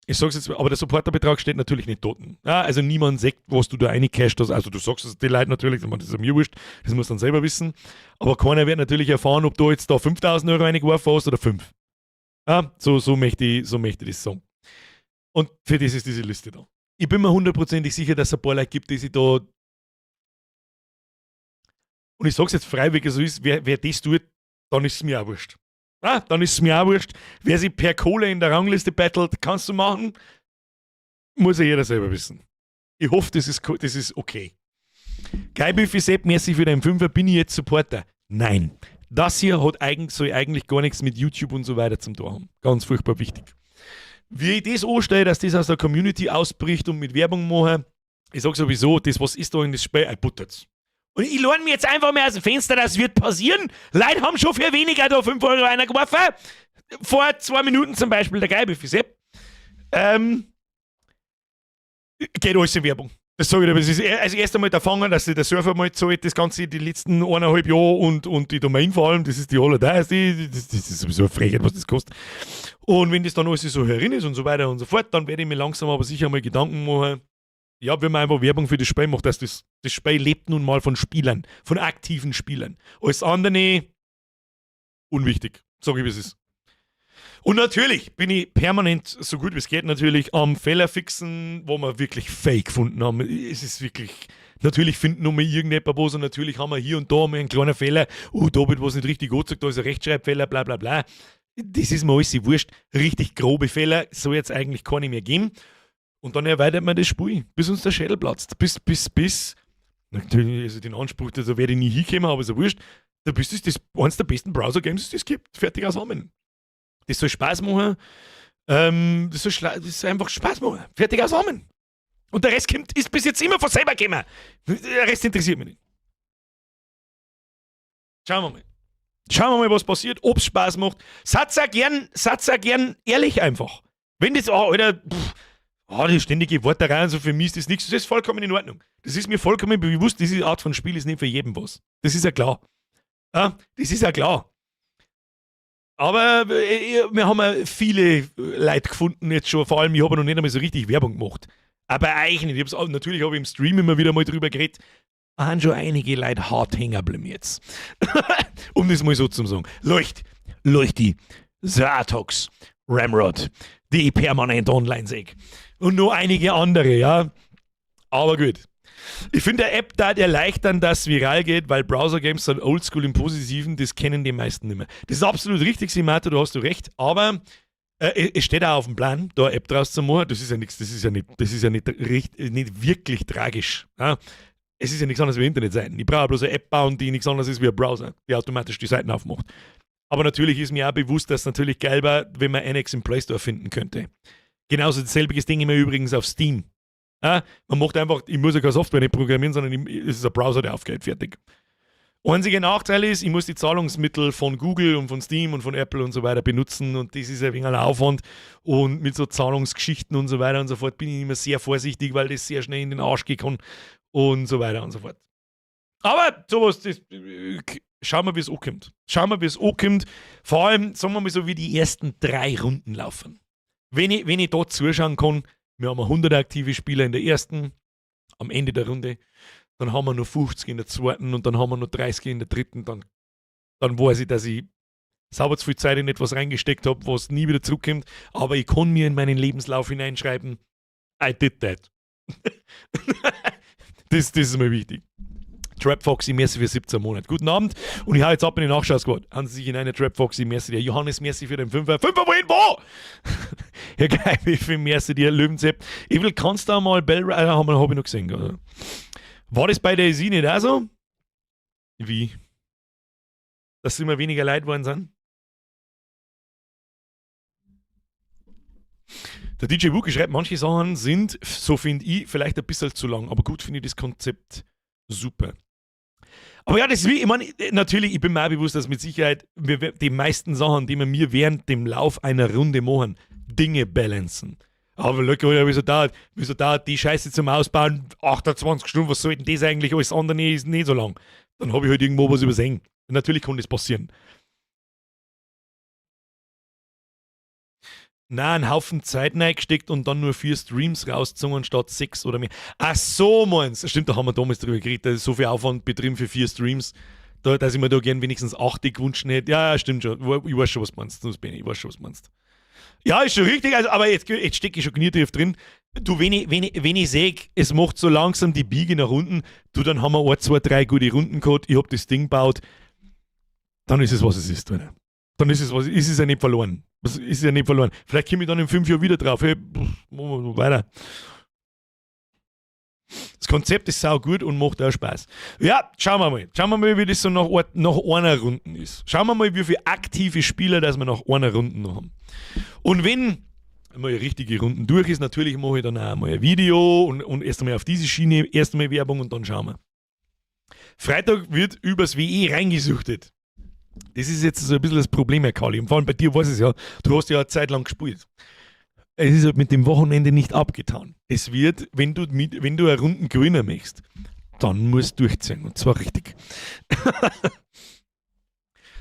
Ich sag's jetzt, aber der Supporterbetrag steht natürlich nicht dort. Ja, also niemand sagt, was du da reingecasht hast. Also du sagst es den Leuten natürlich, das ist mir wurscht, das musst du dann selber wissen. Aber keiner wird natürlich erfahren, ob du jetzt da 5000 € reingeworfen hast oder 5. Ja, so möchte ich das sagen. Und für das ist diese Liste da. Ich bin mir hundertprozentig sicher, dass es ein paar Leute gibt, die sich da. Und ich sag's jetzt freiwillig, so ist, wer das tut, dann ist es mir auch wurscht. Ah, dann ist es mir auch wurscht. Wer sich per Kohle in der Rangliste battelt, kannst du machen. Muss ja jeder selber wissen. Ich hoffe, das ist okay. Geil, Sepp, merci für deinen Fünfer. Bin ich jetzt Supporter? Nein. Das hier soll eigentlich gar nichts mit YouTube und so weiter zum tun haben. Ganz furchtbar wichtig. Wie ich das anstelle, dass das aus der Community ausbricht und mit Werbung mache, ich sag sowieso, das, was ist da in das Spiel, I put it. Und ich lehne mir jetzt einfach mal aus dem Fenster, das wird passieren. Leute haben schon für weniger da 5 € reingeworfen. Vor 2 Minuten zum Beispiel der Geil Sepp. Geht alles in Werbung. Das sage ich dir, aber es ist also erst einmal der Fangen, dass sich der Server mal zahlt, das Ganze die letzten 1,5 Jahre und die Domain vor allem, das ist die allerteuerste, das ist sowieso eine Frechheit, was das kostet. Und wenn das dann alles so herin ist und so weiter und so fort, dann werde ich mir langsam aber sicher mal Gedanken machen, ja, wenn man einfach Werbung für das Spiel macht, dass das Spiel lebt nun mal von Spielern, von aktiven Spielern. Alles andere unwichtig, sage ich, wie es ist. Und natürlich bin ich permanent, so gut wie es geht, natürlich am Fehler fixen, wo wir wirklich Fake gefunden haben. Es ist wirklich, natürlich finden noch mal irgendjemand was und natürlich haben wir hier und da mal einen kleinen Fehler. Oh, da wird was nicht richtig angezeigt, da ist ein Rechtschreibfehler, bla bla bla. Das ist mir alles wurscht. Richtig grobe Fehler soll jetzt eigentlich keine mehr geben. Und dann erweitert man das Spiel, bis uns der Schädel platzt. Bis, natürlich, also den Anspruch, da werde ich nie hinkommen, aber ist ja wurscht. Da bist du das eines der besten Browser-Games, die es gibt. Fertig, aus, Amen. Das soll Spaß machen. Das soll einfach Spaß machen. Fertig, aus, Amen. Und der Rest kommt, ist bis jetzt immer von selber gekommen. Der Rest interessiert mich nicht. Schauen wir mal. Schauen wir mal, was passiert, ob es Spaß macht. Seid's auch gern ehrlich einfach. Wenn das, oh, Alter, pff, oh, die ständige Worterei und so, für mich ist das nichts, das ist vollkommen in Ordnung. Das ist mir vollkommen bewusst, diese Art von Spiel ist nicht für jeden was. Das ist ja klar. Ja, das ist ja klar. Aber wir haben ja viele Leute gefunden jetzt schon, vor allem ich habe noch nicht einmal so richtig Werbung gemacht. Aber eigentlich nicht. Natürlich habe ich im Stream immer wieder mal drüber geredet. Da haben schon einige Leute hart hängen geblieben jetzt, um das mal so zu sagen. Leucht, Leuchti, Zatox, Ramrod, die ich permanent online sehe. Und noch einige andere, ja. Aber gut. Ich finde, der App da erleichtern, dass viral geht, weil Browser-Games sind oldschool im Positiven, das kennen die meisten nicht mehr. Das ist absolut richtig, Simato, da hast du recht, aber es steht auch auf dem Plan, da eine App draus zu machen. Das ist ja nichts, das ist ja nicht, das ist ja nicht, nicht wirklich tragisch. Ja? Es ist ja nichts anderes wie Internetseiten. Ich brauche bloß eine App bauen, die nichts anderes ist wie ein Browser, die automatisch die Seiten aufmacht. Aber natürlich ist mir auch bewusst, dass es natürlich geil war, wenn man Annex im Play Store finden könnte. Genauso dasselbe Ding immer übrigens auf Steam. Ja, man macht einfach, ich muss ja keine Software nicht programmieren, sondern es ist ein Browser, der aufgeht, fertig. Einziger Nachteil ist, ich muss die Zahlungsmittel von Google und von Steam und von Apple und so weiter benutzen und das ist ein wenig ein Aufwand. Und mit so Zahlungsgeschichten und so weiter und so fort bin ich immer sehr vorsichtig, weil das sehr schnell in den Arsch gehen kann und so weiter und so fort. Aber sowas, das, schauen wir, wie es ankommt. Schauen wir, wie es ankommt. Vor allem, sagen wir mal so, wie die ersten drei Runden laufen. Wenn ich da zuschauen kann, wir haben 100 aktive Spieler in der ersten, am Ende der Runde, dann haben wir noch 50 in der zweiten und dann haben wir noch 30 in der dritten, dann weiß ich, dass ich sauber zu viel Zeit in etwas reingesteckt habe, was nie wieder zurückkommt. Aber ich kann mir in meinen Lebenslauf hineinschreiben, I did that. Das ist mir wichtig. Trap Foxy, merci für 17 Monate. Guten Abend. Und ich hau jetzt ab in die Nachschau-Squad. Haben Sie sich in eine Trap Foxy, merci dir. Johannes, merci für den Fünfer. Fünfer, wohin, wo? Ja, geil, wie viel merci dir, Löwenzepp. Ich will, kannst du mal Bell, hab ich noch gesehen, oder? War das bei DayZ nicht auch so? Wie? Dass immer weniger Leute geworden sind? Der DJ Wookie schreibt, manche Sachen sind, so finde ich, vielleicht ein bisschen zu lang, aber gut finde ich das Konzept super. Aber ja, das ist wie, ich meine, natürlich, ich bin mir auch bewusst, dass mit Sicherheit wir die meisten Sachen, die wir mir während dem Lauf einer Runde machen, Dinge balancen. Aber locker, wieso dauert die Scheiße zum Ausbauen 28 Stunden? Was soll denn das eigentlich? Alles andere ist nicht so lang. Dann habe ich halt irgendwo was übersehen. Natürlich kann das passieren. Na, einen Haufen Zeit reingesteckt und dann nur vier Streams rausgezogen statt sechs oder mehr. Ach so, meinst. Stimmt, da haben wir damals drüber geredet, da ist so viel Aufwand betrieben für vier Streams, da, dass ich mir da gern wenigstens acht gewünscht hätte. Ja, stimmt schon. Ich weiß schon, was du meinst. Das bin ich. Ich weiß schon, was du meinst. Ja, ist schon richtig, also, aber jetzt stecke ich schon knietief drin. Du, wenn ich sehe, es macht so langsam die Biege nach unten, du, dann haben wir ein, zwei, drei gute Runden gehabt, ich hab das Ding gebaut, dann ist es, was es ist, Alter. Dann ist es ja nicht verloren. Das ist ja nicht verloren. Vielleicht komme ich dann in 5 Jahren wieder drauf. Hey, pff, machen wir weiter. Das Konzept ist sau gut und macht auch Spaß. Ja, schauen wir mal. Schauen wir mal, wie das so nach einer Runde ist. Schauen wir mal, wie viele aktive Spieler das wir nach einer Runde noch haben. Und wenn mal richtige Runden durch ist, natürlich mache ich dann auch mal ein Video und erst einmal auf diese Schiene, erst einmal Werbung und dann schauen wir. Freitag wird übers WE reingesuchtet. Das ist jetzt so ein bisschen das Problem, Herr Kali. Und vor allem bei dir weiß ich es ja, du hast ja eine Zeit lang gespielt. Es ist halt mit dem Wochenende nicht abgetan. Es wird, wenn du eine Runden gewinnen möchtest, dann musst du durchziehen. Und zwar richtig.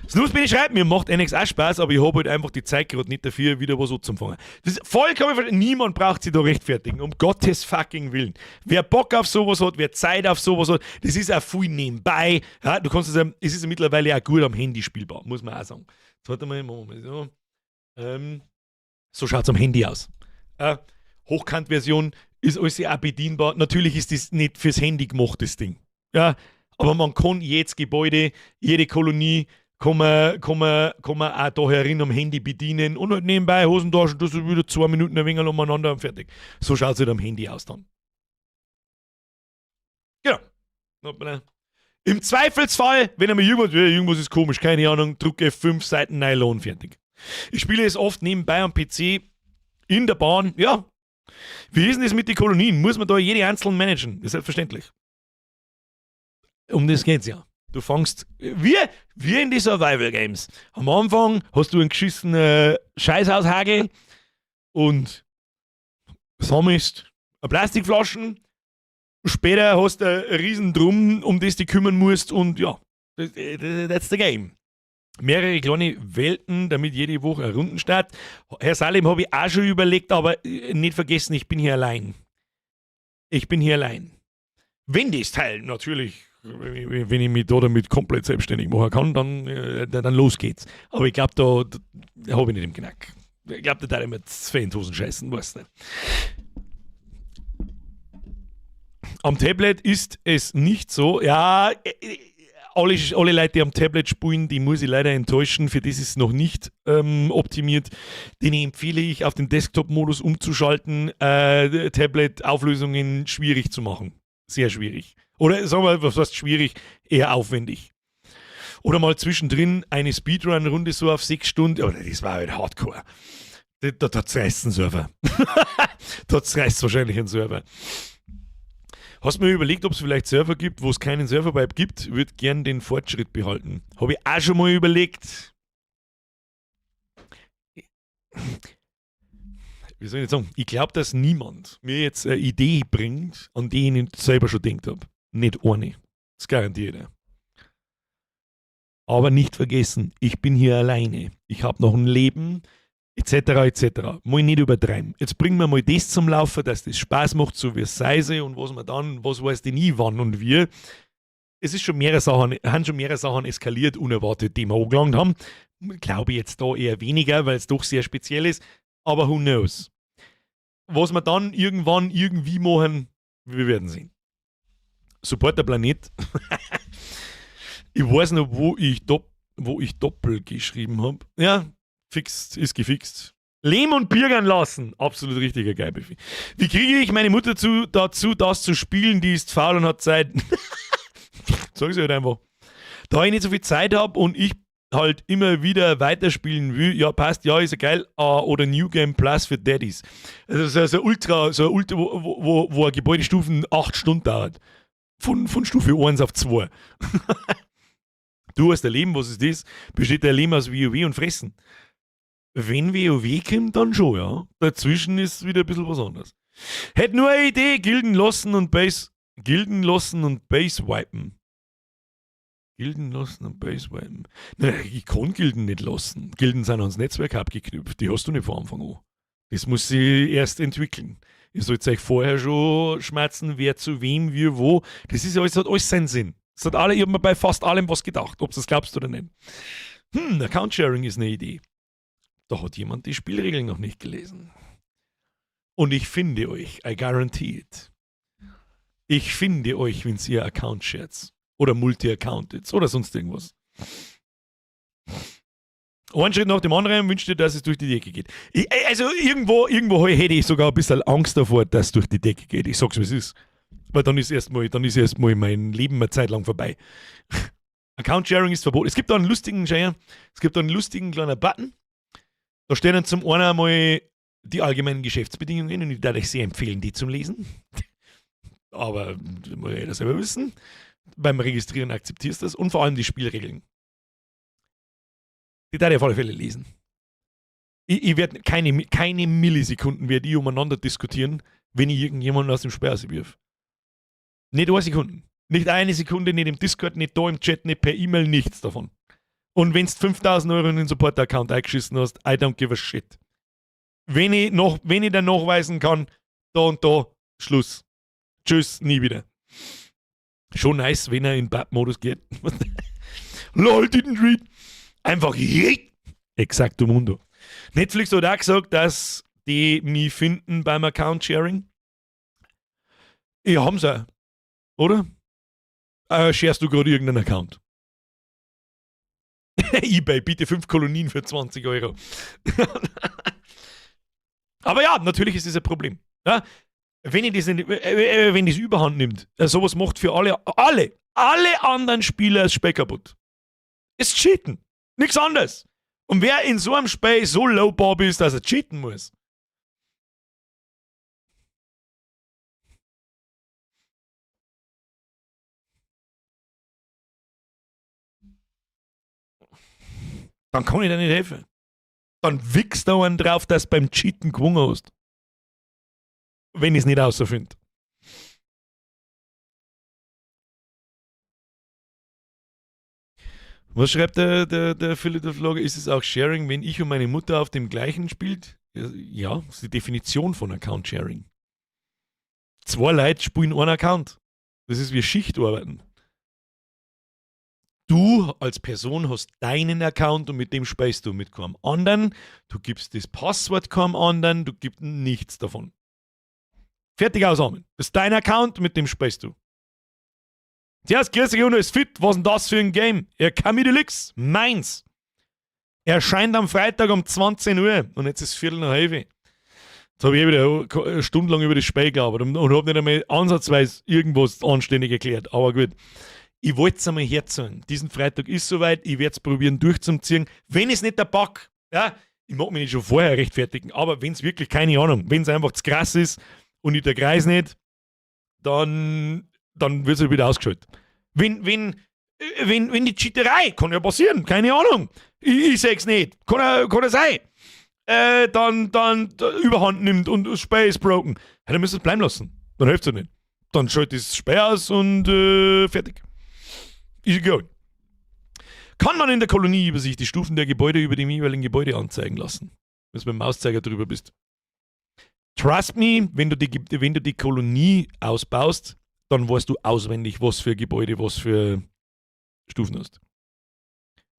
Snooze bin ich schreibt, mir macht NX auch Spaß, aber ich habe halt einfach die Zeit gerade nicht dafür, wieder was anzufangen. Das ist vollkommen, niemand braucht sich da rechtfertigen, um Gottes fucking Willen. Wer Bock auf sowas hat, wer Zeit auf sowas hat, das ist auch viel nebenbei. Ja, du kannst es, es ist ja mittlerweile auch gut am Handy spielbar, muss man auch sagen. Jetzt warte mal, machen wir mal so. So schaut es am Handy aus. Hochkant-Version ist alles auch bedienbar. Natürlich ist das nicht fürs Handy gemacht, das Ding. Ja, aber man kann jedes Gebäude, jede Kolonie, kann man auch da herin am Handy bedienen und halt nebenbei Hosentaschen, das ist wieder 2 Minuten ein wenig umeinander und fertig. So schaut es halt am Handy aus dann. Genau. Im Zweifelsfall, wenn einmal irgendwas ist komisch, keine Ahnung, drucke fünf Seiten Nylon, fertig. Ich spiele es oft nebenbei am PC, in der Bahn, ja. Wie ist denn das mit den Kolonien? Muss man da jede einzeln managen? Das ist selbstverständlich. Um das geht's ja. Du fängst, wie in die Survival Games. Am Anfang hast du einen geschissenen Scheißhaushagel und sammelst Plastikflaschen. Später hast du einen riesen Drum, um das du dich kümmern musst, und ja, that's the game. Mehrere kleine Welten, damit jede Woche eine Runden startet. Herr Salim, habe ich auch schon überlegt, aber nicht vergessen, ich bin hier allein. Ich bin hier allein. Wenn das Teil natürlich, wenn ich mich da damit komplett selbstständig machen kann, dann los geht's. Aber ich glaube, da habe ich nicht im Knack. Ich glaube, da darf ich mir zu in die Hosen scheißen, weißt du. Am Tablet ist es nicht so. Ja, alle Leute, die am Tablet spielen, die muss ich leider enttäuschen. Für das ist es noch nicht optimiert. Den empfehle ich, auf den Desktop-Modus umzuschalten. Tablet-Auflösungen schwierig zu machen. Sehr schwierig. Oder sagen wir, was heißt schwierig? Eher aufwendig. Oder mal zwischendrin eine Speedrun-Runde so auf 6 Stunden. Aber das war halt hardcore. Da zerreißt ein Server. Da zerreißt wahrscheinlich ein Server. Hast du mir überlegt, ob es vielleicht Server gibt, wo es keinen Server-Wipe gibt? Würde gern den Fortschritt behalten. Habe ich auch schon mal überlegt. Wie soll ich jetzt sagen? Ich glaube, dass niemand mir jetzt eine Idee bringt, an die ich nicht selber schon gedacht habe. Nicht eine. Das garantiere ich. Aber nicht vergessen, ich bin hier alleine. Ich habe noch ein Leben, etc. etc. Mal nicht übertreiben. Jetzt bringen wir mal das zum Laufen, dass das Spaß macht, so wie es sei soll und was man dann, was weiß ich nie, wann und wie. Es ist schon mehrere Sachen, haben schon mehrere Sachen eskaliert, unerwartet, die wir angelangt haben. Glaube ich jetzt da eher weniger, weil es doch sehr speziell ist. Aber who knows? Was wir dann irgendwann irgendwie machen, wir werden sehen. Support der Planet. Ich weiß noch, wo ich Doppel geschrieben habe. Ja, fix, ist gefixt. Lehm und Birgern lassen. Absolut richtiger Geilbefehl. Wie kriege ich meine Mutter dazu, das zu spielen? Die ist faul und hat Zeit. Sag sie halt einfach. Da ich nicht so viel Zeit habe und ich halt immer wieder weiterspielen will, ja, passt, ja, ist ja geil, oder New Game Plus für Daddies. Also so ein Ultra, wo eine Gebäudestufen 8 Stunden dauert. Von Stufe 1 auf 2. Du hast ein Leben, was ist das? Besteht dein Leben aus WoW und Fressen? Wenn WoW kommt, dann schon, ja. Dazwischen ist wieder ein bisschen was anderes. Hätte nur eine Idee, Gilden lassen und Base, Gilden lassen und Base wipen. Gilden lassen und Base wipen. Nein, ich kann Gilden nicht lassen. Gilden sind ans Netzwerk abgeknüpft. Die hast du nicht von Anfang an. Das muss sich erst entwickeln. Ihr sollt euch vorher schon schmerzen, wer zu wem, wie, wo. Das ist ja alles, hat alles seinen Sinn. Das hat alle, ich hab mir bei fast allem was gedacht, ob du das glaubst oder nicht. Account Sharing ist eine Idee. Da hat jemand die Spielregeln noch nicht gelesen. Und ich finde euch, I guarantee it. Ich finde euch, wenn ihr Account shared. Oder Multi-Accounted oder sonst irgendwas. Ein Schritt nach dem anderen, wünscht dir, dass es durch die Decke geht. Also irgendwo hätte ich sogar ein bisschen Angst davor, dass es durch die Decke geht. Ich sag's, wie es ist. Weil dann ist erstmal mein Leben eine Zeit lang vorbei. Account Sharing ist verboten. Es gibt da einen lustigen, Schau, es gibt da einen lustigen kleinen Button. Da stehen dann zum einen einmal die allgemeinen Geschäftsbedingungen und ich würde euch sehr empfehlen, die zum Lesen. Aber das muss jeder selber wissen. Beim Registrieren akzeptierst du das und vor allem die Spielregeln. Die darf ich auf alle Fälle lesen. Ich werde keine Millisekunden werde ich umeinander diskutieren, wenn ich irgendjemanden aus dem Spiel wirf. Nicht eine Sekunde. Nicht eine Sekunde, nicht im Discord, nicht da im Chat, nicht per E-Mail, nichts davon. Und wenn du 5000 Euro in den Support-Account eingeschissen hast, I don't give a shit. Wenn ich dann nachweisen kann, da und da, Schluss. Tschüss, nie wieder. Schon nice, wenn er in Bab-Modus geht. LOL, didn't read. Einfach yeet. Exacto mundo. Netflix hat auch gesagt, dass die mich finden beim Account-Sharing. Ja, haben sie auch. Oder? Sharest du gerade irgendeinen Account? eBay, bitte fünf Kolonien für 20 Euro. Aber ja, natürlich ist es ein Problem. Ja? Wenn ich das nicht, wenn das überhand nimmt, sowas macht für alle anderen Spieler das Spiel kaputt. Ist Cheaten. Nichts anderes. Und wer in so einem Spiel so low bob ist, dass er cheaten muss, dann kann ich dir nicht helfen. Dann wichst du einen drauf, dass du beim Cheaten gewonnen hast. Wenn ich es nicht außerfinde. Was schreibt der Philipp der Vlogger? Ist es auch Sharing, wenn ich und meine Mutter auf dem gleichen spielt? Ja, das ist die Definition von Account Sharing. Zwei Leute spielen einen Account. Das ist wie Schichtarbeiten. Du als Person hast deinen Account und mit dem spielst du mit keinem anderen. Du gibst das Passwort keinem anderen, du gibst nichts davon. Fertig, aus, Amen. Das ist dein Account, mit dem spielst du. Tja, grüß dich und ist fit. Was ist denn das für ein Game? Er kann Deluxe. Meins. Erscheint am Freitag um 20 Uhr und jetzt ist 11:15. Jetzt habe ich wieder eine Stunde lang über das Spiel gelabert und habe nicht einmal ansatzweise irgendwas anständig erklärt. Aber gut. Ich wollte es einmal herzogen. Diesen Freitag ist soweit. Ich werde es probieren durchzuziehen. Wenn es nicht der Pack, ja, ich mag mich nicht schon vorher rechtfertigen, aber wenn es wirklich, keine Ahnung, wenn es einfach zu krass ist und ich der Kreis nicht, dann wird es halt wieder ausgeschaltet. Wenn die Cheaterei, kann ja passieren, keine Ahnung. Ich seh's nicht, kann ja sein. Dann überhand nimmt und das Spiel ist broken. Ja, dann müsst ihr es bleiben lassen. Dann hilft es nicht. Dann schaltet das Spiel aus und fertig. Easy going. Kann man in der Kolonieübersicht die Stufen der Gebäude über dem jeweiligen Gebäude anzeigen lassen? Wenn du mit dem Mauszeiger drüber bist. Trust me, wenn du die Kolonie ausbaust, dann weißt du auswendig, was für Gebäude, was für Stufen hast.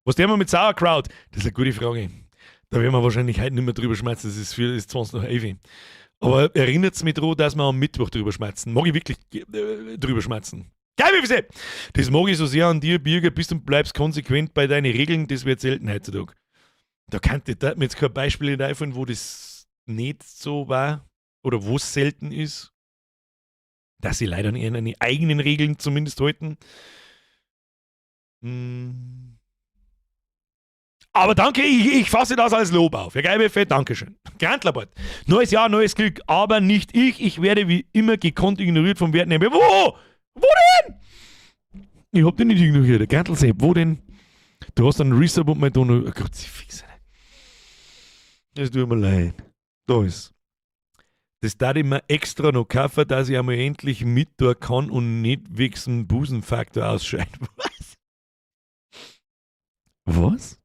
Was der mal mit Sauerkraut? Das ist eine gute Frage. Da werden wir wahrscheinlich heute nicht mehr drüber schmatzen. Das ist 11:20. Aber erinnert es mich daran, dass wir am Mittwoch drüber schmatzen. Mag ich wirklich drüber schmatzen. Geil, wie gesagt. Das mag ich so sehr an dir, Birger, bist und bleibst konsequent bei deinen Regeln, das wird selten heutzutage. Da kann ich da mir jetzt kein Beispiel nicht einfallen, wo das nicht so war oder wo es selten ist, dass sie leider an ihren eigenen Regeln zumindest halten. Aber danke, ich fasse das als Lob auf. Ja, geil, Buffet, Dankeschön. Grantlerbart. Neues Jahr, neues Glück, aber nicht ich. Ich werde wie immer gekonnt ignoriert vom Werten. Wo? Wo denn? Ich hab den nicht ignoriert. Der Gantl-Sepp, wo denn? Du hast einen Resub und mein Donau. Oh Kruzifix, Alter. Es tut mir leid. Da ist. Das darf ich mir extra noch kaufen, dass ich einmal endlich mit da kann und nicht wegen dem Busenfaktor ausscheiden. Was?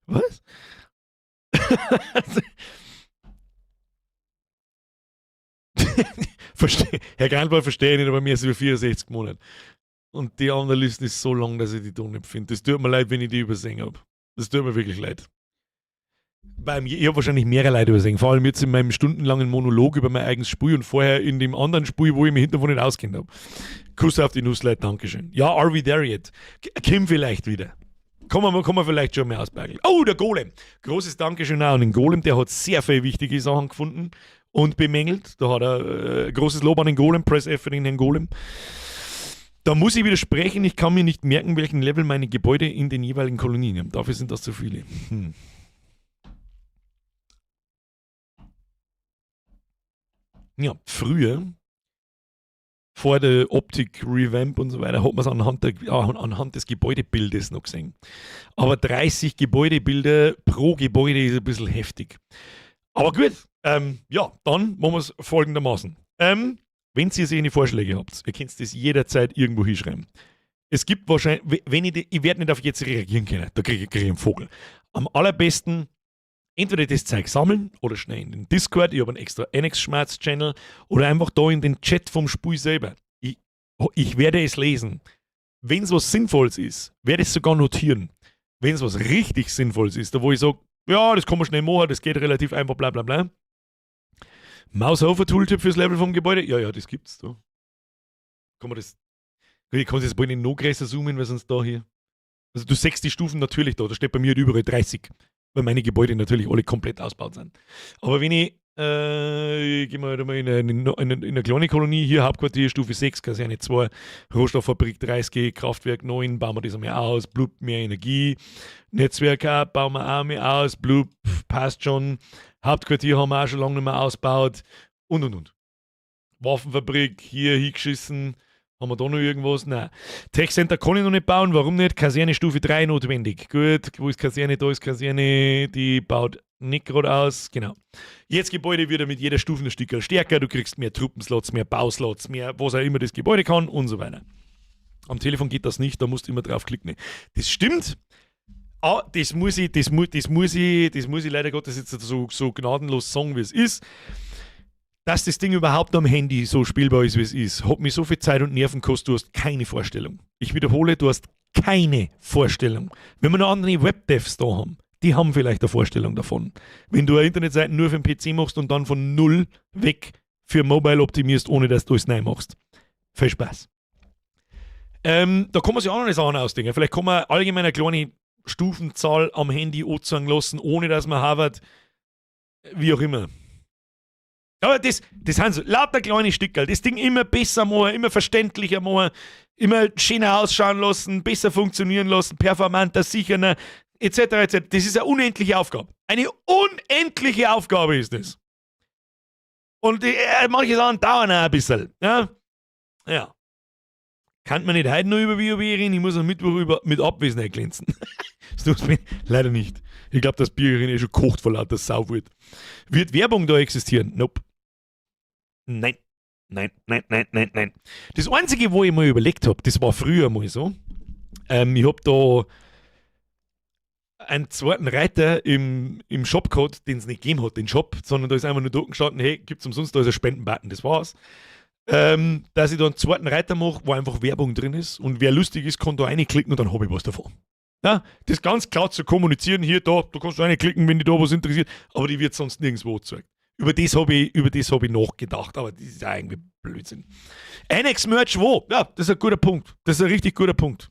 Was? Was? Verstehe. Herr Grandbauer, verstehe ich nicht, aber mir ist über 64 Monate. Und die andere Liste ist so lang, dass ich die da nicht finde. Das tut mir leid, wenn ich die übersehen habe. Das tut mir wirklich leid. Ich habe wahrscheinlich mehrere Leute übersehen. Vor allem jetzt in meinem stundenlangen Monolog über mein eigenes Spiel und vorher in dem anderen Spiel, wo ich mich hinterher nicht auskennt habe. Kuss auf die Nuss, Leute, Dankeschön. Ja, are we there yet? Kim vielleicht wieder. Kommen wir vielleicht schon mehr ausbergeln. Oh, der Golem. Großes Dankeschön auch an den Golem, der hat sehr viele wichtige Sachen gefunden und bemängelt. Da hat er großes Lob an den Golem, Press F für den Herrn Golem. Da muss ich widersprechen, ich kann mir nicht merken, welchen Level meine Gebäude in den jeweiligen Kolonien haben. Dafür sind das zu viele. Ja, früher, vor der Optik-Revamp und so weiter, hat man es anhand des Gebäudebildes noch gesehen. Aber 30 Gebäudebilder pro Gebäude ist ein bisschen heftig. Aber gut, ja, dann machen wir es folgendermaßen. Wenn ihr solche Vorschläge habt, ihr könnt das jederzeit irgendwo hinschreiben. Es gibt wahrscheinlich, wenn ich, die, ich werde nicht auf jetzt reagieren können, da krieg ich einen Vogel. Am allerbesten entweder das Zeug sammeln oder schnell in den Discord, ich habe einen extra NX-Schmerz-Channel oder einfach da in den Chat vom Spiel selber. Ich werde es lesen. Wenn es was Sinnvolles ist, werde ich es sogar notieren. Wenn es was richtig Sinnvolles ist, da wo ich sage, ja, das kann man schnell machen, das geht relativ einfach, bla bla bla. Mouse-Over Tooltip fürs Level vom Gebäude? Ja, ja, das gibt's da. Kann man das. Ich kann es jetzt bald nicht noch größer zoomen, weil sonst da hier. Also du siehst die Stufen natürlich da, da steht bei mir überall 30. Weil meine Gebäude natürlich alle komplett ausgebaut sind. Aber wenn ich gehen wir halt mal in eine kleine Kolonie, hier Hauptquartier Stufe 6, Kaserne 2, Rohstofffabrik 30, Kraftwerk 9, bauen wir das einmal aus, blub, mehr Energie, Netzwerk auch, bauen wir auch mehr aus, blub, passt schon, Hauptquartier haben wir auch schon lange nicht mehr ausgebaut und und und. Waffenfabrik, hier hingeschissen, haben wir da noch irgendwas? Nein. Tech Center kann ich noch nicht bauen, warum nicht? Kaserne Stufe 3 notwendig. Gut, wo ist Kaserne? Da ist Kaserne, die baut nicht gerade aus. Genau. Jetzt Gebäude wird mit jeder Stufe ein Stück stärker, du kriegst mehr Truppenslots, mehr Bauslots, mehr was auch immer das Gebäude kann und so weiter. Am Telefon geht das nicht, da musst du immer draufklicken. Das stimmt. Ah, das muss ich leider Gottes jetzt so gnadenlos sagen, wie es ist. Dass das Ding überhaupt am Handy so spielbar ist, wie es ist, hat mich so viel Zeit und Nerven gekostet, du hast keine Vorstellung. Ich wiederhole, du hast keine Vorstellung. Wenn wir noch andere Webdevs da haben, die haben vielleicht eine Vorstellung davon. Wenn du eine Internetseite nur für den PC machst und dann von null weg für Mobile optimierst, ohne dass du es neu machst. Viel Spaß. Da kann man sich auch noch eine Sachen ausdenken. Vielleicht kann man allgemein eine kleine Stufenzahl am Handy anzeigen lassen, ohne dass man Harvard, wie auch immer. Aber das sind so lauter kleine Stückerl. Das Ding immer besser machen, immer verständlicher machen, immer schöner ausschauen lassen, besser funktionieren lassen, performanter, sicherer, et cetera, et cetera. Das ist eine unendliche Aufgabe. Eine unendliche Aufgabe ist das. Und manche Sachen dauern auch ein bisschen. Ja? Ja. Kann man nicht heute noch über WoW reden? Ich muss am Mittwoch mit Abwesenheit glänzen. Das tut mir leider nicht. Ich glaub, das Bierchen eh schon kocht vor lauter Sauwut. Wird Werbung da existieren? Nope. Nein. Nein, nein, nein, nein, nein. Das Einzige, wo ich mir überlegt hab, das war früher mal so. Ich hab da einen zweiten Reiter im Shop gehabt, den es nicht gegeben hat, den Shop, sondern da ist einfach nur da gestanden, hey, gibt's umsonst, da ist ein Spendenbutton, das war's. Dass ich da einen zweiten Reiter mache, wo einfach Werbung drin ist und wer lustig ist, kann da reinklicken und dann hab ich was davon. Ja, das ganz klar zu kommunizieren, hier, da, da kannst du reinklicken, wenn dich da was interessiert, aber die wird sonst nirgendwo gezeigt. Über das hab ich nachgedacht, aber das ist ja irgendwie Blödsinn. Annex-Merch wo? Ja, das ist ein guter Punkt. Das ist ein richtig guter Punkt.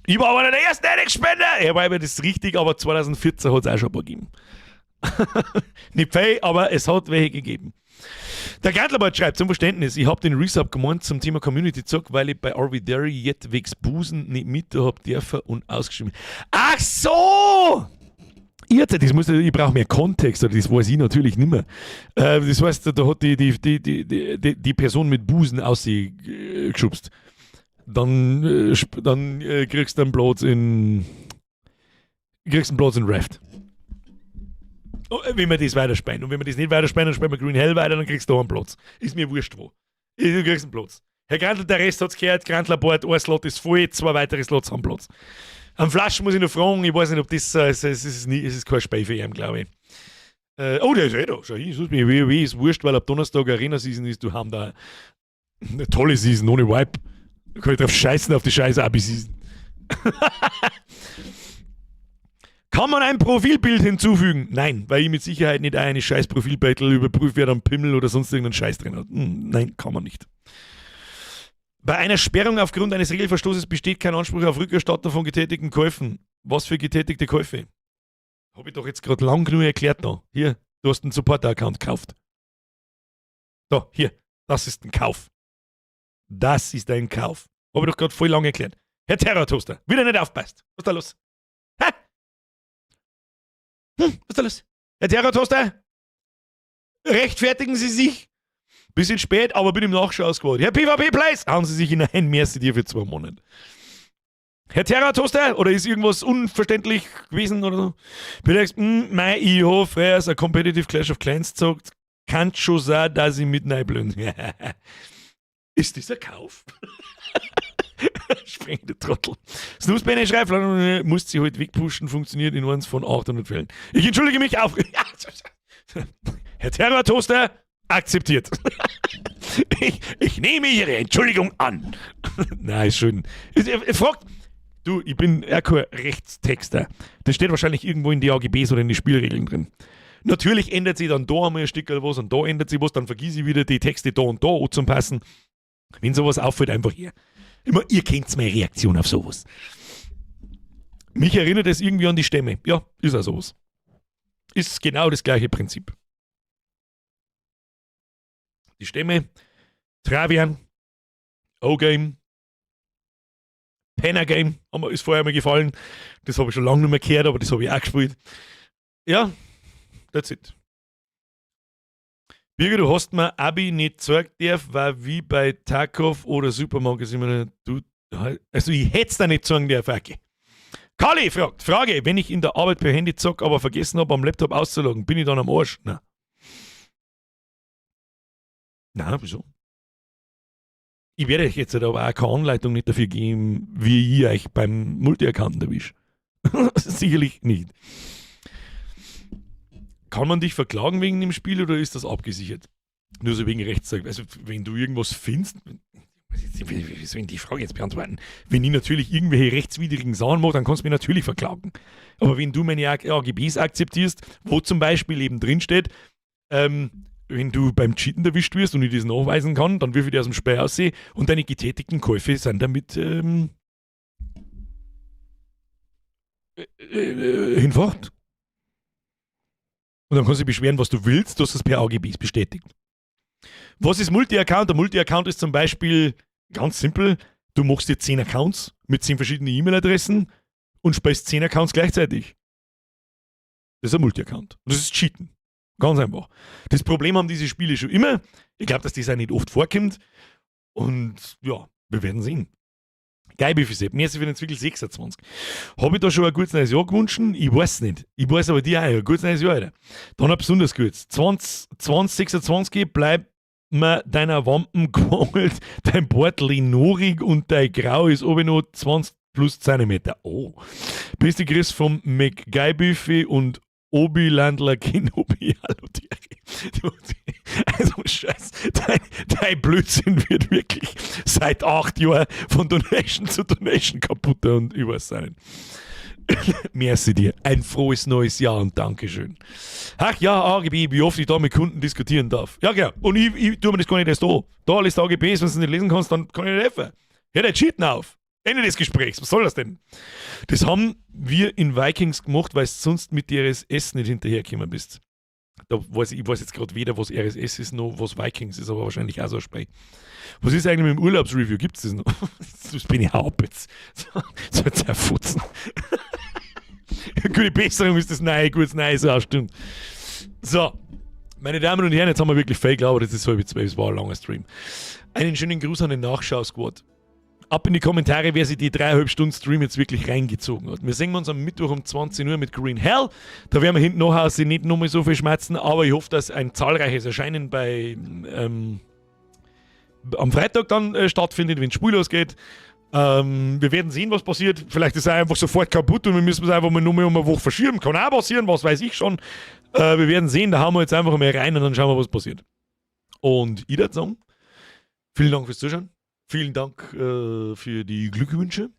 Ich war einer der ersten Annex-Spender. Ja, war das richtig, aber 2014 hat's auch schon ein paar gegeben. Nicht viel, aber es hat welche gegeben. Der Gantlerbart schreibt zum Verständnis, ich hab den Resub gemeint zum Thema Community Zock, weil ich bei Are We There Yet wegs Busen nicht mit hab dürfen und ausgeschrieben. Ach so! Das muss, ich brauche mehr Kontext, oder das weiß ich natürlich nicht mehr. Das heißt, da hat die Person mit Busen ausgeschubst. Dann kriegst du einen Platz in Raft. Oh, wenn wir das weiterspielen. Und wenn wir das nicht weiterspielen, dann spielen wir Green Hell weiter, dann kriegst du da einen Platz. Ist mir wurscht wo. Du kriegst einen Platz. Herr Grantl, der Rest hat's gehört, Grantler Board, ein Slot ist voll, zwei weitere Slots haben Platz. Am Flasch muss ich noch fragen, ich weiß nicht, ob das, es ist, nie, es ist kein Spiel für ihn, glaube ich. Oh, der ist eh da. Schau hin, sonst mir WoW ist wurscht, weil ab Donnerstag Arena Season ist, du haben da eine tolle Season ohne Wipe. Da kann ich drauf scheißen auf die scheiß Abi-Season. Kann man ein Profilbild hinzufügen? Nein, weil ich mit Sicherheit nicht eine scheiß Profilbild überprüfe, wer dann Pimmel oder sonst irgendeinen Scheiß drin hat. Nein, kann man nicht. Bei einer Sperrung aufgrund eines Regelverstoßes besteht kein Anspruch auf Rückerstattung von getätigten Käufen. Was für getätigte Käufe? Hab ich doch jetzt gerade lang genug erklärt da. Hier, du hast einen Supporter-Account gekauft. Da, hier, das ist ein Kauf. Das ist ein Kauf. Hab ich doch gerade voll lang erklärt. Herr Terror-Toaster, wieder nicht aufpasst. Was ist da los? Hä? Was ist da los? Herr Terror-Toaster? Rechtfertigen Sie sich? Bisschen spät, aber bin im Nachschaus geworden. Herr PvP Place, hauen Sie sich hinein, merci dir für 2 Monate. Herr Terror Toaster, oder ist irgendwas unverständlich gewesen oder so? Bitte, mei, ich hab früher ein Competitive Clash of Clans gezockt. Kann schon sein, dass ich mit reinblühen. Ist das ein Kauf? Springende Trottel. Snooze schreibt, muss sie halt wegpushen, funktioniert in eins von 800 Fällen. Ich entschuldige mich auf. Herr Terror Toaster, akzeptiert. Ich nehme Ihre Entschuldigung an. Nein, ist schön. Er fragt, du, ich bin ja kein Rechtstexter. Das steht wahrscheinlich irgendwo in die AGBs oder in die Spielregeln drin. Natürlich ändert sich dann da einmal ein Stück was und da ändert sich was, dann vergiss ich wieder die Texte da und da anzupassen. Wenn sowas auffällt, einfach hier. Immer, ihr kennt meine Reaktion auf sowas. Mich erinnert es irgendwie an die Stämme. Ja, ist auch sowas. Ist genau das gleiche Prinzip. Die Stämme, Travian, O-Game, Penner Game, ist vorher mal gefallen. Das habe ich schon lange nicht mehr gehört, aber das habe ich auch gespielt. Ja, that's it. Birger, du hast mir Abi nicht gezeigt darf, weil wie bei Tarkov oder Supermarket immer, du, also ich hätte es da nicht sagen dürfen, okay. Kali fragt, Frage, wenn ich in der Arbeit per Handy zock, aber vergessen habe, am Laptop auszuloggen, bin ich dann am Arsch? Na. Na, wieso? Ich werde euch jetzt halt aber auch keine Anleitung nicht dafür geben, wie ich euch beim Multi-Account erwische. Sicherlich nicht. Kann man dich verklagen wegen dem Spiel oder ist das abgesichert? Nur so wegen Rechtszeug. Also, wenn du irgendwas findest, wie soll ich die Frage jetzt beantworten? Wenn ich natürlich irgendwelche rechtswidrigen Sachen mache, dann kannst du mich natürlich verklagen. Aber wenn du meine AGBs akzeptierst, wo zum Beispiel eben drinsteht, wenn du beim Cheaten erwischt wirst und ich das nachweisen kann, dann wirf ich dir aus dem Spiel aussehen und deine getätigten Käufe sind damit hinfort. Und dann kannst du dich beschweren, was du willst, du hast das per AGBs bestätigt. Was ist Multi-Account? Der Multi-Account ist zum Beispiel ganz simpel, du machst dir 10 Accounts mit 10 verschiedenen E-Mail-Adressen und spielst 10 Accounts gleichzeitig. Das ist ein Multi-Account. Und das ist Cheaten. Ganz einfach. Das Problem haben diese Spiele schon immer. Ich glaube, dass das auch nicht oft vorkommt. Und ja, wir werden sehen. Geil, Sepp. Merci für den Zwickel 26. Habe ich da schon ein gutes neues Jahr gewünscht? Ich weiß nicht. Ich weiß aber dir auch. Ein gutes neues Jahr, Alter. Dann ein besonders gutes. 20, 2026 bleibt mir deiner Wampen gewangelt, dein Bart linorig und dein Grau ist oben noch 20 plus Zentimeter. Oh. Beste Grüß vom McGuy und Obi Landler Kenobi. Hallo Thierry. Also Scheiß, dein Blödsinn wird wirklich seit 8 Jahren von Donation zu Donation kaputter und ich weiß es nicht. Merci dir. Ein frohes neues Jahr und Dankeschön. Ach ja, AGB, wie oft ich da mit Kunden diskutieren darf. Ja, genau. Und ich tue mir das gar nicht erst an. Da liest AGBs, wenn du es nicht lesen kannst, dann kann ich nicht helfen. Hör der Cheaten auf. Ende des Gesprächs. Was soll das denn? Das haben wir in Vikings gemacht, weil du sonst mit der RSS nicht hinterhergekommen bist. Da weiß ich, ich weiß jetzt gerade weder, was RSS ist, noch was Vikings ist, aber wahrscheinlich auch so ein Spiel. Was ist eigentlich mit dem Urlaubsreview? Gibt es das noch? Das bin ich auch jetzt. So, so zerfutzen. Gute Besserung ist das neue, gutes Neues, ja, stimmt. So, meine Damen und Herren, jetzt haben wir wirklich viel gelabert, das ist 11:30, es war ein langer Stream. Einen schönen Gruß an den Nachschau-Squad. Ab in die Kommentare, wer sich die 3,5 Stunden Stream jetzt wirklich reingezogen hat. Wir sehen uns am Mittwoch um 20 Uhr mit Green Hell. Da werden wir hinten noch nicht nochmal so viel schmatzen, aber ich hoffe, dass ein zahlreiches Erscheinen bei am Freitag dann stattfindet, wenn das Spiel losgeht. Wir werden sehen, was passiert. Vielleicht ist er einfach sofort kaputt und wir müssen es einfach mal nur mal um eine Woche verschieben. Kann auch passieren, was weiß ich schon. Wir werden sehen, da hauen wir jetzt einfach mal rein und dann schauen wir, was passiert. Und ich würde sagen, vielen Dank fürs Zuschauen. Vielen Dank für die Glückwünsche.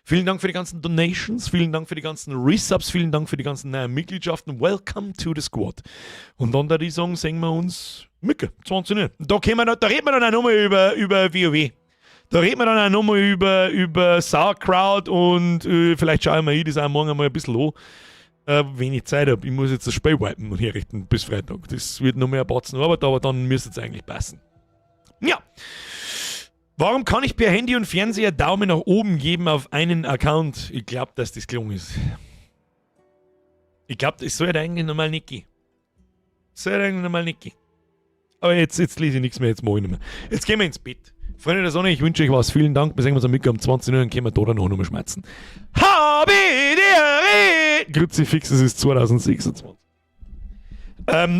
Vielen Dank für die ganzen Donations. Vielen Dank für die ganzen Resubs. Vielen Dank für die ganzen neuen Mitgliedschaften. Welcome to the squad. Und dann da die sagen, sehen wir uns Micke, 20 Uhr. Da, können wir noch, da reden wir dann auch nochmal über WoW. Da reden wir dann auch nochmal über Sauerkraut und vielleicht schauen wir das auch morgen einmal ein bisschen an. Wenn ich Zeit habe. Ich muss jetzt das Spiel wipen und herrichten bis Freitag. Das wird noch mehr ein Batzen Arbeit, aber dann müsste es eigentlich passen. Ja. Warum kann ich per Handy und Fernseher Daumen nach oben geben auf einen Account? Ich glaube, dass das gelungen ist. Ich glaube, das soll eigentlich normal nicht gehen. Soll eigentlich normal nicht gehen. Aber jetzt lese ich nichts mehr, jetzt mache ich nicht mehr. Jetzt gehen wir ins Bett. Freunde der Sonne, ich wünsche euch was. Vielen Dank. Wir sehen uns am Mittag um 20 Uhr und können wir da dann noch mal schmatzen. Habe die Ehre! Kruzifix, es ist 2026.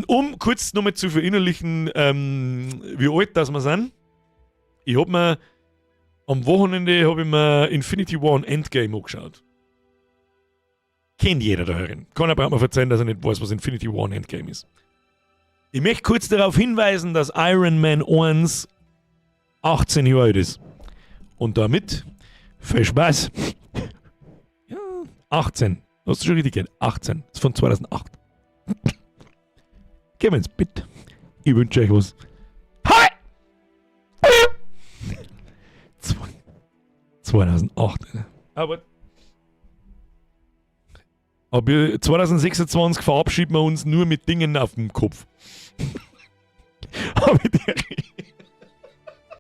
Um kurz nochmal zu verinnerlichen, wie alt das wir sind. Ich hab mir am Wochenende hab ich mir Infinity War und Endgame angeschaut. Kennt jeder da herin. Keiner braucht mir verzeihen, dass er nicht weiß, was Infinity War und Endgame ist. Ich möchte kurz darauf hinweisen, dass Iron Man 1 18 Jahre alt ist. Und damit viel Spaß. Ja, 18. Hast du schon richtig gehört? 18. Das ist von 2008. Gehen wir ins Bett. Ich wünsche euch was. Hi! 2008. Aber 2026 verabschieden wir uns nur mit Dingen auf dem Kopf. Aber der